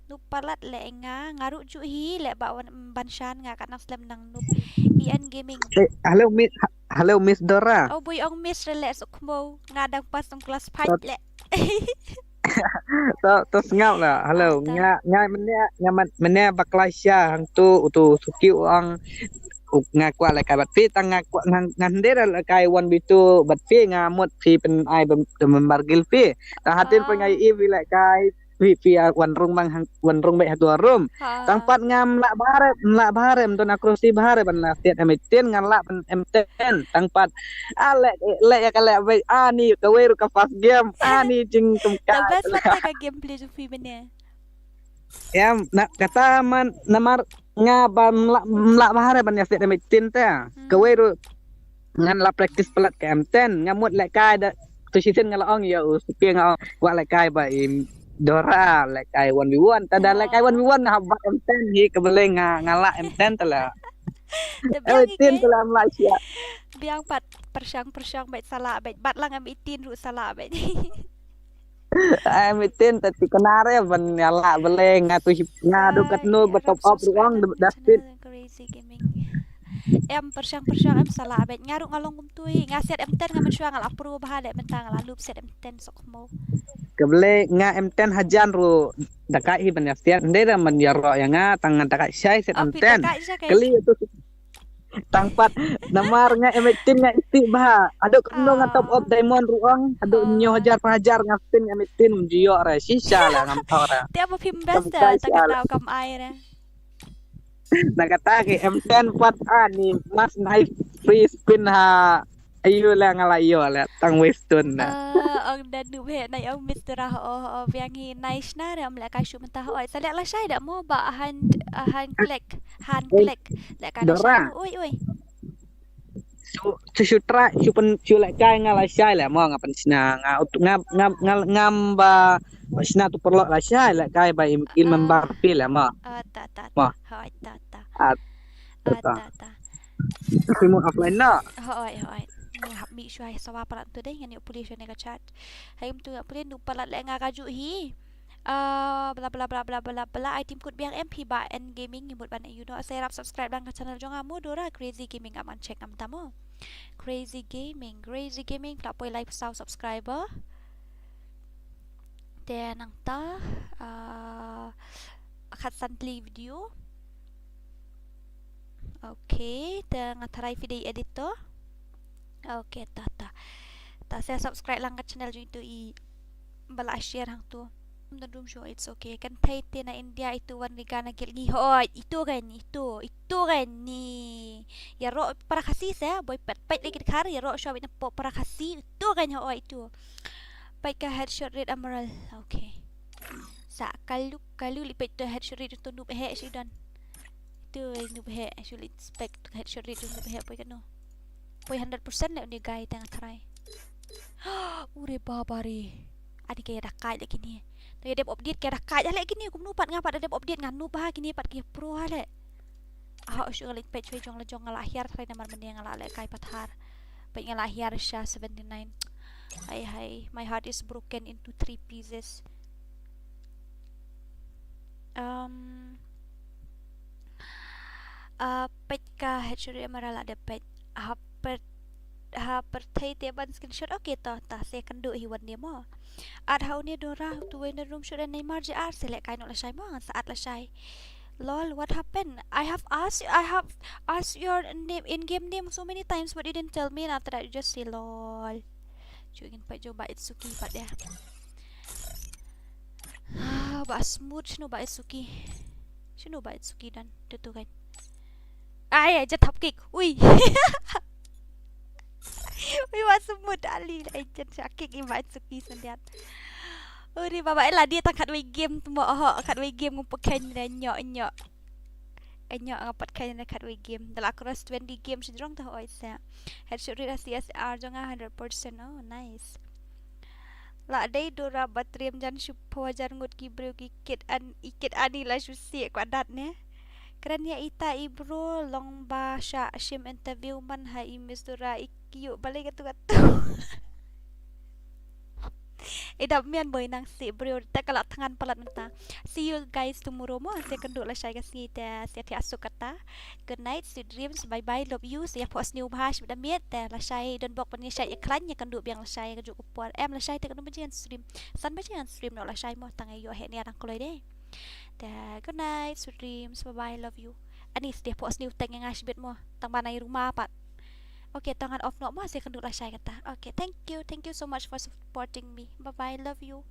Nup palat leh nga nga ruh ju hi leh ba wan ban shan nga kat nang slem nang nup. Ian Gaming. Eh, hello Miss, hello Miss Dora. Oh boy ong Miss re leh suk mo nga dang pas ong class five leh. To to sngap la. Hello. Nga nga mene nga mene bakla sha hang tu utu suki ong nga kwah leh kai bad phi tang nga kwah nga hyndir leh kai one v two bad phi nga mut phi pyn ai ba member guild phi. Tang hatin pyn ai i wi leh kai phi phi wan rung bang wan rung bek hatu rum. Tang pat ngam lah bare lah bare mton akrosi bare ban lah siat em eighteen ngan lah ban em ten tang pat. Ah leh leh ya ka leh bek ani ka wei ru ka first game ani jing tum ka. Ka best lah ka game play ju phi mene. Em na kata man namar nga ba mla mla bahare ban ya set em eighteen ta. Kawei ru ngan la practice pelat ka em ten nga mut leh kai da tu sisin nga la ong ya u supi nga ong wa leh kai ba im Dora leh kai one v one ta da leh kai one v one nga ba em ten hi ka beleng nga nga la em ten ta la. Em eighteen ta la mla sia. Biang pat persyang persyang bet salah bet bat lang em eighteen ru salah bet. Ai mitin ta ti kena re ban ïa lah beleng nga tu nga du kat nu ba top up ruang da speed. Crazy gaming. Em persyang persyang em salah bet nga ruh nga long kum tu hi nga set em ten nga mynshuwa nga la pro bha de mynta nga la lup set em ten sok mo. Ka beleng nga em ten hajan ruh da kai hi ban ïa set nde da man ïa ro ïa nga tang nga da kai shai set em ten. Kali tu Tang pat namar nga em eighteen nga iti bha. Aduk keno nga top up diamond ruang. Aduk nyo hajar pa hajar nga pin em eighteen jio re shisha la ngam tau re. Tiap ba phim best da ta ka dau kam ai re. Na kata ke em ten pat ani mas nai free spin ha Ayu la nga la yu la tang Western na. Ah, ong da nu he nai ong Mister Ra ho ho biang hi nai shna re am le ka shu mynta ho. Sa le la shai da mo ba han han click han click le ka da Dora. Oi oi. Shu shu shu tra shu pen shu le kai nga la shai le mo nga pen shna nga ut- nga nga nga ngam ba ba shna tu perlu la shai le kai ba im- il member pi le mo. Ah, ta ta Mo. ta. Hoi ta ta. Ah, Ah, ta. ta ta. Shu mo offline na. Hoi hoi. Ni hap mi shuai sawa palat tu dei ngan ïoh pule shuai ne ka chat. Hai tu ïoh pule nu palat le nga ka ju hi. Ah, bla bla bla bla bla bla. Ai tim kut biang M P ba en gaming ni mut ban you know. Sa rap subscribe lang ka channel jong nga mo Dora Crazy Gaming am an check am tamo. Crazy Gaming, Crazy Gaming pla poi live saw subscriber. Te nangta ah, khat san tli video. Okay, te nga tharai phi dei editor. Okay, ta ta. Ta sa subscribe lang ka channel jong itu i ba la share hangtu. Don room show, it's okay. Kan thei te na India itu wan ri gana gil ngi hoi. Itu kan itu. Itu kan ni. Ïaroh para Khasi sa boi pet pet lagi khar ïaroh shuwa bit na po para Khasi. Itu kan hoi itu. Peit ka headshot rate Amaral. Okay. Sa kalu kalu li peit tu headshot rate tu noob he shi don. Tu noob he shu li spec tu headshot rate tu noob he poi kano. Poi hundred percent le une guy tang try. Ure baba re. Ani ka ïa da kai le kini. Tu ïa dep update ka ïa da kai le kini kumno pat nga pat da dep update nga noob ha kini pat ki pro ha le. Ah, shu nga leit peit shuwa jong la jong nga la hiar trai namar mynne nga la leh kai pathar. Peit nga la hiar sha seventy nine. Hai hai, my heart is broken into three pieces. Um, uh, peit ka headshot Amaral la dep peit. Ha per ha per thei te ban screenshot. Okay to ta se kan du hi wan ne mo. At ha une Dora tu wen room shot ne mar je ar se le kai no la shai mo sa at la shai. Lol, what happened? I have asked, I have asked your name, in-game name so many times, but you didn't tell me. And after that, you just say lol. Chuin pa jo ba Itsuki pa dia. Ah, ba smooth shinu ba Itsuki. Shinu ba Itsuki dan tutu kan. Ai, aja tap kick. Ui. Ui, ba smooth ali. Ai, jan sha kick i ba Itsuki sendiat. Uri baba ela dia tang khatwei game tu mo ho khatwei game ngum pekhen ne nyok nyok. Nyok nga pat khen ne khatwei game. Da la cross twenty game shin jrong ta oi sa. Headshot rate C S R jong nga hundred percent. Oh, nice. La dei Dora batriam jan shu pho jan ngut ki briew ki kit an i kit ani la shu si kwa dat ne. Kren ïa ita i bro long ba sha shim interview man ha i Miss Dora i kiu balei katu katu. I dap mian boi nang si bro ta ka la thngan palat mynta. See you guys tomorrow mo. Sa kynduh lashai ka sngi te sa thiah suk kata. Good night, sweet dreams, bye bye, love you. Sa ïa phoh sniew bha shibit da miet te lashai don bok ban ïa shai ïa khlaiñ ïa kynduh biang lashai ka juk ka por. Em lashai te kynduh baje ngan stream. San baje ngan stream noh lashai mo tang ïoh heh nia dang kloi de. Te good night, sweet dreams, bye bye, love you. Ani sa ïa phoh sniew teng ïa nga shibit mo tang ban ai ruma pat. Okay, tang ngan off noh mo sa kynduh lashai kata. Okay, thank you, thank you so much for supporting me. Bye bye, love you.